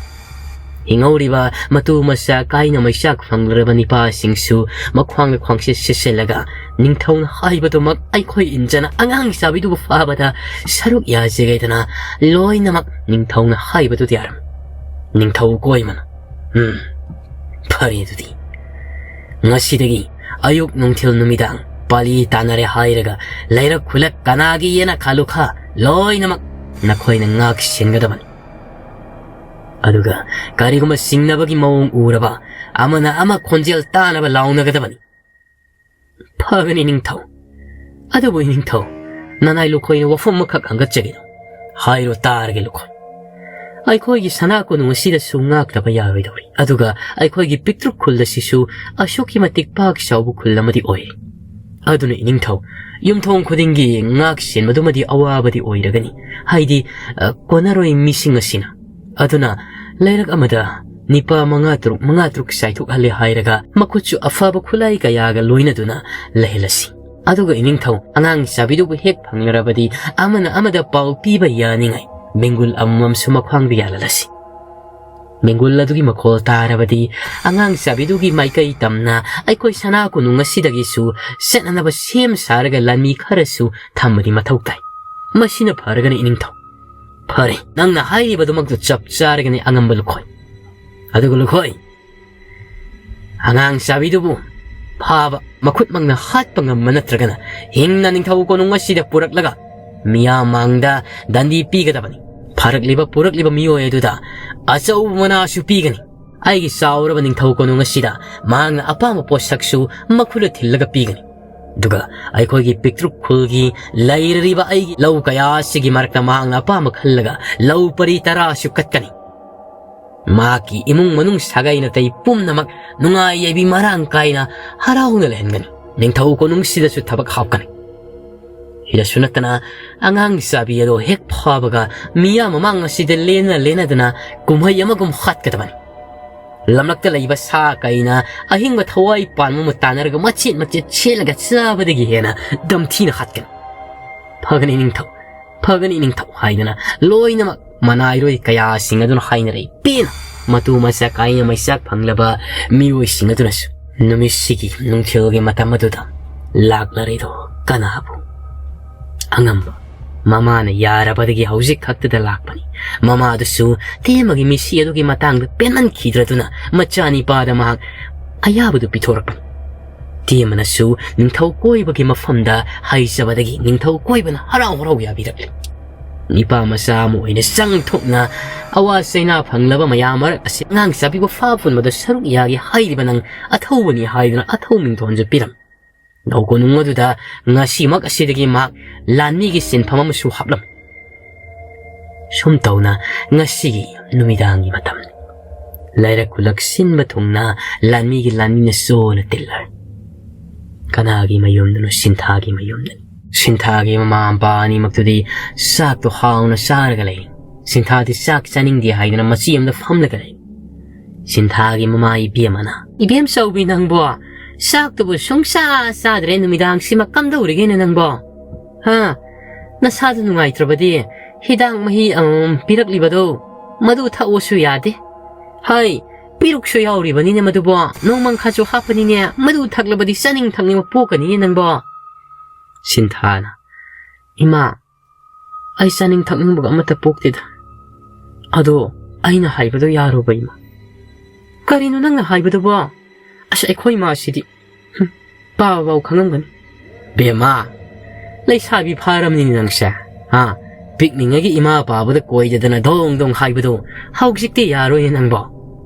ꯍꯤꯡꯍꯧꯔꯤꯕ ꯃꯇꯨ ꯃꯆꯥ ꯀꯥꯏꯅ ꯃꯩꯆꯥꯛ ꯐꯪꯂꯔꯕ ꯅꯤꯄꯥꯁꯤꯡꯁꯨ ꯃꯈ꯭ꯋꯥꯡꯗ ꯈ꯭ꯋꯥꯡꯁꯦ ꯁꯤꯠꯆꯤꯜꯂꯒ ꯅꯤꯡꯊꯧꯅ ꯍꯥꯏꯕꯗꯨꯃꯛ ꯑꯩꯈꯣꯏ ꯏꯟꯖꯅ ꯑꯉꯥꯡ ꯆꯥꯕꯤꯗꯨꯕꯨ ꯐꯥꯕꯗ ꯁꯔꯨꯛ ꯌꯥꯖꯒꯦꯗꯅ ꯂꯣꯏꯅꯃꯛ ꯅꯤꯡꯊꯧꯅ ꯍꯥꯏꯕꯗꯨ ꯌꯥꯔꯝꯃꯤ꯫ ꯅꯤꯡꯊꯧ ꯀꯣꯏꯃꯅ, "ꯎꯝ, ꯐꯔꯦ ꯑꯗꯨꯗꯤ꯫ ꯉꯁꯤꯗꯒꯤ ꯑꯌꯨꯛ ꯅꯨꯡꯊꯤꯜ ꯅꯨꯃꯤꯗꯥꯡ ꯄꯥꯂꯤ ꯇꯥꯅꯔꯦ ꯍꯥꯏꯔꯒ ꯂꯩꯔꯛ ꯈꯨꯜꯂꯛ ꯀꯅꯥꯒꯤ ꯌꯦꯅ ꯈꯥꯂꯨꯈꯥ ꯂꯣꯏꯅꯃꯛ ꯅꯈꯣꯏꯅ ꯉꯥꯛ ꯁꯦꯟꯒꯗꯕꯅꯤ꯫ ꯑꯗꯨꯒ ꯀꯔꯤꯒꯨꯝꯕ ꯆꯤꯡꯅꯕꯒꯤ ꯃꯑꯣꯡ ꯎꯔꯕ ꯑꯃꯅ ꯑꯃ ꯈꯣꯟꯖꯦꯜ ꯇꯥꯅꯕ ꯂꯥꯎꯅꯒꯗꯕꯅꯤ꯫" "ꯐꯒꯅꯤ ꯅꯤꯡꯊꯧ꯫ ꯑꯗꯨꯕꯨ ꯅꯤꯡꯊꯧ, ꯅꯅꯥꯏ ꯂꯨꯈꯣꯏꯅ ꯋꯥꯐꯝ ꯑꯃꯈꯛ ꯍꯪꯒꯠꯆꯒꯦ꯫ ꯍꯥꯏꯔꯣ ꯇꯥꯔꯒꯦ ꯂꯨꯈꯣꯏ꯫ ꯑꯩꯈꯣꯏꯒꯤ ꯁꯅꯥ ꯀꯣꯅꯨꯡ ꯑꯁꯤꯗꯁꯨ ꯉꯥꯛꯇꯕ ꯌꯥꯔꯣꯏꯗꯧꯔꯤ꯫ ꯑꯗꯨꯒ ꯑꯩꯈꯣꯏꯒꯤ ꯄꯤꯛꯇ꯭ꯔꯨ ꯈꯨꯜ ꯑꯁꯤꯁꯨ ꯑꯁꯨꯛꯀꯤ ꯃꯇꯤꯛ ꯄꯥꯛ ꯆꯥꯎꯕ ꯈꯨꯜ ꯑꯃꯗꯤ ꯑꯣꯏꯔꯤ꯫ ꯑꯗꯨꯅ ꯏꯅꯤꯡꯊꯧ, ꯌꯨꯝꯊꯣꯡ ꯈꯨꯗꯤꯡꯒꯤ ꯉꯥꯛ ꯁꯦꯟꯕꯗꯨꯃꯗꯤ ꯑꯋꯥꯕꯗꯤ ꯑꯣꯏꯔꯒꯅꯤ꯫ ꯍꯥꯏꯗꯤ, ꯑ, ꯀꯣꯟꯅꯔꯣꯏ ꯃꯤꯁꯤꯡ ꯑꯁꯤꯅ꯫ ꯑꯗꯨꯅ ꯂꯩꯔꯛ ꯑꯃꯗ ꯅꯤꯄꯥ ꯃꯉꯥ ꯇꯔꯨꯛ, ꯃꯉꯥ ꯇꯔꯨꯛ ꯆꯥꯏꯊꯣꯛꯍꯜꯂꯦ ꯍꯥꯏꯔꯒ ꯃꯈꯨꯠꯁꯨ ꯑꯐꯕ ꯈꯨꯠꯂꯥꯏ ꯀꯌꯥꯒ ꯂꯣꯏꯅꯗꯨꯅ ꯂꯩꯍꯜꯂꯁꯤ꯫ ꯑꯗꯨꯒ ꯏꯅꯤꯡꯊꯧ, ꯑꯉꯥꯡ ꯆꯥꯕꯤꯗꯨꯕꯨ ꯍꯦꯛ ꯐꯪꯂꯔꯕꯗꯤ ꯑꯃꯅ ꯑꯃꯗ ꯄꯥꯎ ꯄꯤꯕ ꯌꯥꯅꯤꯡꯉꯥꯏ ꯃꯦꯡꯒꯨꯜ ꯑꯃꯃꯝꯁꯨ ꯃꯈ꯭ꯋꯥꯡꯗ ꯌꯥꯜꯍꯜꯂꯁꯤ꯫ ꯃꯦꯡꯒꯨꯜ ꯑꯗꯨꯒꯤ ꯃꯈꯣꯜ ꯇꯥꯔꯕꯗꯤ ꯑꯉꯥꯡ ꯆꯥꯕꯤꯗꯨꯒꯤ ꯃꯥꯏꯀꯩ ꯇꯝꯅ ꯑꯩꯈꯣꯏ ꯁꯅꯥ ꯀꯣꯅꯨꯡ ꯑꯁꯤꯗꯒꯤꯁꯨ ꯆꯠꯅꯅꯕ ꯁꯦꯝ ꯁꯥꯔꯒ ꯂꯥꯟꯃꯤ ꯈꯔꯁꯨ ꯊꯝꯕꯗꯤ ꯃꯊꯧ ꯇꯥꯏ꯫ ꯃꯁꯤꯅ ꯐꯔꯒꯅꯤ ꯏꯅꯤꯡꯊꯧ꯫ ꯐꯔꯦ, ꯅꯪꯅ ꯍꯥꯏꯔꯤꯕꯗꯨꯃꯛꯇ ꯆꯞ ꯆꯥꯔꯒꯅꯤ ꯑꯉꯝꯕ ꯂꯨꯈꯣꯏ꯫ ꯑꯗꯨꯒ ꯂꯨꯈꯣꯏ, ꯑꯉꯥꯡ ꯆꯥꯕꯤꯗꯨꯕꯨ ꯐꯥꯕ ꯃꯈꯨꯠꯃꯛꯅ ꯍꯥꯠꯄ ꯉꯝꯕ ꯅꯠꯇ꯭ꯔꯒꯅ ꯍꯤꯡꯅ ꯅꯤꯡꯊꯧ ꯀꯣꯅꯨꯡ ꯑꯁꯤꯗ ꯄꯨꯔꯛꯂꯒ ꯃꯤꯌꯥꯝ ꯃꯥꯡꯗ ꯗꯟꯗꯤ ꯄꯤꯒꯗꯕꯅꯤ꯫ ꯐꯥꯔꯛꯂꯤꯕ ꯄꯨꯔꯛꯂꯤꯕ ꯃꯤꯑꯣꯏ ꯑꯗꯨꯗ ꯑꯆꯧꯕ ꯃꯅꯥꯁꯨ ꯄꯤꯒꯅꯤ꯫ ꯑꯩꯒꯤ ꯆꯥꯎꯔꯕ ꯅꯤꯡꯊꯧ ꯀꯣꯅꯨꯡ ꯑꯁꯤꯗ ꯃꯍꯥꯛꯅ ꯑꯄꯥꯝꯕ ꯄꯣꯠꯁꯛꯁꯨ ꯃꯈꯨꯠꯇ ꯊꯤꯜꯂꯒ ꯄꯤꯒꯅꯤ꯫ ꯑꯗꯨꯒ ꯑꯩꯈꯣꯏꯒꯤ ꯄꯤꯛꯇ꯭ꯔꯨ ꯈꯨꯜꯒꯤ ꯂꯩꯔꯤꯕ ꯑꯩꯒꯤ ꯂꯧ ꯀꯌꯥ ꯑꯁꯤꯒꯤ ꯃꯔꯛꯇ ꯃꯍꯥꯛꯅ ꯑꯄꯥꯝꯕ ꯈꯜꯂꯒ ꯂꯧ ꯄꯔꯤ ꯇꯔꯥꯁꯨ ꯀꯠꯀꯅꯤ꯫ ꯃꯍꯥꯛꯀꯤ ꯏꯃꯨꯡ ꯃꯅꯨꯡ ꯁꯥꯒꯩ ꯅꯥꯇꯩ ꯄꯨꯝꯅꯃꯛ ꯅꯨꯡꯉꯥꯏ ꯌꯥꯏꯕꯤ ꯃꯔꯥꯡ ꯀꯥꯏꯅ ꯍꯔꯥꯎꯅ ꯂꯩꯍꯟꯒꯅꯤ꯫ ꯅꯤꯡꯊꯧ ꯀꯣꯅꯨꯡꯁꯤꯗꯁꯨ ꯊꯕꯛ ꯍꯥꯞꯀꯅꯤ꯫ ꯁꯤꯗꯁꯨ ꯅꯠꯇꯅ ꯑꯉꯥꯡ ꯆꯥꯕꯤ ꯑꯗꯣ ꯍꯦꯛ ꯐꯥꯕꯒ ꯃꯤꯌꯥꯝ ꯃꯃꯥꯡ ꯑꯁꯤꯗ ꯂꯦꯟꯅ ꯂꯦꯟꯅꯗꯨꯅ ꯀꯨꯝꯍꯩ ꯑꯃꯒꯨꯝ ꯍꯥꯠꯀꯗꯕꯅꯤ꯫ ꯂꯝꯂꯛꯇ ꯂꯩꯕ ꯁꯥ ꯀꯩꯅ ꯑꯍꯤꯡꯕ ꯊꯋꯥꯏ ꯄꯥꯟꯕ ꯑꯃ ꯇꯥꯟꯅꯔꯒ ꯃꯆꯦꯠ ꯃꯆꯦꯠ ꯁꯦꯠꯂꯒ ꯆꯥꯕꯗꯒꯤ ꯍꯦꯟꯅ ꯗꯝꯊꯤꯅ ꯍꯥꯠꯀꯅꯤ꯫ "ꯐꯒꯅꯤ ꯅꯤꯡꯊꯧ, ꯐꯒꯅꯤ ꯅꯤꯡꯊꯧ" ꯍꯥꯏꯗꯨꯅ ꯂꯣꯏꯅꯃꯛ ꯃꯅꯥꯏꯔꯣꯏ ꯀꯌꯥꯁꯤꯡ ꯑꯗꯨꯅ ꯍꯥꯏꯅꯔꯛꯏ꯫ ꯄꯦꯟꯅ ꯃꯇꯨ ꯃꯆꯥ ꯀꯥꯏꯅ ꯃꯩꯆꯥꯛ ꯐꯪꯂꯕ ꯃꯤꯑꯣꯏꯁꯤꯡ ꯑꯗꯨꯅꯁꯨ ꯅꯨꯃꯤꯠꯁꯤꯒꯤ ꯅꯨꯡꯊꯤꯜꯒꯤ ꯃꯇꯝ ꯑꯗꯨꯗ ꯂꯥꯛꯂꯔꯤꯗꯣ ꯀꯅꯥꯕꯨ? ꯑꯉꯝꯕ ꯃꯃꯥꯅ ꯌꯥꯔꯕꯗꯒꯤ ꯍꯧꯖꯤꯛ ꯈꯛꯇꯗ ꯂꯥꯛꯄꯅꯤ꯫ ꯃꯃꯥꯗꯨꯁꯨ ꯇꯦꯝꯃꯒꯤ ꯃꯤꯁꯤ ꯑꯗꯨꯒꯤ ꯃꯇꯥꯡꯗ ꯄꯦꯟꯃꯟꯈꯤꯗ꯭ꯔꯗꯨꯅ ꯃꯆꯥꯅꯤꯄꯥꯗ ꯃꯍꯥꯛ ꯑꯌꯥꯕꯗꯨ ꯄꯤꯊꯣꯔꯛꯄꯅꯤ꯫ ꯇꯦꯝꯃꯅꯁꯨ ꯅꯤꯡꯊꯧ ꯀꯣꯏꯕꯒꯤ ꯃꯐꯝꯗ ꯍꯥꯏꯖꯕꯗꯒꯤ ꯅꯤꯡꯊꯧ ꯀꯣꯏꯕꯅ ꯍꯔꯥꯎ ꯍꯔꯥꯎ ꯌꯥꯕꯤꯔꯛꯂꯤ꯫ ꯅꯤꯄꯥ ꯃꯆꯥ ꯑꯃ ꯑꯣꯏꯅ ꯆꯪ ꯊꯣꯛꯅ ꯑꯋꯥ ꯆꯩꯅꯥ ꯐꯪꯂꯕ ꯃꯌꯥꯝ ꯃꯔꯛ ꯑꯁꯤ ꯑꯉꯥꯡ ꯆꯥꯕꯤꯕ ꯐꯥ ꯄꯨꯟꯕꯗ ꯁꯔꯨꯛ ꯌꯥꯒꯦ ꯍꯥꯏꯔꯤꯕ ꯅꯪ ꯑꯊꯧꯕꯅꯤ ꯍꯥꯏꯗꯨꯅ ꯑꯊꯧ ꯃꯤꯡꯊꯣꯟꯁꯨ ꯄꯤꯔꯝꯃꯤ꯫ ꯂꯧ ꯀꯣꯅꯨꯡ ꯑꯗꯨꯗ ꯉꯁꯤꯃꯛ ꯑꯁꯤꯗꯒꯤ ꯃꯍꯥꯛ ꯂꯥꯟꯃꯤꯒꯤ ꯁꯤꯟꯐꯝ ꯑꯃꯁꯨ ꯍꯥꯞꯂꯝꯃꯤ꯫ ꯁꯨꯝ ꯇꯧꯅ ꯉꯁꯤꯒꯤ ꯅꯨꯃꯤꯗꯥꯡꯒꯤ ꯃꯇꯝꯅꯤ꯫ ꯂꯩꯔꯛ ꯈꯨꯂꯛ ꯁꯤꯟꯕ ꯊꯨꯡꯅ ꯂꯥꯟꯃꯤꯒꯤ ꯂꯥꯟꯃꯤꯅ ꯆꯣꯅ ꯇꯤꯜꯂꯔ꯫ ꯀꯅꯥꯒꯤ ꯃꯌꯨꯝꯗꯅꯣ? ꯁꯤꯟꯊꯥꯒꯤ ꯃꯌꯨꯝꯗꯅꯤ꯫ ꯁꯤꯟꯊꯥꯒꯤ ꯃꯃꯥ ꯃꯄꯥ ꯑꯅꯤꯃꯛꯇꯨꯗꯤ ꯆꯥꯛꯇꯣ ꯍꯥꯎꯅ ꯆꯥꯔꯒ ꯂꯩ꯫ ꯁꯤꯟꯊꯥꯗꯤ ꯆꯥꯛ ꯆꯥꯅꯤꯡꯗꯦ ꯍꯥꯏꯗꯨꯅ ꯃꯆꯤ ꯑꯃꯗ ꯐꯝꯂꯒ ꯂꯩ꯫ ꯁꯤꯟꯊꯥꯒꯤ ꯃꯃꯥ ꯏꯕꯦꯝꯃꯅ, "ꯏꯕꯦꯝ ꯆꯧꯕꯤ ꯅꯪꯕꯣ, ꯆꯥꯛꯇꯨꯕꯨ ꯁꯨꯡꯆꯥ ꯆꯥꯗ꯭ꯔꯦ, ꯅꯨꯃꯤꯗꯥꯡꯁꯤꯃ ꯀꯝꯗꯧꯔꯤꯒꯦꯅꯦ ꯅꯪꯕꯣ? ꯍꯥ? ꯅꯁꯥꯗꯨ ꯅꯨꯡꯉꯥꯏꯇ꯭ꯔꯕꯗꯤ ꯍꯤꯗꯥꯛ ꯃꯍꯤ ꯑꯃꯃꯝ ꯄꯤꯔꯛꯂꯤꯕꯗꯣ ꯃꯗꯨ ꯊꯛꯑꯣꯁꯨ ꯌꯥꯗꯦ꯫ ꯍꯥꯏ, ꯄꯤꯔꯨꯛꯁꯨ ꯌꯥꯎꯔꯤꯕꯅꯤꯅꯦ ꯃꯗꯨꯕꯣ, ꯅꯣꯡꯃꯪꯈꯥꯁꯨ ꯍꯥꯞꯄꯅꯤꯅꯦ, ꯃꯗꯨ ꯊꯛꯂꯕꯗꯤ ꯆꯥꯅꯤꯡ ꯊꯛꯅꯤꯡꯕ ꯄꯣꯛꯀꯅꯤꯅꯦ ꯅꯪꯕꯣ?" ꯁꯤꯟꯊꯥꯅ, "ꯏꯃꯥ, ꯑꯩ ꯆꯥꯅꯤꯡ ꯊꯛꯅꯤꯡꯕꯒ ꯑꯃꯠꯇ ꯄꯣꯛꯇꯦꯗ꯫ ꯑꯗꯣ ꯑꯩꯅ ꯍꯥꯏꯕꯗꯣ ꯌꯥꯔꯣꯕ ꯏꯃꯥ?" "ꯀꯔꯤꯅꯣ ꯅꯪꯅ ꯍꯥꯏꯕꯗꯨꯕꯣ? ꯑꯁ, ꯑꯩꯈꯣꯏ ꯏꯃꯥꯁꯤꯗꯤ, ꯍꯨꯝ, ꯄꯥꯕꯐꯥꯎ ꯈꯪꯉꯝꯒꯅꯤ꯫" "ꯕꯦꯝꯃ, ꯂꯩꯁꯥꯕꯤ ꯐꯥꯔꯝꯅꯤꯅꯦ ꯅꯪꯁꯦ, ꯍꯥ? ꯄꯤꯛꯂꯤꯉꯩꯒꯤ ꯏꯃꯥ ꯄꯥꯕꯗ ꯀꯣꯏꯗꯗꯅ ꯗꯣꯡ ꯗꯣꯡ ꯍꯥꯏꯕꯗꯣ ꯍꯧꯖꯤꯛꯇꯤ ꯌꯥꯔꯣꯏꯅꯦ ꯅꯪꯕꯣ꯫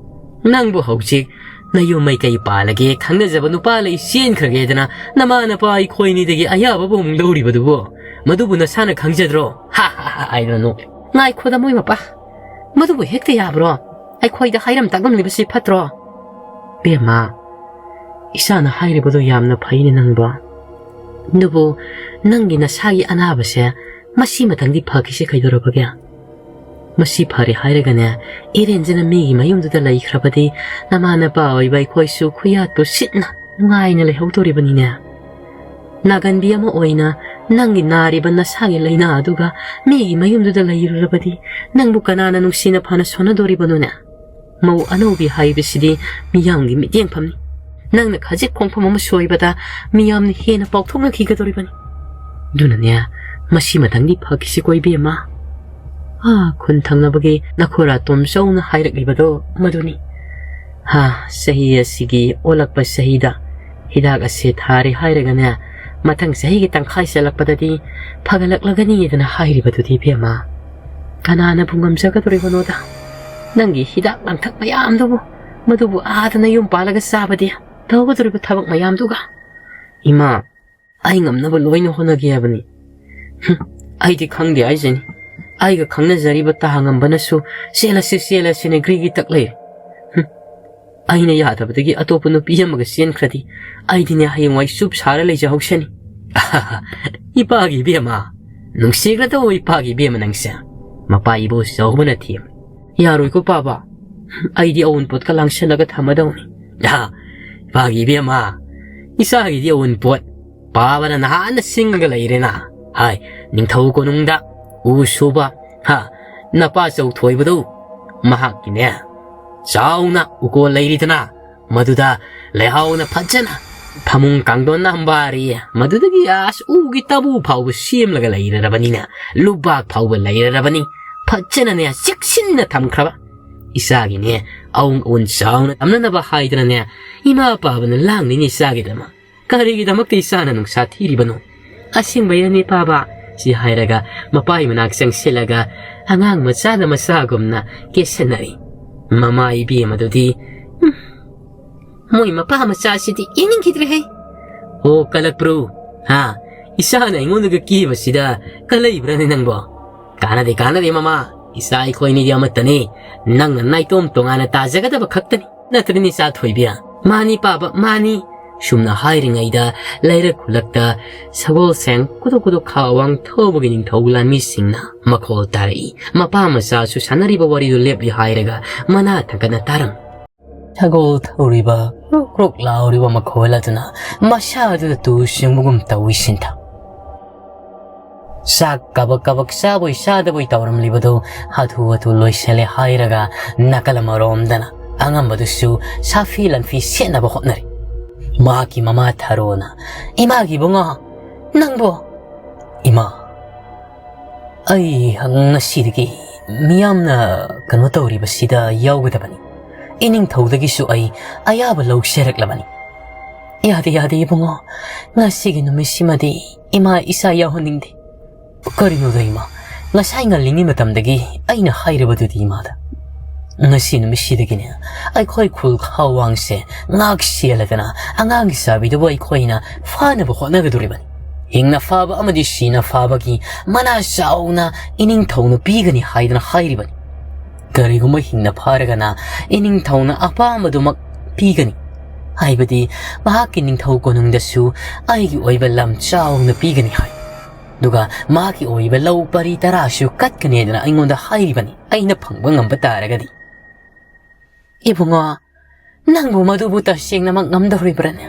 ꯅꯪꯕꯨ ꯍꯧꯖꯤꯛ ꯅꯌꯨꯝ ꯃꯩꯀꯩ ꯄꯥꯜꯂꯒꯦ, ꯈꯪꯅꯖꯕ ꯅꯨꯄꯥ ꯂꯩ ꯆꯦꯟꯈ꯭ꯔꯒꯦꯗꯅ ꯅꯃꯥ ꯅꯄꯥ ꯑꯩꯈꯣꯏꯅꯤꯗꯒꯤ ꯑꯌꯥꯕꯕꯨ ꯑꯃꯨꯛ ꯂꯧꯔꯤꯕꯗꯨꯕꯣ? ꯃꯗꯨꯕꯨ ꯅꯁꯥꯅ ꯈꯪꯖꯗ꯭ꯔꯣ?" "ꯍꯥ, ꯍꯥ, ꯍꯥ," ꯍꯥꯏꯗꯨꯅ ꯅꯣꯛꯂꯤ꯫ "ꯉꯥꯏꯈꯣꯗ ꯃꯣꯏ ꯃꯄꯥ, ꯃꯗꯨꯕꯨ ꯍꯦꯛꯇ ꯌꯥꯕ꯭ꯔꯣ? ꯑꯩꯈꯣꯏꯗ ꯍꯥꯏꯔꯝ ꯇꯥꯛꯂꯝꯂꯤꯕꯁꯤ ꯐꯠꯇ꯭ꯔꯣ?" "ꯕꯦꯝꯃ, ꯏꯆꯥꯅ ꯍꯥꯏꯔꯤꯕꯗꯣ ꯌꯥꯝꯅ ꯐꯩꯅꯦ ꯅꯪꯕꯣ꯫ ꯑꯗꯨꯕꯨ ꯅꯪꯒꯤ ꯅꯁꯥꯒꯤ ꯑꯅꯥꯕꯁꯦ ꯃꯁꯤꯃꯇꯪꯗꯤ ꯐꯈꯤꯁꯦ ꯀꯩꯗꯧꯔꯕꯒꯦ?" ꯃꯁꯤ ꯐꯔꯦ ꯍꯥꯏꯔꯒꯅꯦ, ꯏꯔꯦꯟꯖꯅ ꯃꯤꯒꯤ ꯃꯌꯨꯝꯗꯨꯗ ꯂꯩꯈ꯭ꯔꯕꯗꯤ ꯅꯃꯥ ꯅꯄꯥ ꯑꯣꯏꯕ ꯑꯩꯈꯣꯏꯁꯨ ꯈꯨꯌꯥꯠꯄꯨ ꯁꯤꯠꯅ ꯅꯨꯡꯉꯥꯏꯅ ꯂꯩꯍꯧꯗꯣꯔꯤꯕꯅꯤꯅꯦ꯫ ꯅꯥꯒꯟꯕꯤ ꯑꯃ ꯑꯣꯏꯅ ꯅꯪꯒꯤ ꯅꯥꯔꯤꯕ ꯅꯁꯥꯒꯤ ꯂꯥꯏꯅꯥ ꯑꯗꯨꯒ ꯃꯤꯒꯤ ꯃꯌꯨꯝꯗꯨꯗ ꯂꯩꯔꯨꯔꯕꯗꯤ ꯅꯪꯕꯨ ꯀꯅꯥꯅ ꯅꯨꯡꯁꯤꯅ ꯐꯅ ꯁꯣꯟꯅꯗꯣꯔꯤꯕꯅꯣꯅꯦ? ꯃꯧ ꯑꯅꯧꯕꯤ ꯍꯥꯏꯕꯁꯤꯗꯤ ꯃꯤꯌꯥꯝꯒꯤ ꯃꯤꯠꯌꯦꯡꯐꯝꯅꯤ꯫ ꯅꯪꯅ ꯈꯖꯤꯛ ꯈꯣꯡꯐꯝ ꯑꯃ ꯁꯣꯏꯕꯗ ꯃꯤꯌꯥꯝꯅ ꯍꯦꯟꯅ ꯄꯥꯎꯊꯣꯛꯅꯈꯤꯒꯗꯣꯔꯤꯕꯅꯤ꯫ ꯑꯗꯨꯅꯅꯦ, ꯃꯁꯤ ꯃꯊꯪꯗꯤ ꯐꯈꯤꯁꯤꯀꯣ ꯏꯕꯦꯝꯃ꯫ ꯑꯥ, ꯈꯨꯟ ꯊꯪꯅꯕꯒꯤ ꯅꯈꯣꯔꯥ ꯇꯣꯝꯆꯧꯅ ꯍꯥꯏꯔꯛꯂꯤꯕꯗꯣ ꯃꯗꯨꯅꯤ꯫ ꯍꯥ, ꯆꯍꯤ ꯑꯁꯤꯒꯤ ꯑꯣꯜꯂꯛꯄ ꯆꯍꯤꯗ ꯍꯤꯗꯥꯛ ꯑꯁꯦ ꯊꯥꯔꯦ ꯍꯥꯏꯔꯒꯅꯦ, ꯃꯊꯪ ꯆꯍꯤꯒꯤ ꯇꯪꯈꯥꯏ ꯆꯜꯂꯛꯄꯗꯗꯤ ꯐꯒꯠꯂꯛꯂꯒꯅꯤꯗꯅ ꯍꯥꯏꯔꯤꯕꯗꯨꯗꯤ ꯏꯕꯦꯝꯃ꯫ ꯀꯅꯥꯅꯕꯨ ꯉꯝꯖꯒꯗꯣꯔꯤꯕꯅꯣꯗ? ꯅꯪꯒꯤ ꯍꯤꯗꯥꯛ ꯂꯥꯡꯊꯛ ꯃꯌꯥꯝꯗꯨꯕꯨ, ꯃꯗꯨꯕꯨ ꯑꯥꯗꯅ ꯌꯨꯝ ꯄꯥꯜꯂꯒ ꯆꯥꯕꯗꯤ ꯇꯧꯒꯗꯧꯔꯤꯕ ꯊꯕꯛ ꯃꯌꯥꯝꯗꯨꯒ? ꯏꯃꯥ, ꯑꯩ ꯉꯝꯅꯕ ꯂꯣꯏꯅ ꯍꯣꯠꯅꯒꯦ ꯍꯥꯏꯕꯅꯤ꯫ ꯍꯨꯝ, ꯑꯩꯗꯤ ꯈꯪꯗꯦ ꯍꯥꯏꯖꯅꯤ꯫ ꯑꯩꯒ ꯈꯪꯅꯖꯔꯤꯕ ꯇꯥꯉꯝꯕꯅꯁꯨ "ꯆꯦꯜꯂꯁꯤ, ꯆꯦꯜꯂꯁꯤꯅ" ꯒ꯭ꯔꯤꯒꯤ ꯇꯛ ꯂꯩꯔꯦ꯫ ꯍꯨꯝ, ꯑꯩꯅ ꯌꯥꯗꯕꯗꯒꯤ ꯑꯇꯣꯞꯄ ꯅꯨꯄꯤ ꯑꯃꯒ ꯆꯦꯟꯈ꯭ꯔꯗꯤ ꯑꯩꯗꯤꯅꯦ ꯍꯌꯦꯡꯋꯥꯏ ꯆꯨꯞ ꯁꯥꯔ ꯂꯩꯖꯍꯧꯁꯅꯤ꯫ ꯏꯄꯥꯒꯤ ꯏꯕꯦꯝꯃ, ꯅꯨꯡꯁꯤꯈ꯭ꯔꯗꯧꯕ ꯏꯄꯥꯒꯤ ꯏꯕꯦꯝꯃ ꯅꯪꯁꯦ꯫ ꯃꯄꯥ ꯏꯕꯣ ꯆꯥꯎꯕꯅ ꯊꯦꯝꯃꯤ꯫ ꯌꯥꯔꯣꯏꯀꯣ ꯄꯥꯕ, ꯑꯩꯗꯤ ꯑꯋꯨꯟꯄꯣꯠꯀ ꯂꯥꯡꯁꯜꯂꯒ ꯊꯝꯃꯗꯧꯅꯤ꯫ ꯑ, ꯏꯄꯥꯒꯤ ꯏꯕꯦꯝꯃ, ꯏꯆꯥꯒꯤꯗꯤ ꯑꯋꯨꯟꯄꯣꯠ ꯄꯥꯕꯅ ꯅꯍꯥꯟꯅ ꯁꯤꯡꯉꯒ ꯂꯩꯔꯦꯅ꯫ ꯍꯥꯏ, ꯅꯤꯡꯊꯧ ꯀꯣꯅꯨꯡꯗ ꯎ ꯁꯨꯕ, ꯍꯥ, ꯅꯄꯥ ꯆꯧꯊꯣꯏꯕꯗꯨ, ꯃꯍꯥꯛꯀꯤꯅꯦ ꯆꯥꯎꯅ ꯎꯀꯣꯜ ꯂꯩꯔꯤꯗꯅ, ꯃꯗꯨꯗ ꯂꯩꯍꯥꯎꯅ ꯐꯖꯅ ꯐꯃꯨꯡ ꯀꯥꯡꯗꯣꯟ ꯅꯝꯕꯥꯔꯤ꯫ ꯃꯗꯨꯗꯒꯤ ꯑꯁ ꯎꯒꯤ ꯇꯥꯕꯨ ꯐꯥꯎꯕ ꯁꯦꯝꯂꯒ ꯂꯩꯔꯔꯕꯅꯤꯅ, ꯂꯨꯕꯥꯛ ꯐꯥꯎꯕ ꯂꯩꯔꯔꯕꯅꯤ꯫ ꯐꯖꯅꯅꯦ ꯆꯦꯛꯁꯤꯟꯅ ꯊꯝꯈ꯭ꯔꯕ꯫ ꯏꯆꯥꯒꯤꯅꯦ ꯑꯋꯨꯟ ꯑꯋꯨꯟ ꯆꯥꯎꯅ ꯇꯝꯅꯅꯕ ꯍꯥꯏꯗꯅꯅꯦ ꯏꯃꯥ ꯄꯥꯕꯅ ꯂꯥꯡꯂꯤꯅꯤ ꯏꯆꯥꯒꯤꯗꯃꯛ꯫ ꯀꯔꯤꯒꯤꯗꯃꯛꯇ ꯏꯆꯥꯅ ꯅꯨꯡꯁꯥ ꯊꯤꯔꯤꯕꯅꯣ? ꯑꯁꯦꯡꯕꯩꯔꯅꯦ ꯄꯥꯕ? ꯁꯤ ꯍꯥꯏꯔꯒ ꯃꯄꯥꯒꯤ ꯃꯅꯥꯛ ꯆꯪꯁꯤꯜꯂꯒ ꯑꯉꯥꯡ ꯃꯆꯥꯗ ꯃꯆꯥꯒꯨꯝꯅ ꯀꯦꯁꯟꯅꯔꯤ꯫ ꯃꯃꯥ ꯏꯕꯦꯝꯃꯗꯨꯗꯤ, "ꯎꯝ, ꯃꯣꯏ ꯃꯄꯥ ꯃꯆꯥꯁꯤꯗꯤ ꯌꯦꯡꯅꯤꯡꯈꯤꯗ꯭ꯔꯦꯍꯦ꯫ ꯑꯣ, ꯀꯂꯛꯄ꯭ꯔꯨ? ꯍꯥ? ꯏꯆꯥꯅ ꯑꯩꯉꯣꯟꯗꯒ ꯀꯦꯕꯁꯤꯗ ꯀꯜꯂꯛꯏꯕ꯭ꯔꯥꯅꯦ ꯅꯪꯕꯣ? ꯀꯥꯟꯅꯗꯦ, ꯀꯥꯟꯅꯗꯦ ꯃꯃꯥ꯫ ꯏꯆꯥ ꯑꯩꯈꯣꯏꯅꯤꯗꯤ ꯑꯃꯠꯇꯅꯤ꯫ ꯅꯪꯅ ꯅꯥꯏꯇꯣꯝ ꯇꯣꯉꯥꯟꯅ ꯇꯥꯖꯒꯗꯕ ꯈꯛꯇꯅꯤ꯫ ꯅꯠꯇ꯭ꯔꯅꯦ ꯏꯆꯥ ꯊꯣꯏꯕꯤ?" "ꯃꯥꯅꯤ ꯄꯥꯕ, ꯃꯥꯅꯤ꯫ ꯁꯨꯝꯅ ꯍꯥꯏꯔꯤꯉꯩꯗ ꯂꯩꯔꯛ ꯈꯨꯜꯂꯛꯇ ꯁꯒꯣꯜꯁꯦꯡ ꯀꯨꯗꯨꯛ ꯀꯨꯗꯨꯛ ꯈꯥ ꯋꯥꯡ ꯊꯧꯕꯒꯤ ꯅꯤꯡꯊꯧ ꯂꯥꯟꯃꯤꯁꯤꯡꯅ ꯃꯈꯣꯜ ꯇꯥꯔꯛꯏ꯫ ꯃꯄꯥ ꯃꯆꯥꯁꯨ ꯁꯥꯟꯅꯔꯤꯕ ꯋꯥꯔꯤꯗꯨ ꯂꯦꯞꯂꯤ ꯍꯥꯏꯔꯒ ꯃꯅꯥ ꯊꯥꯡꯒꯠꯅ ꯇꯥꯔꯝꯃꯤ꯫ ꯁꯒꯣꯜ ꯊꯧꯔꯤꯕ ꯀ꯭ꯔꯣꯛ ꯀ꯭ꯔꯣꯛ ꯂꯥꯎꯔꯤꯕ ꯃꯈꯣꯜ ꯑꯗꯨꯅ ꯃꯁꯥꯗꯨꯗ ꯇꯨ ꯁꯤꯡꯕꯒꯨꯝ ꯇꯧꯏ ꯁꯤꯟꯊ꯫ ꯆꯥꯛ ꯀꯕꯛ ꯀꯕꯛ ꯆꯥꯕꯣꯏ ꯆꯥꯗꯕꯣꯏ ꯇꯧꯔꯝꯂꯤꯕꯗꯨ ꯍꯥꯊꯨ ꯍꯥꯊꯨ ꯂꯣꯏꯁꯤꯜꯂꯦ ꯍꯥꯏꯔꯒ ꯅꯥꯀꯜ ꯑꯃꯔꯣꯝꯗꯅ ꯑꯉꯝꯕꯗꯨꯁꯨ ꯁꯥꯐꯤ ꯂꯟꯐꯤ ꯁꯦꯠꯅꯕ ꯍꯣꯠꯅꯔꯤ꯫ ꯃꯍꯥꯛꯀꯤ ꯃꯃꯥ ꯊꯔꯣꯅ, "ꯏꯃꯥꯒꯤ ꯏꯕꯨꯡꯉꯣ, ꯅꯪꯕꯨ?" "ꯏꯃꯥ, ꯑꯩ ꯉꯁꯤꯗꯒꯤ ꯃꯤꯌꯥꯝꯅ ꯀꯩꯅꯣ ꯇꯧꯔꯤꯕꯁꯤꯗ ꯌꯥꯎꯒꯗꯕꯅꯤ꯫ ꯏꯅꯤꯡꯊꯧꯗꯒꯤꯁꯨ ꯑꯩ ꯑꯌꯥꯕ ꯂꯧꯖꯔꯛꯂꯕꯅꯤ꯫" "ꯌꯥꯗꯦ, ꯌꯥꯗꯦ ꯏꯕꯨꯡꯉꯣ, ꯉꯁꯤꯒꯤ ꯅꯨꯃꯤꯠꯁꯤꯃꯗꯤ ꯏꯃꯥ ꯏꯆꯥ ꯌꯥꯎꯍꯟꯅꯤꯡꯗꯦ꯫" "ꯀꯔꯤꯅꯣꯗ ꯏꯃꯥ, ꯉꯁꯥꯏ ꯉꯜꯂꯤꯉꯩ ꯃꯇꯝꯗꯒꯤ ꯑꯩꯅ ꯍꯥꯏꯔꯕꯗꯨꯗꯤ ꯏꯃꯥꯗ꯫ ꯉꯁꯤ ꯅꯨꯃꯤꯠꯁꯤꯗꯒꯤꯅꯦ ꯑꯩꯈꯣꯏ ꯈꯨꯜ ꯈꯥꯋꯥꯡꯁꯦ ꯉꯥꯛ ꯁꯦꯜꯂꯗꯅ ꯑꯉꯥꯡꯒꯤ ꯆꯥꯕꯤꯗꯨꯕꯨ ꯑꯩꯈꯣꯏꯅ ꯐꯥꯅꯕ ꯍꯣꯠꯅꯒꯗꯣꯔꯤꯕꯅꯤ꯫ ꯍꯤꯡꯅ ꯐꯥꯕ ꯑꯃꯗꯤ ꯁꯤꯅ ꯐꯥꯕꯒꯤ ꯃꯅꯥ ꯆꯥꯎꯅ ꯏꯅꯤꯡꯊꯧꯅ ꯄꯤꯒꯅꯤ ꯍꯥꯏꯗꯅ ꯍꯥꯏꯔꯤꯕꯅꯤ꯫ ꯀꯔꯤꯒꯨꯝꯕ ꯍꯤꯡꯅ ꯐꯥꯔꯒꯅ ꯏꯅꯤꯡꯊꯧꯅ ꯑꯄꯥꯝꯕꯗꯨꯃꯛ ꯄꯤꯒꯅꯤ, ꯍꯥꯏꯕꯗꯤ ꯃꯍꯥꯛꯀꯤ ꯅꯤꯡꯊꯧ ꯀꯣꯅꯨꯡꯗꯁꯨ ꯑꯩꯒꯤ ꯑꯣꯏꯕ ꯂꯝ ꯆꯥꯎꯅ ꯄꯤꯒꯅꯤ ꯍꯥꯏ꯫ ꯑꯗꯨꯒ ꯃꯍꯥꯛꯀꯤ ꯑꯣꯏꯕ ꯂꯧ ꯄꯔꯤ ꯇꯔꯥꯁꯨ ꯀꯠꯀꯅꯤ ꯍꯥꯏꯗꯅ ꯑꯩꯉꯣꯟꯗ ꯍꯥꯏꯔꯤꯕꯅꯤ, ꯑꯩꯅ ꯐꯪꯕ ꯉꯝꯕ ꯇꯥꯔꯒꯗꯤ꯫" "ꯏꯕꯨꯡꯉꯣ, ꯅꯪꯕꯨ ꯃꯗꯨꯕꯨ ꯇꯁꯦꯡꯅꯃꯛ ꯉꯝꯗꯧꯔꯤꯕ꯭ꯔꯥꯅꯦ?"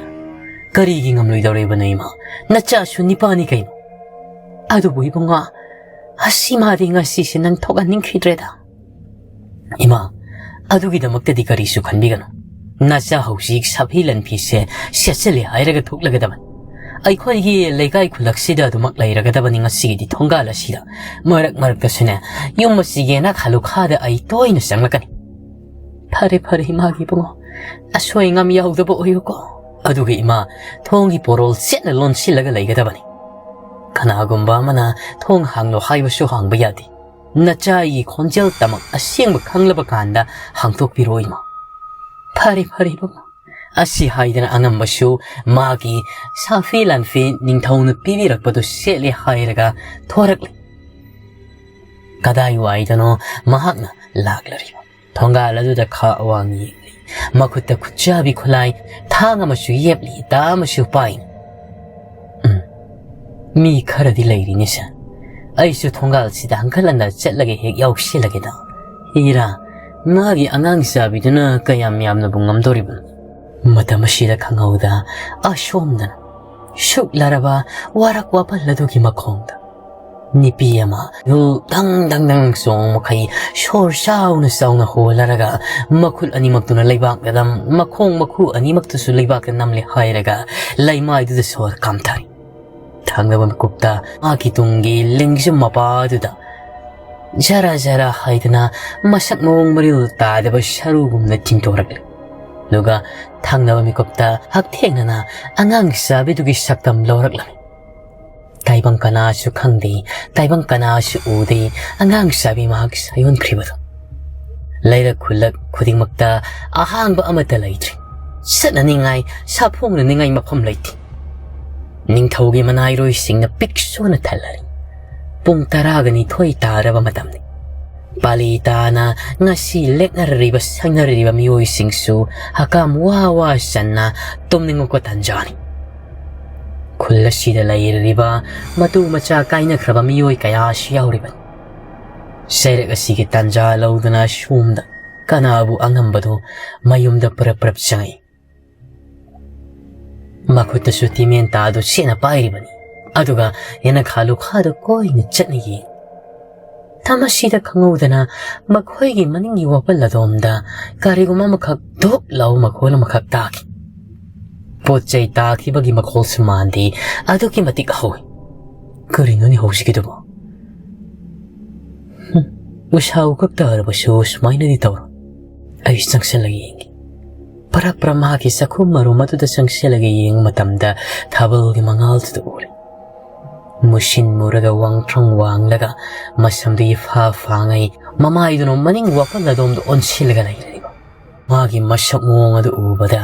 "ꯀꯔꯤꯒꯤ ꯉꯝꯂꯣꯏꯗꯧꯔꯤꯕꯅꯣ ꯏꯃꯥ? ꯅꯆꯥꯁꯨ ꯅꯤꯄꯥꯅꯤ ꯀꯩꯅꯣ?" "ꯑꯗꯨꯕꯨ ꯏꯕꯨꯡꯉꯣ, ꯑꯁꯤ ꯃꯥꯗꯤ ꯉꯁꯤꯁꯦ ꯅꯪ ꯊꯣꯛꯍꯟꯅꯤꯡꯈꯤꯗ꯭ꯔꯦꯗ꯫" "ꯏꯃꯥ, ꯑꯗꯨꯒꯤꯗꯃꯛꯇꯗꯤ ꯀꯔꯤꯁꯨ ꯈꯟꯕꯤꯒꯅꯨ꯫ ꯅꯆꯥ ꯍꯧꯖꯤꯛ ꯁꯥꯐꯤ ꯂꯟꯐꯤꯁꯦ ꯁꯦꯠꯆꯜꯂꯦ ꯍꯥꯏꯔꯒ ꯊꯣꯛꯂꯒꯗꯕꯅꯤ꯫ ꯑꯩꯈꯣꯏꯒꯤ ꯂꯩꯀꯥꯏ ꯈꯨꯜꯂꯛꯁꯤꯗ ꯑꯗꯨꯃꯛ ꯂꯩꯔꯒꯗꯕꯅꯤ ꯉꯁꯤꯒꯤꯗꯤ ꯊꯣꯡꯒꯥꯜ ꯑꯁꯤꯗ꯫ ꯃꯔꯛ ꯃꯔꯛꯇꯁꯨꯅꯦ ꯌꯨꯝ ꯑꯁꯤꯒꯤ ꯅꯥꯈꯥ ꯂꯨꯈꯥꯗ ꯑꯩ ꯇꯣꯏꯅ ꯆꯪꯂꯛꯀꯅꯤ꯫" "ꯐꯔꯦ, ꯐꯔꯦ, ꯏꯃꯥꯒꯤ ꯏꯕꯨꯡꯉꯣ, ꯑꯁꯣꯏ ꯑꯉꯥꯝ ꯌꯥꯎꯗꯕ ꯑꯣꯏꯌꯨꯀꯣ꯫" ꯑꯗꯨꯒ ꯏꯃꯥ ꯊꯣꯡꯒꯤ ꯄꯣꯔꯣꯜ ꯆꯦꯠꯅ ꯂꯣꯟꯁꯤꯜꯂꯒ ꯂꯩꯒꯗꯕꯅꯤ꯫ ꯀꯅꯥꯒꯨꯝꯕ ꯑꯃꯅ ꯊꯣꯡ ꯍꯥꯡꯂꯣ ꯍꯥꯏꯕꯁꯨ ꯍꯥꯡꯕ ꯌꯥꯗꯦ꯫ ꯅꯆꯥꯒꯤ ꯈꯣꯟꯖꯦꯜ ꯇꯃꯛ ꯑꯁꯦꯡꯕ ꯈꯪꯂꯕ ꯀꯥꯟꯗ ꯍꯥꯡꯗꯣꯛꯄꯤꯔꯣ ꯏꯃꯥ꯫ "ꯐꯔꯦ, ꯐꯔꯦ ꯏꯕꯨꯡꯉꯣ꯫" ꯑꯁꯤ ꯍꯥꯏꯗꯅ ꯑꯉꯝꯕꯁꯨ ꯃꯥꯒꯤ ꯁꯥꯐꯤ ꯂꯥꯟꯐꯤ ꯅꯤꯡꯊꯧꯅ ꯄꯤꯕꯤꯔꯛꯄꯗꯨ ꯁꯦꯠꯂꯦ ꯍꯥꯏꯔꯒ ꯊꯣꯔꯛꯂꯦ꯫ ꯀꯗꯥꯏꯋꯥꯏꯗꯅꯣ ꯃꯍꯥꯛꯅ ꯂꯥꯛꯂꯔꯤꯕ꯫ ꯊꯣꯡꯒꯥꯜ ꯑꯗꯨꯗ ꯈꯥ ꯋꯥꯡ ꯌꯦꯡꯂꯤ꯫ ꯃꯈꯨꯠꯇ ꯈꯨꯠꯆꯥꯕꯤ ꯈꯨꯠꯂꯥꯏ, ꯊꯥꯡ ꯑꯃꯁꯨ ꯌꯦꯞꯂꯤ, ꯗꯥ ꯑꯃꯁꯨ ꯄꯥꯏ꯫ ꯎꯝ, ꯃꯤ ꯈꯔꯗꯤ ꯂꯩꯔꯤꯅꯦ ꯁꯥꯔ꯫ ꯑꯩꯁꯨ ꯊꯣꯡꯒꯥꯜꯁꯤꯗ ꯍꯪꯒꯠ ꯍꯟꯗ ꯆꯠꯂꯒ ꯍꯦꯛ ꯌꯥꯎꯁꯤꯜꯂꯒꯦꯗ꯫ ꯏꯔꯥ, ꯃꯥꯒꯤ ꯑꯉꯥꯡ ꯆꯥꯕꯤꯗꯨꯅ ꯀꯌꯥꯝ ꯌꯥꯝꯅꯕꯨ ꯉꯝꯗꯣꯔꯤꯕꯅꯣ? ꯃꯇꯝ ꯑꯁꯤꯗ ꯈꯪꯍꯧꯗ ꯑꯁꯣꯝꯗꯅ ꯁꯨꯛꯂꯔꯕ ꯋꯥꯔꯛ ꯋꯥꯄꯜ ꯑꯗꯨꯒꯤ ꯃꯈꯣꯡꯗ ꯅꯨꯄꯤ ꯑꯃ ꯌꯨ ꯗꯪ ꯗꯪ ꯗꯪ ꯆꯣꯡ ꯃꯈꯩ ꯁꯣꯔ ꯆꯥꯎꯅ ꯆꯥꯎꯅ ꯍꯣꯜꯂꯔꯒ ꯃꯈꯨꯠ ꯑꯅꯤꯃꯛꯇꯨꯅ ꯂꯩꯕꯥꯛꯇ ꯅꯝ, ꯃꯈꯣꯡ ꯃꯈꯨ ꯑꯅꯤꯃꯛꯇꯨꯁꯨ ꯂꯩꯕꯥꯛꯇ ꯅꯝꯂꯦ ꯍꯥꯏꯔꯒ ꯂꯩꯃꯥꯏꯗꯨꯗ ꯁꯣꯔ ꯀꯥꯝꯊꯔꯤ꯫ ꯊꯪꯅꯕ ꯃꯤꯀꯨꯞꯇ ꯃꯥꯒꯤ ꯇꯨꯡꯒꯤ ꯂꯦꯡꯖꯨꯝ ꯃꯄꯥꯗꯨꯗ ꯖꯔꯥ ꯖꯔꯥ ꯍꯥꯏꯗꯅ ꯃꯁꯛ ꯃꯑꯣꯡ ꯃꯔꯤꯜ ꯇꯥꯗꯕ ꯁꯔꯨꯒꯨꯝꯅ ꯆꯤꯡꯊꯣꯔꯛꯂꯦ꯫ ꯑꯗꯨꯒ ꯊꯪꯅꯕ ꯃꯤꯀꯨꯞꯇ ꯍꯛꯊꯦꯡꯅꯅ ꯑꯉꯥꯡ ꯆꯥꯕꯤꯗꯨꯒꯤ ꯁꯛꯇꯝ ꯂꯧꯔꯛꯂꯝꯃꯤ꯫ ꯇꯥꯏꯕꯪ ꯀꯅꯥꯁꯨ ꯈꯪꯗꯦ, ꯇꯥꯏꯕꯪ ꯀꯅꯥꯁꯨ ꯎꯗꯦ, ꯑꯉꯥꯡ ꯆꯥꯕꯤ ꯃꯍꯥꯛ ꯁꯥꯌꯣꯟꯈ꯭ꯔꯤꯕꯗꯣ꯫ ꯂꯩꯔꯛ ꯈꯨꯜꯂꯛ ꯈꯨꯗꯤꯡꯃꯛꯇ ꯑꯍꯥꯡꯕ ꯑꯃꯠꯇ ꯂꯩꯇ꯭ꯔꯦ꯫ ꯆꯠꯅꯅꯤꯡꯉꯥꯏ, ꯁꯥꯐꯣꯡꯅꯅꯤꯡꯉꯥꯏ ꯃꯐꯝ ꯂꯩꯇꯦ꯫ ꯅꯤꯡꯊꯧꯒꯤ ꯃꯅꯥꯏꯔꯣꯏꯁꯤꯡꯅ ꯄꯤꯛ ꯁꯣꯟꯅ ꯊꯜꯂꯔꯤ꯫ ꯄꯨꯡ ꯇꯔꯥꯒ ꯅꯤꯊꯣꯏ ꯇꯥꯔꯕ ꯃꯇꯝꯅꯤ꯫ ꯄꯥꯂꯤ ꯇꯥꯅ ꯉꯁꯤ ꯂꯦꯛꯅꯔꯤꯕ ꯁꯪꯅꯔꯤꯕ ꯃꯤꯑꯣꯏꯁꯤꯡꯁꯨ ꯍꯀꯥꯝ ꯋꯥ ꯋꯥ ꯆꯟꯅ ꯇꯨꯝꯅꯤꯡꯉꯛꯄ ꯇꯥꯟꯖꯥꯅꯤ꯫ ꯈꯨꯜ ꯑꯁꯤꯗ ꯂꯩꯔꯤꯕ ꯃꯇꯨ ꯃꯆꯥ ꯀꯥꯏꯅꯈ꯭ꯔꯕ ꯃꯤꯑꯣꯏ ꯀꯌꯥꯁꯨ ꯌꯥꯎꯔꯤꯕꯅꯤ꯫ ꯆꯩꯔꯛ ꯑꯁꯤꯒꯤ ꯇꯥꯟꯖꯥ ꯂꯧꯗꯨꯅ ꯁꯣꯝꯗ ꯀꯅꯥꯕꯨ ꯑꯉꯝꯕꯗꯨ ꯃꯌꯨꯝꯗ ꯄꯔꯞ ꯄꯔꯞ ꯆꯪꯉꯛꯏ꯫ ꯃꯈꯨꯠꯇꯁꯨ ꯇꯤꯃꯦꯟ ꯇꯥꯗꯨ ꯁꯦꯠꯅ ꯄꯥꯏꯔꯤꯕꯅꯤ꯫ ꯑꯗꯨꯒ ꯌꯦꯅꯈꯥ ꯂꯨꯈꯥꯗꯨ ꯀꯣꯏꯅ ꯆꯠꯅ ꯌꯦꯡꯏ꯫ ꯃꯇꯝ ꯑꯁꯤꯗ ꯈꯪꯍꯧꯗꯅ ꯃꯈꯣꯏꯒꯤ ꯃꯅꯤꯡꯒꯤ ꯋꯥꯄꯜ ꯑꯗꯣꯝꯗ ꯀꯔꯤꯒꯨꯝꯕ ꯑꯃꯈꯛ ꯙꯨꯞ ꯂꯥꯎꯕ ꯃꯈꯣꯜ ꯑꯃꯈꯛ ꯇꯥꯈꯤ꯫ ꯄꯣꯠ ꯆꯩ ꯇꯥꯈꯤꯕꯒꯤ ꯃꯈꯣꯜꯁꯨ ꯃꯥꯟꯗꯦ, ꯑꯗꯨꯛꯀꯤ ꯃꯇꯤꯛ ꯍꯧꯏ꯫ ꯀꯔꯤꯅꯣꯅꯦ ꯍꯧꯖꯤꯛꯀꯤꯗꯨꯕꯣ? ꯍꯨꯝ, ꯎꯁꯥ ꯎꯀꯛ ꯇꯥꯔꯕꯁꯨ ꯁꯨꯃꯥꯏꯅꯗꯤ ꯇꯧꯔꯣꯏ꯫ ꯑꯩ ꯆꯪꯁꯤꯜꯂꯒ ꯌꯦꯡꯒꯦ꯫ ꯄꯔꯞ ꯄꯔꯞ ꯃꯍꯥꯛꯀꯤ ꯆꯥꯛꯈꯨꯝ ꯃꯔꯨꯝ ꯑꯗꯨꯗ ꯆꯪꯁꯤꯜꯂꯒ ꯌꯦꯡꯕ ꯃꯇꯝꯗ ꯊꯥꯕꯜꯒꯤ ꯃꯉꯥꯜꯗꯨꯗ ꯎꯔꯦ꯫ ꯃꯨꯁꯤꯟ ꯃꯨꯔꯒ ꯋꯥꯡꯊ꯭ꯔꯪ ꯋꯥꯡꯂꯒ ꯃꯁꯝꯗꯨ ꯏꯐꯥ ꯐꯥꯉꯩ ꯃꯃꯥꯏꯗꯨꯅ ꯃꯅꯤꯡ ꯋꯥꯄꯜ ꯑꯗꯣꯝꯗ ꯑꯣꯟꯁꯤꯜꯂꯒ ꯂꯩꯔꯤꯕ꯫ ꯃꯥꯒꯤ ꯃꯁꯛ ꯃꯑꯣꯡ ꯑꯗꯨ ꯎꯕꯗ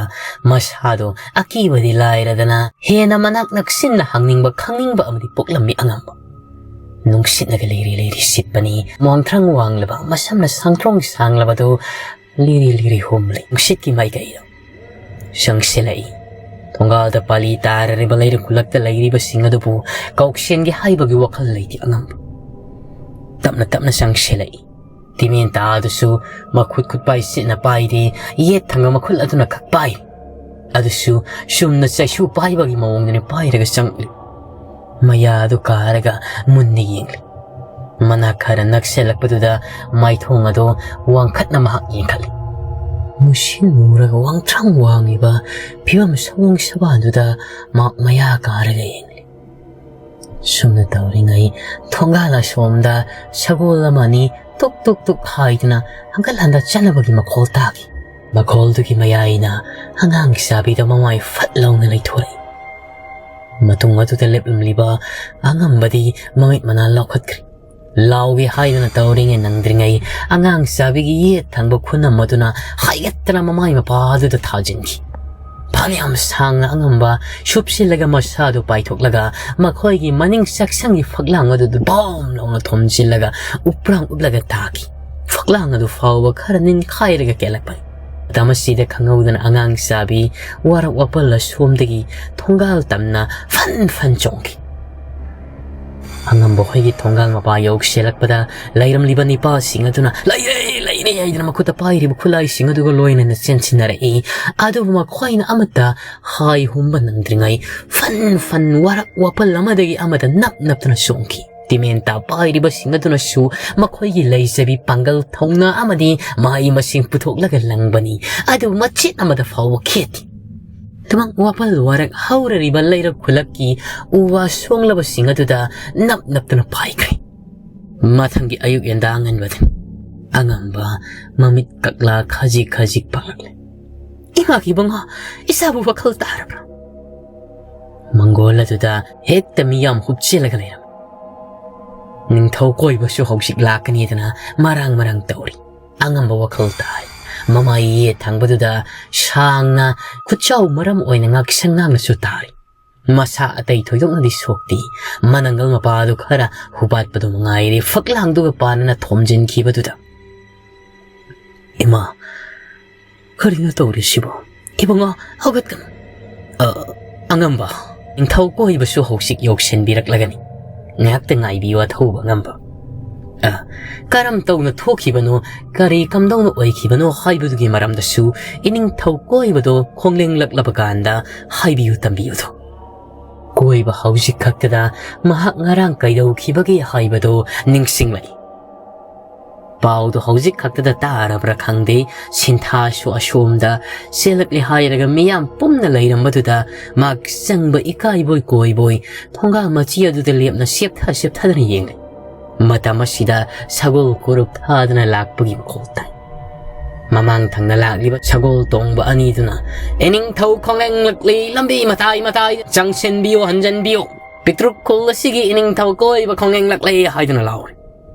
ꯃꯁꯥꯗꯣ ꯑꯀꯤꯕꯗꯤ ꯂꯥꯏꯔꯗꯅ ꯍꯦꯟꯅ ꯃꯅꯥꯛ ꯅꯛꯁꯤꯟꯅ ꯍꯪꯅꯤꯡꯕ ꯈꯪꯅꯤꯡꯕ ꯑꯃꯗꯤ ꯄꯣꯛꯂꯝꯃꯤ ꯑꯉꯝꯕ꯫ ꯅꯨꯡꯁꯤꯠꯅꯒ ꯂꯩꯔꯤ ꯂꯩꯔꯤ ꯁꯤꯠꯄꯅꯤ꯫ ꯋꯥꯡꯊ꯭ꯔꯪ ꯋꯥꯡꯂꯕ ꯃꯁꯝꯅ ꯁꯥꯡꯊ꯭ꯔꯣꯡ ꯁꯥꯡꯂꯕꯗꯨ ꯂꯤꯔꯤ ꯂꯤꯔꯤ ꯍꯨꯝꯂꯤ ꯅꯨꯡꯁꯤꯠꯀꯤ ꯃꯥꯏꯀꯩꯗ ꯆꯪꯁꯤꯜꯂꯛꯏ꯫ ꯊꯣꯡꯒꯥꯜꯗ ꯄꯥꯂꯤ ꯇꯥꯔꯔꯤꯕ ꯂꯩꯔꯛ ꯈꯨꯜꯂꯛꯇ ꯂꯩꯔꯤꯕꯁꯤꯡ ꯑꯗꯨꯕꯨ ꯀꯧꯁꯦꯟꯒꯦ ꯍꯥꯏꯕꯒꯤ ꯋꯥꯈꯜ ꯂꯩꯇꯦ ꯑꯉꯝꯕ꯫ ꯇꯞꯅ ꯇꯞꯅ ꯆꯪꯁꯤꯜꯂꯛꯏ꯫ ꯇꯤꯃꯦꯟꯇꯥ ꯑꯗꯨꯁꯨ ꯃꯈꯨꯠ ꯈꯨꯠꯄꯥꯏ ꯁꯤꯠꯅ ꯄꯥꯏꯗꯦ, ꯌꯦꯠ ꯊꯪꯕ ꯃꯈꯨꯠ ꯑꯗꯨꯅ ꯈꯛ ꯄꯥꯏ꯫ ꯑꯗꯨꯁꯨ ꯆꯨꯝꯅ ꯆꯩꯁꯨ ꯄꯥꯏꯕꯒꯤ ꯃꯑꯣꯡꯗꯅꯤ ꯄꯥꯏꯔꯒ ꯆꯪꯂꯤ꯫ ꯃꯌꯥ ꯑꯗꯨ ꯀꯥꯔꯒ ꯃꯨꯟꯅ ꯌꯦꯡꯂꯤ꯫ ꯃꯅꯥꯛ ꯈꯔ ꯅꯛꯁꯤꯜꯂꯛꯄꯗꯨꯗ ꯃꯥꯏꯊꯣꯡ ꯑꯗꯨ ꯋꯥꯡꯈꯠꯅ ꯃꯍꯥꯛ ꯌꯦꯡꯈꯠꯂꯤ꯫ ꯃꯨꯁꯤꯟ ꯃꯨꯔꯒ ꯋꯥꯡꯊ꯭ꯔꯪ ꯋꯥꯡꯉꯤꯕ ꯐꯤꯕꯝ ꯁꯑꯣꯡ ꯁꯥꯗꯥꯗꯨꯗ ꯃꯍꯥꯛ ꯃꯌꯥ ꯀꯥꯔꯒ ꯌꯦꯡꯂꯤ꯫ ꯁꯨꯝꯅ ꯇꯧꯔꯤꯉꯩ ꯊꯣꯡꯒꯥꯜ ꯑꯁꯣꯝꯗ ꯁꯒꯣꯜ ꯑꯃ ꯑꯅꯤ ꯇꯨꯛ ꯇꯨꯛ ꯇꯨꯛ ꯍꯥꯏꯗꯨꯅ ꯍꯟꯒꯠ ꯍꯟꯗ ꯆꯠꯅꯕꯒꯤ ꯃꯈꯣꯜ ꯇꯥꯈꯤ꯫ ꯃꯈꯣꯜꯗꯨꯒꯤ ꯃꯌꯥꯏꯅ ꯑꯉꯥꯡ ꯆꯥꯕꯤꯗ ꯃꯃꯥꯏ ꯐꯠ ꯂꯥꯎꯅ ꯂꯩꯊꯣꯔꯛꯏ꯫ ꯃꯇꯨꯡ ꯑꯗꯨꯗ ꯂꯦꯞꯂꯝꯂꯤꯕ ꯑꯉꯝꯕꯗꯤ ꯃꯃꯤꯠ ꯃꯅꯥ ꯂꯥꯎꯈꯠꯈ꯭ꯔꯦ꯫ ꯂꯥꯎꯒꯦ ꯍꯥꯏꯗꯨꯅ ꯇꯧꯔꯤꯉꯩ ꯅꯪꯗ꯭ꯔꯤꯉꯩ ꯑꯉꯥꯡ ꯆꯥꯕꯤꯒꯤ ꯌꯦꯠ ꯊꯪꯕ ꯈꯨꯅꯝ ꯑꯗꯨꯅ ꯍꯥꯏꯒꯠꯇꯅ ꯃꯃꯥꯏ ꯃꯄꯥꯗꯨꯗ ꯊꯥꯖꯤꯟꯈꯤ꯫ ꯐꯅꯌꯥꯝ ꯁꯥꯡꯅ ꯑꯉꯝꯕ ꯁꯨꯞꯁꯤꯜꯂꯒ ꯃꯁꯥꯗꯨ ꯄꯥꯏꯊꯣꯛꯂꯒ ꯃꯈꯣꯏꯒꯤ ꯃꯅꯤꯡ ꯆꯥꯛꯁꯪꯒꯤ ꯐꯛꯂꯥꯡ ꯑꯗꯨꯗ ꯕꯣꯝ ꯂꯥꯎꯅ ꯊꯣꯝꯖꯤꯜꯂꯒ ꯎꯞꯄ꯭ꯔꯥꯡ ꯎꯞꯂꯒ ꯇꯥꯈꯤ꯫ ꯐꯛꯂꯥꯡ ꯑꯗꯨ ꯐꯥꯎꯕ ꯈꯔ ꯅꯤꯡꯈꯥꯏꯔꯒ ꯀꯦꯜꯂꯛꯄꯅꯤ꯫ ꯃꯇꯝ ꯑꯁꯤꯗ ꯈꯪꯍꯧꯗꯅ ꯑꯉꯥꯡ ꯆꯥꯕꯤ ꯋꯥꯔꯛ ꯋꯥꯄꯜ ꯑꯁꯣꯝꯗꯒꯤ ꯊꯣꯡꯒꯥꯜ ꯇꯝꯅ ꯐꯟ ꯐꯟ ꯆꯣꯡꯈꯤ꯫ ꯑꯉꯝꯕ ꯍꯣꯏꯒꯤ ꯊꯣꯡꯒꯥꯜ ꯃꯄꯥ ꯌꯧꯁꯤꯜꯂꯛꯄꯗ ꯂꯩꯔꯝꯂꯤꯕ ꯅꯤꯄꯥꯁꯤꯡ ꯑꯗꯨꯅ "ꯂꯩꯔꯦ, ꯂꯩꯔꯦ" ꯍꯥꯏꯗꯨꯅ ꯃꯈꯨꯠꯇ ꯄꯥꯏꯔꯤꯕ ꯈꯨꯠꯂꯥꯏꯁꯤꯡ ꯑꯗꯨꯒ ꯂꯣꯏꯅꯅ ꯆꯦꯟꯁꯤꯟꯅꯔꯛꯏ꯫ ꯑꯗꯨꯕꯨ ꯃꯈꯣꯏꯅ ꯑꯃꯠꯇ ꯍꯥꯏ ꯍꯨꯝꯕ ꯅꯪꯗ꯭ꯔꯤꯉꯩ ꯐꯟ ꯐꯟ ꯋꯥꯔꯛ ꯋꯥꯄꯜ ꯑꯃꯗꯒꯤ ꯑꯃꯗ ꯅꯞ ꯅꯞꯇꯨꯅ ꯆꯣꯡꯈꯤ꯫ ꯇꯤꯃꯦꯟꯇꯥ ꯄꯥꯏꯔꯤꯕꯁꯤꯡ ꯑꯗꯨꯅꯁꯨ ꯃꯈꯣꯏꯒꯤ ꯂꯩꯖꯕꯤ ꯄꯥꯡꯒꯜ ꯊꯧꯅꯥ ꯑꯃꯗꯤ ꯃꯍꯩ ꯃꯁꯤꯡ ꯄꯨꯊꯣꯛꯂꯒ ꯂꯪꯕꯅꯤ꯫ ꯑꯗꯨꯕꯨ ꯃꯆꯦꯠ ꯑꯃꯗ ꯐꯥꯎꯕ ꯈꯦꯠꯇꯦ꯫ ꯇꯨꯃꯪ ꯋꯥꯄꯜ ꯋꯥꯔꯛ ꯍꯧꯔꯔꯤꯕ ꯂꯩꯔꯛ ꯈꯨꯂꯛꯀꯤ ꯎ ꯋꯥ ꯁꯣꯡꯂꯕꯁꯤꯡ ꯑꯗꯨꯗ ꯅꯞ ꯅꯞꯇꯨꯅ ꯄꯥꯏꯈ꯭ꯔꯦ꯫ ꯃꯊꯪꯒꯤ ꯑꯌꯨꯛ ꯌꯦꯟꯗꯥ ꯑꯉꯟꯕꯗ ꯑꯉꯝꯕ ꯃꯃꯤꯠ ꯀꯛꯂꯥ ꯈꯖꯤꯛ ꯈꯖꯤꯛ ꯄꯥꯡꯂꯛꯂꯦ꯫ "ꯏꯃꯥꯒꯤ ꯏꯕꯨꯡꯉꯣ, ꯏꯆꯥꯕꯨ ꯋꯥꯈꯜ ꯇꯥꯔꯕ꯭ꯔꯥ?" ꯃꯪꯒꯣꯜ ꯑꯗꯨꯗ ꯍꯦꯛꯇ ꯃꯤꯌꯥꯝ ꯍꯨꯞꯆꯤꯜꯂꯒ ꯂꯩꯔꯝꯃꯤ꯫ ꯅꯤꯡꯊꯧ ꯀꯣꯏꯕꯁꯨ ꯍꯧꯖꯤꯛ ꯂꯥꯛꯀꯅꯤꯗꯅ ꯃꯔꯥꯡ ꯃꯔꯥꯡ ꯇꯧꯔꯤ꯫ ꯑꯉꯝꯕ ꯋꯥꯈꯜ ꯇꯥꯏ꯫ ꯃꯃꯥꯏ ꯌꯦꯠ ꯊꯪꯕꯗꯨꯗ ꯁꯥꯡꯅ ꯈꯨꯠꯆꯥꯎ ꯃꯔꯝ ꯑꯣꯏꯅ ꯉꯥꯛꯁꯪ ꯉꯥꯡꯅꯁꯨ ꯇꯥꯔꯤ꯫ ꯃꯁꯥ ꯑꯇꯩ ꯊꯣꯏꯗꯣꯛꯅꯗꯤ ꯁꯣꯛꯇꯦ꯫ ꯃꯅꯪꯒꯜ ꯃꯄꯥꯗꯨ ꯈꯔ ꯍꯨꯕꯥꯠꯄꯗꯨ ꯃꯉꯥꯏꯔꯦ ꯐꯛꯂꯥꯡꯗꯨꯒ ꯄꯥꯟꯅꯅ ꯊꯣꯝꯖꯤꯟꯈꯤꯕꯗꯨꯗ꯫ "ꯏꯃꯥ, ꯀꯔꯤꯅꯣ ꯇꯧꯔꯤꯁꯤꯕꯣ? ꯏꯕꯨꯡꯉꯣ, ꯍꯧꯒꯠꯀꯅꯨ꯫ "ꯑ, ꯑꯉꯝꯕ, ꯅꯤꯡꯊꯧ ꯀꯣꯏꯕꯁꯨ ꯍꯧꯖꯤꯛ ꯌꯧꯁꯤꯟꯕꯤꯔꯛꯂꯒꯅꯤ꯫ ꯉꯥꯏꯍꯥꯛꯇ ꯉꯥꯏꯕꯤꯌꯨ, ꯑꯊꯧꯕ ꯑꯉꯝꯕ꯫ ꯑ, ꯀꯔꯝ ꯇꯧꯅ ꯊꯣꯛꯈꯤꯕꯅꯣ, ꯀꯔꯤ ꯀꯝꯗꯧꯅ ꯑꯣꯏꯈꯤꯕꯅꯣ ꯍꯥꯏꯕꯗꯨꯒꯤ ꯃꯔꯝꯗꯁꯨ ꯏꯅꯤꯡꯊꯧ ꯀꯣꯏꯕꯗꯣ ꯈꯣꯡꯂꯦꯡꯂꯛꯂꯕ ꯀꯥꯟꯗ ꯍꯥꯏꯕꯤꯌꯨ ꯇꯝꯕꯤꯌꯨꯗꯣ꯫ ꯀꯣꯏꯕ ꯍꯧꯖꯤꯛ ꯈꯛꯇꯗ ꯃꯍꯥꯛ ꯉꯔꯥꯡ ꯀꯩꯗꯧꯈꯤꯕꯒꯦ ꯍꯥꯏꯕꯗꯣ ꯅꯤꯡꯁꯤꯡꯂꯛꯏ꯫ ꯄꯥꯎꯗꯣ ꯍꯧꯖꯤꯛ ꯈꯛꯇꯗ ꯇꯥꯔꯕ꯭ꯔꯥ ꯈꯪꯗꯦ, ꯁꯤꯟꯊꯥꯁꯨ ꯑꯁꯣꯝꯗ ꯆꯦꯜꯂꯛꯂꯦ ꯍꯥꯏꯔꯒ ꯃꯤꯌꯥꯝ ꯄꯨꯝꯅ ꯂꯩꯔꯝꯕꯗꯨꯗ ꯃꯍꯥꯛ ꯆꯪꯕ ꯏꯀꯥꯏꯕꯣꯏ ꯀꯣꯏꯕꯣꯏ ꯊꯣꯡꯒꯥꯜ ꯃꯆꯤ ꯑꯗꯨꯗ ꯂꯦꯞꯅ ꯁꯦꯞꯊ ꯁꯦꯞꯊꯗꯅ ꯌꯦꯡꯂꯤ꯫ ꯃꯇꯝ ꯑꯁꯤꯗ ꯁꯒꯣꯜ ꯀꯣꯔꯨꯞ ꯊꯥꯗꯅ ꯂꯥꯛꯄꯒꯤ ꯃꯈꯣꯜ ꯇꯥꯏ꯫ ꯃꯃꯥꯡ ꯊꯪꯅ ꯂꯥꯛꯂꯤꯕ ꯁꯒꯣꯜ ꯇꯣꯡꯕ ꯑꯅꯤꯗꯨꯅ, "ꯏꯅꯤꯡꯊꯧ ꯈꯣꯡꯂꯦꯡꯂꯛꯂꯤ, ꯂꯝꯕꯤ ꯃꯇꯥꯏ ꯃꯇꯥꯏ ꯆꯪꯁꯤꯟꯕꯤꯌꯨ, ꯍꯟꯖꯤꯟꯕꯤꯌꯨ꯫ ꯄꯤꯛꯇ꯭ꯔꯨꯛ ꯈꯨꯜ ꯑꯁꯤꯒꯤ ꯏꯅꯤꯡꯊꯧ ꯀꯣꯏꯕ ꯈꯣꯡꯂꯦꯡꯂꯛꯂꯤ" ꯍꯥꯏꯗꯨꯅ ꯂꯥꯎꯔꯤ꯫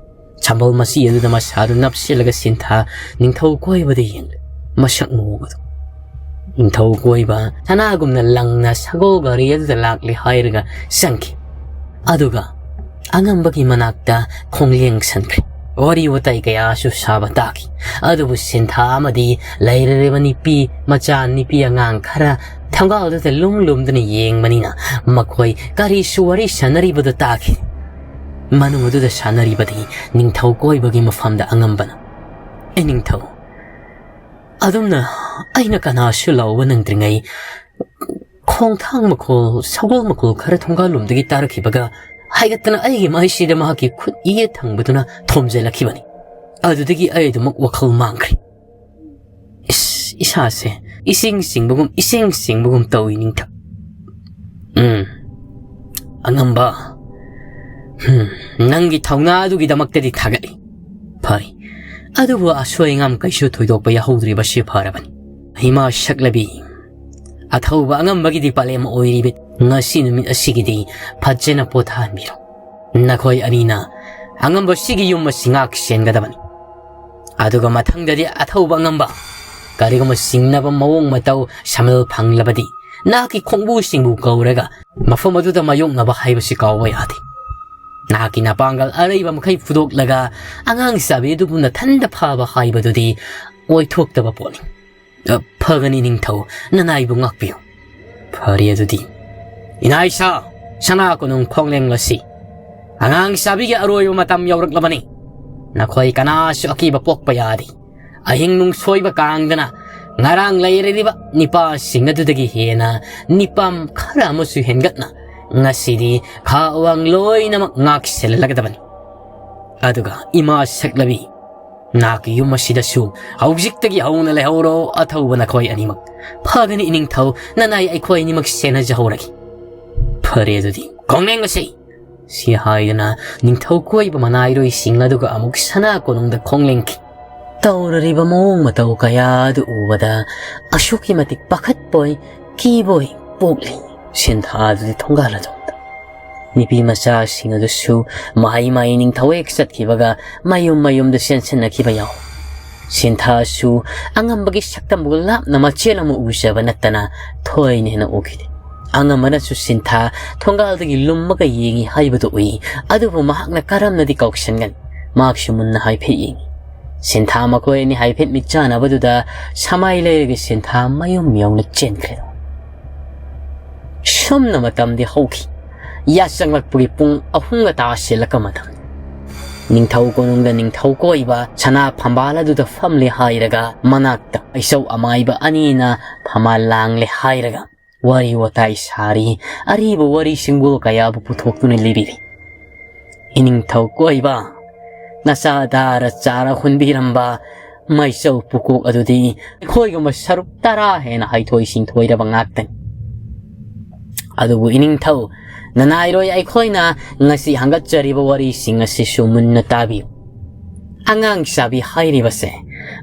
ꯁꯝꯕꯜ ꯃꯆꯤ ꯑꯗꯨꯗ ꯃꯁꯥꯗꯨ ꯅꯞꯁꯤꯜꯂꯒ ꯁꯤꯟꯊꯥ ꯅꯤꯡꯊꯧ ꯀꯣꯏꯕꯗ ꯌꯦꯡꯂꯤ꯫ ꯃꯁꯛ ꯃꯑꯣꯡ ꯑꯗꯨ꯫ ꯅꯤꯡꯊꯧ ꯀꯣꯏꯕ ꯁꯅꯥꯒꯨꯝꯅ ꯂꯪꯅ ꯁꯒꯣꯜ ꯒꯥꯔꯤ ꯑꯗꯨꯗ ꯂꯥꯛꯂꯦ ꯍꯥꯏꯔꯒ ꯆꯪꯈꯤ꯫ ꯑꯗꯨꯒ ꯑꯉꯝꯕꯒꯤ ꯃꯅꯥꯛꯇ ꯈꯣꯡꯂꯦꯡ ꯁꯟꯈ꯭ꯔꯦ꯫ ꯋꯥꯔꯤ ꯋꯥꯇꯥꯏ ꯀꯌꯥꯁꯨ ꯁꯥꯕ ꯇꯥꯈꯤ꯫ ꯑꯗꯨꯕꯨ ꯁꯤꯟꯊꯥ ꯑꯃꯗꯤ ꯂꯩꯔꯔꯤꯕ ꯅꯨꯄꯤ ꯃꯆꯥ, ꯅꯨꯄꯤ ꯑꯉꯥꯡ ꯈꯔ ꯊꯣꯡꯒꯥꯜꯗꯨꯗ ꯂꯨꯝ ꯂꯨꯝꯗꯨꯅ ꯌꯦꯡꯕꯅꯤꯅ ꯃꯈꯣꯏ ꯀꯔꯤꯁꯨ ꯋꯥꯔꯤ ꯁꯥꯟꯅꯔꯤꯕꯗꯨ ꯇꯥꯈꯤ꯫ ꯃꯅꯨꯡ ꯑꯗꯨꯗ ꯁꯥꯟꯅꯔꯤꯕꯗꯤ ꯅꯤꯡꯊꯧ ꯀꯣꯏꯕꯒꯤ ꯃꯐꯝꯗ ꯑꯉꯝꯕꯅ, "ꯑꯦ ꯅꯤꯡꯊꯧ, ꯑꯗꯨꯝꯅ ꯑꯩꯅ ꯀꯅꯥꯁꯨ ꯂꯥꯎꯕ ꯅꯪꯗ꯭ꯔꯤꯉꯩ ꯈꯣꯡꯊꯥꯡ ꯃꯈꯣꯜ, ꯁꯒꯣꯜ ꯃꯈꯣꯜ ꯈꯔ ꯊꯣꯡꯒꯥꯜꯂꯣꯝꯗꯒꯤ ꯇꯥꯔꯛꯈꯤꯕꯒ ꯍꯥꯏꯒꯠꯇꯅ ꯑꯩꯒꯤ ꯃꯥꯏꯁꯤꯗ ꯃꯍꯥꯛꯀꯤ ꯈꯨꯠ ꯌꯦꯠ ꯊꯪꯕꯗꯨꯅ ꯊꯣꯝꯖꯤꯜꯂꯛꯈꯤꯕꯅꯤ꯫ ꯑꯗꯨꯗꯒꯤ ꯑꯩ ꯑꯗꯨꯃꯛ ꯋꯥꯈꯜ ꯃꯥꯡꯈ꯭ꯔꯦ꯫ ꯏꯁ, ꯏꯁꯥꯁꯦ ꯏꯁꯤꯡ ꯆꯤꯡꯕꯒꯨꯝ, ꯏꯁꯤꯡ ꯆꯤꯡꯕꯒꯨꯝ ꯇꯧꯏ ꯅꯤꯡꯊꯧ꯫ ꯎꯝ, ꯑꯉꯝꯕ, ꯍꯝ, ꯅꯪꯒꯤ ꯊꯧꯅꯥ ꯑꯗꯨꯒꯤꯗꯃꯛꯇꯗꯤ ꯊꯥꯒꯠꯂꯤ꯫ ꯐꯔꯦ, ꯑꯗꯨꯕꯨ ꯑꯁꯣꯏ ꯑꯉꯥꯝ ꯀꯩꯁꯨ ꯊꯣꯏꯗꯣꯛꯄ ꯌꯥꯍꯧꯗ꯭ꯔꯤꯕꯁꯤ ꯐꯔꯕꯅꯤ꯫ ꯏꯃꯥ ꯁꯛꯂꯕꯤ, ꯑꯊꯧꯕ ꯑꯉꯝꯕꯒꯤꯗꯤ ꯄꯥꯂꯦꯝ ꯑꯣꯏꯔꯤꯕ ꯉꯁꯤ ꯅꯨꯃꯤꯠ ꯑꯁꯤꯒꯤꯗꯤ ꯐꯖꯅ ꯄꯣꯊꯥꯍꯟꯕꯤꯔꯣ꯫ ꯅꯈꯣꯏ ꯑꯅꯤꯅ ꯑꯉꯝꯕꯁꯤꯒꯤ ꯌꯨꯝ ꯑꯁꯤ ꯉꯥꯛ ꯁꯦꯟꯒꯗꯕꯅꯤ꯫ ꯑꯗꯨꯒ ꯃꯊꯪꯗꯗꯤ ꯑꯊꯧꯕ ꯑꯉꯝꯕ, ꯀꯔꯤꯒꯨꯝꯕ ꯆꯤꯡꯅꯕ ꯃꯑꯣꯡ ꯃꯇꯧ ꯁꯃꯤꯜ ꯐꯪꯂꯕꯗꯤ ꯅꯍꯥꯛꯀꯤ ꯈꯣꯡꯕꯨꯁꯤꯡꯕꯨ ꯀꯧꯔꯒ ꯃꯐꯝ ꯑꯗꯨꯗ ꯃꯥꯌꯣꯛꯅꯕ ꯍꯥꯏꯕꯁꯤ ꯀꯥꯎꯕ ꯌꯥꯗꯦ꯫ ꯅꯍꯥꯛꯀꯤ ꯅꯄꯥꯡꯒꯜ ꯑꯔꯩꯕ ꯃꯈꯩ ꯐꯨꯗꯣꯛꯂꯒ ꯑꯉꯥꯡ ꯆꯥꯕꯤ ꯑꯗꯨꯕꯨ ꯅꯊꯟꯗ ꯐꯥꯕ ꯍꯥꯏꯕꯗꯨꯗꯤ ꯑꯣꯏꯊꯣꯛꯇꯕ ꯄꯣꯠꯅꯤ꯫ "ꯑ, ꯐꯒꯅꯤ ꯅꯤꯡꯊꯧ, ꯅꯅꯥꯏꯕꯨ ꯉꯥꯛꯄꯤꯌꯨ"꯫ "ꯐꯔꯦ ꯑꯗꯨꯗꯤ, ꯏꯅꯥꯏꯁꯥ ꯁꯅꯥ ꯀꯣꯅꯨꯡ ꯈꯣꯡꯂꯦꯡ ꯂꯣꯏꯁꯤ, ꯑꯉꯥꯡ ꯁꯥꯕꯤꯒꯤ ꯑꯔꯣꯏꯕ ꯃꯇꯝ ꯌꯧꯔꯛꯂꯕꯅꯤ꯫ ꯅꯈꯣꯏ ꯀꯅꯥꯁꯨ ꯑꯀꯤꯕ ꯄꯣꯛꯄ ꯌꯥꯗꯦ꯫ ꯑꯍꯤꯡ ꯅꯨꯡꯁꯣꯏꯕ ꯀꯥꯡꯗꯅ ꯉꯔꯥꯡ ꯂꯩꯔꯤꯕ ꯅꯤꯄꯥꯁꯤꯡ ꯑꯗꯨꯗꯒꯤ ꯍꯦꯟꯅ ꯅꯤꯄꯥꯝ ꯈꯔ ꯑꯃꯁꯨ ꯍꯦꯟꯒꯠꯅ ꯉꯁꯤꯗꯤ ꯈꯥ ꯑꯋꯥꯡ ꯂꯣꯏꯅꯃꯛ ꯉꯥꯛ ꯁꯦꯜꯍꯜꯂꯒꯗꯕꯅꯤ꯫ ꯑꯗꯨꯒ ꯏꯃꯥ ꯁꯛꯂꯕꯤ, ꯅꯍꯥꯛꯀꯤ ꯌꯨꯝ ꯑꯁꯤꯗꯁꯨ ꯍꯧꯖꯤꯛꯇꯒꯤ ꯍꯧꯅ ꯂꯩꯍꯧꯔꯣ, ꯑꯊꯧꯕ ꯅꯈꯣꯏ ꯑꯅꯤꯃꯛ꯫ ꯐꯒꯅꯤ ꯏꯅꯤꯡꯊꯧ, ꯅꯅꯥꯏ ꯑꯩꯈꯣꯏ ꯑꯅꯤꯃꯛ ꯁꯦꯟꯅꯖꯍꯧꯔꯒꯦ"꯫ "ꯐꯔꯦ ꯑꯗꯨꯗꯤ, ꯈꯣꯡꯂꯦꯡ ꯂꯣꯏꯁꯤ"꯫ ꯁꯤ ꯍꯥꯏꯗꯨꯅ ꯅꯤꯡꯊꯧ ꯀꯣꯏꯕ ꯃꯅꯥꯏꯔꯣꯏꯁꯤꯡ ꯑꯗꯨꯒ ꯑꯃꯨꯛ ꯁꯅꯥ ꯀꯣꯅꯨꯡꯗ ꯈꯣꯡꯂꯦꯡꯈꯤ꯫ ꯇꯧꯔꯔꯤꯕ ꯃꯑꯣꯡ ꯃꯇꯧ ꯀꯌꯥ ꯑꯗꯨ ꯎꯕꯗ ꯑꯁꯨꯛꯀꯤ ꯃꯇꯤꯛ ꯄꯥꯈꯠꯄꯣꯏ ꯀꯤꯕꯣꯏ ꯄꯣꯛꯂꯤ꯫ ꯁꯤꯟꯊꯥ ꯑꯗꯨꯗꯤ ꯊꯣꯡꯒꯥꯜ ꯑꯗꯣꯝꯗ꯫ ꯅꯨꯄꯤ ꯃꯆꯥꯁꯤꯡ ꯑꯗꯨꯁꯨ ꯃꯍꯩ ꯃꯍꯩ ꯅꯤꯡꯊꯧ ꯍꯦꯛ ꯆꯠꯈꯤꯕꯒ ꯃꯌꯨꯝ ꯃꯌꯨꯝꯗ ꯆꯦꯟꯁꯤꯟꯅꯈꯤꯕ ꯌꯥꯎꯏ꯫ ꯁꯤꯟꯊꯥꯁꯨ ꯑꯉꯝꯕꯒꯤ ꯁꯛꯇꯝꯕꯨ ꯂꯥꯞꯅ ꯃꯆꯦꯜ ꯑꯃ ꯎꯖꯕ ꯅꯠꯇꯅ ꯊꯣꯏꯅ ꯍꯦꯟꯅ ꯎꯈꯤꯗꯦ꯫ ꯑꯉꯝꯕꯅꯁꯨ ꯁꯤꯟꯊꯥ ꯊꯣꯡꯒꯥꯜꯗꯒꯤ ꯂꯨꯝꯃꯒ ꯌꯦꯡꯏ ꯍꯥꯏꯕꯗꯨ ꯎꯏ, ꯑꯗꯨꯕꯨ ꯃꯍꯥꯛꯅ ꯀꯔꯝꯅꯗꯤ ꯀꯥꯎꯁꯟꯒꯅꯤ? ꯃꯍꯥꯛꯁꯨ ꯃꯨꯟꯅ ꯍꯥꯏꯐꯦꯠ ꯌꯦꯡꯏ꯫ ꯁꯤꯟꯊꯥ ꯃꯈꯣꯏ ꯑꯅꯤ ꯍꯥꯏꯐꯦꯠ ꯃꯤꯠꯆꯥꯟꯅꯕꯗꯨꯗ ꯁꯃꯥꯏ ꯂꯩꯔꯒ ꯁꯤꯟꯊꯥ ꯃꯌꯨꯝ ꯌꯧꯅ ꯆꯦꯟꯈ꯭ꯔꯦ꯫ ꯁꯨꯝꯅ ꯃꯇꯝꯗꯤ ꯍꯧꯈꯤ꯫ ꯌꯥꯆꯪꯂꯛꯄꯒꯤ ꯄꯨꯡ ꯑꯍꯨꯝꯒ ꯇꯥꯁꯤꯜꯂꯛꯄ ꯃꯇꯝ꯫ ꯅꯤꯡꯊꯧ ꯀꯣꯅꯨꯡꯗ ꯅꯤꯡꯊꯧ ꯀꯣꯏꯕ ꯁꯅꯥ ꯐꯝꯕꯥꯜ ꯑꯗꯨꯗ ꯐꯝꯂꯦ ꯍꯥꯏꯔꯒ ꯃꯅꯥꯛꯇ ꯏꯆꯧ ꯑꯃꯥꯏꯕ ꯑꯅꯤꯅ ꯐꯝꯕꯥꯜ ꯂꯥꯡꯂꯦ ꯍꯥꯏꯔꯒ ꯋꯥꯔꯤ ꯋꯥꯇꯥꯏ ꯁꯥꯔꯤ, ꯑꯔꯤꯕ ꯋꯥꯔꯤ ꯁꯤꯡꯒꯨꯜ ꯀꯌꯥꯕꯨ ꯄꯨꯊꯣꯛꯇꯨꯅ ꯂꯤꯕꯤꯔꯤ꯫ "ꯏꯅꯤꯡꯊꯧ ꯀꯣꯏꯕ, ꯅꯆꯥ ꯗꯥꯔ ꯆꯥꯔ ꯍꯨꯟꯕꯤꯔꯝꯕ ꯃꯩꯆꯧ ꯄꯨꯀꯣꯛ ꯑꯗꯨꯗꯤ ꯑꯩꯈꯣꯏꯒꯨꯝꯕ ꯁꯔꯨꯛ ꯇꯔꯥ ꯍꯦꯟꯅ ꯍꯩꯊꯣꯏ ꯁꯤꯡꯊꯣꯏꯔꯕ ꯉꯥꯛꯇꯅꯤ꯫ ꯑꯗꯨꯕꯨ ꯏꯅꯤꯡꯊꯧ, ꯅꯅꯥꯏꯔꯣꯏ ꯑꯩꯈꯣꯏꯅ ꯉꯁꯤ ꯍꯪꯒꯠꯆꯔꯤꯕ ꯋꯥꯔꯤꯁꯤꯡ ꯑꯁꯤꯁꯨ ꯃꯨꯟꯅ ꯇꯥꯕꯤꯌꯨ꯫ ꯑꯉꯥꯡ ꯆꯥꯕꯤ ꯍꯥꯏꯔꯤꯕꯁꯦ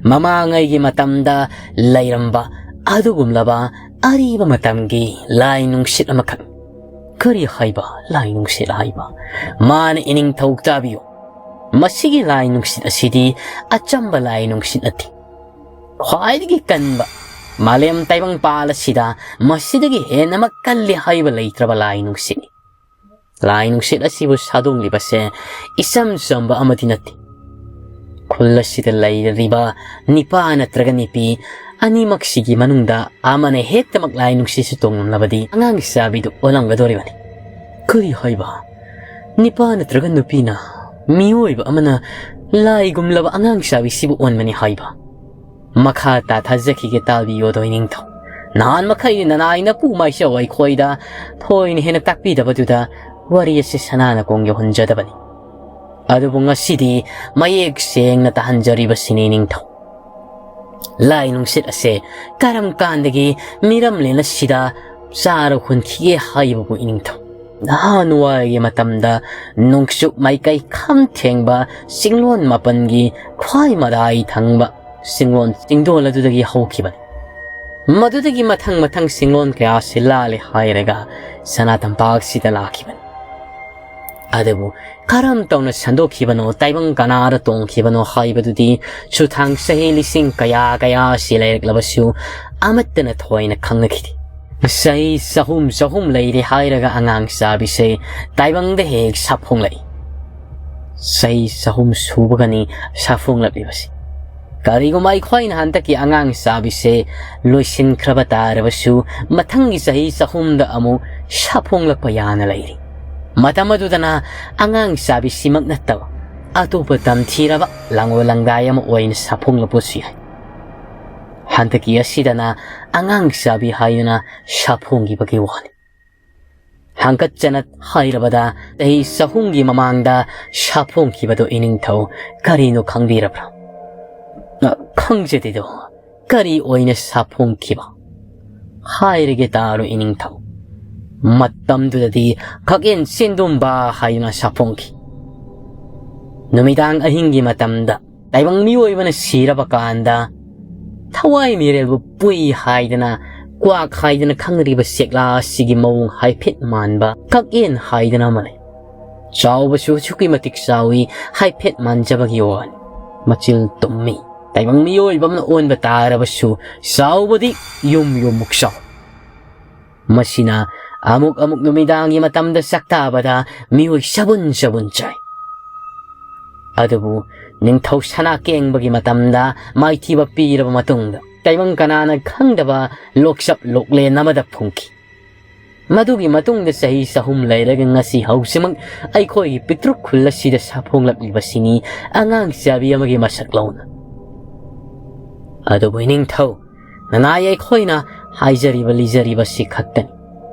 ꯃꯃꯥꯡꯉꯩꯒꯤ ꯃꯇꯝꯗ ꯂꯩꯔꯝꯕ ꯑꯗꯨꯒꯨꯝꯂꯕ ꯑꯔꯤꯕ ꯃꯇꯝꯒꯤ ꯂꯥꯏ ꯅꯨꯡꯁꯤꯠ ꯑꯃꯈꯛ"꯫ "ꯀꯔꯤ ꯍꯥꯏꯕ ꯂꯥꯏ ꯅꯨꯡꯁꯤꯠ ꯍꯥꯏꯕ?" "ꯃꯥꯅ ꯏꯅꯤꯡꯊꯧ ꯇꯥꯕꯤꯌꯨ꯫ ꯃꯁꯤꯒꯤ ꯂꯥꯏ ꯅꯨꯡꯁꯤꯠ ꯑꯁꯤꯗꯤ ꯑꯆꯝꯕ ꯂꯥꯏ ꯅꯨꯡꯁꯤꯠ ꯅꯠꯇꯦ꯫ ꯈ꯭ꯋꯥꯏꯗꯒꯤ ꯀꯟꯕ, ꯃꯥꯂꯦꯝ ꯇꯥꯏꯕꯪꯄꯥꯜ ꯑꯁꯤꯗ ꯃꯁꯤꯗꯒꯤ ꯍꯦꯟꯅ ꯑꯃ ꯀꯜꯂꯤ ꯍꯥꯏꯕ ꯂꯩꯇ꯭ꯔꯕ ꯂꯥꯏ ꯅꯨꯡꯁꯤꯠꯅꯤ꯫ ꯂꯥꯏ ꯅꯨꯡꯁꯤꯠ ꯑꯁꯤꯕꯨ ꯁꯥꯗꯣꯡꯂꯤꯕꯁꯦ ꯏꯆꯝ ꯆꯝꯕ ꯑꯃꯗꯤ ꯅꯠꯇꯦ꯫ ꯈꯨꯜ ꯑꯁꯤꯗ ꯂꯩꯔꯤꯕ ꯅꯤꯄꯥ ꯅꯠꯇ꯭ꯔꯒ ꯅꯤꯄꯤ ꯑꯅꯤꯃꯛꯁꯤꯒꯤ ꯃꯅꯨꯡꯗ ꯑꯃꯅ ꯍꯦꯛꯇꯃꯛ ꯂꯥꯏ ꯅꯨꯡꯁꯤꯠꯁꯤ ꯇꯣꯡꯂꯝꯂꯕꯗꯤ ꯑꯉꯥꯡ ꯆꯥꯕꯤꯗꯨ ꯑꯣꯜꯂꯝꯒꯗꯧꯔꯤꯕꯅꯤ꯫ ꯀꯔꯤ ꯍꯥꯏꯕ? ꯅꯤꯄꯥ ꯅꯠꯇ꯭ꯔꯒ ꯅꯨꯄꯤꯅ ꯃꯤꯑꯣꯏꯕ ꯑꯃꯅ ꯂꯥꯏꯒꯨꯝꯂꯕ ꯑꯉꯥꯡ ꯆꯥꯕꯤꯁꯤꯕꯨ ꯑꯣꯟꯕꯅꯤ ꯍꯥꯏꯕ? ꯃꯈꯥ ꯇꯥꯊꯖꯈꯤꯒꯦ, ꯇꯥꯕꯤꯌꯣꯗꯣ ꯏꯅꯤꯡꯊꯧ꯫ ꯅꯍꯥꯟ ꯃꯈꯩ ꯅꯅꯥꯏ ꯅꯄꯨ ꯃꯥꯏꯆꯧ ꯑꯩꯈꯣꯏꯗ ꯊꯣꯏꯅ ꯍꯦꯟꯅ ꯇꯥꯛꯄꯤꯗꯕꯗꯨꯗ ꯋꯥꯔꯤ ꯑꯁꯤ ꯁꯅꯥꯅ ꯀꯣꯡ ꯌꯧꯍꯟꯖꯗꯕꯅꯤ꯫ ꯑꯗꯨꯕꯨ ꯉꯁꯤꯗꯤ ꯃꯌꯦꯛ ꯁꯦꯡꯅ ꯇꯥꯍꯟꯖꯔꯤꯕꯁꯤꯅꯤ ꯏꯅꯤꯡꯊꯧ꯫ ꯂꯥꯏ ꯅꯨꯡꯁꯤꯠ ꯑꯁꯦ ꯀꯔꯝ ꯀꯥꯟꯗꯒꯤ ꯃꯤꯔꯝꯂꯦꯟ ꯑꯁꯤꯗ ꯆꯥꯔ ꯍꯨꯟꯈꯤꯒꯦ ꯍꯥꯏꯕꯕꯨ ꯏꯅꯤꯡꯊꯧ? ꯅꯍꯥꯟꯋꯥꯏꯒꯤ ꯃꯇꯝꯗ ꯅꯣꯡꯆꯨꯞ ꯃꯥꯏꯀꯩ ꯈꯝ ꯊꯦꯡꯕ ꯆꯤꯡꯂꯣꯟ ꯃꯥꯄꯟꯒꯤ ꯈ꯭ꯋꯥꯏ ꯃꯗꯥꯏ ꯊꯪꯕ ꯆꯤꯡꯂꯣꯟ ꯆꯤꯡꯗꯣꯜ ꯑꯗꯨꯗꯒꯤ ꯍꯧꯈꯤꯕꯅꯤ꯫ ꯃꯗꯨꯗꯒꯤ ꯃꯊꯪ ꯃꯊꯪ ꯆꯤꯡꯂꯣꯟ ꯀꯌꯥꯁꯤ ꯂꯥꯜꯂꯦ ꯍꯥꯏꯔꯒ ꯁꯅꯥ ꯇꯝꯄꯥꯛꯁꯤꯗ ꯂꯥꯛꯈꯤꯕꯅꯤ꯫ ꯑꯗꯨꯕꯨ ꯀꯔꯝ ꯇꯧꯅ ꯁꯟꯗꯣꯛꯈꯤꯕꯅꯣ, ꯇꯥꯏꯕꯪ ꯀꯅꯥꯗ ꯇꯣꯡꯈꯤꯕꯅꯣ ꯍꯥꯏꯕꯗꯨꯗꯤ ꯁꯨꯊꯥꯡ ꯆꯍꯤ ꯂꯤꯁꯤꯡ ꯀꯌꯥ ꯀꯌꯥ ꯑꯁꯤ ꯂꯩꯔꯛꯂꯕꯁꯨ ꯑꯃꯠꯇꯅ ꯊꯣꯏꯅ ꯈꯪꯅꯈꯤꯗꯦ꯫ ꯆꯍꯤ ꯆꯍꯨꯝ ꯆꯍꯨꯝ ꯂꯩꯔꯦ ꯍꯥꯏꯔꯒ ꯑꯉꯥꯡ ꯆꯥꯕꯤꯁꯦ ꯇꯥꯏꯕꯪꯗ ꯍꯦꯛ ꯁꯥꯐꯣꯡꯂꯛꯏ꯫ ꯆꯍꯤ ꯆꯍꯨꯝ ꯁꯨꯕꯒꯅꯤ ꯁꯥꯐꯣꯡꯂꯛꯂꯤꯕꯁꯤ꯫ ꯀꯔꯤꯒꯨꯝꯕ ꯑꯩꯈꯣꯏꯅ ꯍꯟꯗꯛꯀꯤ ꯑꯉꯥꯡ ꯆꯥꯕꯤꯁꯦ ꯂꯣꯏꯁꯤꯟꯈ꯭ꯔꯕ ꯇꯥꯔꯕꯁꯨ, ꯃꯊꯪꯒꯤ ꯆꯍꯤ ꯆꯍꯨꯝꯗ ꯑꯃꯨꯛ ꯁꯥꯐꯣꯡꯂꯛꯄ ꯌꯥꯅ ꯂꯩꯔꯤ꯫ ꯃꯇꯝ ꯑꯗꯨꯗꯅ ꯑꯉꯥꯡ ꯆꯥꯕꯤꯁꯤꯃꯛ ꯅꯠꯇꯕ ꯑꯇꯣꯞꯄ ꯇꯝꯊꯤꯔꯕ ꯂꯥꯡꯑꯣ ꯂꯪꯗꯥꯏ ꯑꯃ ꯑꯣꯏꯅ ꯁꯥꯐꯣꯡꯂꯛꯄꯁꯨ ꯌꯥꯏ꯫ ꯍꯟꯗꯛꯀꯤ ꯑꯁꯤꯗꯅ ꯑꯉꯥꯡ ꯆꯥꯕꯤ ꯍꯥꯏꯗꯨꯅ ꯁꯥꯐꯣꯡꯈꯤꯕꯒꯤ ꯋꯥꯅꯤ꯫ ꯍꯥꯡꯀꯠꯆꯅ ꯍꯥꯏꯔꯕꯗ, ꯆꯍꯤ ꯆꯍꯨꯝꯒꯤ ꯃꯃꯥꯡꯗ ꯁꯥꯐꯣꯡꯈꯤꯕꯗꯣ ꯏꯅꯤꯡꯊꯧ ꯀꯔꯤꯅꯣ ꯈꯪꯕꯤꯔꯕ꯭ꯔꯥ? ꯑ, ꯈꯪꯖꯗꯦꯗꯣ꯫ ꯀꯔꯤ ꯑꯣꯏꯅ ꯁꯥꯐꯣꯡꯈꯤꯕ? ꯍꯥꯏꯔꯒꯦ ꯇꯥꯔꯣ ꯏꯅꯤꯡꯊꯧ꯫ ꯃꯇꯝꯗꯨꯗꯗꯤ ꯈꯛꯑꯦꯟ ꯆꯦꯟꯗꯨꯝꯕ ꯍꯥꯏꯗꯨꯅ ꯁꯥꯐꯣꯡꯈꯤ꯫ ꯅꯨꯃꯤꯗꯥꯡ ꯑꯍꯤꯡꯒꯤ ꯃꯇꯝꯗ ꯇꯥꯏꯕꯪ ꯃꯤꯑꯣꯏꯕꯅ ꯁꯤꯔꯕ ꯀꯥꯟꯗ ꯊꯋꯥꯏ ꯃꯤꯔꯦꯜꯕꯨ ꯄꯨꯏ ꯍꯥꯏꯗꯅ, ꯀ꯭ꯋꯥꯛ ꯍꯥꯏꯗꯅ ꯈꯪꯅꯔꯤꯕ ꯆꯦꯛꯂꯥ ꯑꯁꯤꯒꯤ ꯃꯑꯣꯡ ꯍꯥꯏꯐꯦꯠ ꯃꯥꯟꯕ ꯀꯛꯑꯦꯟ ꯍꯥꯏꯗꯅ ꯑꯃ ꯂꯩ꯫ ꯆꯥꯎꯕꯁꯨ ꯑꯁꯨꯛꯀꯤ ꯃꯇꯤꯛ ꯆꯥꯎꯏ, ꯍꯥꯏꯐꯦꯠ ꯃꯥꯟꯖꯕꯒꯤ ꯋꯥꯅꯤ꯫ ꯃꯆꯤꯜ ꯇꯨꯝꯃꯤ꯫ ꯇꯥꯏꯕꯪ ꯃꯤꯑꯣꯏꯕ ꯑꯃꯅ ꯑꯣꯟꯕ ꯇꯥꯔꯕꯁꯨ ꯆꯥꯎꯕꯗꯤ ꯌꯨꯝ ꯌꯨꯝꯃꯨꯛ ꯆꯥꯎ꯫ ꯃꯁꯤꯅ ꯑꯃꯨꯛ ꯑꯃꯨꯛ ꯅꯨꯃꯤꯗꯥꯡꯒꯤ ꯃꯇꯝꯗ ꯆꯥꯛꯇꯥꯕꯗ ꯃꯤꯑꯣꯏ ꯆꯕꯨꯟ ꯆꯕꯨꯟ ꯆꯥꯏ꯫ ꯑꯗꯨꯕꯨ ꯅꯤꯡꯊꯧ ꯁꯅꯥ ꯀꯦꯡꯕꯒꯤ ꯃꯇꯝꯗ ꯃꯥꯏꯊꯤꯕ ꯄꯤꯔꯕ ꯃꯇꯨꯡꯗ, ꯇꯥꯏꯕꯪ ꯀꯅꯥꯅ ꯈꯪꯗꯕ ꯂꯣꯛꯆꯞ ꯂꯣꯛꯂꯦꯟ ꯑꯃꯗ ꯐꯨꯝꯈꯤ꯫ ꯃꯗꯨꯒꯤ ꯃꯇꯨꯡꯗ ꯆꯍꯤ ꯆꯍꯨꯝ ꯂꯩꯔꯒ ꯉꯁꯤ ꯍꯧꯖꯤꯛꯃꯛ ꯑꯩꯈꯣꯏꯒꯤ ꯄꯤꯛꯇ꯭ꯔꯨꯛ ꯈꯨꯜ ꯑꯁꯤꯗ ꯁꯥꯐꯣꯡꯂꯛꯂꯤꯕꯁꯤꯅꯤ, ꯑꯉꯥꯡ ꯆꯥꯕꯤ ꯑꯃꯒꯤ ꯃꯁꯛ ꯂꯧꯅ꯫ ꯑꯗꯨꯕꯨ ꯏꯅꯤꯡꯊꯧ, ꯅꯅꯥꯏ ꯑꯩꯈꯣꯏꯅ ꯍꯥꯏꯖꯔꯤꯕ ꯂꯤꯖꯔꯤꯕꯁꯤ ꯈꯛꯇꯅꯤ꯫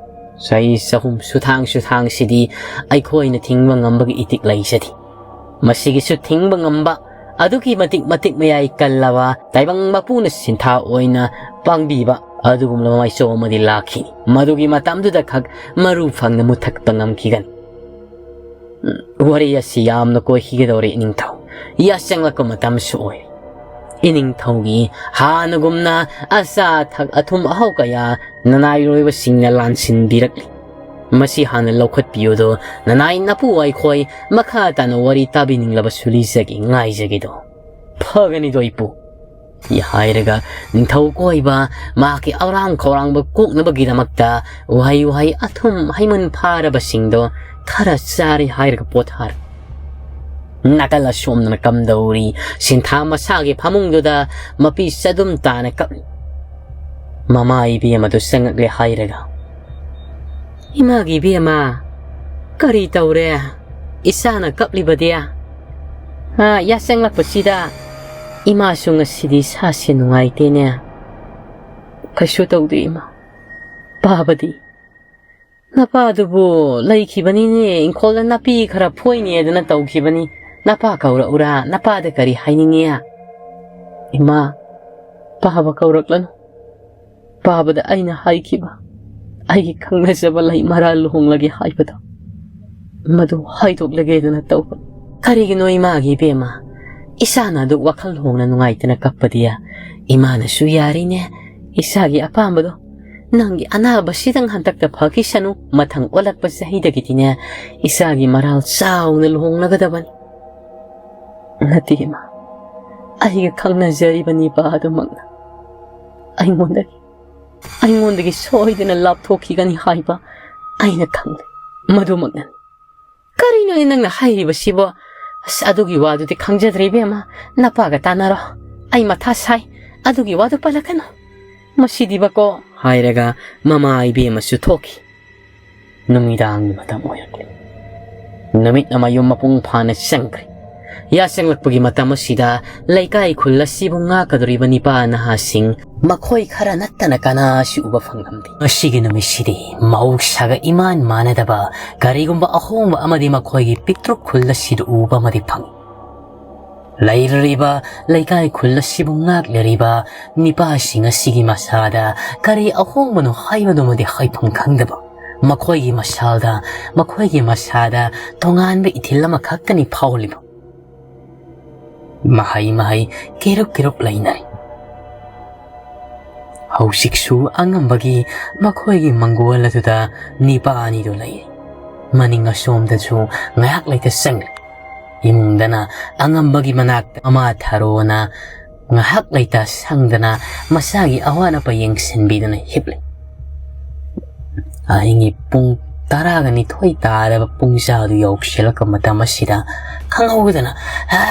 ꯆꯍꯤ ꯆꯍꯨꯝ ꯁꯨꯊꯥꯡ ꯁꯨꯊꯥꯡꯁꯤꯗꯤ ꯑꯩꯈꯣꯏꯅ ꯊꯤꯡꯕ ꯉꯝꯕꯒꯤ ꯏꯇꯤꯛ ꯂꯩꯖꯗꯦ꯫ ꯃꯁꯤꯒꯤꯁꯨ ꯊꯤꯡꯕ ꯉꯝꯕ, ꯑꯗꯨꯛꯀꯤ ꯃꯇꯤꯛ ꯃꯇꯤꯛ ꯃꯌꯥꯏ ꯀꯜꯂꯕ ꯇꯥꯏꯕꯪ ꯃꯄꯨꯅ ꯁꯤꯟꯊꯥ ꯑꯣꯏꯅ ꯄꯥꯡꯕꯤꯕ ꯑꯗꯨꯒꯨꯝꯂꯕ ꯃꯥꯏꯆꯧ ꯑꯃꯗꯤ ꯂꯥꯛꯈꯤꯅꯤ꯫ ꯃꯗꯨꯒꯤ ꯃꯇꯝꯗꯨꯗ ꯈꯛ ꯃꯔꯨ ꯐꯪꯅ ꯃꯨꯊꯠꯄ ꯉꯝꯈꯤꯒꯅꯤ꯫ ꯎꯝ, ꯋꯥꯔꯤ ꯑꯁꯤ ꯌꯥꯝꯅ ꯀꯣꯏꯈꯤꯒꯗꯧꯔꯦ ꯏꯅꯤꯡꯊꯧ꯫ ꯌꯥꯆꯪꯂꯛꯄ ꯃꯇꯝꯁꯨ ꯑꯣꯏ꯫ ꯏꯅꯤꯡꯊꯧꯒꯤ ꯍꯥꯟꯅꯒꯨꯝꯅ ꯑꯆꯥ ꯑꯊꯛ ꯑꯊꯨꯝ ꯑꯍꯥꯎ ꯀꯌꯥ ꯅꯅꯥꯏꯔꯣꯏꯕꯁꯤꯡꯅ ꯂꯥꯟꯁꯤꯟꯕꯤꯔꯛꯂꯤ꯫ ꯃꯁꯤ ꯍꯥꯟꯅ ꯂꯧꯈꯠꯄꯤꯌꯨꯗꯣ, ꯅꯅꯥꯏ ꯅꯄꯨ ꯑꯩꯈꯣꯏ ꯃꯈꯥ ꯇꯥꯅ ꯋꯥꯔꯤ ꯇꯥꯕꯤꯅꯤꯡꯂꯕꯁꯨ ꯂꯤꯖꯒꯦ, ꯉꯥꯏꯖꯒꯦꯗꯣ꯫ ꯐꯒꯅꯤꯗꯣ ꯏꯄꯨ꯫ ꯁꯤ ꯍꯥꯏꯔꯒ ꯅꯤꯡꯊꯧ ꯀꯣꯏꯕ ꯃꯍꯥꯛꯀꯤ ꯑꯔꯥꯡ ꯈꯧꯔꯥꯡꯕ ꯀꯣꯛꯅꯕꯒꯤꯗꯃꯛꯇ ꯎꯍꯩ ꯋꯥꯍꯩ ꯑꯊꯨꯝ ꯍꯩꯃꯟ ꯐꯥꯔꯕꯁꯤꯡꯗꯣ ꯈꯔ ꯆꯥꯔꯦ ꯍꯥꯏꯔꯒ ꯄꯣꯊꯥꯔꯦ꯫ ꯅꯥꯀꯜ ꯑꯁꯣꯝꯗꯅ ꯀꯝꯗꯧꯔꯤ, ꯁꯤꯟꯊꯥ ꯃꯁꯥꯒꯤ ꯐꯃꯨꯡꯗꯨꯗ ꯃꯄꯤ ꯆꯗꯨꯝ ꯇꯥꯅ ꯀꯞꯂꯤ꯫ ꯃꯃꯥ ꯏꯕꯦꯝ ꯑꯗꯨ ꯆꯪꯉꯛꯂꯦ ꯍꯥꯏꯔꯒ, "ꯏꯃꯥꯒꯤ ꯏꯕꯦꯝꯃ, ꯀꯔꯤ ꯇꯧꯔꯦ? ꯏꯆꯥꯅ ꯀꯞꯂꯤꯕꯗꯤ?" "ꯑꯥ, ꯌꯥꯆꯪꯂꯛꯄꯁꯤꯗ ꯏꯃꯥꯁꯨ ꯉꯁꯤꯗꯤ ꯁꯥꯁꯦ ꯅꯨꯡꯉꯥꯏꯇꯦꯅꯦ꯫" "ꯀꯩꯁꯨ ꯇꯧꯗꯦ ꯏꯃꯥ꯫ ꯄꯥꯕꯗꯤ?" "ꯅꯄꯥꯗꯨꯕꯨ ꯂꯩꯈꯤꯕꯅꯤꯅꯦ, ꯏꯪꯈꯣꯜꯗ ꯅꯥꯄꯤ ꯈꯔ ꯐꯣꯏꯅꯦꯗꯅ ꯇꯧꯈꯤꯕꯅꯤ꯫ ꯅꯄꯥ ꯀꯧꯔꯛꯎꯔꯥ? ꯅꯄꯥꯗ ꯀꯔꯤ ꯍꯥꯏꯅꯤꯡꯉꯤ?" "ꯏꯃꯥ, ꯄꯥꯕ ꯀꯧꯔꯛꯂꯅꯨ꯫ ꯄꯥꯕꯗ ꯑꯩꯅ ꯍꯥꯏꯈꯤꯕ, ꯑꯩꯒꯤ ꯈꯪꯅꯖꯕ ꯂꯩꯃꯔꯥ ꯂꯨꯍꯣꯡꯂꯒꯦ ꯍꯥꯏꯕꯗꯣ, ꯃꯗꯨ ꯍꯥꯏꯗꯣꯛꯂꯒꯦꯗꯅ ꯇꯧꯕꯅꯤ꯫" "ꯀꯔꯤꯒꯤꯅꯣ ꯏꯃꯥꯒꯤ ꯏꯕꯦꯝꯃ? ꯏꯆꯥꯅ ꯑꯗꯨꯛ ꯋꯥꯈꯜ ꯍꯣꯡꯅ ꯅꯨꯡꯉꯥꯏꯇꯅ ꯀꯞꯄꯗꯤ?" "ꯏꯃꯥꯅꯁꯨ ꯌꯥꯔꯤꯅꯦ, ꯏꯆꯥꯒꯤ ꯑꯄꯥꯝꯕꯗꯣ꯫ ꯅꯪꯒꯤ ꯑꯅꯥꯕꯁꯤꯗꯪ ꯍꯟꯗꯛꯇ ꯐꯈꯤꯁꯅꯨ, ꯃꯊꯪ ꯑꯣꯜꯂꯛꯄ ꯆꯍꯤꯗꯒꯤꯗꯤꯅꯦ ꯏꯆꯥꯒꯤ ꯃꯔꯥꯜ ꯆꯥꯎꯅ ꯂꯨꯍꯣꯡꯂꯒꯗꯕꯅꯤ꯫" "ꯅꯠꯇꯦ ꯏꯃꯥ, ꯑꯩꯒ ꯈꯪꯅꯖꯔꯤꯕ ꯅꯤꯄꯥ ꯑꯗꯨꯃꯛꯅ ꯑꯩꯉꯣꯟꯗꯒꯤ, ꯑꯩꯉꯣꯟꯗꯒꯤ ꯁꯣꯏꯗꯅ ꯂꯥꯞꯊꯣꯛꯈꯤꯒꯅꯤ ꯍꯥꯏꯕ ꯑꯩꯅ ꯈꯪꯂꯦ꯫ ꯃꯗꯨꯃꯛꯅꯅꯤ꯫" "ꯀꯔꯤꯅꯣꯅꯦ ꯅꯪꯅ ꯍꯥꯏꯔꯤꯕꯁꯤꯕꯣ? ꯑꯁ, ꯑꯗꯨꯒꯤ ꯋꯥꯗꯨꯗꯤ ꯈꯪꯖꯗ꯭ꯔꯦ ꯏꯕꯦꯝꯃ꯫ ꯅꯄꯥꯒ ꯇꯥꯟꯅꯔꯣ꯫ ꯑꯩ ꯃꯊꯥ ꯁꯥꯏ꯫ "ꯑꯗꯨꯒꯤ ꯋꯥꯗꯨ ꯄꯜꯂꯛꯀꯅꯨ꯫ ꯃꯁꯤꯗꯤꯕꯀꯣ," ꯍꯥꯏꯔꯒ ꯃꯃꯥ ꯏꯕꯦꯝꯃꯁꯨ ꯊꯣꯛꯈꯤ꯫ ꯅꯨꯃꯤꯗꯥꯡꯒꯤ ꯃꯇꯝ ꯑꯣꯏꯔꯛꯂꯦ꯫ ꯅꯨꯃꯤꯠꯅ ꯃꯌꯨꯝ ꯃꯄꯨꯡ ꯐꯥꯅ ꯆꯪꯈ꯭ꯔꯦ꯫ ꯌꯥꯆꯪꯂꯛꯄꯒꯤ ꯃꯇꯝ ꯑꯁꯤꯗ ꯂꯩꯀꯥꯏ ꯈꯨꯜ ꯑꯁꯤꯕꯨ ꯉꯥꯛꯀꯗꯧꯔꯤꯕ ꯅꯤꯄꯥ ꯅꯍꯥꯁꯤꯡ ꯃꯈꯣꯏ ꯈꯔ ꯅꯠꯇꯅ ꯀꯅꯥꯁꯨ ꯎꯕ ꯐꯪꯂꯝꯗꯦ꯫ ꯉꯁꯤꯒꯤ ꯅꯨꯃꯤꯠꯁꯤꯗꯤ ꯃꯍꯧꯁꯥꯒ ꯏꯃꯥꯟ ꯃꯥꯟꯅꯗꯕ ꯀꯔꯤꯒꯨꯝꯕ ꯑꯍꯣꯡꯕ ꯑꯃꯗꯤ ꯃꯈꯣꯏꯒꯤ ꯄꯤꯛꯇ꯭ꯔꯨ ꯈꯨꯜ ꯑꯁꯤꯗ ꯎꯕ ꯑꯃꯗꯤ ꯐꯪꯏ꯫ ꯂꯩꯔꯤꯕ ꯂꯩꯀꯥꯏ ꯈꯨꯜ ꯑꯁꯤꯕꯨ ꯉꯥꯛꯂꯤꯕ ꯅꯤꯄꯥꯁꯤꯡ ꯑꯁꯤꯒꯤ ꯃꯁꯥꯗ ꯀꯔꯤ ꯑꯍꯣꯡꯕꯅꯣ ꯍꯥꯏꯕꯗꯨꯃꯗꯤ ꯍꯥꯏꯐꯝ ꯈꯪꯗꯕ, ꯃꯈꯣꯏꯒꯤ ꯃꯁꯥꯗ, ꯃꯈꯣꯏꯒꯤ ꯃꯁꯥꯗ ꯇꯣꯉꯥꯟꯕ ꯏꯊꯤꯜ ꯑꯃꯈꯛꯇꯅꯤ ꯐꯥꯎꯍꯜꯂꯤꯕ꯫ ꯃꯍꯩ ꯃꯍꯩ ꯀꯦꯔꯨꯞ ꯀꯦꯔꯨꯞ ꯂꯩꯅꯔꯤ꯫ ꯍꯧꯖꯤꯛꯁꯨ ꯑꯉꯝꯕꯒꯤ ꯃꯈꯣꯏꯒꯤ ꯃꯪꯒꯣꯜ ꯑꯗꯨꯗ ꯅꯤꯄꯥ ꯑꯅꯤꯗꯨ ꯂꯩꯔꯤ꯫ ꯃꯅꯤꯡ ꯑꯁꯣꯝꯗꯁꯨ ꯉꯥꯏꯍꯥꯛ ꯂꯩꯇ ꯆꯪꯂꯤ꯫ ꯏꯃꯨꯡꯗꯅ ꯑꯉꯝꯕꯒꯤ ꯃꯅꯥꯛꯇ ꯑꯃ ꯊꯥꯔꯣꯅ ꯉꯥꯏꯍꯥꯛ ꯂꯩꯇ ꯁꯪꯗꯅ ꯃꯁꯥꯒꯤ ꯑꯋꯥꯠ ꯑꯄꯥ ꯌꯦꯡꯁꯤꯟꯕꯤꯗꯨꯅ ꯍꯤꯞꯂꯤ꯫ ꯑꯍꯤꯡꯒꯤ ꯄꯨꯡ ꯇꯔꯥꯒ ꯅꯤꯊꯣꯏ ꯇꯥꯔꯕ ꯄꯨꯡ ꯆꯥꯗꯨ ꯌꯧꯁꯤꯜꯂꯛꯄ ꯃꯇꯝ ꯑꯁꯤꯗ ꯈꯪꯍꯧꯗꯅ "ꯍꯥ"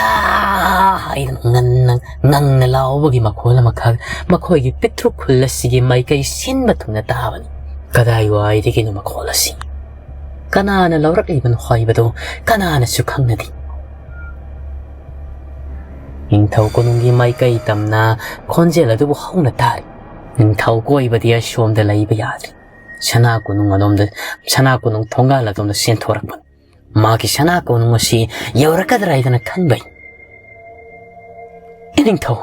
ꯍꯥꯏꯗꯨꯅ ꯉꯟꯅ ꯉꯪꯅ ꯂꯥꯎꯕꯒꯤ ꯃꯈꯣꯜ ꯑꯃꯈꯛ ꯃꯈꯣꯏꯒꯤ ꯄꯤꯛꯇ꯭ꯔꯨ ꯈꯨꯜ ꯑꯁꯤꯒꯤ ꯃꯥꯏꯀꯩ ꯁꯤꯟꯕ ꯊꯨꯡꯅ ꯇꯥꯕꯅꯤ꯫ ꯀꯗꯥꯏꯋꯥꯏꯗꯒꯤꯅꯣ ꯃꯈꯣꯜ ꯑꯁꯤ? ꯀꯅꯥꯅ ꯂꯧꯔꯛꯂꯤꯕꯅꯣ ꯍꯥꯏꯕꯗꯨ ꯀꯅꯥꯅꯁꯨ ꯈꯪꯅꯗꯦ꯫ ꯅꯤꯡꯊꯧ ꯀꯣꯅꯨꯡꯒꯤ ꯃꯥꯏꯀꯩ ꯇꯝꯅ ꯈꯣꯟꯖꯦꯜ ꯑꯗꯨꯕꯨ ꯍꯧꯅ ꯇꯥꯔꯤ꯫ ꯅꯤꯡꯊꯧ ꯀꯣꯏꯕꯗꯤ ꯑꯁꯣꯝꯗ ꯂꯩꯕ ꯌꯥꯗ꯭ꯔꯤ꯫ ꯁꯅꯥ ꯀꯣꯅꯨꯡ ꯑꯗꯣꯝꯗ, ꯁꯅꯥ ꯀꯣꯅꯨꯡ ꯊꯣꯡꯒꯥꯜ ꯑꯗꯣꯝꯗ ꯆꯦꯟꯊꯣꯔꯛꯄꯅꯤ꯫ ꯃꯥꯒꯤ ꯁꯅꯥ ꯀꯣꯅꯨꯡ ꯑꯁꯤ ꯌꯧꯔꯛꯀꯗ꯭ꯔꯥ ꯍꯥꯏꯗꯅ ꯈꯟꯕꯩ꯫ "ꯏꯅꯤꯡꯊꯧ,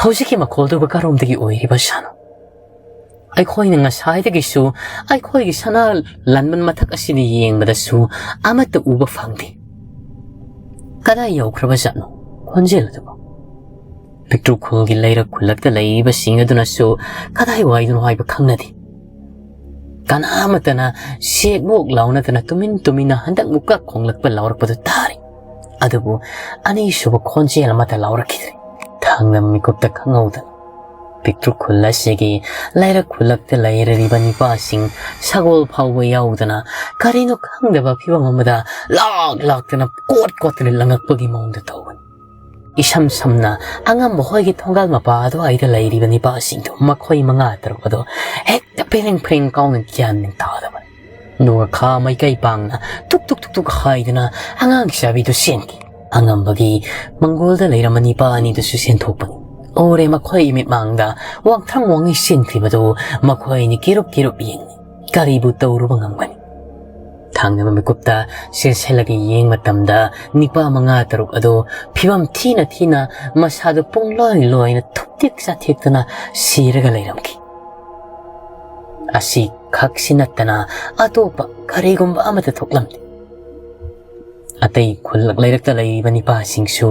ꯍꯧꯖꯤꯛꯀꯤ ꯃꯈꯣꯜꯗꯨꯕꯨ ꯀꯔꯣꯝꯗꯒꯤ ꯑꯣꯏꯔꯤꯕ ꯁꯥꯅꯣ? ꯑꯩꯈꯣꯏꯅ ꯉꯁꯥꯏꯗꯒꯤꯁꯨ ꯑꯩꯈꯣꯏꯒꯤ ꯁꯅꯥ ꯂꯥꯟꯕꯟ ꯃꯊꯛ ꯑꯁꯤꯗ ꯌꯦꯡꯕꯗꯁꯨ ꯑꯃꯠꯇ ꯎꯕ ꯐꯪꯗꯦ꯫ ꯀꯗꯥꯏ ꯌꯧꯈ꯭ꯔꯕ ꯖꯥꯠꯅꯣ ꯈꯣꯟꯖꯦꯜ ꯑꯗꯨꯕꯨ?" ꯄꯤꯛꯇ꯭ꯔꯨ ꯈꯨꯜꯒꯤ ꯂꯩꯔꯛ ꯈꯨꯜꯂꯛꯇ ꯂꯩꯔꯤꯕꯁꯤꯡ ꯑꯗꯨꯅꯁꯨ ꯀꯗꯥꯏꯋꯥꯏꯗꯅꯣ ꯍꯥꯏꯕ ꯈꯪꯅꯗꯦ꯫ ꯀꯅꯥ ꯑꯃꯠꯇꯅ ꯁꯦꯛ ꯃꯣꯛ ꯂꯥꯎꯅꯗꯅ ꯇꯨꯃꯤꯟ ꯇꯨꯃꯤꯟꯅ ꯍꯟꯗꯛ ꯃꯨꯛꯀ ꯈꯣꯡꯂꯛꯄ ꯂꯥꯎꯔꯛꯄꯗꯨ ꯇꯥꯔꯤ꯫ ꯑꯗꯨꯕꯨ ꯑꯅꯤꯁꯨꯕ ꯈꯣꯟꯖꯦꯜ ꯑꯃꯠꯇ ꯂꯥꯎꯔꯛꯈꯤꯗ꯭ꯔꯦ꯫ ꯊꯥꯡꯗ ꯃꯤꯀꯨꯞꯇ ꯈꯪꯍꯧꯗꯅ ꯄꯤꯛꯇ꯭ꯔꯨ ꯈꯨꯜ ꯑꯁꯤꯒꯤ ꯂꯩꯔꯛ ꯈꯨꯜꯂꯛꯇ ꯂꯩꯔꯔꯤꯕ ꯅꯤꯄꯥꯁꯤꯡ ꯁꯒꯣꯜ ꯐꯥꯎꯕ ꯌꯥꯎꯗꯅ ꯀꯔꯤꯅꯣ ꯈꯪꯗꯕ ꯐꯤꯕꯝ ꯑꯃꯗ ꯂꯥꯛ ꯂꯥꯛꯇꯅ ꯀꯣꯠ ꯀꯣꯠꯇꯅ ꯂꯪꯉꯛꯄꯒꯤ ꯃꯑꯣꯡꯗ ꯇꯧꯕꯅꯤ꯫ ꯏꯁꯝ ꯁꯝꯅ ꯑꯉꯝꯕ ꯍꯣꯏꯒꯤ ꯊꯣꯡꯒꯥꯜ ꯃꯄꯥ ꯑꯗꯨꯋꯥꯏꯗ ꯂꯩꯔꯤꯕ ꯅꯤꯄꯥꯁꯤꯡꯗꯨ ꯃꯈꯣꯏ ꯃꯉꯥ ꯇꯔꯨꯛ ꯑꯗꯨ ꯍꯦꯛꯇ ꯐꯦꯔꯦꯡ ꯐꯦꯔꯦꯡ ꯀꯥꯎꯅ ꯒ꯭ꯌꯥꯟ ꯃꯦꯟ ꯇꯥꯗꯕ, ꯅꯣꯡꯈꯥ ꯃꯥꯏꯀꯩ ꯄꯥꯡꯅ ꯇꯨꯛ ꯇꯨꯛ ꯇꯨꯛ ꯇꯨꯛ ꯍꯥꯏꯗꯨꯅ ꯑꯉꯥꯡ ꯆꯥꯕꯤꯗꯨ ꯆꯦꯟꯈꯤ꯫ ꯑꯉꯝꯕꯒꯤ ꯃꯪꯒꯣꯜꯗ ꯂꯩꯔꯝꯕ ꯅꯤꯄꯥ ꯑꯅꯤꯗꯨꯁꯨ ꯆꯦꯟꯊꯣꯛꯄꯅꯤ꯫ ꯎꯔꯦ ꯃꯈꯣꯏꯒꯤ ꯃꯤꯠꯃꯥꯡꯗ ꯋꯥꯡꯊ꯭ꯔꯪ ꯋꯥꯡꯉꯤ ꯆꯦꯟꯈ꯭ꯔꯤꯕꯗꯨ ꯃꯈꯣꯏ ꯑꯅꯤ ꯀꯤꯔꯨꯞ ꯀꯤꯔꯨꯞ ꯌꯦꯡꯂꯤ꯫ ꯀꯔꯤꯕꯨ ꯇꯧꯔꯨꯕ ꯉꯝꯒꯅꯤ? ꯊꯥꯡꯅꯕ ꯃꯤꯀꯨꯞꯇ ꯆꯦꯟꯁꯤꯜꯂꯒ ꯌꯦꯡ ꯃꯇꯝꯗ ꯅꯤꯄꯥ ꯃꯉꯥ ꯇꯔꯨꯛ ꯑꯗꯨ ꯐꯤꯕꯝ ꯊꯤꯅ ꯊꯤꯅ ꯃꯁꯥꯗꯨ ꯄꯨꯡꯂꯣꯏ ꯂꯣꯏꯅ ꯊꯨꯞꯇꯦꯛ ꯆꯥꯊꯦꯛꯇꯨꯅ ꯁꯤꯔꯒ ꯂꯩꯔꯝꯈꯤ꯫ ꯑꯁꯤ ꯈꯛꯁꯤ ꯅꯠꯇꯅ ꯑꯇꯣꯞꯄ ꯀꯔꯤꯒꯨꯝꯕ ꯑꯃꯠꯇ ꯊꯣꯛꯂꯝꯗꯦ꯫ ꯑꯇꯩ ꯈꯨꯜꯂꯛ ꯂꯩꯔꯛꯇ ꯂꯩꯔꯤꯕ ꯅꯤꯄꯥꯁꯤꯡꯁꯨ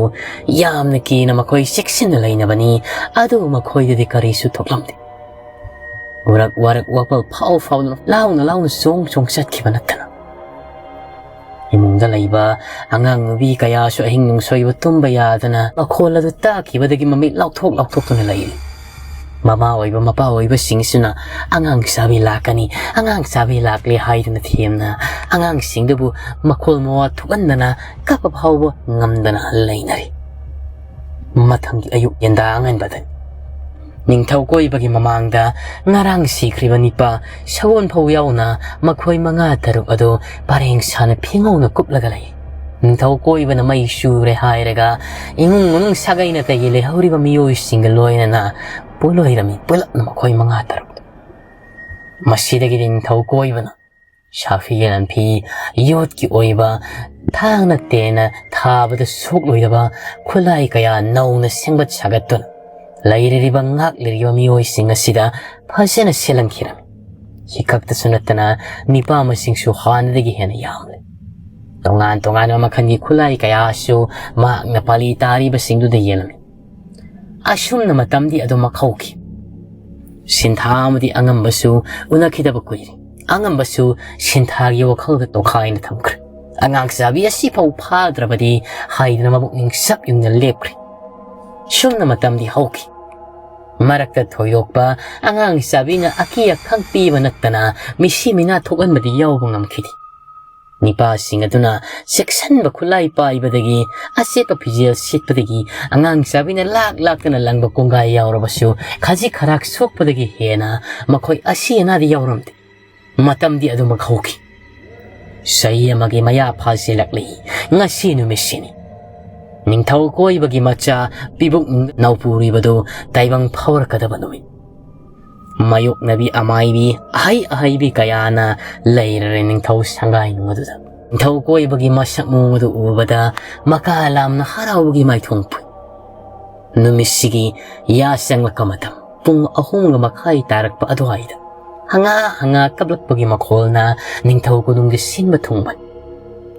ꯌꯥꯝꯅ ꯀꯤꯅ ꯃꯈꯣꯏ ꯆꯦꯛꯁꯤꯟꯅ ꯂꯩꯅꯕꯅꯤ, ꯑꯗꯨꯕꯨ ꯃꯈꯣꯏꯗꯗꯤ ꯀꯔꯤꯁꯨ ꯊꯣꯛꯂꯝꯗꯦ꯫ ꯎꯔꯛ ꯋꯥꯔꯛ ꯋꯥꯄꯜ ꯐꯥꯎ ꯐꯥꯎꯗꯨꯅ ꯂꯥꯎꯅ ꯂꯥꯎꯅ ꯆꯣꯡ ꯆꯣꯡ ꯆꯠꯈꯤꯕ ꯅꯠꯇꯅ꯫ ꯏꯃꯨꯡꯗ ꯂꯩꯕ ꯑꯉꯥꯡ ꯅꯨꯄꯤ ꯀꯌꯥꯁꯨ ꯑꯍꯤꯡ ꯅꯨꯡꯁꯣꯏꯕ ꯇꯨꯝꯕ ꯌꯥꯗꯅ ꯃꯈꯣꯜ ꯑꯗꯨ ꯇꯥꯈꯤꯕꯗꯒꯤ ꯃꯃꯤꯠ ꯂꯥꯎꯊꯣꯛ ꯂꯥꯎꯊꯣꯛꯇꯨꯅ ꯂꯩꯔꯤ꯫ ꯃꯃꯥ ꯑꯣꯏꯕ ꯃꯄꯥ ꯑꯣꯏꯕꯁꯤꯡꯁꯤꯅ ꯑꯉꯥꯡ ꯆꯥꯕꯤ ꯂꯥꯛꯀꯅꯤ, ꯑꯉꯥꯡ ꯆꯥꯕꯤ ꯂꯥꯛꯂꯦ ꯍꯥꯏꯗꯨꯅ ꯊꯦꯝꯅ ꯑꯉꯥꯡꯁꯤꯡꯗꯨꯕꯨ ꯃꯈꯣꯜ ꯃꯋꯥ ꯊꯣꯛꯍꯟꯗꯅ ꯀꯞꯄ ꯐꯥꯎꯕ ꯉꯝꯗꯅ ꯂꯩꯅꯔꯤ꯫ ꯃꯊꯪꯒꯤ ꯑꯌꯨꯛ ꯌꯦꯟꯗꯥ ꯑꯉꯟꯕꯗꯅꯤ꯫ ꯅꯤꯡꯊꯧ ꯀꯣꯏꯕꯒꯤ ꯃꯃꯥꯡꯗ ꯉꯔꯥꯡ ꯁꯤꯈ꯭ꯔꯤꯕ ꯅꯤꯄꯥ ꯁꯒꯣꯜ ꯐꯧ ꯌꯥꯎꯅ ꯃꯈꯣꯏ ꯃꯉꯥ ꯇꯔꯨꯛ ꯑꯗꯨ ꯄꯔꯦꯡ ꯁꯥꯅ ꯐꯤꯉꯧꯅ ꯀꯨꯞꯂꯒ ꯂꯩ꯫ ꯅꯤꯡꯊꯧ ꯀꯣꯏꯕꯅ ꯃꯩ ꯆꯨꯔꯦ ꯍꯥꯏꯔꯒ ꯏꯃꯨꯡ ꯃꯅꯨꯡ ꯁꯥꯒꯩ ꯅꯥꯇꯩꯒꯤ ꯂꯩꯍꯧꯔꯤꯕ ꯃꯤꯑꯣꯏꯁꯤꯡꯒ ꯂꯣꯏꯅꯅ ꯄꯣꯠꯂꯣꯏꯔꯝꯃꯤ ꯄꯨꯂꯞꯅ ꯃꯈꯣꯏ ꯃꯉꯥ ꯇꯔꯨꯛ꯫ ꯃꯁꯤꯗꯒꯤꯗꯤ ꯅꯤꯡꯊꯧ ꯀꯣꯏꯕꯅ ꯁꯥꯐꯤ ꯂꯥꯟꯐꯤ ꯌꯣꯠꯀꯤ ꯑꯣꯏꯕ ꯊꯥꯡꯅ ꯇꯦꯟꯅ ꯊꯥꯕꯗ ꯁꯣꯛꯂꯣꯏꯗꯕ ꯈꯨꯠꯂꯥꯏ ꯀꯌꯥ ꯅꯧꯅ ꯁꯦꯝꯒꯠ ꯁꯥꯒꯠꯇꯨꯅ ꯂꯩꯔꯤꯕ ꯉꯥꯛꯂꯤꯔꯤꯕ ꯃꯤꯑꯣꯏꯁꯤꯡ ꯑꯁꯤꯗ ꯐꯖꯅ ꯁꯤꯜꯍꯟꯈꯤꯔꯝꯃꯤ꯫ ꯁꯤ ꯈꯛꯇꯁꯨ ꯅꯠꯇꯅ ꯅꯤꯄꯥ ꯃꯁꯤꯡꯁꯨ ꯍꯥꯟꯅꯗꯒꯤ ꯍꯦꯟꯅ ꯌꯥꯝꯂꯦ꯫ ꯇꯣꯉꯥꯟ ꯇꯣꯉꯥꯟꯕ ꯃꯈꯜꯒꯤ ꯈꯨꯠꯂꯥꯏ ꯀꯌꯥꯁꯨ ꯃꯍꯥꯛꯅ ꯄꯥꯂꯤ ꯇꯥꯔꯤꯕꯁꯤꯡꯗꯨꯗ ꯌꯦꯜꯂꯝꯃꯤ꯫ ꯑꯁꯨꯝꯅ ꯃꯇꯝꯗꯤ ꯑꯗꯨꯃꯛ ꯍꯧꯈꯤ꯫ ꯁꯤꯟꯊꯥ ꯑꯃꯗꯤ ꯑꯉꯝꯕꯁꯨ ꯎꯅꯈꯤꯗꯕ ꯀꯨꯏꯔꯦ꯫ ꯑꯉꯝꯕꯁꯨ ꯁꯤꯟꯊꯥꯒꯤ ꯋꯥꯈꯜꯒ ꯇꯣꯈꯥꯏꯅ ꯊꯝꯈ꯭ꯔꯦ꯫ ꯑꯉꯥꯡ ꯆꯥꯕꯤ ꯑꯁꯤꯐꯥꯎ ꯐꯥꯗ꯭ꯔꯕꯗꯤ ꯍꯥꯏꯗꯨꯅ ꯃꯕꯨꯛꯅꯤꯡ ꯆꯞ ꯌꯨꯡꯅ ꯂꯦꯞꯈ꯭ꯔꯦ꯫ ꯁꯨꯝꯅ ꯃꯇꯝꯗꯤ ꯍꯧꯈꯤ꯫ ꯃꯔꯛꯇ ꯊꯣꯏꯗꯣꯛꯄ ꯑꯉꯥꯡ ꯆꯥꯕꯤꯅ ꯑꯀꯤ ꯑꯈꯪ ꯄꯤꯕ ꯅꯠꯇꯅ ꯃꯤꯁꯤ ꯃꯤꯅꯥ ꯊꯣꯛꯍꯟꯕꯗꯤ ꯌꯥꯎꯕ ꯉꯝꯈꯤꯗꯦ꯫ ꯅꯤꯄꯥꯁꯤꯡ ꯑꯗꯨꯅ ꯆꯦꯛꯁꯤꯟꯕ ꯈꯨꯠꯂꯥꯏ ꯄꯥꯏꯕꯗꯒꯤ, ꯑꯆꯦꯠꯄ ꯐꯤꯖꯦꯜ ꯁꯦꯠꯄꯗꯒꯤ, ꯑꯉꯥꯡ ꯆꯥꯕꯤꯅ ꯂꯥꯛ ꯂꯥꯛꯇꯅ ꯂꯪꯕ ꯀꯣꯡꯒꯥꯏ ꯌꯥꯎꯔꯕꯁꯨ ꯈꯖꯤꯛ ꯈꯔꯥꯛ ꯁꯣꯛꯄꯗꯒꯤ ꯍꯦꯟꯅ ꯃꯈꯣꯏ ꯑꯁꯤ ꯑꯅꯥꯗꯤ ꯌꯥꯎꯔꯝꯗꯦ꯫ ꯃꯇꯝꯗꯤ ꯑꯗꯨꯃꯛ ꯍꯧꯈꯤ꯫ ꯆꯍꯤ ꯑꯃꯒꯤ ꯃꯌꯥ ꯐꯥꯖꯤꯜꯂꯛꯂꯤ꯫ ꯉꯁꯤ ꯅꯨꯃꯤꯠꯁꯤꯅꯤ꯫ ꯅꯤꯡꯊꯧ ꯀꯣꯏꯕꯒꯤ ꯃꯆꯥ ꯄꯤꯕꯨꯛ ꯅꯧꯄꯨꯔꯤꯕꯗꯨ ꯇꯥꯏꯕꯪ ꯐꯥꯎꯔꯛꯀꯗꯕ ꯅꯨꯃꯤꯠ꯫ ꯃꯥꯌꯣꯛꯅꯕꯤ ꯑꯃꯥꯏꯕꯤ ꯑꯍꯩ ꯑꯍꯩꯕꯤ ꯀꯌꯥꯅ ꯂꯩꯔꯔꯦ ꯅꯤꯡꯊꯧ ꯁꯪꯒꯥꯏꯅꯨꯡ ꯑꯗꯨꯗ꯫ ꯅꯤꯡꯊꯧ ꯀꯣꯏꯕꯒꯤ ꯃꯁꯛ ꯃꯑꯣꯡ ꯑꯗꯨ ꯎꯕꯗ ꯃꯀꯥ ꯂꯥꯝꯅ ꯍꯔꯥꯎꯕꯒꯤ ꯃꯥꯏꯊꯣꯡ ꯐꯨꯏ꯫ ꯅꯨꯃꯤꯠꯁꯤꯒꯤ ꯌꯥ ꯆꯪꯂꯛꯄ ꯃꯇꯝ ꯄꯨꯡ ꯑꯍꯨꯝꯒ ꯃꯈꯥꯏ ꯇꯥꯔꯛꯄ ꯑꯗꯨꯋꯥꯏꯗ ꯍꯉꯥ ꯍꯉꯥ ꯀꯞꯂꯛꯄꯒꯤ ꯃꯈꯣꯜꯅ ꯅꯤꯡꯊꯧ ꯀꯣꯅꯨꯡꯒꯤ ꯁꯤꯟꯕ ꯊꯨꯡꯕꯅꯤ꯫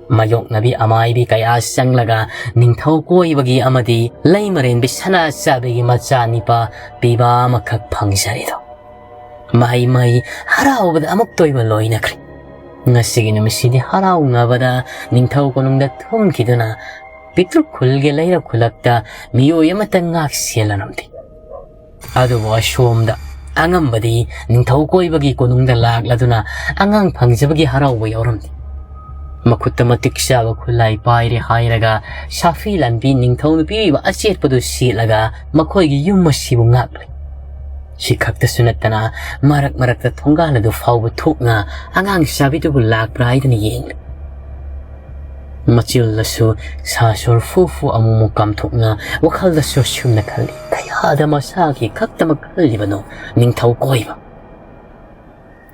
ꯃꯥꯌꯣꯛꯅꯕꯤ ꯑꯃꯥꯏꯕꯤ ꯀꯌꯥ ꯆꯪꯂꯒ ꯅꯤꯡꯊꯧ ꯀꯣꯏꯕꯒꯤ ꯑꯃꯗꯤ ꯂꯩꯃꯔꯦꯟꯕꯤ ꯁꯅꯥ ꯆꯥꯕꯤꯒꯤ ꯃꯆꯥꯅꯤꯄꯥ ꯄꯤꯕ ꯑꯃꯈꯛ ꯐꯪꯖꯔꯤꯗꯣ꯫ ꯃꯍꯩ ꯃꯍꯩ ꯍꯔꯥꯎꯕꯗ ꯑꯃꯨꯛꯇ ꯑꯣꯏꯕ ꯂꯣꯏꯅꯈ꯭ꯔꯦ꯫ ꯉꯁꯤꯒꯤ ꯅꯨꯃꯤꯠꯁꯤꯗꯤ ꯍꯔꯥꯎꯅꯕꯗ ꯅꯤꯡꯊꯧ ꯀꯣꯅꯨꯡꯗ ꯊꯨꯝꯈꯤꯗꯨꯅ ꯄꯤꯛꯇ꯭ꯔꯨ ꯈꯨꯜꯒꯤ ꯂꯩꯔꯛ ꯈꯨꯜꯂꯛꯇ ꯃꯤꯑꯣꯏ ꯑꯃꯠꯇ ꯉꯥꯛ ꯁꯦꯜꯂꯔꯝꯗꯦ꯫ ꯑꯗꯨꯕꯨ ꯑꯁꯣꯝꯗ ꯑꯉꯝꯕꯗꯤ ꯅꯤꯡꯊꯧ ꯀꯣꯏꯕꯒꯤ ꯀꯣꯅꯨꯡꯗ ꯂꯥꯛꯂꯗꯨꯅ ꯑꯉꯥꯡ ꯐꯪꯖꯕꯒꯤ ꯍꯔꯥꯎꯕ ꯌꯥꯎꯔꯝꯗꯦ꯫ ꯃꯈꯨꯠꯇ ꯃꯇꯤꯛ ꯆꯥꯕ ꯈꯨꯠꯂꯥꯏ ꯄꯥꯏꯔꯦ ꯍꯥꯏꯔꯒ ꯁꯥꯐꯤ ꯂꯥꯟꯕꯤ ꯅꯤꯡꯊꯧ ꯅꯨꯄꯤ ꯑꯣꯏꯕ ꯑꯆꯦꯠꯄꯗꯨ ꯁꯦꯠꯂꯒ ꯃꯈꯣꯏꯒꯤ ꯌꯨꯝ ꯑꯁꯤꯕꯨ ꯉꯥꯛꯂꯤ꯫ ꯁꯤ ꯈꯛꯇꯁꯨ ꯅꯠꯇꯅ ꯃꯔꯛ ꯃꯔꯛꯇ ꯊꯣꯡꯒꯥꯜ ꯑꯗꯨ ꯐꯥꯎꯕ ꯊꯣꯛꯅ ꯑꯉꯥꯡ ꯆꯥꯕꯤꯗꯨꯕꯨ ꯂꯥꯛꯄ꯭ꯔꯥ ꯍꯥꯏꯗꯨꯅ ꯌꯦꯡꯂꯤ꯫ ꯃꯆꯤꯜꯗꯁꯨ ꯁꯥ ꯁꯣꯔ ꯐꯨ ꯐꯨ ꯑꯃꯨꯛꯃꯨꯛ ꯀꯥꯝꯊꯣꯛꯅ ꯋꯥꯈꯜꯗꯁꯨ ꯑꯁꯨꯝꯅ ꯈꯜꯂꯤ, "ꯀꯌꯥꯗ ꯃꯁꯥꯒꯤ ꯈꯛꯇꯃꯛ ꯈꯜꯂꯤꯕꯅꯣ ꯅꯤꯡꯊꯧ ꯀꯣꯏꯕ?"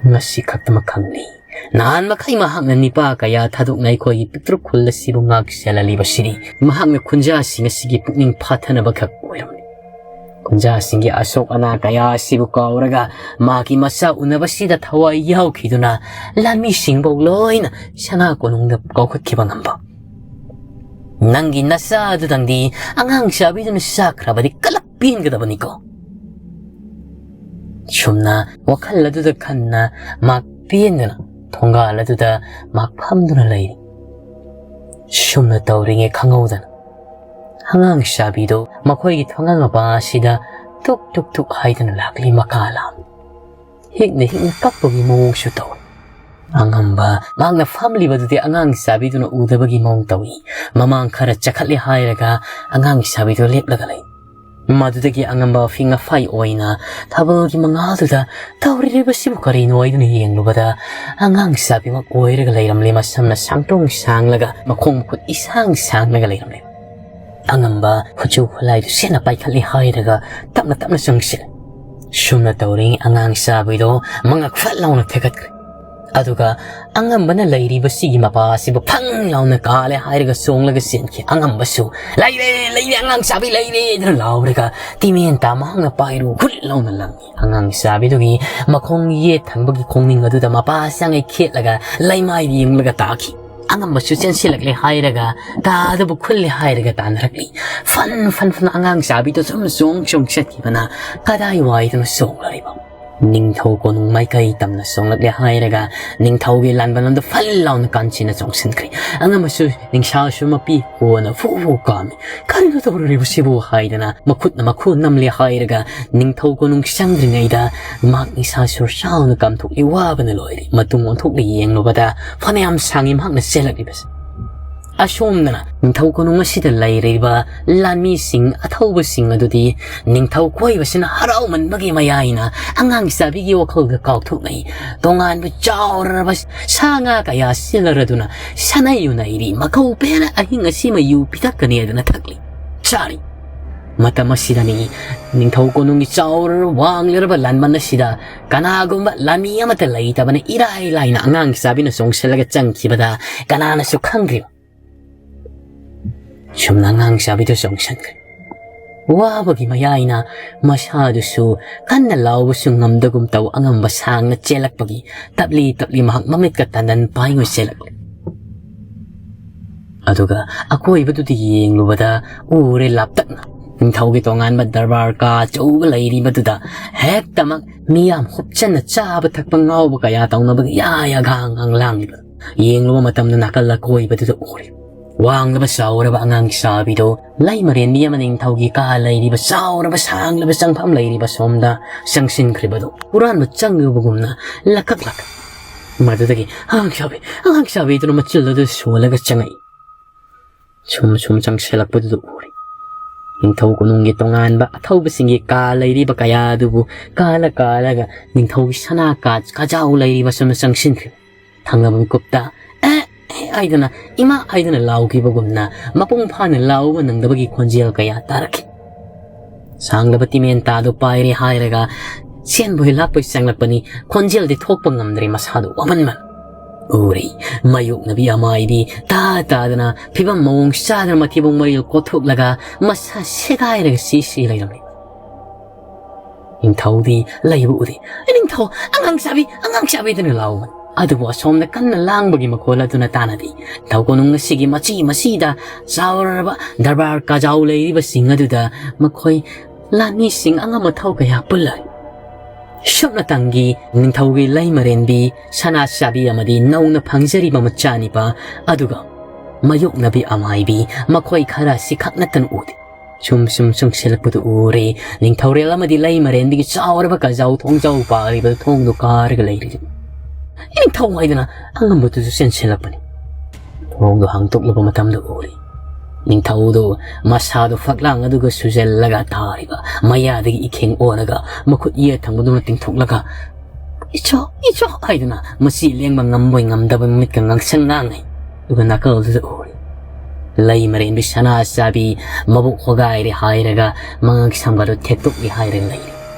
ꯉꯁꯤ ꯈꯛꯇꯃꯛ ꯈꯪꯂꯤ꯫ ꯅꯍꯥꯟ ꯃꯈꯩ ꯃꯍꯥꯛꯅ ꯅꯤꯄꯥ ꯀꯌꯥ ꯊꯥꯗꯣꯛꯅ ꯑꯩꯈꯣꯏꯒꯤ ꯄꯤꯛꯇ꯭ꯔꯨ ꯈꯨꯜ ꯑꯁꯤꯕꯨ ꯉꯥꯛ ꯁꯦꯜꯍꯜꯂꯤꯕꯁꯤꯗꯤ ꯃꯍꯥꯛꯅ ꯈꯨꯟꯖꯥꯁꯤꯡ ꯑꯁꯤꯒꯤ ꯄꯨꯛꯅꯤꯡ ꯐꯥꯊꯅꯕ ꯈꯛ ꯑꯣꯏꯔꯝꯂꯤ꯫ ꯈꯨꯟꯖꯥꯁꯤꯡꯒꯤ ꯑꯁꯣꯛ ꯑꯅꯥ ꯀꯌꯥ ꯑꯁꯤꯕꯨ ꯀꯥꯎꯔꯒ ꯃꯍꯥꯛꯀꯤ ꯃꯆꯥ ꯎꯅꯕꯁꯤꯗ ꯊꯋꯥꯏ ꯌꯥꯎꯈꯤꯗꯨꯅ ꯂꯥꯟꯃꯤꯁꯤꯡꯐꯧ ꯂꯣꯏꯅ ꯁꯅꯥ ꯀꯣꯅꯨꯡꯗ ꯀꯧꯈꯠꯈꯤꯕ ꯉꯝꯕ꯫ ꯅꯪꯒꯤ ꯅꯆꯥ ꯑꯗꯨꯗꯪꯗꯤ ꯑꯉꯥꯡ ꯆꯥꯕꯤꯗꯨꯅ ꯆꯥꯈ꯭ꯔꯕꯗꯤ ꯀꯂꯛ ꯄꯦꯟꯒꯗꯕꯅꯤꯀꯣ꯫ ꯁꯨꯝꯅ ꯋꯥꯈꯜ ꯑꯗꯨꯗ ꯈꯟꯅ ꯃꯍꯥꯛ ꯄꯦꯟꯗꯨꯅ ꯊꯣꯡꯒꯥꯜ ꯑꯗꯨꯗ ꯃꯍꯥꯛ ꯐꯝꯗꯨꯅ ꯂꯩꯔꯤ꯫ ꯁꯨꯝꯅ ꯇꯧꯔꯤꯉꯩ ꯈꯪꯍꯧꯗꯅ ꯑꯉꯥꯡ ꯆꯥꯕꯤꯗꯨ ꯃꯈꯣꯏꯒꯤ ꯊꯣꯡꯒꯥꯜ ꯃꯄꯥ ꯑꯁꯤꯗ ꯇꯨꯛ ꯇꯨꯛ ꯇꯨꯛ ꯍꯥꯏꯗꯨꯅ ꯂꯥꯛꯂꯤ ꯃꯀꯥ ꯂꯥꯝ꯫ ꯍꯤꯛꯅ ꯍꯤꯛꯅ ꯀꯞꯄꯒꯤ ꯃꯑꯣꯡꯁꯨ ꯇꯧꯏ꯫ ꯑꯉꯝꯕ ꯃꯍꯥꯛꯅ ꯐꯝꯂꯤꯕꯗꯨꯗꯤ ꯑꯉꯥꯡ ꯆꯥꯕꯤꯗꯨꯅ ꯎꯗꯕꯒꯤ ꯃꯑꯣꯡ ꯇꯧꯏ꯫ ꯃꯃꯥꯡ ꯈꯔ ꯆꯈꯠꯂꯦ ꯍꯥꯏꯔꯒ ꯑꯉꯥꯡ ꯆꯥꯕꯤꯗꯨ ꯂꯦꯞꯂꯒ ꯂꯩ꯫ ꯃꯗꯨꯗꯒꯤ ꯑꯉꯝꯕ ꯐꯤꯡ ꯑꯐꯥꯏ ꯑꯣꯏꯅ ꯊꯥꯕꯜꯒꯤ ꯃꯉꯥꯜꯗꯨꯗ ꯇꯧꯔꯤꯕꯁꯤꯕꯨ ꯀꯔꯤꯅꯣ ꯍꯥꯏꯗꯨꯅ ꯌꯦꯡꯂꯨꯕꯗ ꯑꯉꯥꯡ ꯆꯥꯕꯤꯃꯛ ꯑꯣꯏꯔꯒ ꯂꯩꯔꯝꯂꯦ꯫ ꯃꯁꯝꯅ ꯁꯥꯡꯇꯣꯡ ꯁꯥꯡꯂꯒ ꯃꯈꯣꯡ ꯃꯈꯨꯠ ꯏꯁꯥꯡ ꯁꯥꯡꯂꯒ ꯂꯩꯔꯝꯂꯦ꯫ ꯑꯉꯝꯕ ꯈꯨꯠꯁꯨ ꯈꯨꯠꯂꯥꯏꯗꯨ ꯁꯦꯠꯅ ꯄꯥꯏꯈꯠꯂꯦ ꯍꯥꯏꯔꯒ ꯇꯞꯅ ꯇꯞꯅ ꯆꯪꯁꯤꯜꯂꯦ꯫ ꯁꯨꯝꯅ ꯇꯧꯔꯤꯉꯩ ꯑꯉꯥꯡ ꯆꯥꯕꯤꯗꯣ ꯃꯉꯛ ꯐꯠ ꯂꯥꯎꯅ ꯊꯦꯛꯀꯠꯈ꯭ꯔꯦ꯫ ꯑꯗꯨꯒ ꯑꯉꯝꯕꯅ ꯂꯩꯔꯤꯕꯁꯤꯒꯤ ꯃꯄꯥ ꯑꯁꯤꯕꯨ ꯐꯪ ꯂꯥꯎꯅ ꯀꯥꯜꯂꯦ ꯍꯥꯏꯔꯒ ꯆꯣꯡꯂꯒ ꯆꯦꯟꯈꯤ꯫ ꯑꯉꯝꯕꯁꯨ "ꯂꯩꯔꯦ, ꯂꯩꯔꯦ, ꯑꯉꯥꯡ ꯆꯥꯕꯤ ꯂꯩꯔꯦ" ꯍꯥꯏꯗꯨꯅ ꯂꯥꯎꯔꯒ ꯇꯤꯃꯦꯟ ꯇꯥ ꯃꯍꯥꯛꯅ ꯄꯥꯏꯔꯨ ꯍꯨꯠ ꯂꯥꯎꯅ ꯂꯪꯉꯤ꯫ ꯑꯉꯥꯡ ꯆꯥꯕꯤꯗꯨꯒꯤ ꯃꯈꯣꯡ ꯌꯦꯠ ꯊꯪꯕꯒꯤ ꯈꯣꯡꯅꯤꯡ ꯑꯗꯨꯗ ꯃꯄꯥ ꯆꯪꯉꯩ ꯈꯦꯠꯂꯒ ꯂꯩꯃꯥꯏꯗ ꯌꯨꯡꯂꯒ ꯇꯥꯈꯤ꯫ ꯑꯉꯝꯕꯁꯨ ꯆꯦꯟꯁꯤꯜꯂꯛꯂꯦ ꯍꯥꯏꯔꯒ ꯇꯥꯗꯕꯨ ꯈꯨꯜꯂꯦ ꯍꯥꯏꯔꯒ ꯇꯥꯟꯅꯔꯛꯂꯤ꯫ ꯐꯟ ꯐꯟ ꯐꯟ ꯑꯉꯥꯡ ꯆꯥꯕꯤꯗꯨ ꯁꯨꯝ ꯆꯣꯡ ꯆꯣꯡ ꯆꯠꯈꯤꯕꯅ ꯀꯗꯥꯏ ꯋꯥꯏꯗꯅꯣ ꯆꯣꯡꯂꯔꯤꯕ? ꯅꯤꯡꯊꯧ ꯀꯣꯅꯨꯡ ꯃꯥꯏꯀꯩ ꯇꯝꯅ ꯆꯣꯡꯂꯛꯂꯦ ꯍꯥꯏꯔꯒ ꯅꯤꯡꯊꯧꯒꯤ ꯂꯥꯟꯕꯟ ꯑꯗꯨ ꯐꯜ ꯂꯥꯎꯅ ꯀꯥꯟꯆꯤꯅ ꯆꯣꯡꯁꯤꯟꯈ꯭ꯔꯦ꯫ ꯑꯉꯝꯕꯁꯨ ꯅꯤꯡꯁꯥꯁꯨ ꯃꯄꯤ ꯀꯣꯟꯅ ꯐꯨ ꯐꯨ ꯀꯥꯝꯃꯤ꯫ "ꯀꯔꯤꯅꯣ ꯇꯧꯔꯤꯕꯁꯤꯕꯨ?" ꯍꯥꯏꯗꯅ ꯃꯈꯨꯠꯅ ꯃꯈꯨ ꯅꯝꯂꯦ ꯍꯥꯏꯔꯒ ꯅꯤꯡꯊꯧ ꯀꯣꯅꯨꯡ ꯆꯪꯗ꯭ꯔꯤꯉꯩꯗ ꯃꯍꯥꯛ ꯅꯤꯡꯁꯥ ꯁꯨꯔ ꯆꯥꯎꯅ ꯀꯥꯝꯊꯣꯛꯂꯤ꯫ ꯋꯥꯕꯅ ꯂꯣꯏꯔꯦ꯫ ꯃꯇꯨꯡ ꯑꯣꯟꯊꯣꯛꯂ ꯌꯦꯡꯂꯨꯕꯗ ꯐꯅꯌꯥꯝ ꯁꯥꯡꯉꯤ ꯃꯍꯥꯛꯅ ꯆꯦꯜꯂꯛꯂꯤꯕꯁꯦ꯫ ꯑꯁꯣꯝꯗꯅ ꯅꯤꯡꯊꯧ ꯀꯣꯅꯨꯡ ꯑꯁꯤꯗ ꯂꯩꯔꯤꯕ ꯂꯥꯟꯃꯤꯁꯤꯡ ꯑꯊꯧꯕꯁꯤꯡ ꯑꯗꯨꯗꯤ ꯅꯤꯡꯊꯧ ꯀꯣꯏꯕꯁꯤꯅ ꯍꯔꯥꯎꯃꯟꯕꯒꯤ ꯃꯌꯥꯏꯅ ꯑꯉꯥꯡ ꯆꯥꯕꯤꯒꯤ ꯋꯥꯈꯜꯒ ꯀꯥꯎꯊꯣꯛꯅꯩ꯫ ꯇꯣꯉꯥꯟꯕ ꯆꯥꯎꯔꯕ ꯁꯥ ꯉꯥ ꯀꯌꯥ ꯁꯤꯜꯂꯔꯗꯨꯅ ꯁꯥꯟꯅꯩ ꯌꯨꯅꯩꯔꯤ꯫ ꯃꯈꯧ ꯄꯦꯅ ꯑꯍꯤꯡ ꯑꯁꯤꯃ ꯌꯨ ꯄꯤꯊꯛꯀꯅꯤ ꯑꯗꯨꯅ ꯊꯛꯂꯤ꯫ ꯆꯥꯔꯤ꯫ ꯃꯇꯝ ꯑꯁꯤꯗꯅꯤ ꯅꯤꯡꯊꯧ ꯀꯣꯅꯨꯡꯒꯤ ꯆꯥꯎꯔꯕ ꯋꯥꯡꯂꯔꯕ ꯂꯥꯟꯕꯟ ꯑꯁꯤꯗ ꯀꯅꯥꯒꯨꯝꯕ ꯂꯥꯟꯃꯤ ꯑꯃꯠꯇ ꯂꯩꯇꯕꯅ ꯏꯔꯥꯏ ꯂꯥꯏꯅ ꯑꯉꯥꯡ ꯆꯥꯕꯤꯅ ꯆꯣꯡꯁꯤꯜꯂꯒ ꯆꯪꯈꯤꯕꯗ ꯀꯅꯥꯅꯁꯨ ꯈꯪꯗ꯭ꯔꯤꯕ꯫ ꯁꯨꯝꯅ ꯑꯉꯥꯡ ꯆꯥꯕꯤꯗꯨ ꯆꯣꯡꯁꯟꯈ꯭ꯔꯦ꯫ ꯋꯥꯕꯒꯤ ꯃꯌꯥꯏꯅ ꯃꯁꯥꯗꯨꯁꯨ ꯀꯟꯅ ꯂꯥꯎꯕꯁꯨ ꯉꯝꯗꯒꯨꯝ ꯇꯧ ꯑꯉꯝꯕ ꯁꯥꯡꯅ ꯆꯦꯜꯂꯛꯄꯒꯤ ꯇꯞꯂꯤ ꯇꯞꯂꯤ ꯃꯍꯥꯛ ꯃꯃꯤꯠꯀ ꯇꯟꯗꯟ ꯄꯥꯏꯉꯣꯏ ꯆꯦꯜꯂꯛꯂꯦ꯫ ꯑꯗꯨꯒ ꯑꯀꯣꯏꯕꯗꯨꯗ ꯌꯦꯡꯂꯨꯕꯗ ꯎꯔꯦ ꯂꯥꯞꯇꯛꯅ ꯅꯤꯡꯊꯧꯒꯤ ꯇꯣꯉꯥꯟꯕ ꯗꯔꯕꯥꯔ ꯀꯥ ꯑꯆꯧꯕ ꯂꯩꯔꯤꯕꯗꯨꯗ ꯍꯦꯛꯇꯃꯛ ꯃꯤꯌꯥꯝ ꯍꯨꯞꯆꯟꯅ ꯆꯥꯕ ꯊꯛꯄ ꯉꯥꯎꯕ ꯀꯌꯥ ꯇꯧꯅꯕꯒꯤ ꯌꯥ ꯌꯥ ꯒꯥꯡ ꯒꯥꯡ ꯂꯥꯡꯂꯤꯕ꯫ ꯌꯦꯡꯂꯨꯕ ꯃꯇꯝꯗ ꯅꯥꯀꯜ ꯑꯀꯣꯏꯕꯗꯨꯗ ꯎꯔꯦ꯫ ꯋꯥꯡꯂꯕ ꯆꯥꯎꯔꯕ ꯑꯉꯥꯡ ꯆꯥꯕꯤꯗꯣ ꯂꯩꯃꯔꯦꯟꯕꯤ ꯑꯃ ꯅꯤꯡꯊꯧꯒꯤ ꯀꯥ ꯂꯩꯔꯤꯕ ꯆꯥꯎꯔꯕ ꯁꯥꯡꯂꯕ ꯆꯪꯐꯝ ꯂꯩꯔꯤꯕ ꯁꯣꯝꯗ ꯆꯪꯁꯤꯟꯈ꯭ꯔꯤꯕꯗꯨ ꯍꯨꯔꯥꯟꯕ ꯆꯪꯂꯨꯕꯒꯨꯝꯅ ꯂꯀꯛ ꯂꯀꯛ ꯃꯗꯨꯗꯒꯤ ꯑꯉꯥꯡ ꯁꯥꯕꯤ, ꯑꯉꯥꯡ ꯁꯥꯕꯤꯗꯨꯅ ꯃꯆꯤꯜ ꯑꯗꯨ ꯁꯣꯜꯂꯒ ꯆꯪꯉꯛꯏ꯫ ꯁꯨꯝ ꯁꯨꯝ ꯆꯪꯁꯤꯜꯂꯛꯄꯗꯨꯗ ꯎꯔꯦ, ꯅꯤꯡꯊꯧ ꯀꯣꯅꯨꯡꯒꯤ ꯇꯣꯉꯥꯟꯕ ꯑꯊꯧꯕꯁꯤꯡꯒꯤ ꯀꯥ ꯂꯩꯔꯤꯕ ꯀꯌꯥ ꯑꯗꯨꯕꯨ ꯀꯥꯜꯂ ꯀꯥꯜꯂꯒ ꯅꯤꯡꯊꯧꯒꯤ ꯁꯅꯥ ꯀꯥ ꯀꯥꯖꯥꯎ ꯂꯩꯔꯤꯕ ꯁꯨꯝ ꯆꯪꯁꯤꯟꯈ꯭ꯔꯦ꯫ ꯊꯪꯅꯕ ꯃꯤꯀꯨꯞꯇ "ꯑꯦ, ꯑꯦ" ꯍꯥꯏꯗꯅ, "ꯏꯃꯥ" ꯍꯥꯏꯗꯅ ꯂꯥꯎꯈꯤꯕꯒꯨꯝꯅ ꯃꯄꯨꯡ ꯐꯥꯅ ꯂꯥꯎꯕ ꯅꯪꯗꯕꯒꯤ ꯈꯣꯟꯖꯦꯜ ꯀꯌꯥ ꯇꯥꯔꯛꯈꯤ꯫ ꯁꯥꯡꯂꯕ ꯇꯤꯃꯦꯟ ꯇꯥꯗꯨ ꯄꯥꯏꯔꯦ ꯍꯥꯏꯔꯒ ꯁꯦꯟꯕꯣꯏ ꯂꯥꯛꯄꯣꯏ ꯆꯪꯂꯛꯄꯅꯤ꯫ ꯈꯣꯟꯖꯦꯜꯗꯤ ꯊꯣꯛꯄ ꯉꯝꯗ꯭ꯔꯦ, ꯃꯁꯥꯗꯨ ꯋꯥꯃꯟꯕꯅ꯫ ꯎꯔꯤ, ꯃꯥꯌꯣꯛꯅꯕꯤ ꯑꯃꯥꯏꯕꯤ ꯇꯥ ꯇꯥꯗꯅ ꯐꯤꯕꯝ ꯃꯑꯣꯡ ꯆꯥꯗꯅ ꯃꯊꯤꯕꯣꯡ ꯃꯔꯤꯜ ꯀꯣꯊꯣꯛꯂꯒ ꯃꯁꯥ ꯁꯦꯒꯥꯏꯔꯒ ꯁꯤ ꯁꯤ ꯂꯩꯔꯝꯂꯤ꯫ ꯅꯤꯡꯊꯧꯗꯤ ꯂꯩꯕ ꯎꯗꯦ꯫ "ꯅꯤꯡꯊꯧ, ꯑꯉꯥꯡ ꯆꯥꯕꯤ, ꯑꯉꯥꯡ ꯆꯥꯕꯤꯗꯨꯅ ꯂꯥꯎꯕꯅꯤ꯫ ꯑꯗꯨꯕꯨ ꯑꯁꯣꯝꯗ ꯀꯟꯅ ꯂꯥꯡꯕꯒꯤ ꯃꯈꯣꯜ ꯑꯗꯨꯅ ꯇꯥꯅꯗꯦ꯫ ꯅꯤꯡꯊꯧ ꯀꯣꯅꯨꯡ ꯑꯁꯤꯒꯤ ꯃꯆꯤ ꯃꯆꯤꯗ ꯆꯥꯎꯔꯕ ꯗꯔꯕꯥꯔ ꯀꯥꯖꯥꯎ ꯂꯩꯔꯤꯕꯁꯤꯡ ꯑꯗꯨꯗ ꯃꯈꯣꯏ ꯂꯥꯟꯃꯤꯁꯤꯡ ꯑꯉꯝ ꯑꯊꯧ ꯀꯌꯥ ꯄꯨꯜꯂꯔꯤ꯫ ꯁꯨꯞꯅꯇꯪꯒꯤ ꯅꯤꯡꯊꯧꯒꯤ ꯂꯩꯃꯔꯦꯟꯕꯤ ꯁꯅꯥ ꯆꯥꯕꯤ ꯑꯃꯗꯤ ꯅꯧꯅ ꯐꯪꯖꯔꯤꯕ ꯃꯆꯥꯅꯤꯄꯥ ꯑꯗꯨꯒ ꯃꯥꯌꯣꯛꯅꯕꯤ ꯑꯃꯥꯏꯕꯤ ꯃꯈꯣꯏ ꯈꯔ ꯑꯁꯤꯈꯛ ꯅꯠꯇꯅ ꯎꯗꯦ꯫ ꯁꯨꯝ ꯁꯨꯝ ꯆꯪꯁꯤꯜꯂꯛꯄꯗꯨ ꯎꯔꯦ꯫ ꯅꯤꯡꯊꯧꯔꯦꯜ ꯑꯃꯗꯤ ꯂꯩꯃꯔꯦꯟꯕꯤꯒꯤ ꯆꯥꯎꯔꯕ ꯀꯥꯖꯥꯎ ꯊꯣꯡꯖꯥꯎ ꯄꯥꯔꯤꯕ ꯊꯣꯡꯗꯨ ꯀꯥꯔꯒ ꯂꯩꯔꯤ꯫ ꯅꯤꯡꯊꯧ ꯍꯥꯏꯗꯅ ꯑꯉꯝꯕꯗꯨꯁꯨ ꯆꯦꯟꯁꯤꯜꯂꯛꯄꯅꯤ꯫ ꯊꯣꯡꯗꯨ ꯍꯥꯡꯗꯣꯛꯂꯨꯕ ꯃꯇꯝꯗ ꯎꯔꯤ꯫ ꯅꯤꯡꯊꯧꯗꯨ ꯃꯁꯥꯗꯨ ꯐꯛꯂꯥꯡ ꯑꯗꯨꯒ ꯁꯨꯖꯜꯂꯒ ꯊꯥꯔꯤꯕ ꯃꯌꯥꯗꯒꯤ ꯏꯈꯦꯡ ꯑꯣꯔꯒ ꯃꯈꯨꯠ ꯌꯦꯠ ꯊꯪꯕꯗꯨꯅ ꯇꯤꯡꯊꯣꯛꯂꯒ "ꯏꯆꯣ, ꯏꯆꯣ" ꯍꯥꯏꯗꯨꯅ ꯃꯆꯤ ꯂꯦꯡꯕ ꯉꯝꯕꯣꯏ ꯉꯝꯗꯕ ꯃꯃꯤꯠꯀ ꯉꯥꯡꯁꯪ ꯉꯥꯡꯉꯤ꯫ ꯑꯗꯨꯒ ꯅꯥꯀꯜꯗꯨꯗ ꯎꯔꯤ꯫ ꯂꯩꯃꯔꯦꯟꯕꯤ ꯁꯅꯥ ꯆꯥꯕꯤ ꯃꯕꯨꯛ ꯍꯣꯒꯥꯏꯔꯦ ꯍꯥꯏꯔꯒ ꯃꯉꯛ ꯁꯝꯒꯗꯨ ꯊꯦꯛꯇꯣꯛꯂꯤ ꯍꯥꯏꯔꯒ ꯂꯩꯔꯤ꯫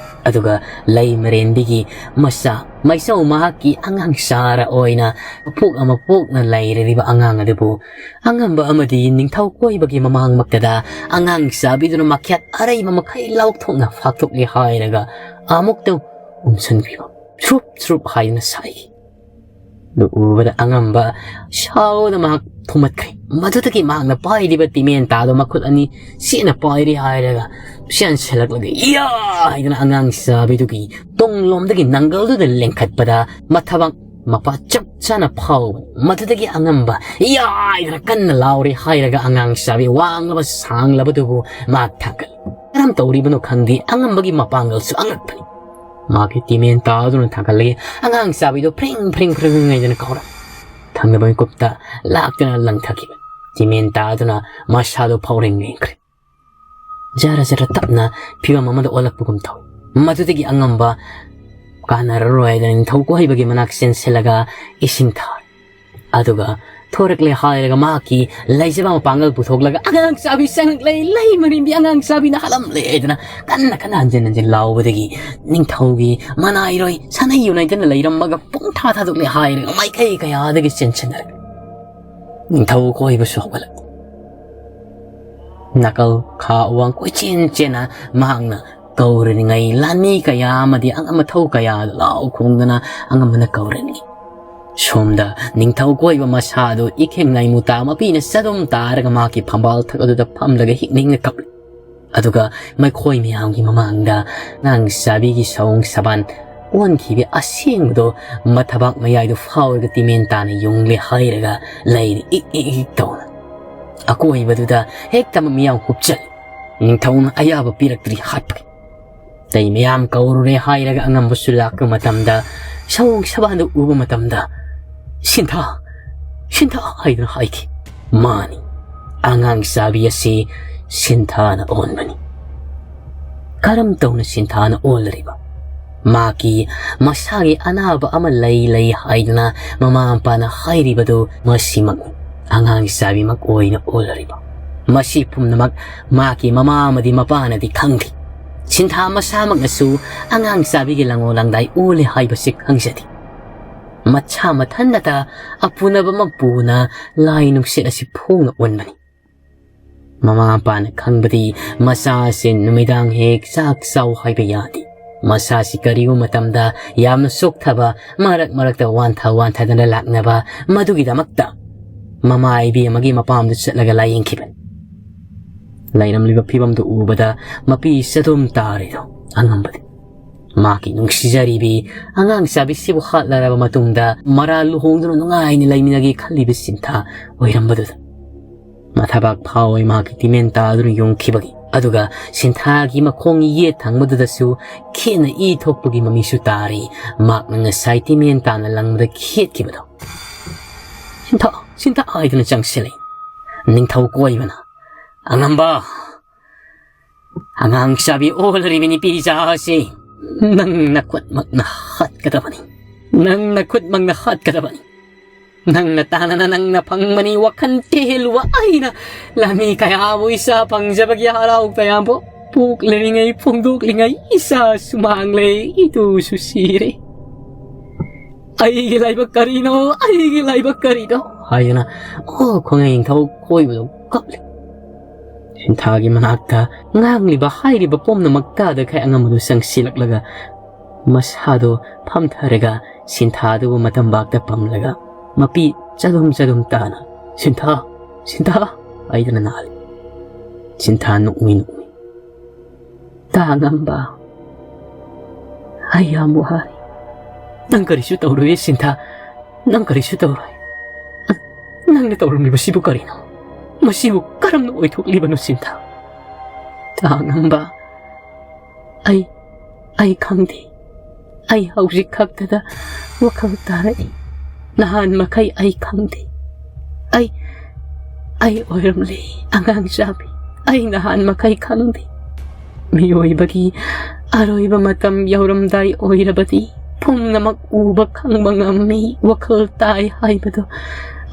ꯑꯗꯨꯒ ꯂꯩꯃꯔꯦꯟꯕꯤꯒꯤ ꯃꯆꯥ ꯃꯩꯆꯧ ꯃꯍꯥꯛꯀꯤ ꯑꯉꯥꯡ ꯆꯥꯔ ꯑꯣꯏꯅ ꯃꯄꯣꯛ ꯑꯃ ꯄꯣꯛꯅ ꯂꯩꯔꯤꯕ ꯑꯉꯥꯡ ꯑꯗꯨꯕꯨ ꯑꯉꯝꯕ ꯑꯃꯗꯤ ꯅꯤꯡꯊꯧ ꯀꯣꯏꯕꯒꯤ ꯃꯃꯥꯡꯃꯛꯇꯗ ꯑꯉꯥꯡ ꯆꯥꯕꯤꯗꯨꯅ ꯃꯈꯦꯠ ꯑꯔꯩꯕ ꯃꯈꯩ ꯂꯧꯊꯣꯛꯅ ꯐꯥꯛꯇꯣꯛꯂꯤ ꯍꯥꯏꯔꯒ ꯑꯃꯨꯛꯇꯪ ꯎꯝꯁꯟꯕꯤꯕ ꯁ꯭ꯔꯨꯞ ꯁ꯭ꯔꯨꯞ ꯍꯥꯏꯗꯨꯅ ꯁꯥꯏ꯫ ꯑꯗꯨ ꯎꯕꯗ ꯑꯉꯝꯕ ꯁꯥꯎꯗ ꯃꯍꯥꯛ ꯊꯨꯝꯃꯠꯈ꯭ꯔꯦ꯫ ꯃꯗꯨꯗꯒꯤ ꯃꯍꯥꯛꯅ ꯄꯥꯏꯔꯤꯕ ꯇꯤꯃꯦꯟ ꯇꯥꯗꯣ ꯃꯈꯨꯠ ꯑꯅꯤ ꯆꯦꯠꯅ ꯄꯥꯏꯔꯤ ꯍꯥꯏꯔꯒ ꯆꯦꯟꯁꯤꯜꯂꯛꯂꯒ "ꯏꯌꯥ!" ꯍꯥꯏꯗꯅ ꯑꯉꯥꯡ ꯆꯥꯕꯤꯗꯨꯒꯤ ꯇꯨꯡꯂꯣꯝꯗꯒꯤ ꯅꯪꯒꯜꯗꯨꯗ ꯂꯦꯡꯈꯠꯄꯗ ꯃꯊꯕꯥꯛ ꯃꯄꯥ ꯆꯞ ꯆꯥꯅ ꯐꯥꯎꯕꯅꯤ꯫ ꯃꯗꯨꯗꯒꯤ ꯑꯉꯝꯕ "ꯏꯌꯥ!" ꯍꯥꯏꯗꯅ ꯀꯟꯅ ꯂꯥꯎꯔꯦ ꯍꯥꯏꯔꯒ ꯑꯉꯥꯡ ꯆꯥꯕꯤ ꯋꯥꯡꯂꯕ ꯁꯥꯡꯂꯕꯗꯨꯕꯨ ꯃꯍꯥꯛ ꯊꯥꯡꯒꯠꯂꯤ꯫ ꯀꯔꯝ ꯇꯧꯔꯤꯕꯅꯣ ꯈꯪꯗꯦ, ꯑꯉꯝꯕꯒꯤ ꯃꯄꯥꯡꯒꯜꯁꯨ ꯑꯉꯛꯄꯅꯤ꯫ ꯃꯍꯥꯛꯀꯤ ꯇꯤꯃꯦꯟ ꯇꯥꯗꯨꯅ ꯊꯥꯡꯒꯠꯂꯛꯏ꯫ ꯑꯉꯥꯡ ꯆꯥꯕꯤꯗꯣ ꯐ꯭ꯔꯤꯡ ꯐ꯭ꯔꯤꯡ ꯐ꯭ꯔꯤꯡ ꯐ꯭ꯔꯤꯡ ꯍꯥꯏꯗꯅ ꯀꯧꯔ ꯊꯪꯅꯕ ꯃꯤꯀꯨꯞꯇ ꯂꯥꯛꯇꯨꯅ ꯂꯪꯊꯈꯤꯕ꯫ ꯇꯤꯃꯦꯟ ꯇꯥꯗꯨꯅ ꯃꯁꯥꯗꯣ ꯐꯥꯎꯔꯦꯡ ꯂꯦꯡꯈ꯭ꯔꯦ꯫ ꯖꯔ ꯖꯔ ꯇꯞꯅ ꯐꯤꯕꯝ ꯑꯃꯗ ꯑꯣꯜꯂꯛꯄꯒꯨꯝ ꯇꯧꯏ꯫ ꯃꯗꯨꯗꯒꯤ ꯑꯉꯝꯕ ꯀꯥꯟꯅꯔꯔꯣꯏ ꯍꯥꯏꯗꯅ ꯅꯤꯡꯊꯧ ꯀꯣꯏꯕꯒꯤ ꯃꯅꯥꯛ ꯆꯦꯟꯁꯤꯜꯂꯒ ꯏꯁꯤꯡ ꯊꯥꯔꯦ꯫ ꯑꯗꯨꯒ ꯊꯣꯔꯛꯂꯦ ꯍꯥꯏꯔꯒ ꯃꯍꯥꯛꯀꯤ ꯂꯩꯖꯕ ꯃꯄꯥꯡꯒꯜ ꯄꯨꯊꯣꯛꯂꯒ "ꯑꯉꯥꯡ ꯆꯥꯕꯤ ꯆꯪꯂꯛꯂꯦ, ꯂꯩ ꯃꯔꯦꯝꯕꯤ ꯑꯉꯥꯡ ꯆꯥꯕꯤꯅ ꯍꯥꯠꯂꯝꯂꯦ" ꯍꯥꯏꯗꯅ ꯀꯟꯅ ꯀꯟꯅ ꯍꯟꯖꯤꯟ ꯍꯟꯖꯤꯟ ꯂꯥꯎꯕꯗꯒꯤ ꯅꯤꯡꯊꯧꯒꯤ ꯃꯅꯥꯏꯔꯣꯏ ꯁꯥꯅꯩ ꯌꯨꯅꯩꯗꯅ ꯂꯩꯔꯝꯃꯒ ꯄꯨꯡ ꯊꯥ ꯊꯥꯗꯣꯛꯂꯦ ꯍꯥꯏꯔꯒ ꯃꯥꯏꯀꯩ ꯀꯌꯥꯗꯒꯤ ꯆꯦꯟꯁꯤꯟꯅꯔꯛꯂꯦ꯫ ꯅꯤꯡꯊꯧ ꯀꯣꯏꯕꯁꯨ ꯍꯧꯒꯠꯂꯛꯂꯦ꯫ ꯅꯥꯀꯜ ꯈꯥ ꯋꯥꯡ ꯀꯣꯏꯆꯦꯟ ꯆꯦꯟꯅ ꯃꯍꯥꯛꯅ ꯀꯧꯔꯤꯉꯩ ꯂꯥꯟꯃꯤ ꯀꯌꯥ ꯑꯃꯗꯤ ꯑꯉꯝ ꯑꯊꯧ ꯀꯌꯥ ꯂꯥꯎ ꯈꯣꯡꯗꯅ ꯑꯉꯝꯕꯅ ꯀꯧꯔꯅꯤ꯫ ꯁꯣꯝꯗ ꯅꯤꯡꯊꯧ ꯀꯣꯏꯕ ꯃꯁꯥꯗꯨ ꯏꯈꯦꯡ ꯅꯥꯏꯃꯨꯇꯥ ꯃꯄꯤꯅ ꯆꯗꯨꯝ ꯇꯥꯔꯒ ꯃꯍꯥꯛꯀꯤ ꯐꯝꯕꯥꯜ ꯊꯛ ꯑꯗꯨꯗ ꯐꯝꯂꯒ ꯍꯤꯛꯅ ꯍꯤꯛꯅ ꯀꯞꯂꯤ꯫ ꯑꯗꯨꯒ ꯃꯈꯣꯏ ꯃꯌꯥꯝꯒꯤ ꯃꯃꯥꯡꯗ ꯑꯉꯥꯡ ꯆꯥꯕꯤꯒꯤ ꯁꯑꯣꯡ ꯁꯕꯥꯟ ꯑꯣꯟꯈꯤꯕ ꯑꯁꯦꯡꯕꯗꯣ ꯃꯊꯕꯥꯛ ꯃꯌꯥꯏꯗꯨ ꯐꯥꯎꯔꯒ ꯇꯤꯃꯦꯟ ꯇꯥꯅ ꯌꯨꯡꯂꯦ ꯍꯥꯏꯔꯒ ꯂꯩꯔꯤ ꯏꯛ ꯏꯛ ꯏꯛ ꯇꯧꯅ꯫ ꯑꯀꯣꯏꯕꯗꯨꯗ ꯍꯦꯛꯇ ꯃꯤꯌꯥꯝ ꯍꯨꯞꯆꯜꯂꯤ꯫ ꯅꯤꯡꯊꯧꯅ ꯑꯌꯥꯕ ꯄꯤꯔꯛꯇ꯭ꯔꯤ ꯍꯥꯠꯄꯒꯤ꯫ ꯑꯇꯩ ꯃꯌꯥꯝ ꯀꯧꯔꯨꯔꯦ ꯍꯥꯏꯔꯒ ꯑꯉꯝꯕꯁꯨ ꯂꯥꯛꯄ ꯃꯇꯝꯗ ꯁꯑꯣꯡ ꯁꯕꯥꯟꯗꯨ ꯎꯕ ꯃꯇꯝꯗ "ꯁꯤꯟꯊꯥ, ꯁꯤꯟꯊꯥ" ꯍꯥꯏꯗꯨꯅ ꯍꯥꯏꯈꯤ꯫ ꯃꯥꯅꯤ, ꯑꯉꯥꯡ ꯆꯥꯕꯤ ꯑꯁꯤ ꯁꯤꯟꯊꯥꯅ ꯑꯣꯟꯕꯅꯤ꯫ ꯀꯔꯝ ꯇꯧꯅ ꯁꯤꯟꯊꯥꯅ ꯑꯣꯜꯂꯔꯤꯕ? ꯃꯍꯥꯛꯀꯤ ꯃꯁꯥꯒꯤ ꯑꯅꯥꯕ ꯑꯃ ꯂꯩ ꯂꯩ ꯍꯥꯏꯗꯨꯅ ꯃꯃꯥ ꯃꯄꯥꯅ ꯍꯥꯏꯔꯤꯕꯗꯨ ꯃꯁꯤꯃꯛꯅꯤ꯫ ꯑꯉꯥꯡ ꯆꯥꯕꯤꯃꯛ ꯑꯣꯏꯅ ꯑꯣꯜꯂꯔꯤꯕ꯫ ꯃꯁꯤ ꯄꯨꯝꯅꯃꯛ ꯃꯍꯥꯛꯀꯤ ꯃꯃꯥ ꯑꯃꯗꯤ ꯃꯄꯥꯅꯗꯤ ꯈꯪꯗꯦ꯫ ꯁꯤꯟꯊꯥ ꯃꯁꯥꯃꯛꯅꯁꯨ ꯑꯉꯥꯡ ꯆꯥꯕꯤꯒꯤ ꯂꯪꯉꯣ ꯂꯪꯗꯥꯏ ꯑꯣꯜꯂꯦ ꯍꯥꯏꯕꯁꯤ ꯈꯪꯖꯗꯦ꯫ ꯃꯁꯥ ꯃꯊꯟꯇꯇ ꯑꯄꯨꯅꯕ ꯑꯃ ꯄꯨꯅ ꯂꯥꯏ ꯅꯨꯡꯁꯤꯠ ꯑꯁꯤ ꯐꯣꯡꯅ ꯑꯣꯟꯕꯅꯤ꯫ ꯃꯃꯥ ꯃꯄꯥꯅ ꯈꯪꯕꯗꯤ ꯃꯆꯥ ꯑꯁꯤ ꯅꯨꯃꯤꯗꯥꯡ ꯍꯦꯛ ꯆꯥꯛ ꯆꯥꯎ ꯍꯥꯏꯕ ꯌꯥꯗꯦ꯫ ꯃꯁꯥꯁꯤ ꯀꯔꯤꯒꯨꯝꯕ ꯃꯇꯝꯗ ꯌꯥꯝꯅ ꯆꯣꯛꯊꯕ, ꯃꯔꯛ ꯃꯔꯛꯇ ꯋꯥꯟꯊ ꯋꯥꯟꯊꯗꯅ ꯂꯥꯛꯅꯕ, ꯃꯗꯨꯒꯤꯗꯃꯛꯇ ꯃꯃꯥ ꯏꯕꯦꯝꯃꯒꯤ ꯃꯄꯥꯝꯗ ꯆꯠꯂꯒ ꯂꯥꯏꯌꯦꯡꯈꯤꯕꯅꯤ꯫ ꯂꯩꯔꯝꯂꯤꯕ ꯐꯤꯕꯝꯗꯨ ꯎꯕꯗ ꯃꯄꯤ ꯆꯗꯨꯝ ꯇꯥꯔꯤꯗꯣ ꯑꯉꯝꯕꯗꯤ ꯃꯍꯥꯛꯀꯤ ꯅꯨꯡꯁꯤꯖꯔꯤꯕꯤ ꯑꯉꯥꯡ ꯆꯥꯕꯤꯁꯤꯕꯨ ꯍꯥꯠꯂꯔꯕ ꯃꯇꯨꯡꯗ ꯃꯔꯥ ꯂꯨꯍꯣꯡꯗꯨꯅ ꯅꯨꯡꯉꯥꯏꯅ ꯂꯩꯃꯤꯟꯅꯒꯦ ꯈꯜꯂꯤꯕ ꯁꯤꯟꯊꯥ ꯑꯣꯏꯔꯝꯕꯗꯨꯗ ꯃꯊꯕꯥꯛ ꯐꯥꯎꯋꯦ ꯃꯍꯥꯛꯀꯤ ꯇꯤꯃꯦꯟ ꯇꯥꯗꯨꯅ ꯌꯣꯡꯈꯤꯕꯒꯤ ꯑꯗꯨꯒ ꯁꯤꯟꯊꯥꯒꯤ ꯃꯈꯣꯡ ꯌꯦꯠ ꯊꯪꯕꯗꯨꯗꯁꯨ ꯈꯦꯠꯅ ꯏ ꯊꯣꯛꯄꯒꯤ ꯃꯃꯤꯁꯨ ꯇꯥꯔꯤ꯫ ꯃꯍꯥꯛꯅ ꯉꯁꯥꯏ ꯇꯤꯃꯦꯟ ꯇꯥꯅ ꯂꯪꯕꯗ ꯈꯦꯠꯈꯤꯕꯗꯣ꯫ "ꯁꯤꯟꯊꯥ, ꯁꯤꯟꯊꯥ!" ꯍꯥꯏꯗꯨꯅ ꯆꯪꯁꯤꯜꯂꯤ꯫ ꯅꯤꯡꯊꯧ ꯀꯣꯏꯕꯅ, "ꯑꯉꯝꯕ, ꯑꯉꯥꯡ ꯆꯥꯕꯤ ꯑꯣꯜꯂꯔꯤꯕ ꯅꯨꯄꯤ ꯏꯆꯥ ꯑꯁꯤ ꯅꯪ ꯅꯈꯨꯠꯃꯛꯅ ꯍꯥꯠꯀꯗꯕꯅꯤ꯫ ꯅꯪ ꯅꯈꯨꯠꯃꯛꯅ ꯍꯥꯠꯀꯗꯕꯅꯤ꯫ ꯅꯪꯅ ꯇꯥꯅꯅ ꯅꯪꯅ ꯐꯪꯕꯅꯤ ꯋꯥꯈꯜ ꯇꯦꯜꯂꯨꯕ ꯑꯩꯅ꯫ ꯂꯥꯟꯃꯤ ꯀꯌꯥꯕꯨ ꯏꯆꯥ ꯐꯪꯖꯕꯒꯤ ꯍꯔꯥꯎ ꯇꯌꯥꯝꯕ ꯄꯣꯛꯂꯤꯉꯩ ꯐꯣꯡꯗꯣꯛꯂꯤꯉꯩ ꯏꯆꯥꯁꯨ ꯃꯥꯡꯂꯦ, ꯏꯇꯨꯁꯨ ꯁꯤꯔꯦ꯫ ꯑꯩꯒꯤ ꯂꯥꯏꯕꯛ ꯀꯔꯤꯅꯣ? ꯑꯩꯒꯤ ꯂꯥꯏꯕꯛ ꯀꯔꯤꯅꯣ?" ꯍꯥꯏꯗꯨꯅ, ꯑꯣ, ꯈꯣꯡꯉꯩ ꯅꯤꯡꯊꯧ ꯀꯣꯏꯕꯗꯣ ꯀꯞꯂꯤ꯫ ꯁꯤꯟꯊꯥꯒꯤ ꯃꯅꯥꯛꯇ ꯉꯥꯡꯂꯤꯕ ꯍꯥꯏꯔꯤꯕ ꯄꯨꯝꯅꯃꯛ ꯇꯥꯗꯈꯩ ꯑꯉꯝꯕꯗꯨ ꯆꯪꯁꯤꯜꯂꯛꯂꯒ ꯃꯁꯥꯗꯣ ꯐꯝꯊꯔꯒ ꯁꯤꯟꯊꯥꯗꯨꯕꯨ ꯃꯇꯝꯕꯥꯛꯇ ꯄꯝꯂꯒ ꯃꯄꯤ ꯆꯗꯨꯝ ꯆꯗꯨꯝ ꯇꯥꯅ, "ꯁꯤꯟꯊꯥ, ꯁꯤꯟꯊꯥ!" ꯍꯥꯏꯗꯨꯅ ꯅꯥꯜꯂꯤ꯫ ꯁꯤꯟꯊꯥ ꯅꯣꯛꯃꯤ ꯅꯣꯛꯃꯤ, "ꯇꯥ ꯉꯝꯕ, ꯑꯩ ꯌꯥꯝ ꯋꯥꯔꯦ꯫ ꯅꯪ ꯀꯔꯤꯁꯨ ꯇꯧꯔꯣꯏꯌꯦ ꯁꯤꯟꯊꯥ, ꯅꯪ ꯀꯔꯤꯁꯨ ꯇꯧꯔꯣꯏ꯫ ꯅꯪꯅ ꯇꯧꯔꯝꯂꯤꯕꯁꯤꯕꯨ ꯀꯔꯤꯅꯣ? ꯃꯁꯤꯕꯨ ꯀꯔꯝꯅ ꯑꯣꯏꯊꯣꯛꯂꯤꯕꯅꯣ ꯁꯤꯟꯊꯥ?" "ꯇꯥ ꯉꯝꯕ, ꯑꯩ, ꯑꯩ ꯈꯪꯗꯦ꯫ ꯑꯩ ꯍꯧꯖꯤꯛ ꯈꯛꯇꯗ ꯋꯥꯈꯜ ꯇꯥꯔꯛꯏ꯫ ꯅꯍꯥꯟ ꯃꯈꯩ ꯑꯩ ꯈꯪꯗꯦ꯫ ꯑꯩ, ꯑꯩ ꯑꯣꯏꯔꯝꯂꯦ ꯑꯉꯥꯡ ꯆꯥꯕꯤ꯫ ꯑꯩ ꯅꯍꯥꯟ ꯃꯈꯩ ꯈꯪꯗꯦ꯫ ꯃꯤꯑꯣꯏꯕꯒꯤ ꯑꯔꯣꯏꯕ ꯃꯇꯝ ꯌꯧꯔꯝꯗꯥꯏ ꯑꯣꯏꯔꯕꯗꯤ ꯄꯨꯝꯅꯃꯛ ꯎꯕ ꯈꯪꯕ ꯉꯝꯃꯤ, ꯋꯥꯈꯜ ꯇꯥꯏ ꯍꯥꯏꯕꯗꯨ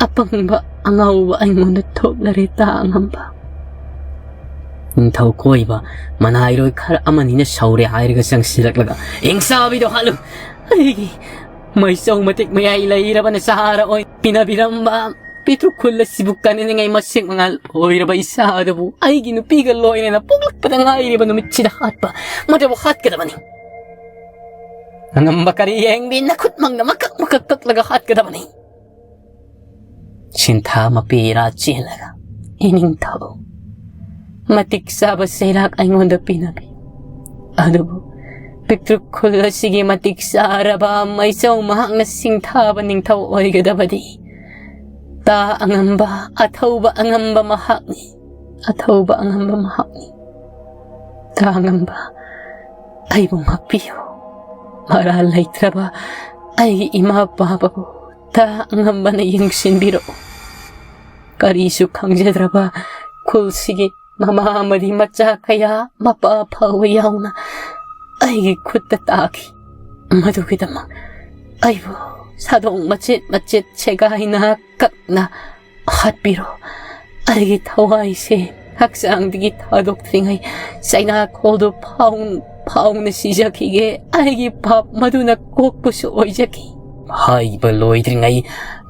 ꯑꯄꯪꯕ ꯑꯉꯥꯎꯕ ꯑꯩꯉꯣꯟꯗ ꯊꯣꯛꯂꯔꯦ ꯇꯥ ꯉꯝꯕ꯫" ꯅꯤꯡꯊꯧ ꯀꯣꯏꯕ ꯃꯅꯥꯏꯔꯣꯏ ꯈꯔ ꯑꯃꯅꯤꯅ ꯁꯧꯔꯦ ꯍꯥꯏꯔꯒ ꯆꯪꯁꯤꯜꯂꯛꯂꯒ, "ꯏꯪꯁꯥꯕꯤꯗꯣ ꯍꯥꯠꯂꯨ! ꯑꯩꯒꯤ ꯃꯩꯆꯧ ꯃꯇꯤꯛ ꯃꯌꯥꯏ ꯂꯩꯔꯕꯅ ꯆꯥꯔ ꯑꯣꯏ ꯄꯤꯅꯕꯤꯔꯝꯕ ꯄꯤꯇ꯭ꯔꯨꯛ ꯈꯨꯜ ꯑꯁꯤꯕꯨ ꯀꯟꯅꯅꯤꯡꯉꯥꯏ ꯃꯁꯦꯛ ꯃꯉꯥꯜ ꯑꯣꯏꯔꯕ ꯏꯆꯥ ꯑꯗꯨꯕꯨ ꯑꯩꯒꯤ ꯅꯨꯄꯤꯒ ꯂꯣꯏꯅꯅ ꯄꯣꯛꯂꯛꯄꯗ ꯉꯥꯏꯔꯤꯕ ꯅꯨꯃꯤꯠꯁꯤꯗ ꯍꯥꯠꯄ, ꯃꯗꯨꯕꯨ ꯍꯥꯠꯀꯗꯕꯅꯤ꯫ ꯑꯉꯝꯕ ꯀꯔꯤ ꯌꯦꯡꯕꯤ ꯅꯈꯨꯠꯃꯛꯅ ꯃꯀꯛ ꯃꯀꯛ ꯀꯛꯂꯒ ꯍꯥꯠꯀꯗꯕꯅꯤ꯫" ꯁꯤꯟꯊꯥ ꯃꯄꯤ ꯏꯔꯥ ꯆꯦꯜꯂꯒ, "ꯏꯅꯤꯡꯊꯧ, ꯃꯇꯤꯛ ꯆꯥꯕ ꯆꯩꯔꯥꯛ ꯑꯩꯉꯣꯟꯗ ꯄꯤꯅꯕꯤ꯫ ꯑꯗꯨꯕꯨ ꯄꯤꯛꯇ꯭ꯔꯨ ꯈꯨꯜ ꯑꯁꯤꯒꯤ ꯃꯇꯤꯛ ꯆꯥꯔꯕ ꯃꯩꯆꯧ ꯃꯍꯥꯛꯅ ꯁꯤꯡꯊꯥꯕ ꯅꯤꯡꯊꯧ ꯑꯣꯏꯒꯗꯕꯗꯤ ꯇꯥ ꯑꯉꯝꯕ, ꯑꯊꯧꯕ ꯑꯉꯝꯕ ꯃꯍꯥꯛꯅꯤ꯫ ꯑꯊꯧꯕ ꯑꯉꯝꯕ ꯃꯍꯥꯛꯅꯤ꯫" ꯇꯥ ꯑꯉꯝꯕ, ꯑꯩꯕꯨ ꯉꯥꯛꯄꯤꯌꯨ꯫ ꯃꯔꯥꯜ ꯂꯩꯇ꯭ꯔꯕ ꯑꯩꯒꯤ ꯏꯃꯥ ꯄꯥꯕꯕꯨ ꯇꯥ ꯑꯉꯝꯕꯅ ꯌꯦꯡꯁꯤꯟꯕꯤꯔꯛꯎ꯫ ꯀꯔꯤꯁꯨ ꯈꯪꯖꯗ꯭ꯔꯕ ꯈꯨꯜꯁꯤꯒꯤ ꯃꯃꯥ ꯑꯃꯗꯤ ꯃꯆꯥ ꯀꯌꯥ, ꯃꯄꯥ ꯐꯥꯎꯕ ꯌꯥꯎꯅ ꯑꯩꯒꯤ ꯈꯨꯠꯇ ꯇꯥꯈꯤ꯫ ꯃꯗꯨꯒꯤꯗꯃꯛ ꯑꯩꯕꯨ ꯁꯥꯗꯣꯡ ꯃꯆꯦꯠ ꯃꯆꯦꯠ ꯁꯦꯒꯥꯏꯅ ꯀꯛꯅ ꯍꯥꯠꯄꯤꯔꯣ꯫ ꯑꯩꯒꯤ ꯊꯋꯥꯏꯁꯦ ꯍꯛꯆꯥꯡꯗꯒꯤ ꯊꯥꯗꯣꯛꯇ꯭ꯔꯤꯉꯩ ꯆꯩꯅꯥꯈꯣꯜꯗꯨ ꯐꯥꯎ-, ꯐꯥꯎꯅ ꯁꯤꯖꯈꯤꯒꯦ꯫ ꯑꯩꯒꯤ ꯄꯥꯞ ꯃꯗꯨꯅ ꯀꯣꯛꯄꯁꯨ ꯑꯣꯏꯖꯈꯤ꯫ ꯍꯥꯏꯕ ꯂꯣꯏꯗ꯭ꯔꯤꯉꯩ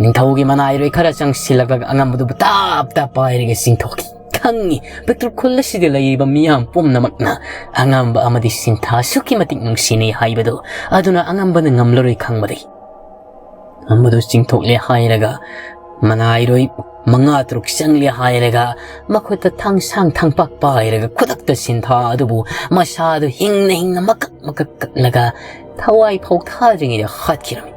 ꯅꯤꯡꯊꯧꯒꯤ ꯃꯅꯥꯏꯔꯣꯏ ꯈꯔ ꯆꯪꯁꯤꯜꯂꯛꯂꯒ ꯑꯉꯝꯕꯗꯨꯕꯨ ꯇꯥꯞ ꯇꯥꯞ ꯄꯥꯏꯔꯒ ꯆꯤꯡꯊꯣꯛꯈꯤ꯫ ꯈꯪꯉꯤ, ꯄꯤꯛꯇ꯭ꯔꯨ ꯈꯨꯜ ꯑꯁꯤꯗ ꯂꯩꯔꯤꯕ ꯃꯤꯌꯥꯝ ꯄꯨꯝꯅꯃꯛꯅ ꯑꯉꯝꯕ ꯑꯃꯗꯤ ꯁꯤꯟꯊꯥ ꯑꯁꯨꯛꯀꯤ ꯃꯇꯤꯛ ꯅꯨꯡꯁꯤꯅꯩ ꯍꯥꯏꯕꯗꯨ꯫ ꯑꯗꯨꯅ ꯑꯉꯝꯕꯅ ꯉꯝꯂꯔꯣꯏ ꯈꯪꯕꯗꯒꯤ ꯑꯉꯝꯕꯗꯨ ꯆꯤꯡꯊꯣꯛꯂꯦ ꯍꯥꯏꯔꯒ, ꯃꯅꯥꯏꯔꯣꯏ ꯃꯉꯥ ꯇꯔꯨꯛ ꯆꯪꯂꯦ ꯍꯥꯏꯔꯒ, ꯃꯈꯨꯠꯇ ꯊꯥꯡꯁꯥꯡ ꯊꯥꯡꯄꯥꯛ ꯄꯥꯏꯔꯒ ꯈꯨꯗꯛꯇ ꯁꯤꯟꯊꯥ ꯑꯗꯨꯕꯨ ꯃꯁꯥꯗꯨ ꯍꯤꯡꯅ ꯍꯤꯡꯅ ꯃꯀꯛ ꯃꯀꯛ ꯀꯛꯂꯒ ꯊꯋꯥꯏ ꯐꯥꯎ ꯊꯥꯗ꯭ꯔꯤꯉꯩꯗ ꯍꯥꯠꯈꯤꯔꯝꯃꯤ꯫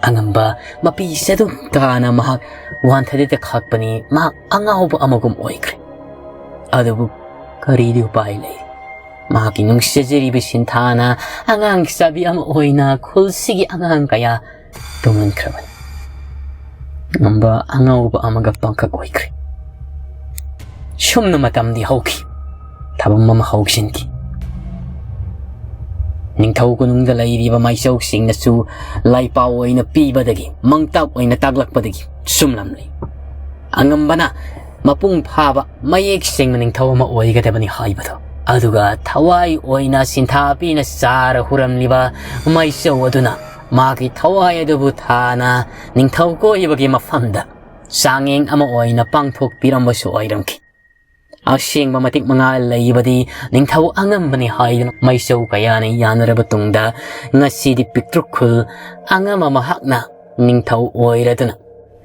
ꯑꯉꯝꯕ ꯃꯄꯤ ꯆꯗꯨꯝ ꯇꯥꯅ ꯃꯍꯥꯛ ꯋꯥꯟꯊꯗꯗ ꯈꯥꯛꯄꯅꯤ꯫ ꯃꯍꯥꯛ ꯑꯉꯥꯎꯕ ꯑꯃꯒꯨꯝ ꯑꯣꯏꯈ꯭ꯔꯦ꯫ ꯑꯗꯨꯕꯨ ꯀꯔꯤꯗꯤ ꯎꯄꯥꯏ ꯂꯩ? ꯃꯍꯥꯛꯀꯤ ꯅꯨꯡꯁꯤꯖꯔꯤꯕ ꯁꯤꯟꯊꯥꯅ ꯑꯉꯥꯡ ꯆꯥꯕꯤ ꯑꯃ ꯑꯣꯏꯅ ꯈꯨꯜꯁꯤꯒꯤ ꯑꯉꯥꯡ ꯀꯌꯥ ꯇꯨꯝꯍꯟꯈ꯭ꯔꯕꯅꯤ꯫ ꯉꯝꯕ ꯑꯉꯥꯎꯕ ꯑꯃꯒ ꯄꯥꯡꯈꯛ ꯑꯣꯏꯈ꯭ꯔꯦ꯫ ꯁꯨꯝꯅ ꯃꯇꯝꯗꯤ ꯍꯧꯈꯤ꯫ ꯊꯕꯛ ꯑꯃ ꯍꯧꯈꯤꯟꯈꯤ꯫ ꯅꯤꯡꯊꯧ ꯀꯣꯅꯨꯡꯗ ꯂꯩꯔꯤꯕ ꯃꯥꯏꯆꯧꯁꯤꯡꯅꯁꯨ ꯂꯥꯏꯄꯥꯎ ꯑꯣꯏꯅ ꯄꯤꯕꯗꯒꯤ, ꯃꯪꯇꯥꯛ ꯑꯣꯏꯅ ꯇꯥꯛꯂꯛꯄꯗꯒꯤ ꯆꯨꯝꯂꯝꯂꯤ꯫ ꯑꯉꯝꯕꯅ ꯃꯄꯨꯡ ꯐꯥꯕ ꯃꯌꯦꯛ ꯁꯦꯡꯕ ꯅꯤꯡꯊꯧ ꯑꯃ ꯑꯣꯏꯒꯗꯕꯅꯤ ꯍꯥꯏꯕꯗꯨ꯫ ꯑꯗꯨꯒ ꯊꯋꯥꯏ ꯑꯣꯏꯅ ꯁꯤꯟꯊꯥ ꯄꯤꯅ ꯆꯥꯔ ꯍꯨꯔꯝꯂꯤꯕ ꯃꯥꯏꯆꯧ ꯑꯗꯨꯅ ꯃꯥꯒꯤ ꯊꯋꯥꯏ ꯑꯗꯨꯕꯨ ꯊꯥꯅ ꯅꯤꯡꯊꯧ ꯀꯣꯏꯕꯒꯤ ꯃꯐꯝꯗ ꯆꯥꯡꯌꯦꯡ ꯑꯃ ꯑꯣꯏꯅ ꯄꯥꯡꯊꯣꯛꯄꯤꯔꯝꯕꯁꯨ ꯑꯣꯏꯔꯝꯈꯤ꯫ ꯑꯁꯦꯡꯕ ꯃꯇꯤꯛ ꯃꯉꯥꯜ ꯂꯩꯕꯗꯤ ꯅꯤꯡꯊꯧ ꯑꯉꯝꯕꯅꯤ ꯍꯥꯏꯗꯨꯅ ꯃꯩꯆꯧ ꯀꯌꯥꯅ ꯌꯥꯅꯔꯕ ꯇꯨꯡꯗ, ꯉꯁꯤꯗꯤ ꯄꯤꯛꯇ꯭ꯔꯨ ꯈꯨꯜ ꯑꯉꯝꯕ ꯃꯍꯥꯛꯅ ꯅꯤꯡꯊꯧ ꯑꯣꯏꯔꯗꯨꯅ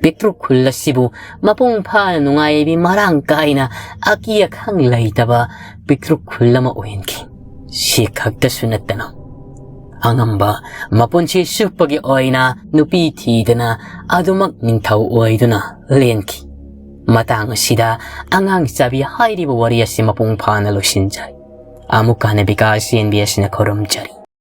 ꯄꯤꯛꯇ꯭ꯔꯨ ꯈꯨꯜ ꯑꯁꯤꯕꯨ ꯃꯄꯨꯡ ꯐꯥꯅ ꯅꯨꯡꯉꯥꯏꯕꯤ ꯃꯔꯥꯡ ꯀꯥꯏꯅ ꯑꯀꯤ ꯑꯈꯪ ꯂꯩꯇꯕ ꯄꯤꯛꯇ꯭ꯔꯨ ꯈꯨꯜ ꯑꯃ ꯑꯣꯏꯍꯟꯈꯤ꯫ ꯁꯤ ꯈꯛꯇꯁꯨ ꯅꯠꯇꯅ ꯑꯉꯝꯕ ꯃꯄꯨꯟꯁꯤ ꯆꯨꯞꯄꯒꯤ ꯑꯣꯏꯅ ꯅꯨꯄꯤ ꯊꯤꯗꯅ ꯑꯗꯨꯃꯛ ꯅꯤꯡꯊꯧ ꯑꯣꯏꯗꯨꯅ ꯂꯦꯟꯈꯤ꯫ ꯃꯇꯥꯡ ꯑꯁꯤꯗ ꯑꯉꯥꯡ ꯆꯥꯕꯤ ꯍꯥꯏꯔꯤꯕ ꯋꯥꯔꯤ ꯑꯁꯤ ꯃꯄꯨꯡ ꯐꯥꯅ ꯂꯣꯏꯁꯤꯟꯖꯔꯦ꯫ ꯑꯃꯨꯛ ꯍꯟꯅ ꯕꯤꯀꯥꯁ ꯁꯤ ꯑꯦꯟ ꯕꯤ ꯑꯦꯁꯅ ꯈꯨꯔꯨꯝꯖꯔꯤ꯫